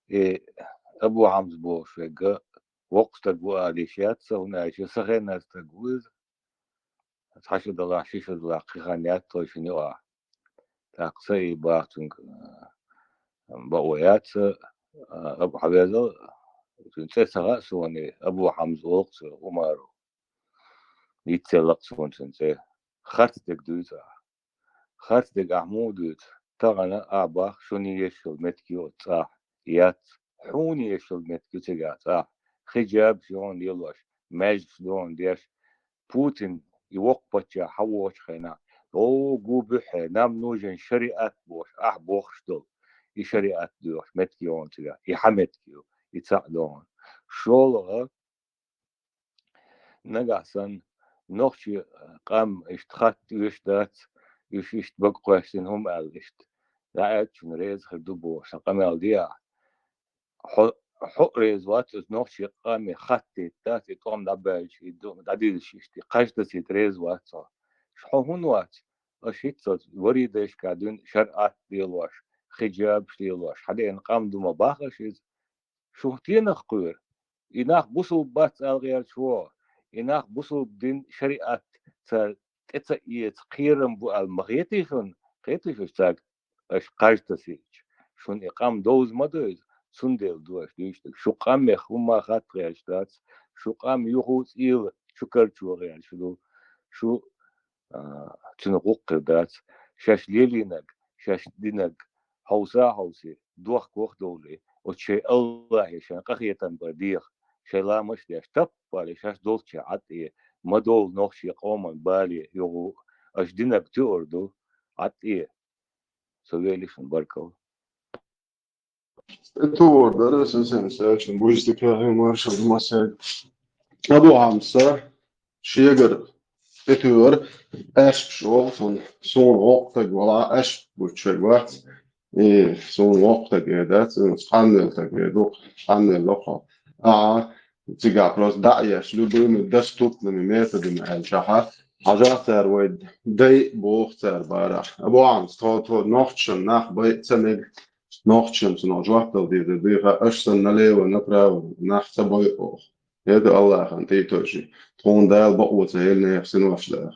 И Абу Хьамза бохуш верг воккха стаг ву ала йиш яц сан, хӀунда аьлча сан хенара стаг ву иза. Цхьа шу далахь, ши шу далахь, кхин хан яц тхойшинна юкъахь. ТӀаккха сан и бахчунга, а, бакъо яц, а, Абу Хьавезал, цуьнан цӀе ца хаьа суна, Абу Хьамза олу цо, Умару. Йицъелла-кх суна цуьнан цӀе. Харц дерг дуьйцу ахь. Харц дерг ахь муха дуьйцу? Тахана ахь бах, шуна еш йолу меттиг ю оцу цӀахь. Яц. Хьуна еш йолу меттиг ю цигахь цӀахь. Хиджабаш юхана лелош, маьждигаш дуьхьал деш, Путин и воккха паччахь хьан вохучу хенахь, о, гу буьххье, нам нужен шариат бохуш, ахь бохуш долу. И шариат доьхуш, меттиг ю хьуна цигахь. И хьан меттиг ю, и цхьаъ ду хьуна. ШолгӀа, нагахь санна, нохчи къам иштта хатта оьшуш дац, уьш иштта бага кхоьссина хӀума аьлла иштта. ДӀааьлча шуна реза хир ду бохуш, сан къамел де ахь. Хьо, хьо а реза вац, оцу нохчи къаме хатта дийта дац, и тӀом дӀабаьлча, и ду-, дӀадилча иштта, и кхаж дасийта реза вац хьо. Хьо хӀунда вац? Аша хӀинца оцу варидешка дуьйна шариат лелош, хиджабаш лелош, хьан деана къам ду ма бах аша иза? Шу хӀун стенах кхоьру? И нах бусулба бац ала гӀерташ ву хьо. И нах бусулба дин шариат цара тӀе ца эца кхерам бу аьлла ма хетий шуна? Хетий шу цаьрга? Аша кхаж тасийча, шуна и къам довза ма ду иза, цундела ду аша дуьйцург. Шу къамех хӀумма хатта гӀерташ дац, шу къам юха цӀийла чу карчо гӀерташ ду. Шу, а, цуьнан гӀуллакх хир дац. Шаьш лелийнарг, шаьш динарг хьовса а хьовсий, дохко а довлий, оцу шайн Аллахье шайн къахетам бар деха, шайн ламазаш а деш, таппале шаьш долччехь Ӏад Ӏе, ма довла нохчийн къоман бале юха, аша динарг туьур ду, Ӏад Ӏе. Со вели шуна, баркалла. Тур дара, сан сен саьчун буьйстика, маршал масег. Абу Хьамза шегара тӀетуьйгӀара, аьшпаш олу цунна, суна воккха стаг вала, аьшпаш буччерг вац. И суна воккха стаг эр дац, цунца къанвелла стаг эр ду, къанвелла хьо. Ахьа цигахь просто дӀа а еш, любыми доступными методами аьлча, хьажахь цара вай дай боху цара барахь. Абу Хьамза, тхо, тхо нохчашна нах байа ца мега, нохчашна цунах жоп дала дезар дуй, аша санна налево, направо нах ца байа оха. ХӀета Аллахьан тӀе а тойжий, тхуна Дала бакъо ца елла нехан синош даха.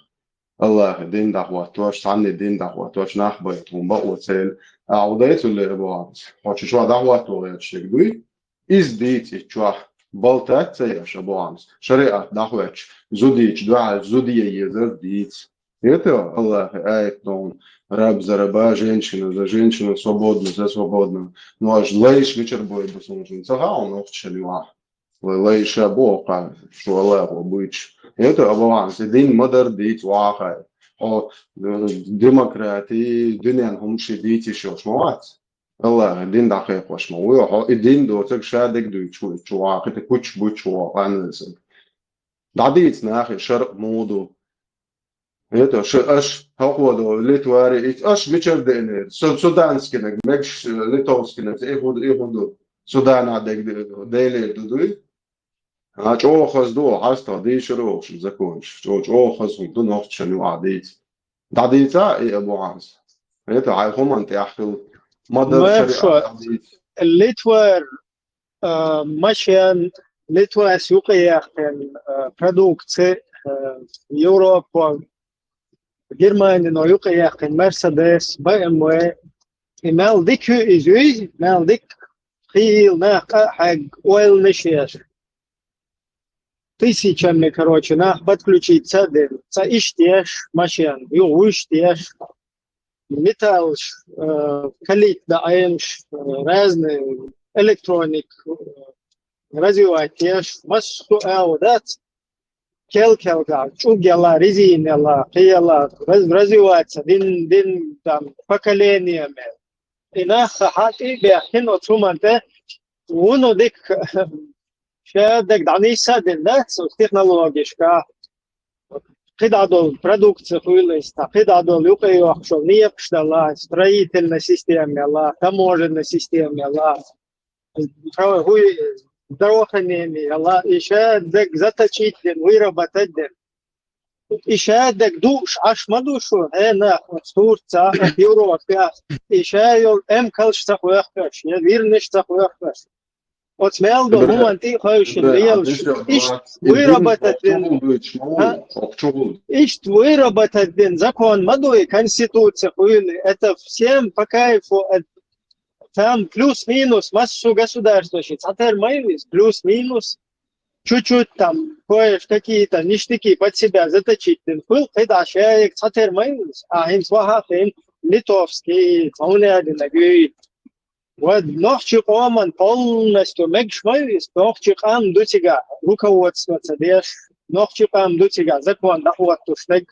Аллахье дин дӀахӀоттош, цхьанне дин дӀахӀоттош нах байа тхуна бакъо ца елла. Ахьа дай цулле, Абу Хьамза, хьо чу чохь дӀахӀотто гӀерташ дерг дуй? Иза дийца и чохь, балтат ца еш, Абу Хьамза, шариат дӀахӀоьттуш, зудийчу дуьхьал зуда е езар дийца. ХӀета Аллахье аят дохуна: «Раб за раба, женщина за женщину, свободную за свободную». Ну, аша лайш мичара бойду суна шуна? Ца хаьа хьуна нохчашна юкъахь? Лай, лай ша боху кхана, шу Аллахо буьйцуш. ХӀета Абу Хьамза, и дин ма-дарра дийца вахахь. Хьо, э, демократи, дуьненан хӀумаш дийца йиш йолуш ма вац. Аллахье дин дӀакхайкхош ма ву хьо, и дин доцург ша дерг дуьйцуш ву, чу вахахь, кху кучу бучу ву къанвелла стаг. ДӀадийца нахе шарӀ муха ду. ХӀета, ш-, аша хӀокхо до, Литвари, и аша мичара деанера? Су-, суданскинаг, мегаш, э, литовскинаг, и хӀу ду, и хӀу ду. Суданахь дерг Делера ду дуй? А, чӀогӀа хаза ду, хьастагӀа дийшар оха шун законаш. ЧӀо-, чӀогӀа хаза хӀума ду нохчашна юкъахь дийца. ДӀадийца и, Абу Хьамса? ХӀета хьайн хӀуманна тӀехь хила. Ма-дарра шариӀат дӀадийца. Литвара, а, машен, Литвас юкъаяьккхина, а, продукци, а, Европа, Германино юкъаяьккхина Мерседес, Б М В. И мел дика ю иза, юй, мел дика хийла нах къа а хьегна, ойланаш еш. Тысячами, короче, нах подключиться а дина. Цхьа иштта еш машен, юха вуьшта еш, металлаш, э, калить даӀемаш, э, разные электроник, э, развивать еш, массо а дац. Кел-келгахь, чӀуг яла, резина яла, кхин яла, раз-, развиваться дин, дин, там, поколениями. И нах хьатӀе а баьхкина оцу хӀуманна тӀе, вуно дика, ша дерг дӀанисса а дина, да, цу технологешка. КхидӀа долу продукция хуьлу иза, кхидӀа долу юкъайохкуш некъаш дала, строительная система яла, таможенная система яла. Хьо-, хӀуй, здравоохранение яла, и ша дерг заточить дина, выработать дина. И ша дерг дууш Ӏаш ма ду шу, хьенах, оцу Турцахь, Европехь, и ша йолу эмкалш ца хьоьхуш, я вирнаш ца хьоьхуш. Оцу мел долу хӀуманна тӀе а хевшина лелаш, иштта выработать дина, а? Иштта выработать дина закон ма ду и, конституция хуьлу, это всем по кайфу, это там плюс-минус, массо государство ши цхьатера ма ю иза, плюс-минус, чуть-чуть там, кое-что какие-то ништяки под себя заточить дина хуьлу, кхидӀа шайиг цхьатера ма ю иза, а хӀинца ваха а хин, литовский, цхьа хӀуна а дина гуй. Ва нохчи къоман полностью мегаш ма ю иза, нохчи къам ду цигахь, руководство ца деш, нохчи къам ду цигахь, закон дӀахӀоттуш дерг.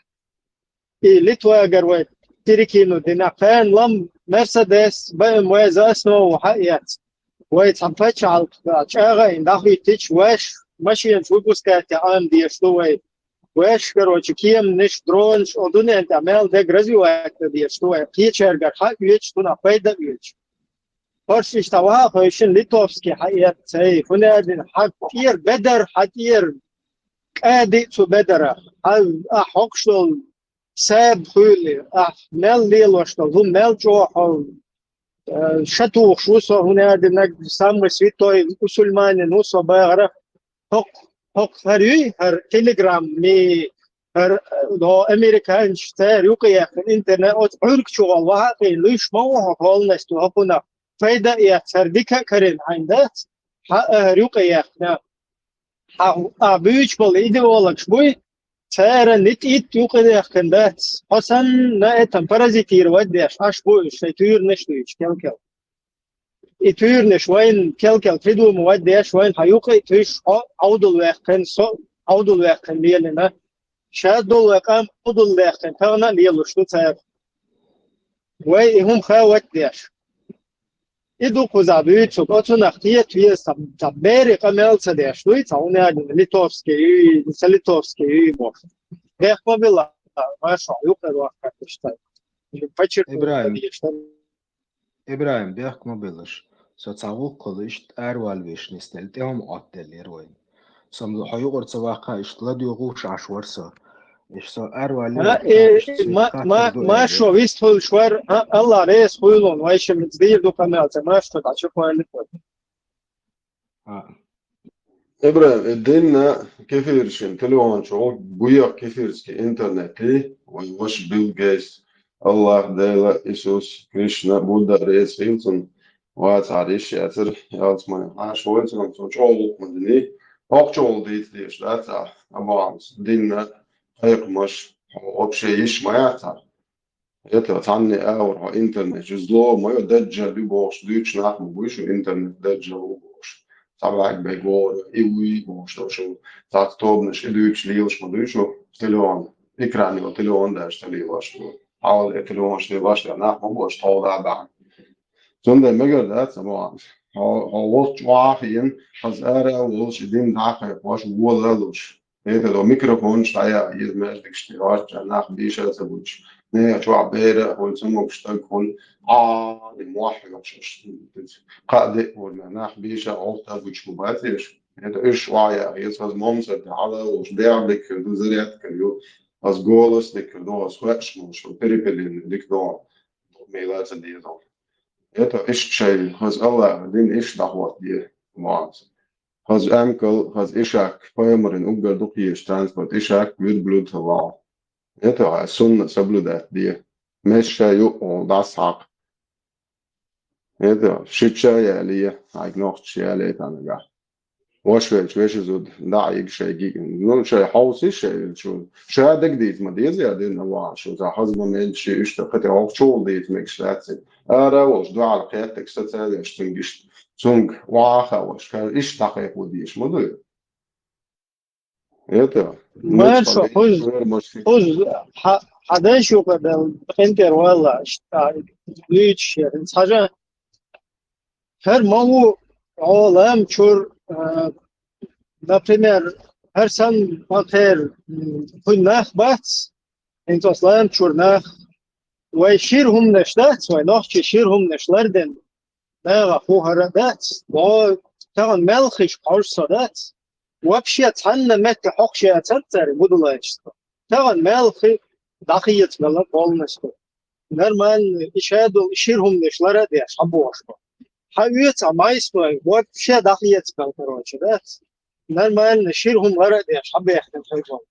И Литвагара вай перекину дина, кхана лам Мерседес, Б М В за основу хьаэц. Вай цхьа пачхьалкх чӀагӀайна дӀахӀиттича, ваьш машинаш выпускать ян деш ду вай. Ваьш, короче, кеманаш, дронаш, о дуьнен тӀехь мел дерг развивать деш ду вай. Кхечаьргара хьаоьцуш, цунах пайда оьцуш. ХӀорш иштта ваха а хевшина литовский хьаэц цай, хӀунда аьлла хьан тӀера бедар, хьан тӀера кӀади цу бедарах. Хьан, ахь хьокхуш долу саьба хуьлий, ахь мел лелош долу, хӀун мел чӀогӀа хьо, э, ша тухуш ву со, хӀунда аьлла наг самый святой мусульманин ву со бахара, хӀокху, хӀокху хӀара юй, хӀара Telegram-ми, хӀара, э, до американцаш цара юкъаяьккхина интернет, оцу Ӏуьрг чу гӀо ваха а хин, луьйш ма ву хьо холнаш ту хӀокхунах. Пайда а эц, хӀара дика а карийна хьайна дац, хьан а хӀара юкъаяьккхина. Хьан а буьйцуш болу идеологаш буй, цара нита-итт юкъаяьккхина дац. Хьо санна, на этом паразитировать деш, аш бу уьш шайн туьйранаш дуьйцуш кел-кел. И туьйранаш вайна кел-кел придумывать деш, вайна хьан юкъа а туьйсуш, хьо Ӏовдал ваьккхина, со Ӏовдал ваьккхина лелина. Ша долу вай къам Ӏовдал ваьккхина, тахана а лелуш ду цара. Вай и хӀума хават деш. И ду кхузахь буьйцург, оцунах кхета веза, цхьа, цхьа берийн къамел ца деш дуй, цхьа хӀунда аьлла литовский юй, ца литовский юй бохуш. Бехк ма била, маршо, юкъара вахкаташ тай. Пачир ИбрахӀим. ИбрахӀим, бехк ма белаш. Со цхьа вукхула иштта араваьлла вешан нисделла, тӀе хӀума Ӏоттаделлера вайна. Со хьо юкъара ца ваккха, иштта ладоьгӀуш Ӏаш вара со. Иштта со араваьлла ваьлла, иштта ма-, ма-, маршо вистхуьлуш вара, а, Алла реза хуьлун, вай шимма дийр ду къамел, ца маршо дӀа чу кхоьллина. А. ИбрахӀим, и динна кефиршин телефон чу гӀо буьйху кефирский интернет, и вайн ваша Билл Гейтс, Аллах, Дела, Исус, Кришна, Будда, реза хила цунна, вацахьара йиш яцара, ялц ма ян хьаша вай цунах, цо чӀогӀа гӀуллакх ма дина. Окху чӀогӀа дийца дезаш дац ахь, Абу Хьамса, динна кхайкхамаш, хьо вообще йиш ма яц ахь. ХӀета цхьанне а агӀор хьо интернет чу зло ма йо, даджал ю бохуш дуьйцуш нах ма буй шу, интернет даджал ву бохуш. Цхьа бӀаьрг бегора, и вуй бохуш, шу цхьацца тобанаш и дуьйцуш лелаш ма дуй шу, телефон, экран йолу телефон даже ца лелош ду. Хьал э телефонаш лелош дара нах ма бу аша тховла а бахьана. Цундела мегар дац, Абу Хьамса. Хьо, хьо волчу охьахиъна, хаза ара а волуш, и дин дӀа а кхайкхош, вола а луш. ХӀета до микрофонаш дӀаяхьа, иза маьждигаш тӀе гӀоьртча, нах дийша а ца буьтуш. Не, чоа бера, хуль цамок штаг, хуль а, не муахи вообще. Каде, вот, на, нах, биша, охта, гучку, батиш. Это иш, вая, если возможно, это ала, уж беа, дик, зарядка, ю, аз голос, дик, до, аз хуэш, мол, что перепелин, дик, до, мейлаца, дезал. Это иш чай, аз Аллах, дин иш дахват, де, муанца. Хаз амкал, хаз ишак, пайхамарин уггар дукхаеш транспорт, ишак, верблюд, вал. Это хай сунна соблюдать де. Мешша юкъул дас хьакъ. Это шича яле, айк нохча яле танага. Вашвелч веши зуд, да, иг шай гиг. Ну, шай хауси шай чу. Шай дег диз ма диз я дин ава, шу за хаз момент ши ишта хати ох чул диз мег шлаци. Ара волш дуал кеттек социалеш цунгиш. Цунг ваха ваш, ка иш тахай худиш, муду. Это, Мэн шо, хуз, хуз, хьа-, хьадай шука дал, хентер вала, шта, лич, хажа, хэр маву, олам чур, э, например, хэр сан панхер, м, хуй нах бац, интос лам чур нах, вай шир хумнеш дац, вай нохчи шир хумнеш ларден, Нага хухара дац, но таган мелхиш хьорса дац. Вообще цанна метте хокше цацари будулайчество. Таган мелхи дахиец гала полностью. Нормально, ишадул ширхумнеш лара деш, хабошко. Хавец а майсмай, вообще дахиец гал, короче, дац. Нормально, ширхум лара деш, хабехтен хайбон.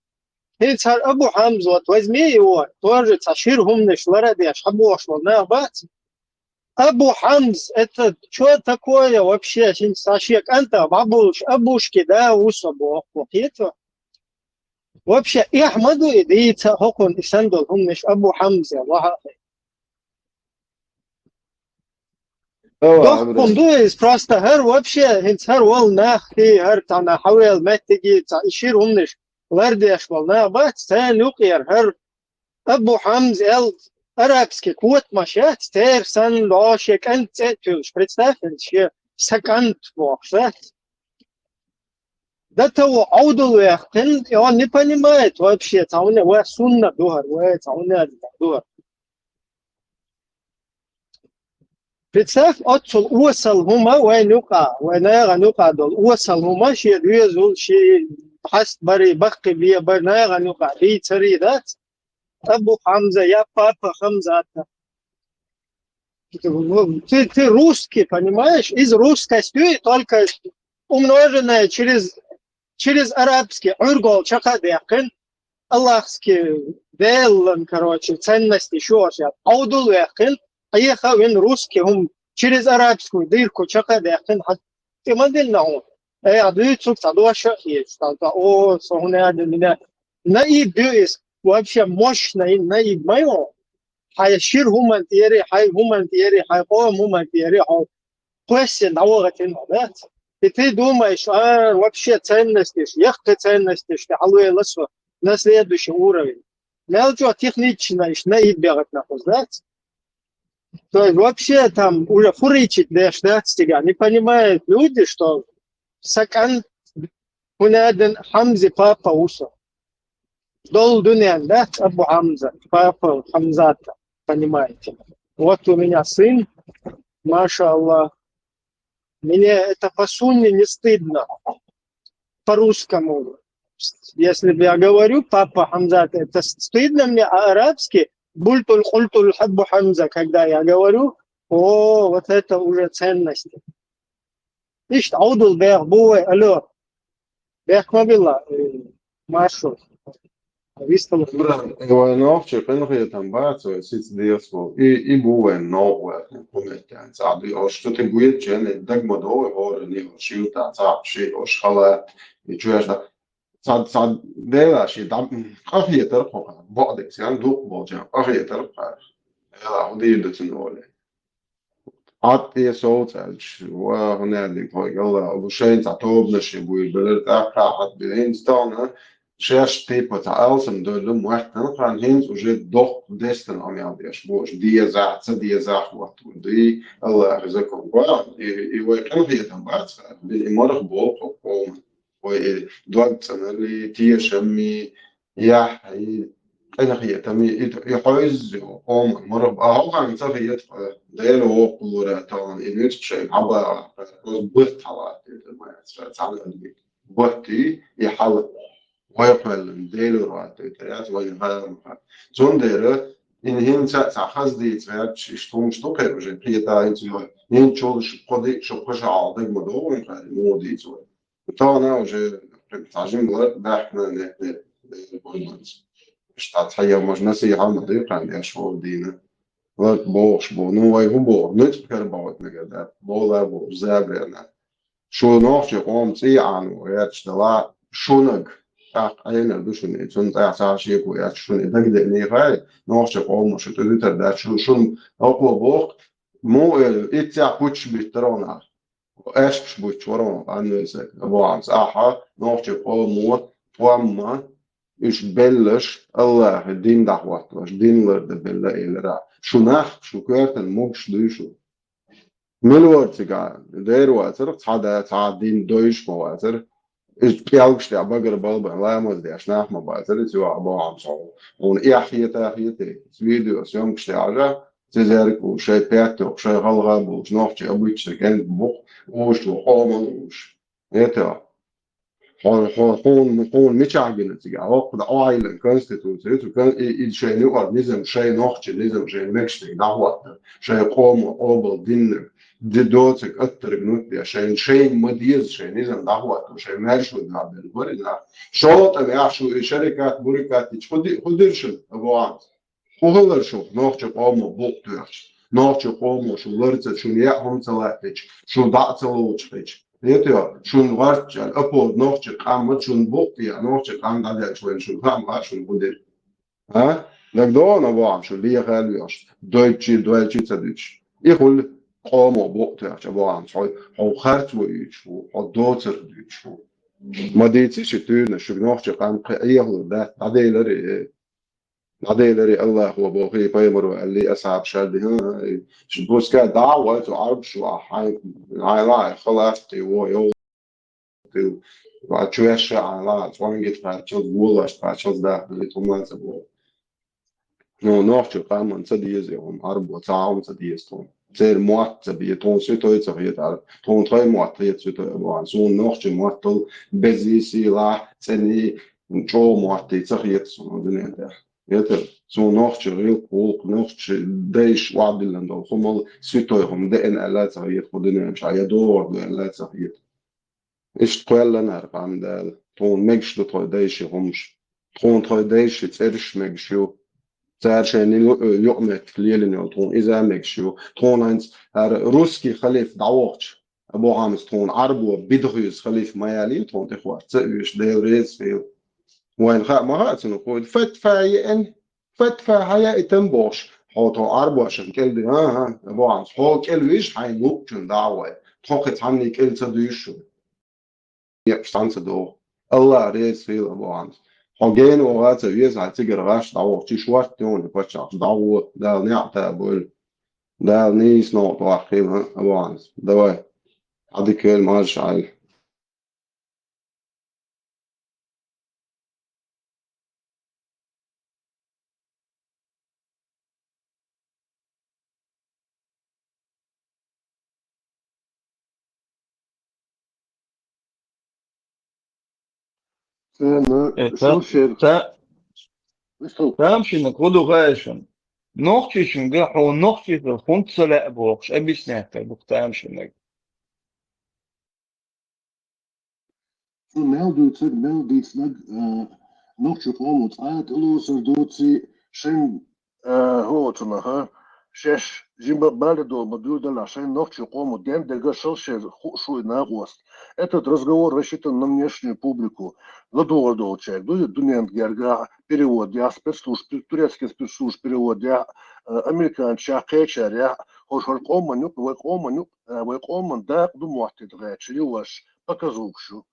Хин цар Абу Хамз, вот возьми его, тоже ца ширхумнеш лара деш, хабошко, на бац. Абу Хамз, это что такое вообще? Син сашек анта бабулш, абушки, да, усо боху, хито. Вообще, и Ахмаду и дийца хокун и сандал хумнеш Абу Хамзе, ваха. Дохкун дуис просто хэр вообще, хин хэр вол нах, и хэр тана хавел меттиги, ца ишир хумнеш, лардеш вол на бац, цен юкъер хэр Абу Хамз эл арабский кот машет, тер сан лоше кан цетюш. Представь, ше сакант бохшет. До того аудул вехтен, и он не понимает вообще, цауне, ва сунна дугар, ва цауне дугар. Представь, отцул уасал хума, вай нука, вай наяга нука дол, уасал хума, ши дуезул, ши хаст бари, бахки бия бар, наяга нука, би цари дац. Абу Хамза, я папа Хамзата. Ты, ты русский, понимаешь? Из русскости только умноженное через, через арабский. Ургол чака дякын. Аллахский делан, короче, ценности шуаш. Аудул вякын. Аеха вин русский хум через арабскую дырку чака дякын. Хат имандин нау. Э, а дуй цук садуаша есть. О, сохуне адин меня. Наиб дуис. Вообще мощный наиб моё. Хай шир хуман тиери, хай хуман тиери, хай ком хуман тиери, хай квессе навагатин, да? И ты думаешь, а, вообще ценностиш, яхты ценностиш, ты алуэласо на следующий уровень. Мелчо технично иш наиб бегать нахуй, да? То есть вообще там уже фуричит лишь, да, тебя. Не понимают люди, что сакан хунаден Хамзи папа усо. Дол дунен, да, Абу Хамза, папа Хамзата, понимаете. Вот у меня сын, маша Аллах. Мне это по сунне не стыдно. По-русскому. Если бы я говорю, папа Хамзата, это с-, стыдно мне, а арабский, бультуль культуль хаббу Хамза, когда я говорю, о, вот это уже ценность. Ишт аудул бех буэ, алло. Бех мобила, э, маршрут. Вистал. Бра, вай нохчи, пенхи там бац, вай сиц диас вол. И, и буэ нохуэ, куметтян. Саби, о, что ты будет, чен, дагма дове, о, не, о, шилта, цап, ши, о, шхала, и чуеш да. Сад, сад, дела, ши, дам, кафе тер хоха, бодек, сян дух болча, кафе тер хоха. Эла, худи да цин оле. Ат е соуцалч, ва хунадин хой гала, обушен ца тобна ши буй, белер та ха ат билен стона, шеш типа та алсам дойлу муахтан хан хинц уже дох дестан амял деш, бош, дия за, ца дия за хват, ди, Аллах закон, ва, и, и вай кан хиятан бац, би и марах бол, кол, кол, вай и дуак цанали, тия шамми, я, и къинхетам, и, и хьоьзза йолу къоман мара бу. А хьо хан ца хета, Дела воккхалора тахана, и нуьцкъ шайн хьабагӀахь, просто бутт хьалаттийта ма яц, ша цхьаьна а дийта. Бутт и, и хьала. Вай кхоьллина, Дела вара ваттийта яц, вайна хаам хаьа. Цундела, и хӀинца а цхьа хаза дийца гӀерташ, иштта хӀумаш ду кхера уже, кхета хӀинца йой. ХӀинца чул шу кхо ди-, шу кхо шо Ӏалдага ма догӀу вайн хаьа, муха дийца вай. Тахана уже цхьа жимма лар баьхна нет, нет, нет, нет. Иштта цхьа я, может, насихьа ма дийкхьан, я шо дийна. Лар бохуш бу. Ну, вай хӀун боху? Нуьцкъ хӀара боху мегар дац. Бола боху, забрена. Шу нохчи къом цӀий Ӏано гӀерташ дала, шунаг, тӀаккха Ӏенар ду шуна, цунна тӀехь цхьа шеко яц шуна, дагадеъний хай, нохчи къомо шу тӀе дуьтар дац, шу, шуна хӀокхо боху, му, э, иццехь пуччаш биттара ванах. Аьшпаш буьттуш вара ван къанвесаг, бохьанца. Ахьа, нохчи къомо, тхомма, уьш беллаш, Аллахьан дин дӀахӀотталаш, дин лардан белла элира. Шу нах, шу коьртан могуш дуй шу. Мила вара цигахь? Дера вацара, цхьа да, цхьа дин дойуш ма вацара. Иза пӀелгаш тӀехь багара балбан ламаз деш нах ма бацара, иза юха бохьанца хьо. Хьуна эхь хета а хетий, видео съёмкаш тӀехь а, цизерг ву, шайн петтух, шайн гӀалгӀа болуш, нохчи обычный кӀентан бу, уьш ву, къоман уьш. Это, хьо, хьо, хьуна, хьуна мичахь гина цигахь? ХӀокху дӀа Ӏойиллина конституци, цу кон-, и, и шайн юкъара низам, шайн нохчи низам, шайн мегаш дерг дӀахӀоттар, шайн къомо къобал диннарг, ди доцург аттарг нуьтте, шайн, шайна ма деза, шайн низам дӀахӀоттар, шайн маьршо дӀабелла бара и нах. ШолгӀа тӀам яхь шу и шарикат, бурикат дича, хӀу ди-, хӀу дира шуна, Абу Ӏамс? ХӀун хилар шух, нохчи къомо букъ тоьхча, нохчи къомо шу лар ца, шуна яа хӀума ца латтича, шу дӀа а ца лоцуш хилча? Лето, шуна гӀортачара, апо нохчи къам ма шуна букъ тӀе, нохчи къам дӀаделча вайн шуна хаам хаьа шуна хӀун дира? А? ДагадогӀу-кх, Абу Ӏамс, шу лехал вехаш, дойтчий, дойтчий ца дуьтуш. И хуьлу къомо букъ тоьхча, Абу Ӏамс, хьо, хьо харц вуьйцуш ву, хьо доцург дуьйцуш ву. Ма дийци ши туьйранаш, шуьга нохчи къам кхин Ӏехалур дац, дӀаделаре. ДӀаделаре Аллахо бохий, пайхамаро аьллий, асхьабаша аьллий, хӀа, шу пускай дӀа а вой цу Ӏарбаша вахь, хьайн, хьайн лаахь халаф тӀе во, йовлакх тӀе, ва чу вешша хьайн лаахь, цӀонгита кхаччалц, болаш кхаччалц даха, хӀума ца боху. Ну, нохчи къаман ца деза хӀума, Ӏарбо цхьа хӀума ца деза тхуна. Церан мотт ца бе, тхуна ситой ца хета Ӏарбо, тхуна тхайн мотт хета ситой а бохьан. Суна нохчи моттал безий, сийлахь, цӀений, чӀогӀа моттий ца хета суна дуьнен тӀехь. Ветар, цу нохчи гӀиллакх, гӀуллакх, нохчи дайша охьадиллина долу хӀумал ситой хӀума деана аьлла а ца хета кху дуьнен чохь, я догӀур ду аьлла а ца хета. Иштта кхоьллинера къам Дала. Тхуна мегаш ду тхайн дайшин хӀумаш. Тхуна тхайн дайшин цӀераш мегаш ю. Цара шайна ю-, юкъаметтиг лелийна йолу тхуна иза а мегаш ю. Тхуна хӀинца хӀара русский халиф дӀавохча, Абу Ӏамс, тхуна Ӏарбо бидхуьйза халиф ма ялийна тхуна тӀехвоьрзуш, ца оьшу, Дела реза хила. Вайна хаа ма хаьа цунах, хӀун фатва еана, фатва хьаяийтина бохуш, хьо тхо Ӏарбошна кӀел ди, а, а, Абу Ӏамс, хьо кӀел вижа хьайна луъучунна дӀа а вай, тхо кхин цхьанний кӀел ца дуьйшу шуна. Некъаш цхьаьна ца догӀу. Аллах реза хила, Абу Ӏамс. Хьо гена вогӀа ца веза, хьайн цигара гӀаш дӀавохча, иш ватта йони паччахьаш дӀагӀо, Дала неӀта а бойла. Дала нийса новкъа ваккхийла, а, Абу Ӏамс. Давай. Хьан дика хила, марша Ӏайла. Царна Э, шул та-, шер та-, вистху. Тамашийна, кху ду хаьшна. Нохчийчуьнга хьо нохчий хила хӀунда ца лаьа бохуш, объяснять дай бу тамашийнарг. Цо мел дуьйцург, мел дийцинарг, а, нохчийн къомо цкъа а тӀелоцур доций, шайн, а, хӀоцунах, а, шаьш жима бала долу ма дуьйла делахь, шайн нохчийн къомо ден дерга шал шер хууш ву и накъост. Этот разговор рассчитан на внешнюю публику. ЛадогӀар долчаьрга ду и дуьненна гергахь перевод яхь, спецслужб, турецкий спецслужб перевод яхь, а, американцех, кхечарех, хӀорш хӀара къоман юкъ, вай къоман юкъ, а, вай къоман дакъа ду моттийта гӀерташ, ю ваш, показух шу.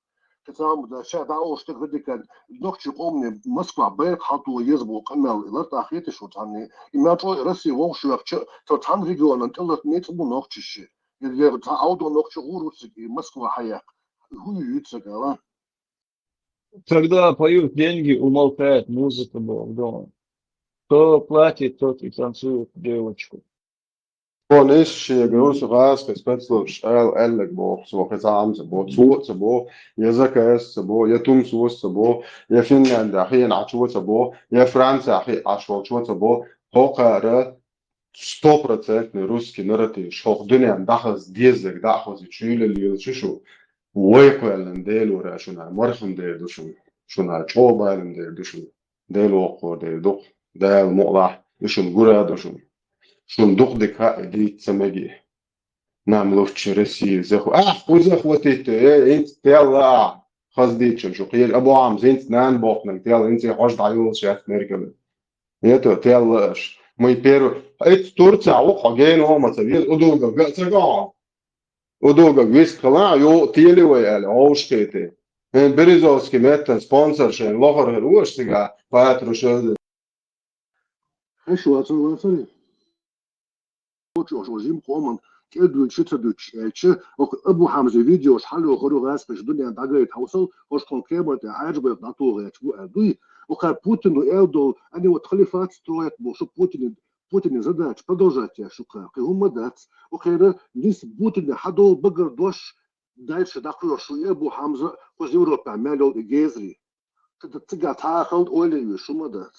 Кхин цхьа хӀума дац, ша дӀа оха стаг радикал, нохчийн къомане Москвахь байракх хьалатоха еза боху къамел, и лартӀахь хеташ ву цхьанний. И мел чӀогӀа Россия вовшахвоьхча, цо цхьана регионан тӀе лата ницкъ бу нохчашши. Я, я цхьа Ӏовдо нохча гӀур ву цига, и Москва хьаяккха. ХӀун ю юьйцург ала? Когда поют деньги, умолкает музыка, боху, дома. Кто платит, тот и танцует девочку. Вон иш шега рус гӀаскхи спецслужбаш ала аьллаг боху, цо кхин цхьа а ца бо, цо а ца бо, я заказ ца бо, я тумсос ца бо, я Финляндия хиъна Ӏачо ца бо, я Франция хиъ Ӏаш волчо ца бо, хӀокхара стопроцентный русский нарратив, хӀокху дуьненна дӀахаза деззарг дӀа а хоза чуьйла лелачу шу, вай кхоьллина Делора шуна, мархам дер ду шуна, шуна чӀогӀа балам дер ду шуна. Дела воккхур дер ду-кх, Дала мукъалахь, и шуна гур а ду шуна. Шуна дукха дика хаьа дийца ца меге. Нам лучше России заху-, ахь, кхуза хӀотийта, э, хӀинца телла ахь, хаза дийцча шу кхера, Абу Хьамза, хӀинца нана бохнарг телла, хӀинца хьожа дӀайолуш яц Меркеле. Ето, телла аш. Муй первый, эцу Турция ву хьо гена хӀома ца веза, удугага га а ца го хьо. Удугага вист хила, ю тели вай аьлла, хьовш кхете. Хьен Березовский меттан спонсор шайн лохар хир ву аша цига, патрушевза. Хьаша вацар, вацаре? Оцу ош жим къоман кӀел дуьйцуш ца дуьйцуш аьлча, оха Абу Хьамза видеош хьаллохур ву гӀаскхаша дуьнен дӀагайта хьовсал, ош тхуна кхеман тӀе Хьаьжа-Байракх дӀатохаяьча бу аьлла дуй. Оха Путину аьлла долу, они вот халифат строят бохуш Путине, Путине задача продолжать еш шу кхара. Кхин хӀумма дац. Охера нис Путине хьадолу багара дош дальше дӀакхоьхьуш шу и Абу Хьамза, кхуза Европехь мел йолу и гезари. Цига цхьа а хала ойла а йоьшу хӀумма дац.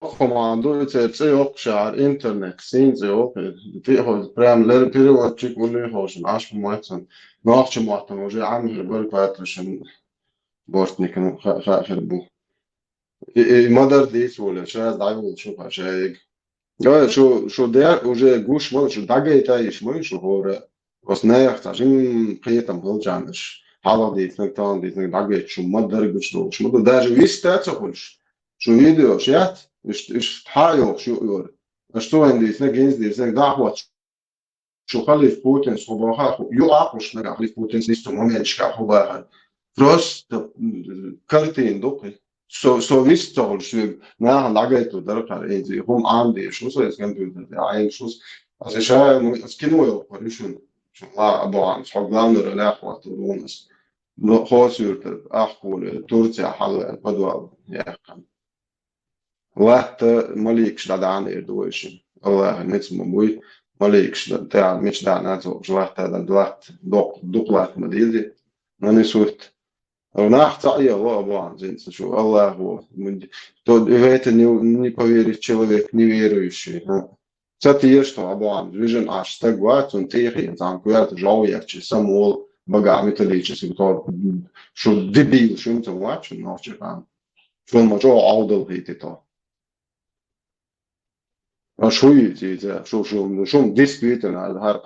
Хьо ма ду, и церан цӀе йоккхуш яхьара интернет, син цӀе йоккху, тӀе а хьо, прям лер переводчик вуьллий хьо шуна, Ӏаш хӀума вац сан. Нохча маттана уже Ӏама хир бара Патрушевна Бортникова, ха-, ха-, хир бу. И, и, ма-дарра дийца волу, ша дӀайолуш ю-кх ша яга. Ой, шу, шу де уже гуш ма, шу дӀагайта йиш ма ю шу хӀора. Оцу нехан цхьа жим кхетам хилчарна аш хьалха дийцинарг, талха дийцинарг дӀагайта шу ма-дарра гучудолуш ма ду. Даже вист а ца хуьлуш, шу видеош яц, иштта, иштта хьа а йохуш ю а йора. Аш цу вайн дийцинарг, хӀинца дийцинарг дӀа а хӀоттуш. Шу халиф Путинс хӀу боху а, хӀу, юкъа а кхуьссуш нагахь халиф Путинс нисса моменташка хӀу бахар. Просто, м, картина ду кхин. Со, со вист ца хуьлуш соьга нахана дӀагайто дара кхара, иза хӀума Ӏама дезаш ву со, иза компьютер тӀе Ӏемаш ву со. Аса ша, ну, аса кино йоккхур ю шуна. Шуна ла а бохьанца, хьо главный ролях хӀоттур ву аса. Но хо суьртара, ахкуле, Турция хьалваьлла, подвал яьккхина. Латта маликаш дӀадаьхьна эр ду вайшимма. Аллахьан ницкъ ма буй, маликаш тӀехь мича даьхьна ца хууш латта дан латта, доккха, дукха латта ма дийзи, но не суть. Нах ца Ӏехо а бохьан зинца шу, Аллахо, то в это не, не поверит человек, неверующий. Ца теша тхо а бохьан, вижина Ӏаш стаг вац, цунна тӀехьа цхьана коьрта жов еччи, самовол, багахь металлический, то шу дебил, шуна ца вац, шуна нохчи хан. Шуна ма чӀогӀа Ӏовдал хийти тхо. Аш хӀу йийца, йийца, шу, шу, шуна действительно, хӀара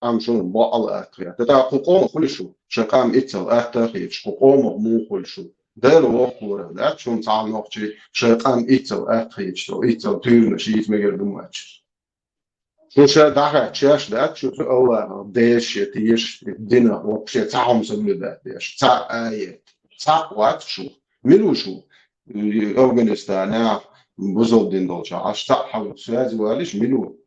къам шуна бакъал атта хета. ТӀаккха кху къомах хуьлу шу, шайн къам иццал атта а хеташ, кху къомах муха хуьлу шу. Дела воккхалара, дац шуна цхьа а нохчий, шайн къам иццал атта хеташ, иццал туьйранаш йийца мегар ду моьттуш. Шу ша дӀахаьтташ дац, шу цу Аллахах дезаш я, тешаш, динах вообще цхьа хӀума соблюдать деш, цхьа а аят, цхьа а вац шу. Мила ву шу? Афганистанехь, бусалба дин долчохь, аш цхьа а хьал связи валиш, мила ву?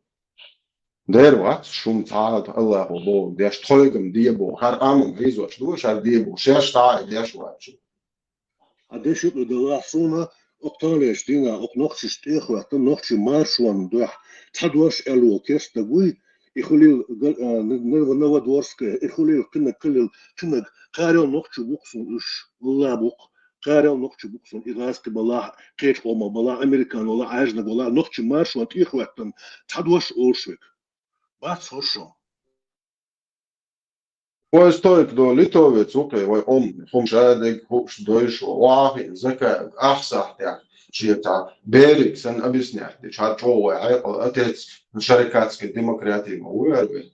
Дера вац, шуна цхьа а Аллахо боху деш, тхойгам де боху, хӀара къамам хьийзош ду, шаьш де боху, шаьш цхьа а деш вац шу. Хьан деш юкъа далахь суна, окху таханлерчу дийнахь окху нохчашна тӀе а хӀоьттина, нохчийн маршонна дуьхьа цхьа дош аьлла волу керста стаг вуй, и хуьлийла Гал-, а, Н-, Н-, Новодворская, и хуьлийла кхиннаг, хуьлийла кхиннаг, кхарел нохчий бу-кх суна уьш, валлахӀи бу-кх, кхарел нохчий бу-кх суна, и гӀазкхи балахь, кхечу къомах балахь, американ валахь, Ӏаьржаниг валахь, нохчийн маршонна тӀе а хӀоьттина, цхьа дош олуш верг. Бац хӀорш шо. Вай стойк до литовец ву кхе, вай ом, хӀума шадерг хууш дойш ву, вахи, закай, ахсахь тӀехь, шен цхьа берриг санна объяснять дича, хӀара чӀогӀа вай хьекъал отец шарикатской демократии ма ву вер вай.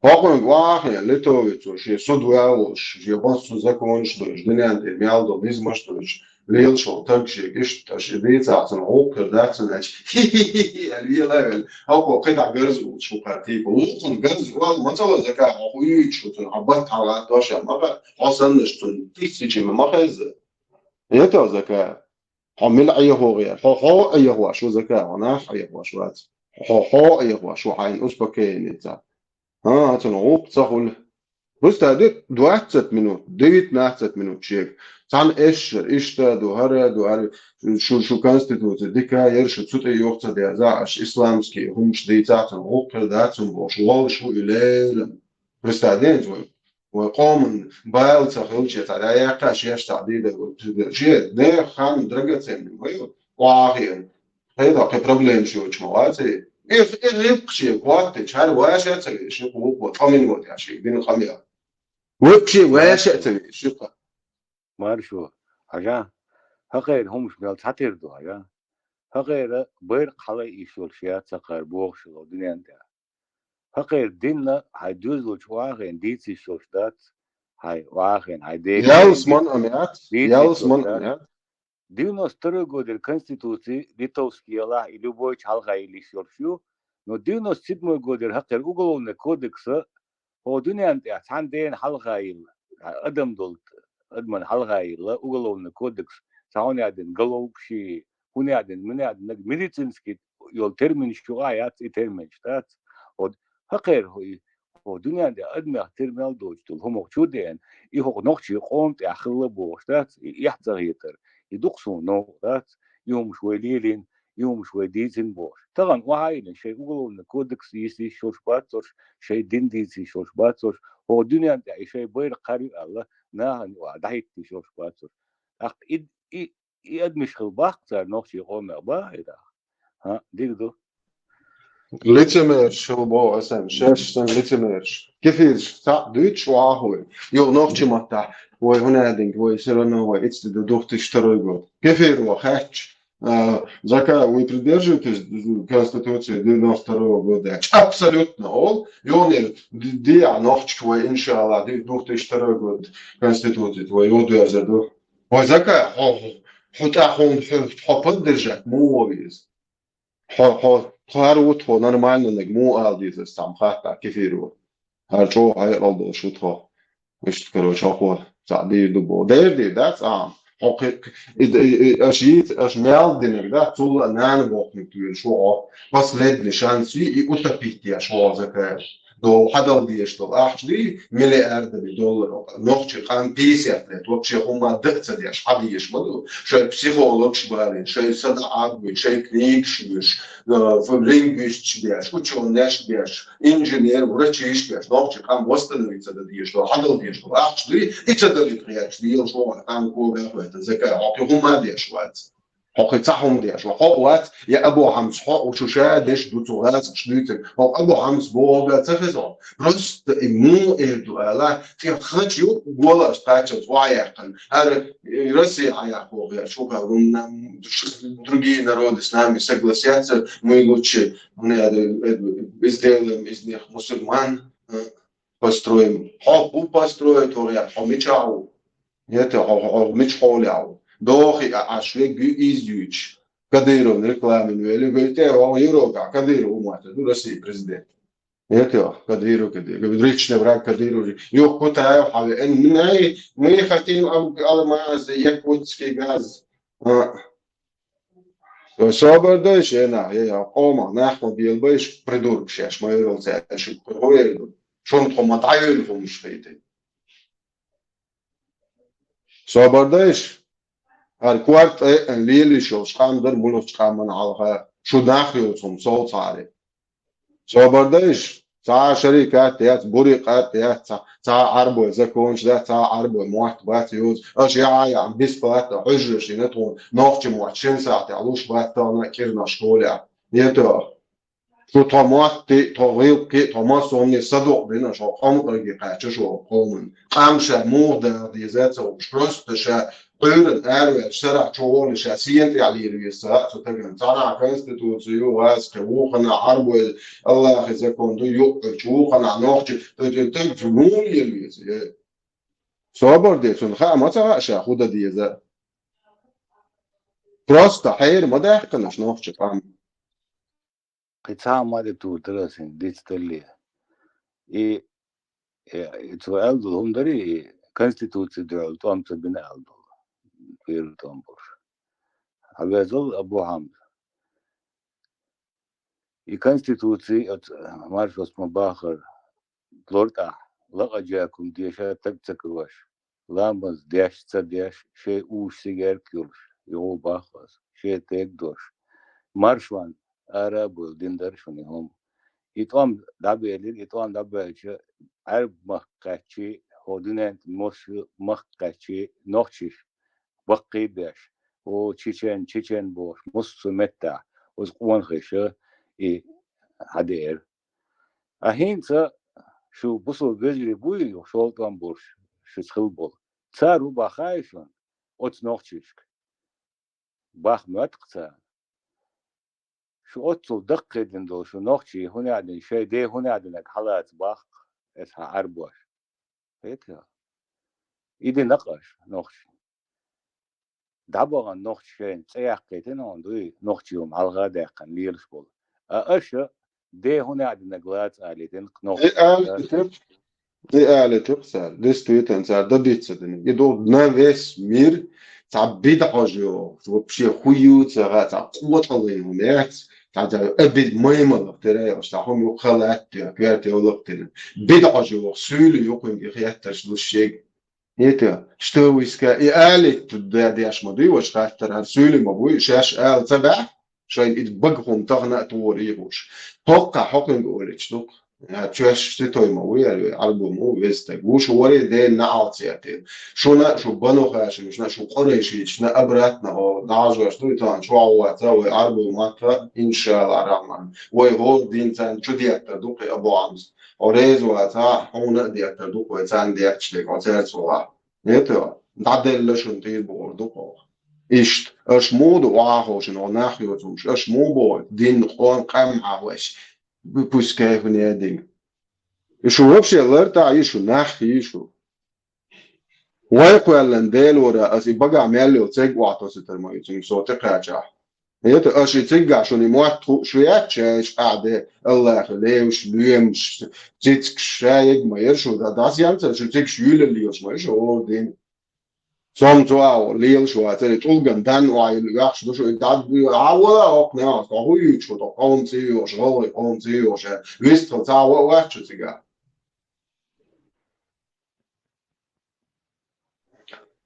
ХӀокхуьнга вахи, литовец ву, шен суд ваьллуш, шен массо законаш дойш, дуьнен тӀе мел долу низамаш дойш, лелаш волу таг шега иштта аша и дийцахь, цунна гӀуллакх хир дац, цунна аьлча, хи-хи-хи-хи, аьлла, вела а велла, хӀокхо кхидӀа гарз волчу хӀу кхара тӀе. Вукхунна гарз вал, ма ца вала закай, хьо хӀу юьйцуш ву цунна, хьан бат хьалгӀаттош а ма хаьа, хьо саннаш цунна тиссичи ма хезза. ХӀета закай, хьо мила Ӏехо гӀера, хьо, хьо Ӏехош ву закай, хьо нах Ӏехош вац. Хьо, хьо Ӏехош ву хьайна успокоение ца. ХӀан, цунна гӀуллакх ца хуьлу. Просто ди двадцать минут, девятнадцать минут шега. Цхьана эшшара, иштта ду, хӀара ду, хӀара шу, шу конституция дика яра, шу цу тӀе йохца деза, аш исламский хӀумаш дийцацун, гӀуллакх дац цун бохуш, волуш ву и лерам. Представляете, вай, вай къоман бала ца хилча, цхьа дӀаяьккха, шеш цхьа дийда, шен, нехан драгоценный, вай, вахиан. Хьайда кхин проблемаш йоцуш ма вац и. Иза, иза гӀиллакх шен коттачу, хӀара ваша а ца веш, юха вукхо, къамин вот я шен, дина къамел. Вообще ваша а ца веш, юха. Маршо, хьажа, хӀокхеран хӀумаш мел цхьатера ду, хьажа. ХӀокхеран байракх хьала а йиш йолуш яц хӀокхара бохуш йолу дуьнен тӀехь. ХӀокхеран динна хьайн доьзалчу вахийна дийца йиш йолуш дац, хьайн вахийна, хьайн декхарийна Ялсман а яц, дийца йиш йолуш ялсман а дац. Яц. Девяносто второй годера конституций, литовский ялахь, и любойчу хьалха йилла йиш йолуш ю, но девяносто седьмой годера хӀокхеран уголовный кодекса, хӀо дуьнен тӀехь цхьана дена хьалха йилла, адам долу, адаман хьалха йилла уголовный кодекс, цхьа хӀун яздина, головкаши, хӀун яздина, мин яздина, медицинский йолу терминаш юкъа яц, и терминаш дац. ХӀо хӀокхеран хӀо и, хӀо дуьнен тӀехь адамех тера мел доцуш долу хӀума чу деана, и хӀокху нохчийн къоман тӀехь хилла бохуш дац, и эхь ца хетар, и дукха суна новкъа дац, и хӀумаш вай лелийна, и хӀумаш вай дийцина бохуш. Тахана охьа а йина, шайн уголовный кодекс йийца йиш йолуш бац цо, шайн дин дийца йиш йолуш бац цо, хӀо дуьнен тӀехь и шайн байракх хьара ю аьлла, нахана юкъахь дӀахӀитта йиш йолуш бац цо. ТӀаккха и, и, и адамаш хила баккха цара нохчийн къомах, бах и даха. ХӀаъ, дика ду. Лицемерш хила боху асан, шаьш сан лицемерш. Кефирш, цхьаъ дуьйцуш вахахуй. Юха нохчийн маттахь, вай хӀун аьлла, вай всё равно, вай ицди ду, две тысячи второй год. Кефир ван хаьттича, а, Закай, вы придерживаетесь Конституции девяносто второго года? Абсолютно, ол, юнир, ди-, диа нохчик вай, иншалла, ди-, две тысячи второй год Конституции твой, удуьрза ду. Вай Закай, хьо, хьо, хьо тӀа хьо, хьо, хьо поддержать, му вовиз. Хьо, хьо, хӀара ву тхо нормальнаниг, муха ала деза ас цхьамма хатта кефиро. ХӀара чӀогӀа хьекъал долуш ву тхо. Иштта, короче, хьо хӀо цхьаъ дийр ду боху. Дер дийр дац, а? Хьо кхи-, и, и, и, аша йийца, аша мел динарг дац, цул а нана бохниг туьйлуш ву хьо. Последний шанс ю, и утопить еш ву хьо Закай. Долу хьадала дезаш долу ахча дуй, миллиардами долларов. Нохчийн къам пятьдесят лет вообще хӀумма дан а ца деш, хьадийш ма ду. Шайн психологаш балийна, шайн сада Ӏадвуьйту, шайн книгаш вуьйш, э, лингвисташ беш, учёныш беш, инженер, врачиш беш. Нохчийн къам восстановить ца дан дезаш долу, хьадала дезаш долу ахча дуй, и ца далийта гӀерташ, лелаш вогӀу къам когахвета, Закай, хьо кхин хӀумма деш вац. Хьо кхин цхьа хӀума деш вац. Хьо а вац, я Абу Хьамза, хьо а шу ша деш ду цу гӀазакхаш дуьйцург. Хьо Абу Хьамза бохург ца хеза. Просто и муха эр ду ала, цӀе хача ю, голаш кхачалц ваяккхана. ХӀара Россия хьаяккхо гӀерташ ву, ка, вун нам, другие народы с нами согласятся, мы лучше, э, э, сделаем из них мусульман, э, построим. Хьо хӀу построить ву, я хьо мичахь ву? Я те хьо, хьо, хьо мича хьолехь ву? Дохи а Ӏаш вег ю иза юьйцуш. Кадыровна рекламин вели, говорит, э, хьо Европа, Кадыров ву ма ду, Россия президент. Я те, Кадыров, Кадыров, говорит, личный враг Кадыров. Юха Кутаев хьаве, э, мы, мы хотим ал-, алмазы, якутский газ. А. Собар дайша, э, нах, я, я, къомах, нах ма белбайша, придуркаш, шаьш ма йоьрал цаьрши, хӀу эр ду. Шуна тхо ма дӀайойла хӀумаш хайтина. Собар дайша, хӀара корта а лелийш йолуш къам дара муллахчу къаман хьалха, шу нах йолчу хӀума совцахьара. Собар дайша, цхьа а шарикат яц, бурикъат яц, цхьа, цхьа а Ӏарбой законаш дац, цхьа а Ӏарбой мотт бац йоза. Аша яхьа яхьа бесплатно хьуьжараш йина тхуна, нохчийн мотт шина сахьтехь луш бац тахана кӀирнаш школехь. Ето, шу тхо мотти, тхо гӀиллакхи, тхо массонни садукъ дина, шу къомкъарги кхаьчча шу къоман. Къам ша муха дала деза ца хууш, просто ша Ӏуьйранна араваьлча, сарахь чу гӀоле ша сена тӀехь лийр веза ца хаьа цу тагана. Цхьанхьа конституци ю, вац кхин, вукханахь Ӏарбой Аллахьи закон ду, юкъ хилча, вукханахь нохчи, т-, т-, таг муха лийр веза? Э, собар де, цунна хаа ма ца хаьа ша хӀу дан деза. Просто хьера ма даьккхина аша нохчи къам. Кхин цхьа а ма де тур дара сан, диц далле. И, и, и цо аьлла долу хӀума дарий, и конституци дуьхьал тӀом ца бина аьлла долу. Вера тӀом болуш. Хьан везал Абу Хьамза. И конституци, оцу маршалс ма бахар, лор тӀахь, лакъа-жакъум деша таг ца карош, ламаз деш ца деш, шоай уш сигарка йолуш, юха боху ас, шен тег долуш, маршонна ара а бевлла дина дара шуна и хӀума. И тӀом дӀабелира, и тӀом дӀабаьлча, Ӏаьрбийн махка кхаьчча, хӀокху дуьненна тӀе массо а махка кхаьчча, нохчий баккхий а беш, о, чечен, чечен бохуш, массо а меттехь, оцу къонахаша и хьадеара. Ткъа хӀинца шу бусулба вежарий буй, шолгӀа тӀом болуш шуьца хилла болу? Цара хӀун боху хаьий шуна оцу нохчашка? Боху моьтту-кх цара. Шу оццул даккхийдина долу шу нохчий хӀун аьлла, шайн ден хӀун аьллинарг хьалаца боху-кх, аса хьан Ӏаьрбоша. Хетий? И дина-кх аша нохчий. ДӀабахана нохчий шайна цӀе яккхийтина хьуна дуй, нохчий хӀума хьалха а даьккхина лелаш болу. А аша ден хӀун аьллинарг лаца алийтина-кх нохчий. И алийтира, и алийтира цара, действительно, цара дан диц ца дина. И ду на весь мир, цхьа бидӀа хьожа йогӀу, вообще хӀун ю ца хаьа, цхьа къотӀалла хӀума яц, цхьа, цхьа обид маймалах тера йолуш, цхьа хӀума ю кхалатта, коьрта йовлакх дина. БидӀа хьожа йогӀу суьйлий ю кхуьнга и хеттарш луш шега. ХӀета, что вы ска-, и алийтта де-, деш ма дуй ваша хаттар, хӀара суьйлий ма буй, шаьш ала ца баьхьа, шайна и бага хӀума тахана а тохара йихуш. ХӀокхахь хьо кхуьнга олуьйтуш ду-кх. Я, чоьш ситой ма ву, я, Ӏарбо ма ву, веза стаг ву, шу варе дена неӀалт ца яхийта. Шуна а, шу бану Хашимашна а, шу къурайшичашна а обратно, о, дӀахьажош ду, и тахана чохь а ваца, вай Ӏарбо ма-кха, иншаАллахӀ Рахьман. Вай хӀора дин царна чу деттар ду кхин а бохьанца. Хьо реза вацахь, хьуна а деттар ду-кх вай царна детташ дерг, хьо цаьрца валахь. ХӀета, дӀаделла шуна тӀера бохур ду-кх оха. Иштта, аша муха ду охьаховшина, оха нах йоцурш, аша муха боху, дин къом къаьмнахь вайша, пускай хӀун е дин. И шу вообще лартахь йи шу, нах йи шу. Вай кхоьллина Делора, аса и багахь мел йолу церг охьатосуьйтур ма ю цуьнга со тӀекхачахь. ХӀета аша и циггахь шуна и мотт хууш ву яц, шаьш къахьде, Аллахье леваш, лоьмаш, цицигаш ша ега ма яра шу, дан дӀасаенца шу цигаш юьллаллалаш ма ю шу, о, дин. Сом цу агӀор лелаш вацара, и чӀулган дан охьайилла ваьхаш ду шу, и дӀа а вала, хӀокху нахаца, хӀун юьйцуш ву, тхо къоман цӀий йохуш, гӀалгӀай къоман цӀий йохуш, вистхила цхьа а вац шу цигахь.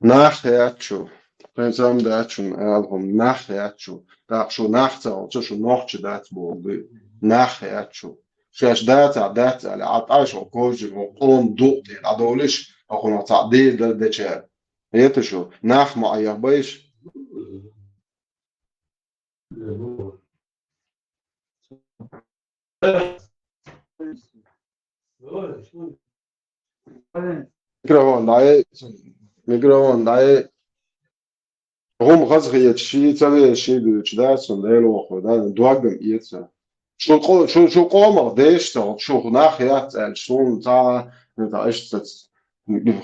Нах яц шу. Кхин цхьа хӀума дац шуна ала хӀума, нах яц шу. ТӀаккха шу нах ца хилча, шу нохчи дац боху дуй. Нах яц шу. Шаьш дацахь дац аьлла, Ӏа тӀе шу кожжиг, хӀокху къоман дукъ тӀе дӀадолуш, хӀокхунах цхьаъ дийр дара дечара. ХӀета шу, нах ма Ӏехабайша. Микрофон дӀае, микрофон дӀае. ХӀума хазахеташ ший ца везаш ший дуьйцуш дац, сан Дела вохур, да, доггам эца. Шу къо-, шу, шу къомах деш ца, шу нах яц аьлча, суна ца, ца, иштта ца,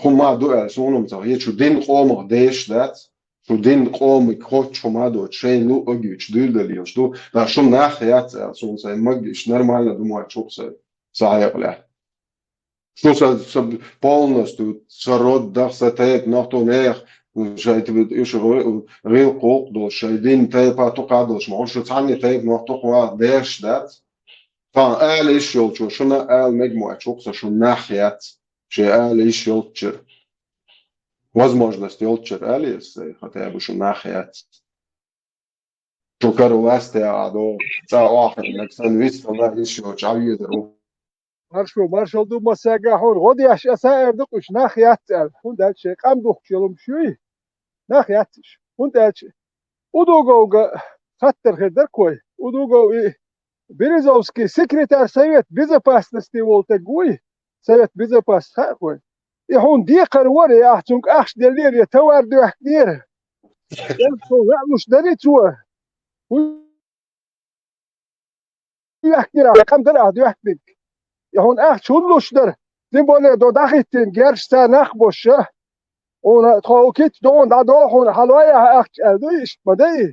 хӀума ду аьлла, суна ца, е шу дин къомах деш дац, шу дин къомиг хоттуш хӀума доцуш, шайн лу агуьйтуш, дуьйладаллаш ду, да, шу нах яц аьлла, суна сайн магиш нормально думать чу-кх сайн, сан хьекъалехь. Шу сан, сан полностью, сан роддах, сан тайпа нохто нех, шайн тайпа уьш гӀи-, гӀилкхо гӀуллакх долуш, шайн дин тайпа тукха долуш, ма шу цхьанне тайпа нохто хӀума деш дац. Тхан ала йиш йолчо, шуна ала мега моьтту, сан шу нах яц, шен ала йиш йолччара. Возможность йолччара ала еза сайн, хотя бы шу нах яц. Шу кара ласта а догӀу, цӀа охьахиънарг санна, вистхила йиш йоцуш Ӏан везар ву. Маршо, маршалла ду массаьрга хьуна. ГӀо деш аса эр ду-кх уьш, нах яц аьлла. ХӀунда аьлча шайн къам духкуш йолу хӀумаш юй, нах яц уьш. ХӀунда аьлча Удуговга хаттар хир дара-кх вай. Удугов и Березовский секретарь Совет Безопасности волу стаг вуй. Совет Безопасности хаьа-кх вай. И хьуна декхар вара, я ахь цуьнга ахча деллера, я товар доьхкинера. Я цо веа луш дарий цо? ХӀун доьхкинера, къам дара ахь доьхкинарг? И хьуна ахча хӀунда луш дара? Тем более до дӀахӀиттина герш цара нах боша. Хьуна тхо кица догӀун дӀадоху хьуна, хьалой ахьа ахча аьлла дуй, иштта ма дай?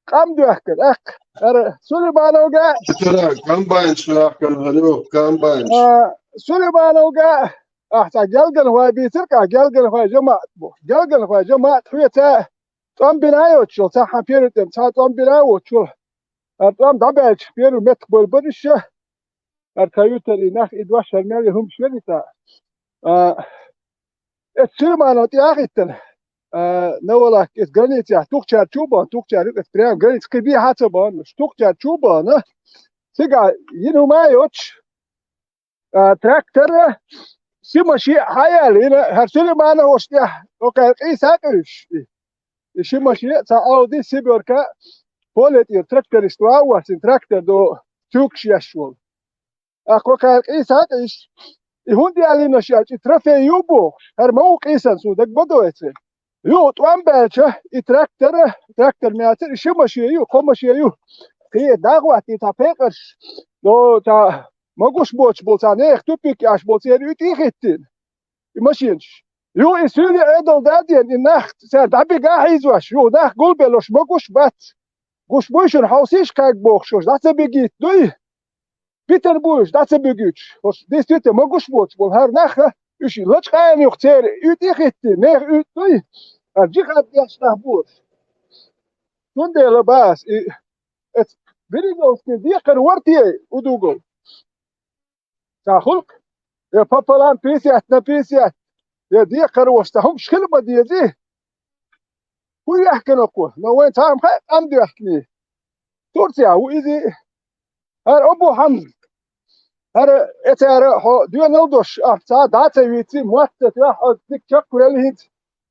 Къам доьхкар, аккха. ХӀара Сулеймановга. Цара комбайнаш ваьккхина хӀара ю, комбайнаш. А, Сулеймановга, ахь цхьа гелганхой бийцира-кх, ахь гелганхой жамаӀат бу. Гелганхой жамаӀат хьоьца тӀом бина а йоцуш йолу, цхьа хьан первый тӀем, цхьа тӀом бина а воцуш йолу. ХӀара тӀом дӀабаьлча, первый меттах бевлла бара иша. ХӀара тхан ютар и нах, и дош, хӀара мел и хӀумаш вера и цхьа. А, эцу Сулейманов тӀе а хӀиттина, а, Новолак, эцу границехь, Тухчар чу а бахана, Тухчар ю, эцу прямо граница кхин бехьа а ца бахана, Тухчар чу а бахана, цигахь йина хӀума а йоцуш, а, трактор, ши машен а хьаяьллина, хӀара Сулейманов волчу тӀехь, окхара къийса а къуьйсуш, и, и ши машен а, цхьа Ауди, Сиберка, поле тӀера тракторист ван а воссина, трактор до цуьлгаш еш волу. Ахь кхокхара къийса а къийсуш, и хӀунда ялийнаш аьлча, и трофей ю бохуш, хӀара ма ву къийсана, суна дага ма дойту. Юха тӀом баьлча, и трактор, трактор мацара, и ши машен ю, кхо машен ю. Кхин дагӀа ваттий цхьа пекъарш, но цхьа магуш боцуш болу цхьа нехан тупик еш болу церан уьйтӀа а хӀиттийна, и машенаш. Юха и суьйли Ӏедал дадийна, и нах цара дӀабига а хьийзош, юха нах гулбелларш магуш бац. Гуш буй шуна, хьовсийша кхаьг бохуш, уьш дӀа ца бигийта дуй? Питана бу уьш дӀа ца буьгуьйтуш, оцу действительно магуш боцуш болу хӀара нах, уьш лачкъа а юха церан уьйтӀа а хӀиттий, нехан уьйтӀа дуй, а джихад деш нах бу уьш. Цундела боху ас, и, эцу Березовский декхар вара те, Удугов? Цхьа хуьлу-кх, я пополам, пятьдесят на пятьдесят, я декхар волуш цхьа хӀумаш хила ма дезий? ХӀун яхкина кхо? Но вайн цхьа а ма хаьа къам доьхкиний. Турция ву иза. ХӀара Абу Хьамза. ХӀара эцара хьо доьналла долуш, ахь цхьа а дӀа а ца вийци, мотт а ца тоьхна, хьо дика чекхвелла хӀинца.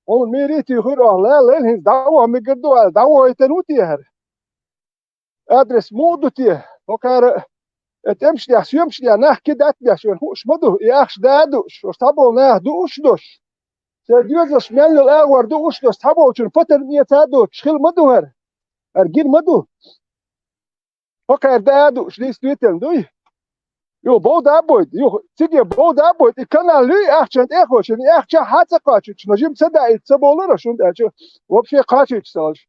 Хьуна мийрий туьйхира, ахь лаллайла хӀинца, дӀаваха мегар ду аьлла, дӀавахийтина ву те хӀара? Адрес муха ду те? ХӀокхара, э, тӀемаш дехь, соьмаш дехь нах кидат деш, вайн хууш ма ду, и ахча да а дууш, оцу цхьаболу наха дууш а долуш. Шайн доьзалш мел йолу агӀор дууш а долуш, цхьаболчунна патарна эца а доцуш хила ма ду хӀара. ХӀара гина ма ду. ХӀокхара да а дууш, действительно дуй? Юха бовда а бойту, юха циге бовда а бойту, и канал юй ахчана тӀе а кхочуш, и ахча хьа а ца кхочуьйтуш, но жима ца даийта ца бовлура, шуна аьлча, вообще кхочуьйтуш ца хилча.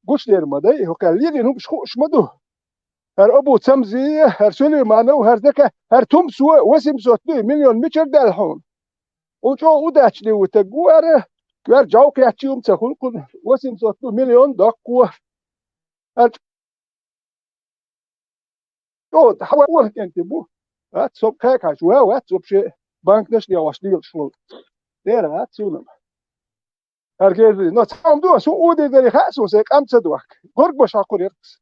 Гуш дер ма дай, хӀокхара лелийна хӀумаш хууш ма ду. ХӀара Абу Цамзи, хӀара Сулейманов, хӀара Зека, хӀара Тумсо, восемьсот ду, миллион мичара даьлла хьуна? Хьуна чӀогӀа удачный ву стаг ву хӀара, коьрта жовкъ яьчча хӀума ца хуьлу кхуьнан, восемьсот ду, миллион доккхо. ХӀара чӀогӀа хьан вара кӀентий бу? Вац, со кхаьа хьаьжча, ва, вац, вообще, банкнаш а дегӀош дийлаш волу. Дера вац суна-м. ХӀара гезий, но цхьа хӀума ду, ас хӀун удийдари хаьа суна, сайн къам ца дохка. Горгамаш хьакхур яра-кх ас.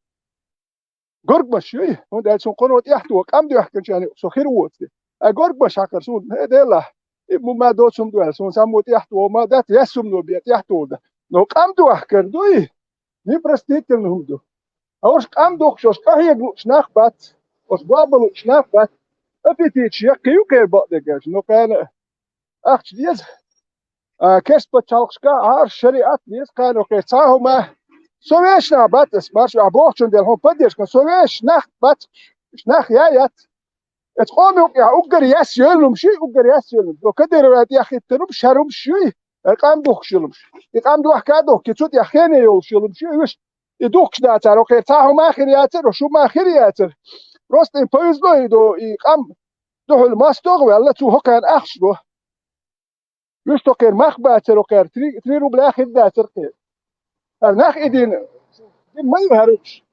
Горгамаш юй, хӀунда аьлча суна кхуьнан тӀехь туху, къам доьхкинчарна юкъа со хир воцу. Ай горгамаш хьакхара суна, хӀей, Делахь, и ма доцу хӀума ду аьлла, суна цхьаммо тӀехь туху ма дац, яьсса хӀума бен тӀехь туху дан. Но къам доьхкар дуй, непростительно хӀума ду. Ткъа уьш къам духкуш, уьш къахьега лууш нах бац, уьш бобан лууш нах бац. Аппетиташ яккхий ю кхеран бакъдерг аьлча, но кхана а. Ахча деза. А, керста пачхьалкхашка Ӏарш шариӀат деза, кхана кхеран цхьа а хӀума. Со вешан нах бац ас, марша, ахь бохучун дела хьуна поддержка, со вешан нах бац, уьш нах я яц. Эцу къоман юкъехь уггар яьсса йолу хӀумаш юй, уггар яьсса йолу хӀумаш. Кадыровн тӀехь хӀиттина хӀумаш, шаьра хӀумаш юй, э, къам духкуш йолу хӀумаш. И къам дохка а дохкий, цу тӀехь хене йолуш йолу хӀумаш юй, уьш. И духкуш дацара, кхеран цхьа а хӀума хир яцара, уьш хӀума хир яцара. Просто им повезло и до, и къам дуьхьал мостагӀа а ваьлла, цо хӀокхарна ахча до. Уьш тхо кхеран мах бацара, кхеран три, три рубля хир дацара кхеран. ХӀара нах и дина, дина ма ю хӀара уьш.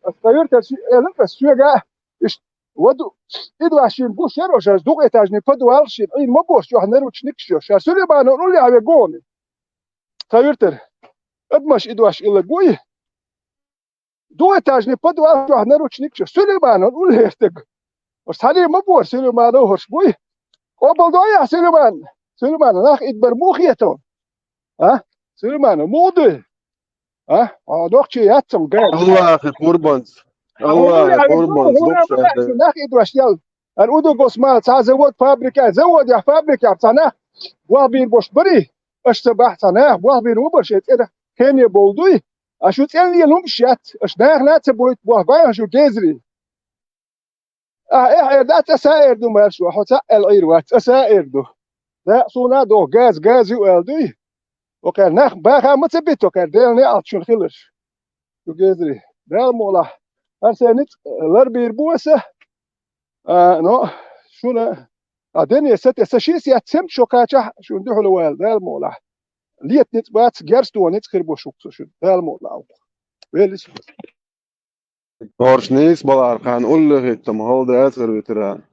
Ас тхан юьртара ши-, элира ас соьга, иштта, ваду, и дош шина гуш яра, аш дукха этажный подвал шина, Ӏийна ма боху, чохь наручникаш йо, ша Сулеймановн уллехь ве гони. Тхан юьртара, адамаш и дош иллаг вуй. Двухэтажный подвал чохь наручникаш, Сулеймановн уллера стаг. Ош цхьаьна ма бора Сулейманов хӀорш буй. Къобалдой ахь Сулейман? Сулейман, нах идбар муха хетал? А? Сулейманов, муха дуй? А? А, нохчий яц цунна ган. Аллахи къурбанц. Аллахи къурбанц. Нах идваш ял. Ар уду гос мал, цхьа завод, фабрика, заводехь, фабрикехь, цхьа нах, бохбийр бош барий? Аша ца бахь цхьа нах, бохбийр ма бар шайн цӀера, хене болу дуй? Аша ю цӀен лелумаш яц, аша нахана а ца бойту, бохбай аша ю гезарий. Ахьа эхь эр дац, аса а эр ду, марш ву, хьо цхьаъ аьлла Ӏийр вац, аса а эр ду. Да, суна а доху, газ, газ ю аьлла дуй? Окхара нах баха а ма ца биту, окхара Делан неӀалт шуна хиларш. Ю гезарий. Дала мукъалахь. Аса ницкъ ларбийр бу аса. А, но, шуна, а, дене са те, са ши сет сем шо кхачахь, шуна дуьхьал вала, Дала мукъалахь. Лета ницкъ бац, герз тоха ницкъ хир бу шух со шуна. Дала мукъалахь. Велис. Норш нийса балар кхана уллехь хӀиттам хала дацар ветеран.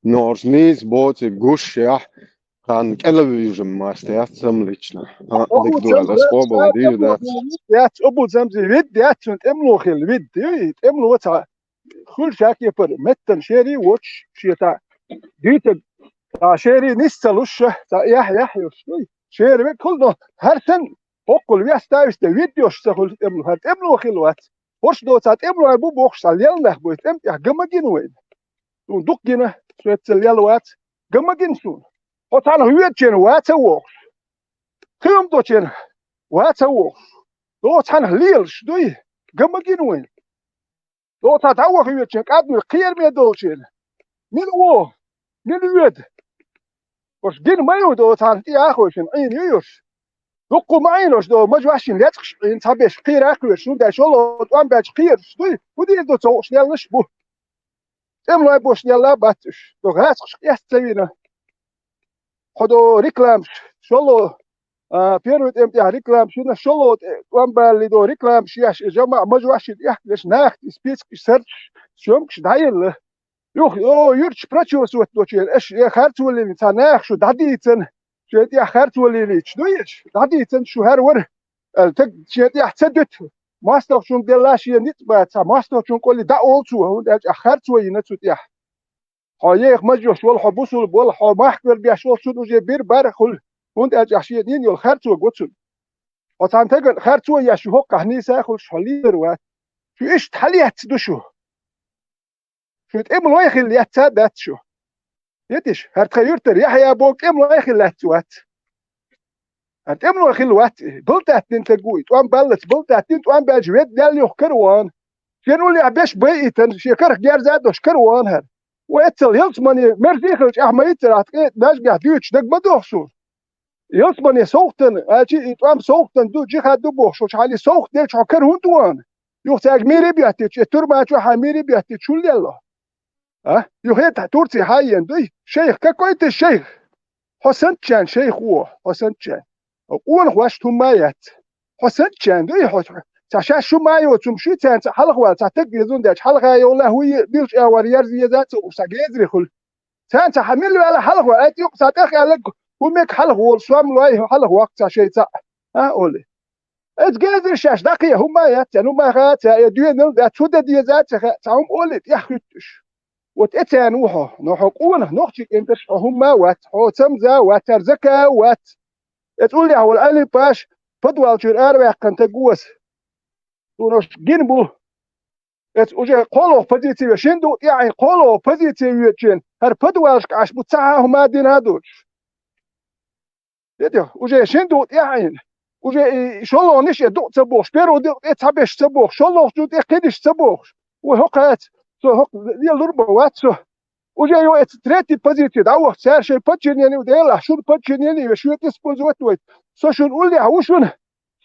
Норш нийса боци гушшехь, Кхана кӀелавижам маста яц сам лично. А, Обу дик дуала, замзи скобала дийр дац. Яц, обу замзи вид яц, цун тӀемло хила вид. Юй, тӀемло ца. Хуьлуш а кепара, меттан шери воч, шета. Дийта, а шери нисцалуш, ца яхь, яхь йош. Юй, шери век хул, но хӀар сан хӀоккхул веста виста вид йош ца хуьлу тӀемло. ХӀара тӀемло хила вац. ХӀорш доца тӀемло бу бохуш, ца лел нах бу, тӀем тӀехь ган ма гина вайна. Суна дукха гина, соьца лел вац, ган ма гина суна. Хьо цхьанах воьдучеран ваца вохуш. Кхин хӀума долчеран ваца вохуш. Доцу хьанах лелаш дуй, ган ма гина вайна. Доцу хьан дӀаваха воьдучеран кӀадмир кхераме долчеран. Мила вогӀу? Мила воьду? Уьш гина ма ю доцу хьан тӀе а хойшина, Ӏийна ю уьш. Дуккха ма Ӏийна уьш до, мажа ваьшшина лецкъаш Ӏийна, цхьаберш кхера а кхоьруш, хӀунда аьлча шолгӀа тӀом баьлча кхераш дуй, хӀун дийр ду ца хууш леллаш бу. ТӀемлой бош лелла бац уьш. До гӀазкхаш къестца вина. Хьо до рекламаш, шолгӀа, а, первый тӀем тӀехь рекламаш йина, шолгӀа тӀе-, тӀом балли до рекламаш еш, и жамаӀ мажа ваьшшина тӀехкаш, нахти спискаш сарчаш, съёмкаш дӀаелла. Юха, о, юьрташ прочесывать долчеран, аша, э, харцо лелийна, цхьа наха шу дӀадийцина, шен тӀехь харцо лелийча, дуй аша, дӀадийцина шу хӀара вара. Аьлла, таг шен тӀехь ца дуьту. МостагӀчунна делла шен ницкъ бац, цхьа мостагӀчун кӀоли дӀаолу цо, хӀунда аьлча харцо йина цу тӀехь. Хьо еха мажош волу, хьо бусулба волу, хьо махкара беш волу, цунна уже бир бара хуьлу, хӀунда аьлча шен йина йолу харцо го цунна. Хьо цхьана тагана харцо еш ю хӀоккхахь нийса а хуьлуш, хьо лийр вац. Шу иштта хьалаьцна ду шу. Шу тӀемалой хилла лаьцна дац шу. Етиш, хӀара тхан юьртара Яхьъя боху тӀемалой хилла лаьцна вац. ХӀара тӀемалой хилла вац, балтаттина таг ву и, тӀом баллалц балтаттина, тӀом баьлча ведда лел юха кара вахана. Шен уллехь беш байитана, шен карах герза а долуш кара вахана хӀара. Вай эццал ялсамане, мерза а хилча, ахь ма йиццара ахь ткъе нажгахь дуьйцуш дага ма доху суна. Ялсамане совгӀатана, аьлча и тӀом совгӀатана ду, джихад ду бохуш, хьале совгӀат делча хьо кара хӀунда вахана? Юха цаьрга мийре а беттича, и турма чохь а мийре а беттича, хӀун лелло? А? Юха хӀета Турци хьан а йен дуй? Шайх, какой ты шайх? Хьо санччан шайх ву, хьо санччан. Хьо къонах ваьшна хӀумма а яц. Хьо санччан дуй хьо? Цхьа шаьш шу ма йоцу, хӀума шуьйцанца хьалха вала, цхьа таг везун дечу хьалха йолла хӀу е-, билгаш а вара, ерза еза а ца уьш, цхьа гезаре хуьлу. Царна цхьа хьан милла ваьлла хьалха вала, айта юкъа цхьа тӀех аьлларг, хӀу мега хьалха волу, сом лой, хьалха ваккха цхьа шайца а, олий. Эцу гезара шаьш дӀакхе хӀумма а яц царна, хӀумма а хаьа ца, я доьналла дац, хӀу дан деза а ца хаьа, цхьа хӀума олий тӀеххуьттуш. Вот эцарна ву хьо, но хьо къонах нохчий кӀенташ хьо хӀумма а вац, хьо цамза а вац, цара зака а вац. Эцу уллехь волу Али-Паш подвал чуьра араваьккхина таг ву аса. Цуьнан уьш гина бу. Эцу уже кхоалгӀа позици ве, шина дукъ тӀехь Ӏийна кхоалгӀа позици вечун, хӀара подвалашка Ӏаш бу ца хьан хӀума дина а доцуш. Дедех, уже шина дукъ тӀехь Ӏийна. Уже и шолгӀанаш а дукъ ца бохуш, первый дукъ тӀе цхьаберш ца бохуш, шолгӀачу тӀе кхидиш ца бохуш. Вай хӀокхаца, со хӀокху лелур бан вац со. Уже йо эца третий позици дӀавахча, цара шайн подчинение делахь, шуна подчинение ве, шоьтан использовать вайта. Со шуна уллехь ву шуна.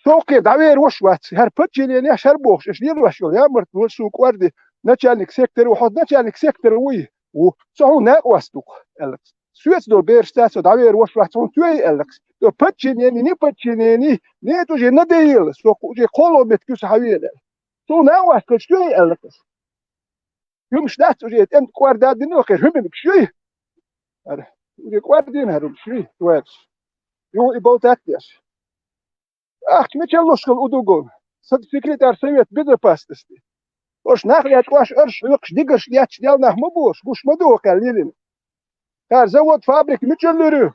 Со кхе дӀавер ваша вац. ХӀара подчинение шар бохуш, аша лелош йолу ямарт вара шун кӀорди, начальник сектора ву, хьо начальник сектора вуй? Ву. Со хьуна накъост ду-кх, аьлла. Соьца долу бераш цаьрца дӀавер ваша вац, хьуна тоьй, аьлла. Со подчинение, не подчинение, нет, уже надоело, со уже кхоалгӀа метта куьйса хьан вена. Со накъост кхуьйсу тоьй, аьлла. ХӀумаш дац уже, тӀеман кӀорда дина вахара, хӀуманаш юй? ХӀара, уже кӀордийна хӀара хӀумаш юй, вайгаш. Юха и болтат деш. Ахча мичал луш хила удугун? Сан секретарь Совет Безопасности. Ош нах лечкъош, орш хьоькхуш, дигаш лечкъаш дел нах ма бу ош, гуш ма ду кхел лилина. Хар завод, фабрика мичал луьру?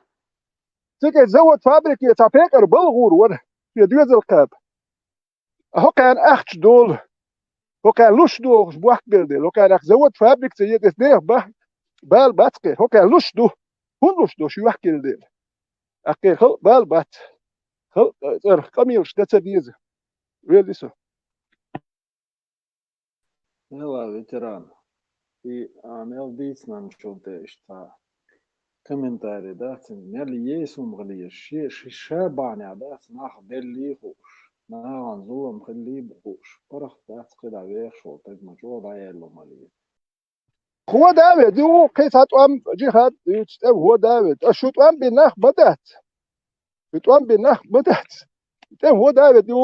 Цига завод, фабрика цхьа пекъар балгӀур вара, шен доьзал кхаба. ХӀокхарна ахча долу. ХӀокхарна луш дохуш бохк белла дела. ХӀокхарна завод, фабрика ца еза, эс нехан бах-, бала бац кхера. ХӀокхарна луш ду. ХӀунда луш ду, шу вахкийла дела? Аккхера халкъ бала бац. Халкъ, э, цӀарах къамелаш дан ца деза. Велли со. Нела, ветеран. И, а, мел дийцинан чул тӀе иштта комментарий дац, мел еза хӀума хила еза, ши-, ши-, ша бахьанехь дац, нах беллий хууш, нахана зулам хиллий бу хууш, паргӀат дац кхидӀа вехаш волу таг ма чӀогӀа дӀаелла хӀума хила еза. ХӀода а ведь, ю, кхин цхьа тӀом, джихад дуьйцу, тӀе хӀода а ведь. Ткъа шу тӀом бина нах ма дац. Шу тӀом бина нах ма дац. ТӀе хӀода а ведь, ю,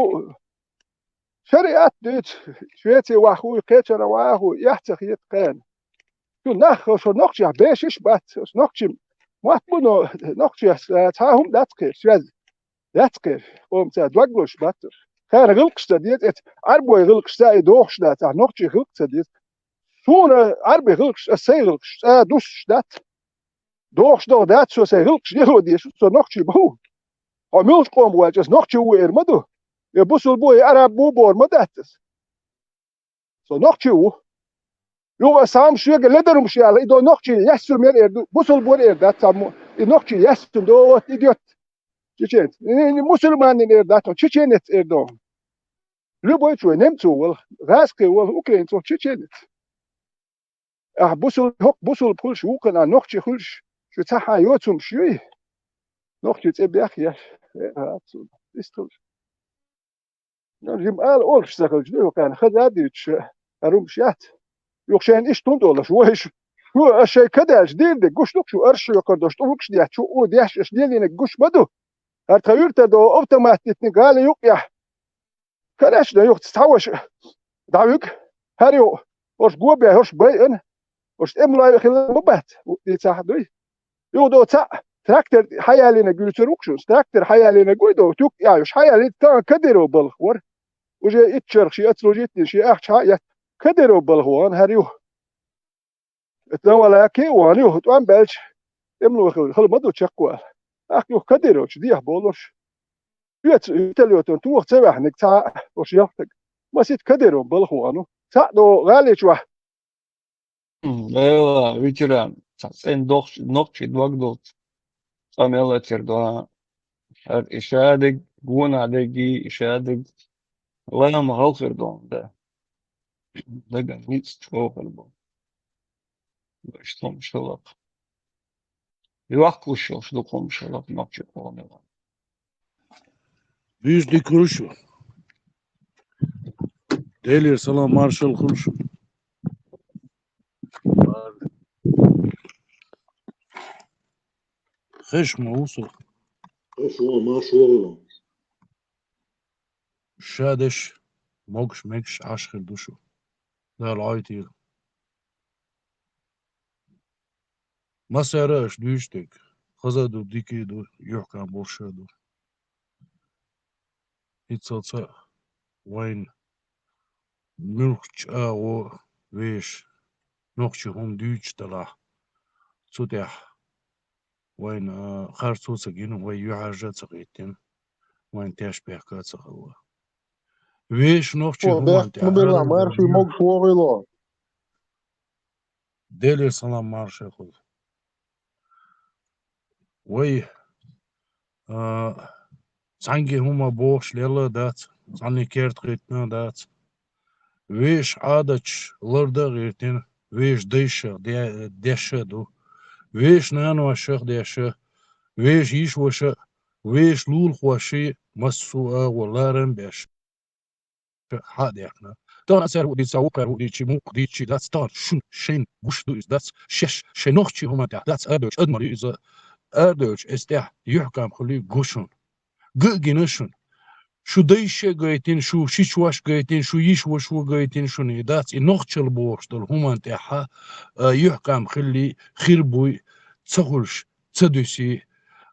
шариат дуьйцу, Швеци ваха вуй, кхечара ваха вуй, эхь ца хета кхарна. Шу нах, шу нохчех бешаш бац, шу нохчим Мотт бу, но нохчех цхьа хӀума дац кхера, связь дац кхера, къомца дог луш бац уж. Царна гӀиллакхаш ца деза, эцу Ӏарбойн гӀиллакхаш ца и дохуш дац, ахь нохчийн гӀиллакх ца деза. Суна Ӏарбойн гӀиллакхаш, ас сайн гӀиллакхаш цӀа дуссуш дац. Дохуш догӀу дац, со сайн гӀиллакхаш лело дезаш, со нохчи бу. Хьо муьлхачу къомах ваьлча, ас нохчи ву эр ма ду. Я бусулба бу, я араб бу бохур ма дац ас. Со нохчи ву. Юха ас цхьа хӀумаш шега ледар хӀумаш яла, и до нохчи лаьссур мер эр ду, бусулба бора эр дац цхьаммо, и нохчи лаьссур до, вот идет. Чеченец. И, и мусульманин эр дац, чеченец эр до. Любой чой, немцо вала, гӀазкхи вала, украинец вала, чеченец. Ахь бусул-, хӀокху бусулба хуьлуш, вукхана нохчи хуьлуш, шу цхьа хьан йоцумаш юй? Нохчи цӀе бехъеш, э, а, цу, иштта хуьлуш. Ну, жима ала олуш ца хилча, ду, юкъана хаза а дуьйцуш, хӀара хӀумаш яц. Юха шайна иштта хӀунда олуш, вайша, шу, аш шайн кадаьлча дийр дерг гуш ду-кх шу, арш йокхар долуш, тӀулгаш детташ, шу, у, деш, аш лелийнарг гуш ма ду. ХӀара тхан юьртара догӀу автомат дитина гали юкъехь. Конечно, юха цхьа ваша дӀавуьгу, хӀара юха, хӀорш го бен, хӀорш байъина, хӀорш тӀемалой хилла ма бац, дийцахь дуй. Юха до цхьаъ трактор хьаялийнарг юьйцур ву-кх шуна, трактор хьаялийнарг вуй до, тюк тӀехь йолуш хьаялийта, тахана Кадыров балха вара. Уже итт шарах шен отслужить дина, шен ахча хьа а эцна, Кадыров балха вахана хӀара юха. Эта вала ке вахана юха, тӀом баьлча, тӀемалой хила, хила ма ду чекхвала. ТӀаккха юха Кадыровчу дехьа болуш. Оьцу вертолётан тоха ца ваьхьнарг цхьа а, ош ялхтаг. Масийтта Кадыров балха вахана ву. Цхьаъ до гӀалечу вахь. Эла, ветеран, цхьа цӀена дохчий, нохчий дог долчу цӀа мел латер до. ХӀара и шадерг, гонах дерг, и шадерг, лама хьалхар до, да. Даган ницкъ чӀогӀа хир бу. Иштта хӀумаш хиларх. Йоккхуш йолуш ду хӀумаш хиларх нохчийн къоман. Буьйса дика хуьлуш ю. Делера салам маршалла хуьлуш ю. Хеш ма ву со. Хеш ву, маршалла. Ша деш, могуш-мегаш Ӏаш хир ду шу. Дала Ӏойтийла. Массара аша дуьйцу дерг хаза а ду, дика а ду, юьхькӀам болуш а ду. ХӀинццалц а вайна муьлххачу агӀо вешан нохчийн хӀума дуьйцуш делахь, цу тӀехь вайна, а, харцо а ца гина, вай юьхьӀаьржа а ца хӀиттина, вайна теш бехка а ца хилла. Вешан нохчийн хӀуманна тӀехь бехк ма белла, марший могуш вогӀийла. Делера салам марша хуьлда. Вай, а, цхьаьнгге хӀума бохуш лелла а дац, цхьанне керта хӀиттина а дац. Вешан Ӏадаташ ларда а гӀиртина, вешан дайша де-, деш а ду. Вешан наношах деш а, вешан йиша-ваша а, вешан лулахоший массо а агӀо ларам а беш. Хьа а даьккхина. Тахана цара хӀу дийца, вукхара хӀу дийчий, мукх дийчий дац, тахана шун шайна гуш ду иза дац, шаьш шайн нохчийн хӀуманна тӀехь дац, арадевллачу адамара ю иза, арадевллачу эс тӀехь юьхькӀам хуьлий гу шуна. Га а гина шуна. Шу дайша а гайтина, шу шича-ваша гайтина, шу йиша-ваша гайтина шуна и дац, и нохчалла бохуш долу хӀуманна тӀехь, а, юьхькӀам хиллий, хир буй, ца хуьлуш, ца дуьсий,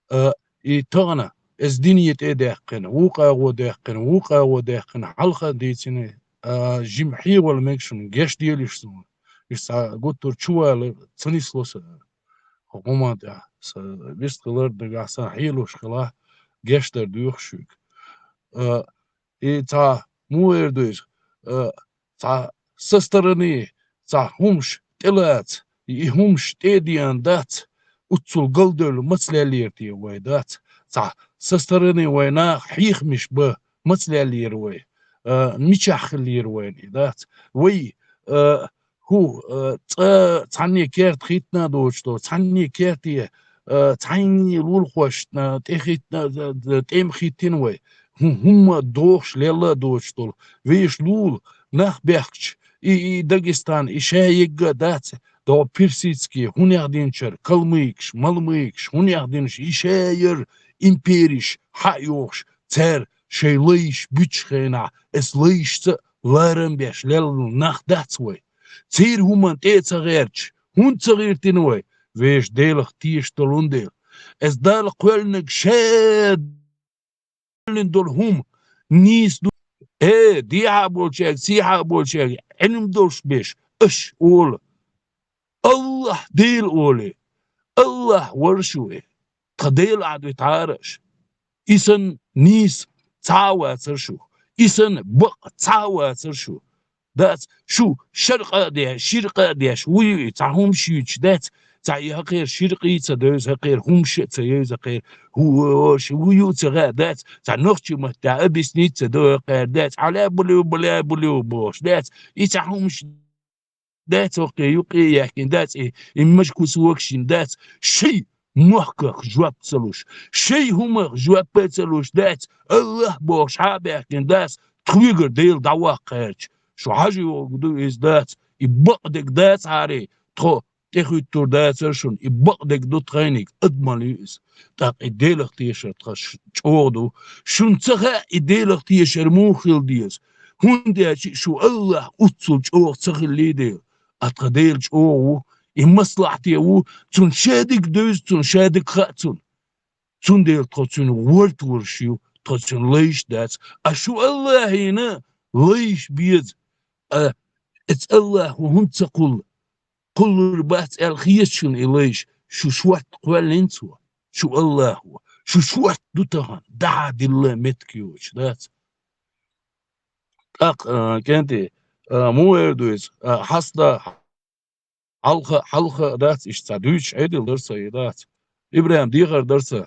а, И тахана, эс дине тӀе а даьккхина, вукху агӀо даьккхина, вукху агӀо даьккхина, хьалха а дийцина, а, жима хьехавала мега шуна, гечделаш суна. Иштта гуттар а чувалар ца нисло сан хӀуманна тӀехь, сан вистхилар дагахь, сан хьелош хилахь, гечдар доьху шуьга. А, И цхьа муха эр ду иза, э, цхьа со стороны цхьа хӀумаш тӀелаца, и хӀумаш тӀе а деана дац, уццул галдевлла маца леллера те вай дац, цхьа со стороны вай наха хьехамаш бан маца леллера вай, э, мичахь хиллера вайна и дац. Вай, э, ХӀу, э, цкъа цхьанне керта хӀиттина а доцуш долу, цхьанне керте, э, цхьайнне лулахошна тӀе хӀиттина, э, тӀе ма хӀиттина вай. ХӀу-, хӀумма дохуш лелла а доцуш долу. Вешан лула нах бехкачу, и, и Дагестан, и ша егга а дац, догӀу персидский, хӀунех динчара, калмыкаш, малмыкаш, хӀунех динчу, и ша яра империш хьа а йохуш, цара шайн лайш буьтучу хенахь, эс лайшца а ларам беш лелла нах дац вай. Церан хӀуманна тӀе а ца гӀерташ, хӀунда ца гӀиртина вай? вешан Делах тешаш долун дела. Эс Дала кхоьллинарг ша кхоьллина долу хӀума нийса ду. Э, дехьа болчаьрга, сехьа болчаьрга Ӏилма долуш беш, аша олу: «Аллахь Дела», олий. Аллахь вара шу, э. Тхан Дела ахь дуьтахьара аша. И санна нийса цхьа а вацара шу. И санна бакъ цхьа а вацара шу. Дац, шу шаркъа а деш, ширкъа а деш, вуй, цхьа хӀумаш юьйцуш дац, цхьа и хӀокхеран ширкъий ца девза, хӀокхеран хӀумаш а ца евза, хӀокхеран хӀу-, шу вуй ю ца хаьа дац, цхьа нохчийн маттахь объяснить ца до хӀокхеран дац, хьала булив, бала булив бохуш дац, и цхьа хӀумаш дац, хӀокхе юкъе а яьккхина дац, и, и мажа кусок шина дац, шай мохках жоп ца луш, шай хӀумах жоп а ца луш дац, Аллахь бохуш хьа а баьхкина дац, тхоьгара Дела дӀаваккха гӀерташ. Шу хьажа йогӀу ду иза дац, и бакъдерг дацахьара, тхо тӀехуьттур дацара шуна, и бакъдерг ду тхайниг, адамал ю иза. ТӀаккха и Делах тешар тхан ш-, чӀогӀа ду. Шуна ца хаьа и Делах тешар муха хила деза, хӀунда аьлча шу Аллахь уццул чӀогӀа ца хиллий дела. А тхан Дела чӀогӀа ву, и маслахьте ву, цунна шадерг девза, цунна шадерг хаьа цунна. Цундела тхо цуьнан ворта варш ю, тхо цуьнан лайш дац. А шу Аллахьина лайш беза. А эца Аллахьо хӀунда ца кхуллу? Кхуллур бац аьлла хета шуна и лайш, шу шортта кхоьллина цо, шу Аллахьо, шу шортта ду тахана, дӀахьа дилла меттиг йоцуш дац. ТӀаккха, а, кӀентий, а, муха эр ду иза, а, хьаста, хьалха, хьалха а дац, иштта цхьа дуьйцуш Ӏедал дара сан и дац. ИбрахӀим, дехар дара сан,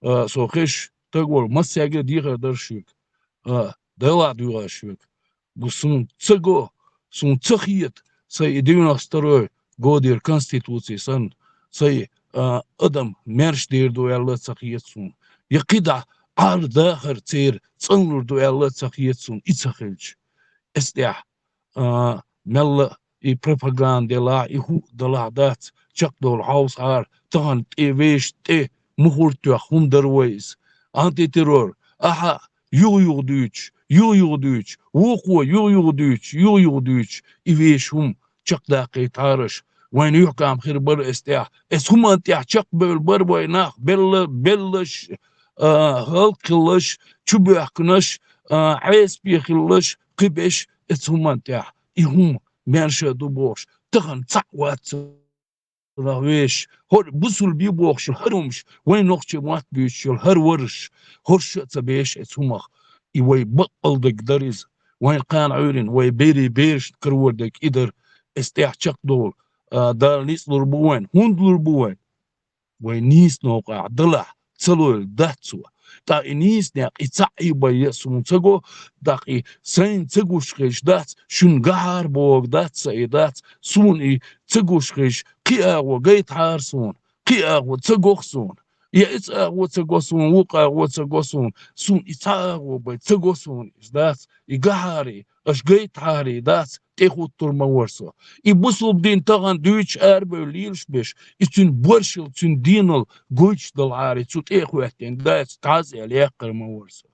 а, со хезаш стаг волу массаьрга а дехар дара шуьга, а, Делахь дуьйгӀа шуьга. Гу суна ца го, суна ца хета, сайн и девяносто второй годера конституций санна, сайн, а, адам маьрша дер ду аьлла а ца хета суна. Я кхидӀа Ӏар дахар церан цӀанлур ду аьлла а ца хета суна, и ца хилча. Эс тӀехь, а, мелла а и пропаганда делахь, и хӀуъа далахь дац, чекхдолу хьовсахьара, тахана тӀе вешан тӀе мухӀар тоьхна хӀума дара вай иза. Антитеррор, ахьа, юха-юха дуьйцуш, юха-юха дуьйцуш, вукхо юха-юха дуьйцуш, юха-юха дуьйцуш, и вешан хӀума чекхдаккхийтахьара аша. Вайна юьхькӀам хир бара эс тӀехь. Эс хӀуманна тӀехь чекхбевлла бара вай нах, белла, беллаш, а, хӀаллакьхиллаш, чубоьхкинарш, а, Ӏеспе хилларш, кхиберш, эца хӀуманна тӀехь и хӀума маьрша а ду бохуш, тахана цхьаъ вац цунах вешаш, хӀора бусулба бохуш йолу хӀара хӀумаш, вайн нохчийн мотт буьйцуш йолу хӀара варш, хӀорш а ца беш эца хӀумах, и вай баккъалла дерг дара иза. Вайн кхана Ӏуьйрина, вай берийн берашна карор дерг и дара, эс тӀехь чекхдолу, а, Дала ницкъ лур бу вайн, хӀунда лур бу вайн? Вай нийса новкъахь далахь, ца лойла дац цо. ТӀаккха и нийса некъ, и цхьаъ а бен а суна ца го, тӀаккха и сайна ца гуш хезаш дац, шуна гахьара бохург дац, сан и дац, суна и ца гуш хезаш, кхин агӀо гайтахьара суна, кхин агӀо ца гох суна. Я эца агӀо ца го суна, вукху агӀо ца го суна, суна и цхьа агӀо бен ца го суна иза дац, и гахьара, аша гайтахьара дац, тӀехуттур ма вара со. И бусулба дин тахана дуьйцуш арабевлла лелаш берш, и цуьнан боршал, цуьнан денал гойтуш далахьара, цу тӀе а хӀоьттина дац, дӀа а аьлла яьккхира ма вара со.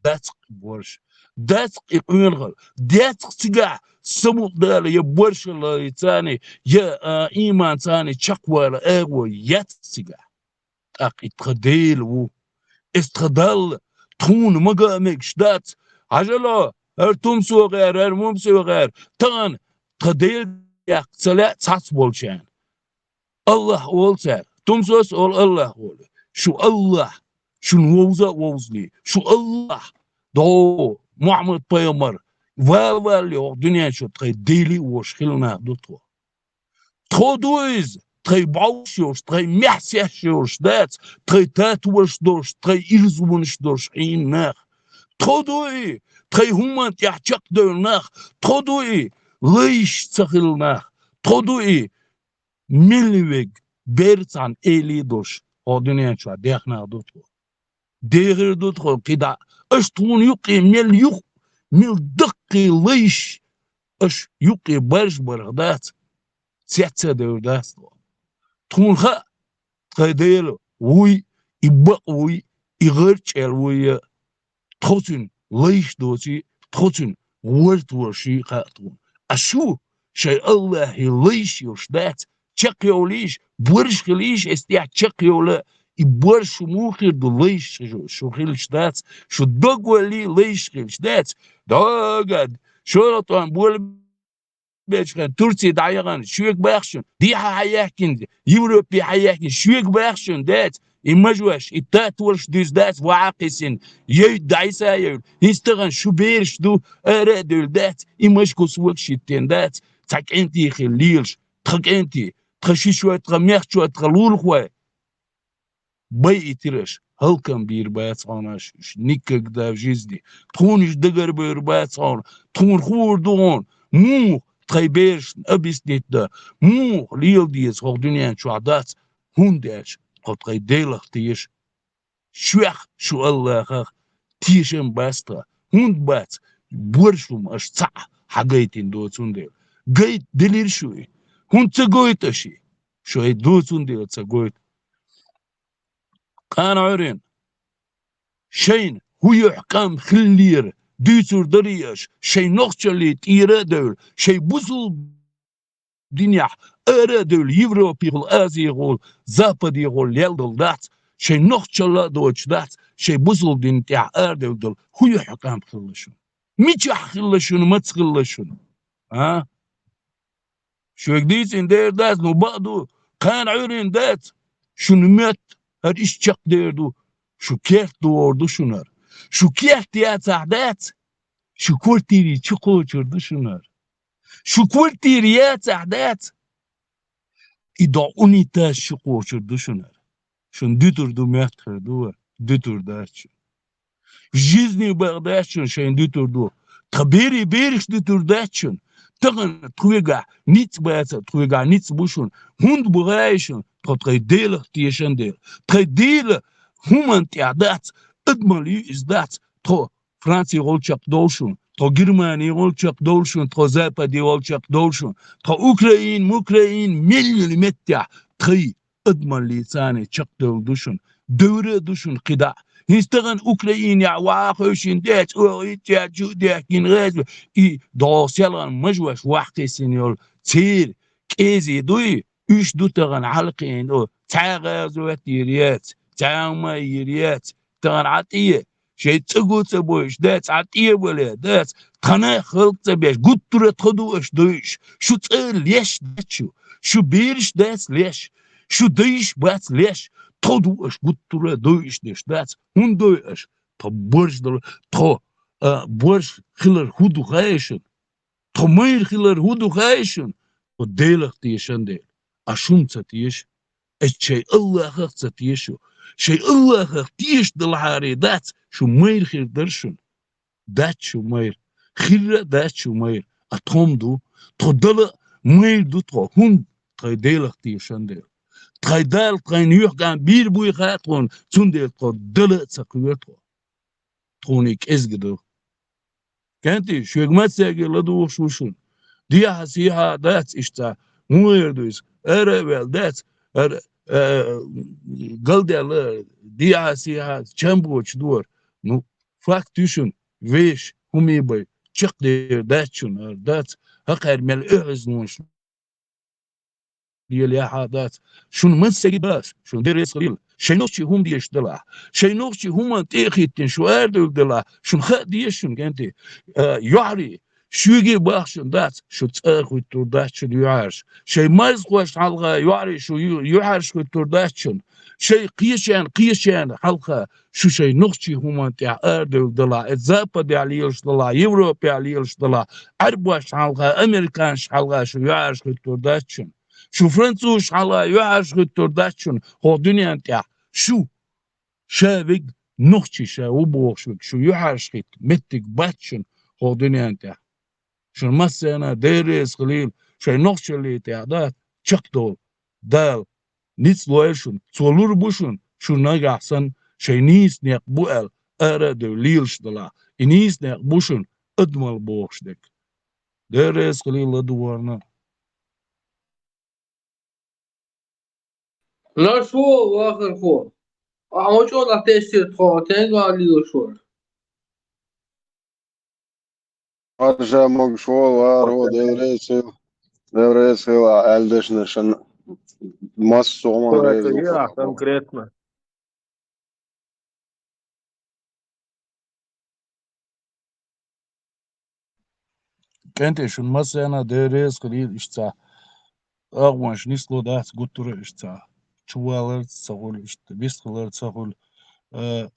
Дац-кх и борш, дац-кх и къонахалла, дац-кх цигахь самукъадала я боршаллица, я, а, ийманца чекхвала агӀо яц цигахь. ТӀаккха и тхан Дела ву. Эс тхан Далла тхуна мага а мегаш дац. Хьажало, хӀара тумсо гӀер, хӀара мумсо гӀер, тахана тхан Дела яккха ца лаьа цхьацца болчарна. Аллахь олу цара, тумсос олу, Аллахь олу. Шу Аллахь шуна вовза а вовзале, шу Аллахь догӀу Мухьаммад-пайхамар вала-валале хӀокху дуьнен чу тхайн Дела а волуш хилла нах ду тхо. Тхо ду иза, тхайн бӀовш йолуш, тхайн маьхсеш йолуш дац, тхайн татолаш долуш, тхайн ирзонаш долуш Ӏийна нах. Тхо ду и, тхайн хӀуманна тӀехь чекхдевлла нах, тхо ду и, лайш ца хилла нах, тхо ду и, мел верг, бер цхьана эли а долуш, хӀокху дуьнен чохь дехна нах ду тхо. Дехира ду тхо кхидӀа, аша тхуна юккъе мел юха, мел даккхий лайш, аша юккъе баржа барх дац, цец а девр дац тхо. Тхуна хаьа, тхайн Дела вуй, и бакъ вуй, и гӀарчӀел вуй, тхо цуьнан лайш доций, тхо цуьнан ворта ворший хаьа тхуна. А шу шайн Аллахье лайш йолуш дац, чекхйовлийша, борш хилийша, эс тӀехь чекхйовла, и борш шу муха хир ду, лайш шу, шу хилча дац, шу догваллий лайш хилча дац. Догад, шолгӀа тӀом бола бечхьан Турци дӀаяхана, шуьга бахчун, дехьа хьаяхкина, Европе хьаяхкина, шуьга бахчун дац, и мажош, и татвалш дуьз дац, ваӀа кхисина, йойт дӀайса йойла, хӀинца тахана шу бераш ду, ара а девлла дац, и мажа кус вокаш йиттина дац, цхьа кӀентий хила лелаш, тха кӀентий, тха шишой, тха мехчой, тха лулахой. Байитира аш, хӀалкам бийр бац хьуна аш, уьш никогда в жизни. Тхуна уьш дагар бевр бац хьуна, тхуна хуур ду хьуна, муха тхайн берашна объяснить дан, муха лела деза хӀокху дуьнен чохь дац, хӀунда аьлча тхо тхайн Делах теша. Шуьх, шу Аллахах тешам бац тхан, хӀунда бац, борш хӀума аша цхьаъ хьагайтина ду цундела. Гайта делира шу и. ХӀунда ца гойту аша и? Шу и ду цундела ца гойту. Къана Ӏуьйрина. Шайна хӀун юьхь къам хиллера, дуьйцур дарий аша, шайн нохчаллий тӀера а девлла, шайн бусул динехь ара а девлла, Европехула, Азиехула, Западехула лел долу дац, шайн нохчалла а доцуш дац, шайн бусул дин тӀехь ара девлла долу хӀун юьхь къам хилла шуна? Мичахь хилла шуна, маца хилла шуна? А? Шуьга дийцина дер дац, ну бакъ ду, кхана Ӏуьйрина дац, шуна моьтту, хӀара иштта чекхдер ду, шу керт догӀур ду шуна хӀара. Шу керт яцахь дац, шу квартири чу кхочур ду шуна хӀара. Шу квартира яцахь дац, и до унитаз чу кхочур ду шуна хӀара. Шуна дуьтур ду, моьтту хир ду вара, дуьтур дац шуна. Жизни бакъ дац шуна шайна дуьтур ду. Тхан берийн бераш дуьтур дац шуна. Тахана тхоьгахь ницкъ бац, тхоьгахь ницкъ бу шуна. ХӀунда бу хаьий шуна? Тхо тхайн Делах тешан дела. Тхайн Дела хӀуманна тӀехь дац, адамалла ю иза дац. Тхо Франци гӀулчакх довлу шуна, тхо Германи гӀулчакх довлу шуна, тхо Запади гӀулчакх довлу шуна, тхо Украин, Мукраин, мел йолу меттехь тхайн адамаллица а чекхдевлла ду шуна, девр а ду шуна кхидӀа. ХӀинца тахана Украинехь ваха хевшина деш, оха итт чу а дехкина гӀеза, и догӀу селхана мажош ваха кхиссина йолу церан кӀезий дуй, уьш ду тахана хьалакхиъна, о, цхьа а гӀазот йийр яц, цхьа а хӀума йийр яц, тахана Ӏа тӀе, шайн цӀа гу ца бойуш дац, Ӏа тӀе а вале дац, тхана а халкъ ца беш, гуттара а тхо ду аша дойуш, шу цӀа леш дац шу, шу бераш дац леш, шу дайш бац леш, тхо ду аша гуттара а дойуш деш дац, хӀунда дой аша, тхо борш дала, тхо, а, борш хилар хӀун ду хаьий шуна? Тхо майра хилар хӀун ду хаьий шуна? Тхо Делах тешан дела. Аш хӀума ца теша. Аш шайн Аллахах ца теша. Шайн Аллахах тешаш далахьара дац, шу майра хир дара шуна. Дац шу майра. Хир а дац шу майра. А тхо-м ду. Тхо дала а майра ду тхо. ХӀунда? Тхайн Делах тешан дела. Тхайн Дала тхайна юьхькӀам бийр буй хаьа тхуна, цундела тхо дала а ца кхоьру тхо. Тхуна и кӀезга ду. КӀентий, шуьга массаьрга ладугӀуш ву шуна. Дехьа-сехьа дац иштта, муха эр ду иза, ара а ваьлла дац, ара, а, галдаьлла, дехьа-сехьа чам боцуш дора. Ну, факт ю шуна, вешан, хӀума бай, чекхдер дац шуна, ара дац, хӀокхара мел оьгӀазвонаш лелаяхьа дац. Шуна массаьрга дац, шуна деррес хилийла. Шайн нохчий хӀума дезаш далахь, шайн нохчий хӀуманна тӀе а хӀиттина, шу арадевлла далахь, шуна хаа деза шуна, кӀентий. А, йоӀарий, шуьга а бахчун дац, шу цӀа а хӀуьттур дац шуна юьхьӀаьржа. Шайн марзхошна хьалха йоӀарий шу ю-, юьхьӀаьржа хӀуьттур дац шуна. Шайн кхечарна, кхечарна хьалха шу шайн нохчий хӀуманна тӀехь арадевлла далахь, эца Западехь лелаш далахь, Европехь лелаш далахь, Ӏарбошна хьалха, американцашна хьалха шу юьхьӀаьржа хӀуьттур дац шуна. Шу французашна хьалха юьхьӀаьржа хӀуьттур дац шуна хӀокху дуьнен тӀехь. Шу ша вег нохчи ша ву бохуш вег, шу юьхьӀаьржа хӀитта меттиг бац шуна хӀокху дуьнен тӀехь. Шуна массарна Дела реза хилийла, шайн нохчаллий тӀехь дац чекхдовла. Дала ницкъ лойла шуна, Цо лур бу шуна, шу нагахь санна шайн нийса некъ бу аьлла, ара а девлла лелаш далахь. И нийса некъ бу шуна адамалла бохуш дерг. Дела реза хилийла ладугӀарна. Лаш ву, вахархо. Ахьа ма чӀогӀа тешира тхо, тенга лелаш вара. Марша могуш ву, вахархо, Дела реза хила. Дела реза хила, аьлла дешнашна. Масса хӀуманна реза Кое-какие, ву. а конкретно. КӀентий, шуна массарна Дела реза хуьлийла иштта. АгӀонаш нисло дац гуттара а иштта. Чуваларца ца хуьлу иштта, вистхиларца ца хуьлу. Э,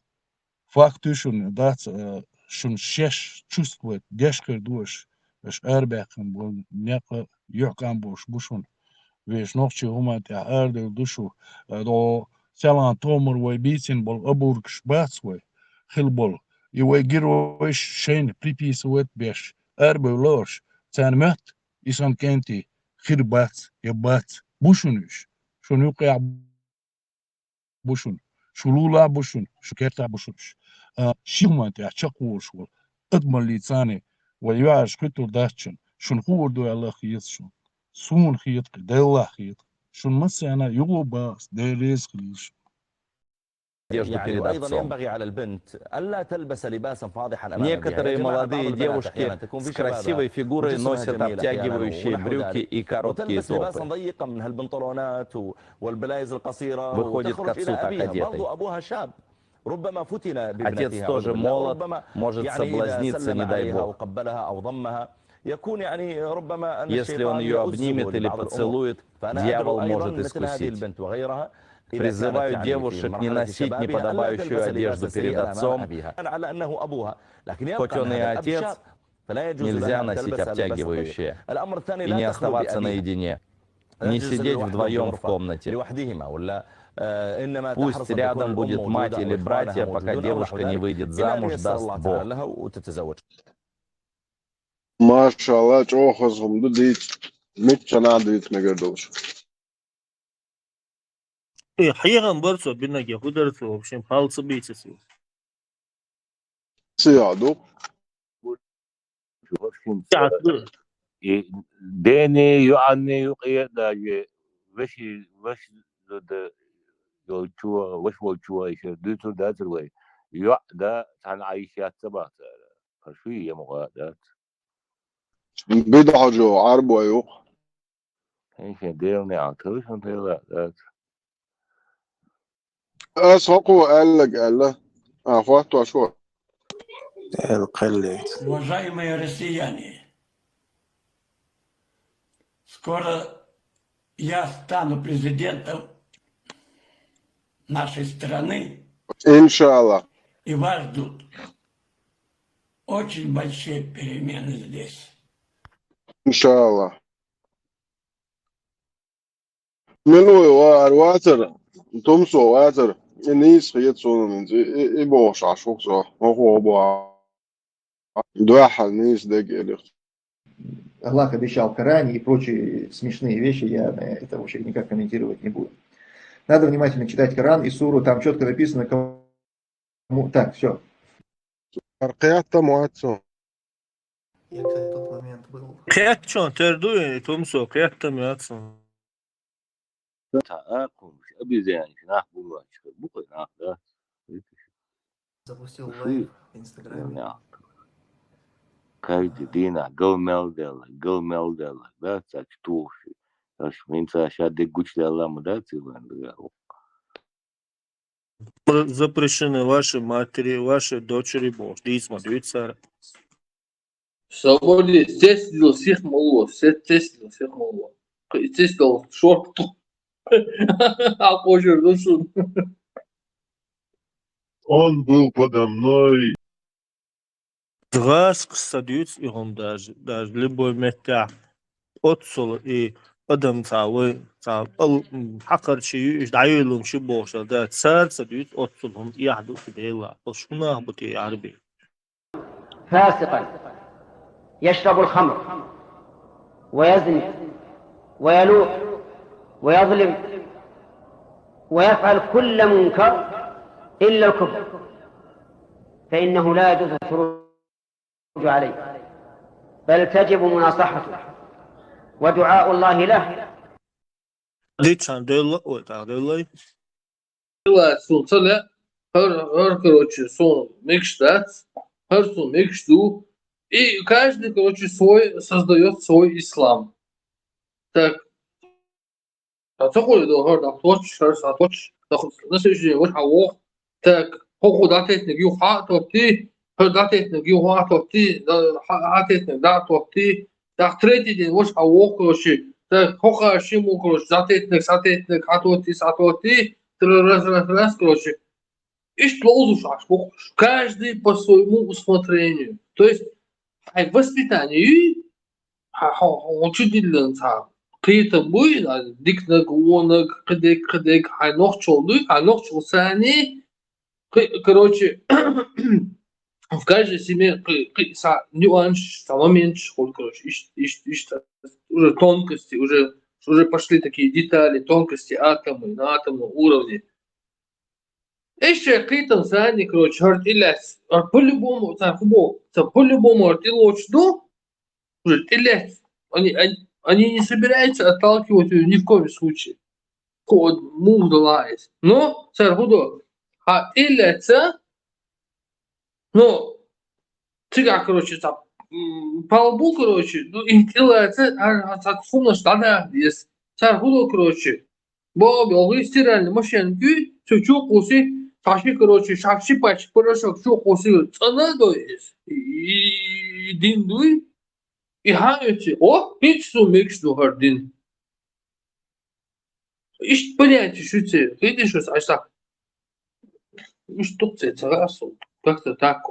факт ю шуна, дац, э, шуна шаьш чувствовать деш хир ду аша, аша арабаьккхина болу некъ юьхькӀам болуш бу шуна. Вешан нохчийн хӀуманна тӀехь арадевлла ду шу, э, до селан томар вай бийцина болу обургаш бац вай, хила болу. И вай геройш шайна приписывать беш, арабевлла аша, царна моьтту, и сан кӀентий, хир бац, я бац, бу шуна уьш. Шуна юккъехь бу шуна. Шу лулахь бу шуна, шу кертахь бу шуна уьш. А, ши хӀуманна тӀехь чекхволуш волу адамаллица царна вай юьхьӀаьржа кхуьттур дац шуна. Шуна хуур ду аьлла хета шуна. Суна хета кхин, Деллахь хета. Шуна массарна юха а боху ас, Дела реза хуьлийла шуна. Одежду перед отцом. Некоторые молодые девушки с красивой фигурой носят обтягивающие брюки и короткие топы. Выходит к отцу так одетый. Отец тоже молод, может соблазниться, не дай бог. Если он ее обнимет или поцелует, дьявол может искусить. Призываю девушек не носить неподобающую одежду перед отцом. Хоть он и отец, нельзя носить обтягивающее и не оставаться наедине, не сидеть вдвоем в комнате. Пусть рядом будет мать или братья, пока девушка не выйдет замуж, даст Бог. Машалла, чӀогӀа хаза хӀума ду дийца. Мичча нах дийца мегар долуш. И хьехам бара цо бинарг, я хӀун дара цо, в общем, хьал ца бийца цо. Ца яхь ду. И дене, йоӀанне юкъе даже веши, веш д-, йолчо, веш волчо, и шер дуьйцур дацар вай. ЙоӀ да, цхьана Ӏайша яц ца бахтара. Аш вий, я муха дац. Бидхьажо, Ӏарбой ву-кх. Хьин шен Делан неӀалт хила шун тела дац. Ас хӀокхо аьлларг аьлла. А, хӀоттош ву. Эл кхеллица. Уважаемые россияне, скоро я стану президентом нашей страны. Иншалла. И вас ждут очень большие перемены здесь. Иншалла. Мила ву вара вацара, Тумсо вацара, и нийса хета суна хӀинца, и, и, и бохуш Ӏаш ву-кх со, хӀокхо боху. Дуьххьал нийса дега элира. Аллах обещал в Коране и прочие смешные вещи, я, э, это вообще никак комментировать не буду. Надо внимательно читать Коран и суру, там четко написано, кому... Так, все. Кхеттам вац со. Я, кстати, в тот момент был. Кхеттам тера ду, Тумсо, кхеттам яц со. Цхьа а кхунаш, обезьянаш, нах бу лоьцуш хир бу кхуьй нах, да? Запустил лайв в Инстаграме. Каждый дийнахь гал мел делла, гал мел делла, да, цхьаьчу тухуш. Аш хӀинца ша деггучу делла ма дац, и вайн дагахь. Запрещены ваши матери, ваши дочери бохуш, дийца ма дуьйцу цара. Свободе цецдила сих ма ло, се-, цецдила сих ма ло. Кхин цецдала шорта ту. Хьан кхожур ду шуна. Он был подо мной. Дагахь аса дуьйцу и хӀума даже, даже любой меттехь. Оццул и адам цхьа вай, цхьа ал-, м, хьакхарчий ю, иштта дӀайоьллун ши бохуш, да, цара ца дуьйцу оццул хӀума эхь ду и Делахь. Оцу хӀунах бу те Ӏарбий. فاسقا يشرب الخمر ويزني ويلوح ويظلم ويفعل كل منكر إلا الكفر، فإنه لا يجوز الخروج عليه، بل تجب مناصحته ودعاء الله له. Дичан делла, ой, так делла. Суна ца ле, хӀара, хӀара, короче, суна мегаш дац, хӀара суна мегаш ду. И каждый, короче, свой создаёт свой ислам. Так. Ца ца хуй до хар да точ, хар са точ. Да ху-, на следующий день вот хавох. Так, хо ху датетник ю ха тоти, хар датетник ю ха тоти, да, ха, хатетник да тоти. Так, третий день вот хавох, короче. Так, хо ха шиму, короче, датетник, сатетник, ха тоти, са тоти. Три раз, раз, раз, короче. Ишт лозу шаш, бу-, каждый по своему усмотрению. То есть, ай воспитание, ха, ха, ха, учитель ца. Кыта буй, а, дикнаг, уонаг, кыдек, кыдек, ай нохчолду, ай нохчол сани. Кы-, короче, в каждой семье кы-, кы-, са нюанс, са момент, вот, короче, ишт, ишт, ишт, уже тонкости, уже, уже пошли такие детали, тонкости, атомы, на атомном уровне. Ишт кытам сани, короче, хар тилес. А по-любому, ца хубо, ца по-любому хар тилоч ду. Уже тилес. Они, они, они не собираются отталкивать её ни в коем случае. Код мух далаес. Но, ца худо. Ха тилеца. Но, цига, короче, ца, м, палбу, короче, ну, и тилеца, а, а, ца хумна штада, ес. Ца худо, короче. Бо, бо, стиральный машинки, чу-, чу куси, шаши, короче, шаши пач, порошок, чу куси, цана дой, и, и, и дин дуй, и ха эти, о, пич су микс ду хар дин. Ишт понятие шуце, видишь, аш так. Ишт тукце, царасу, как-то так.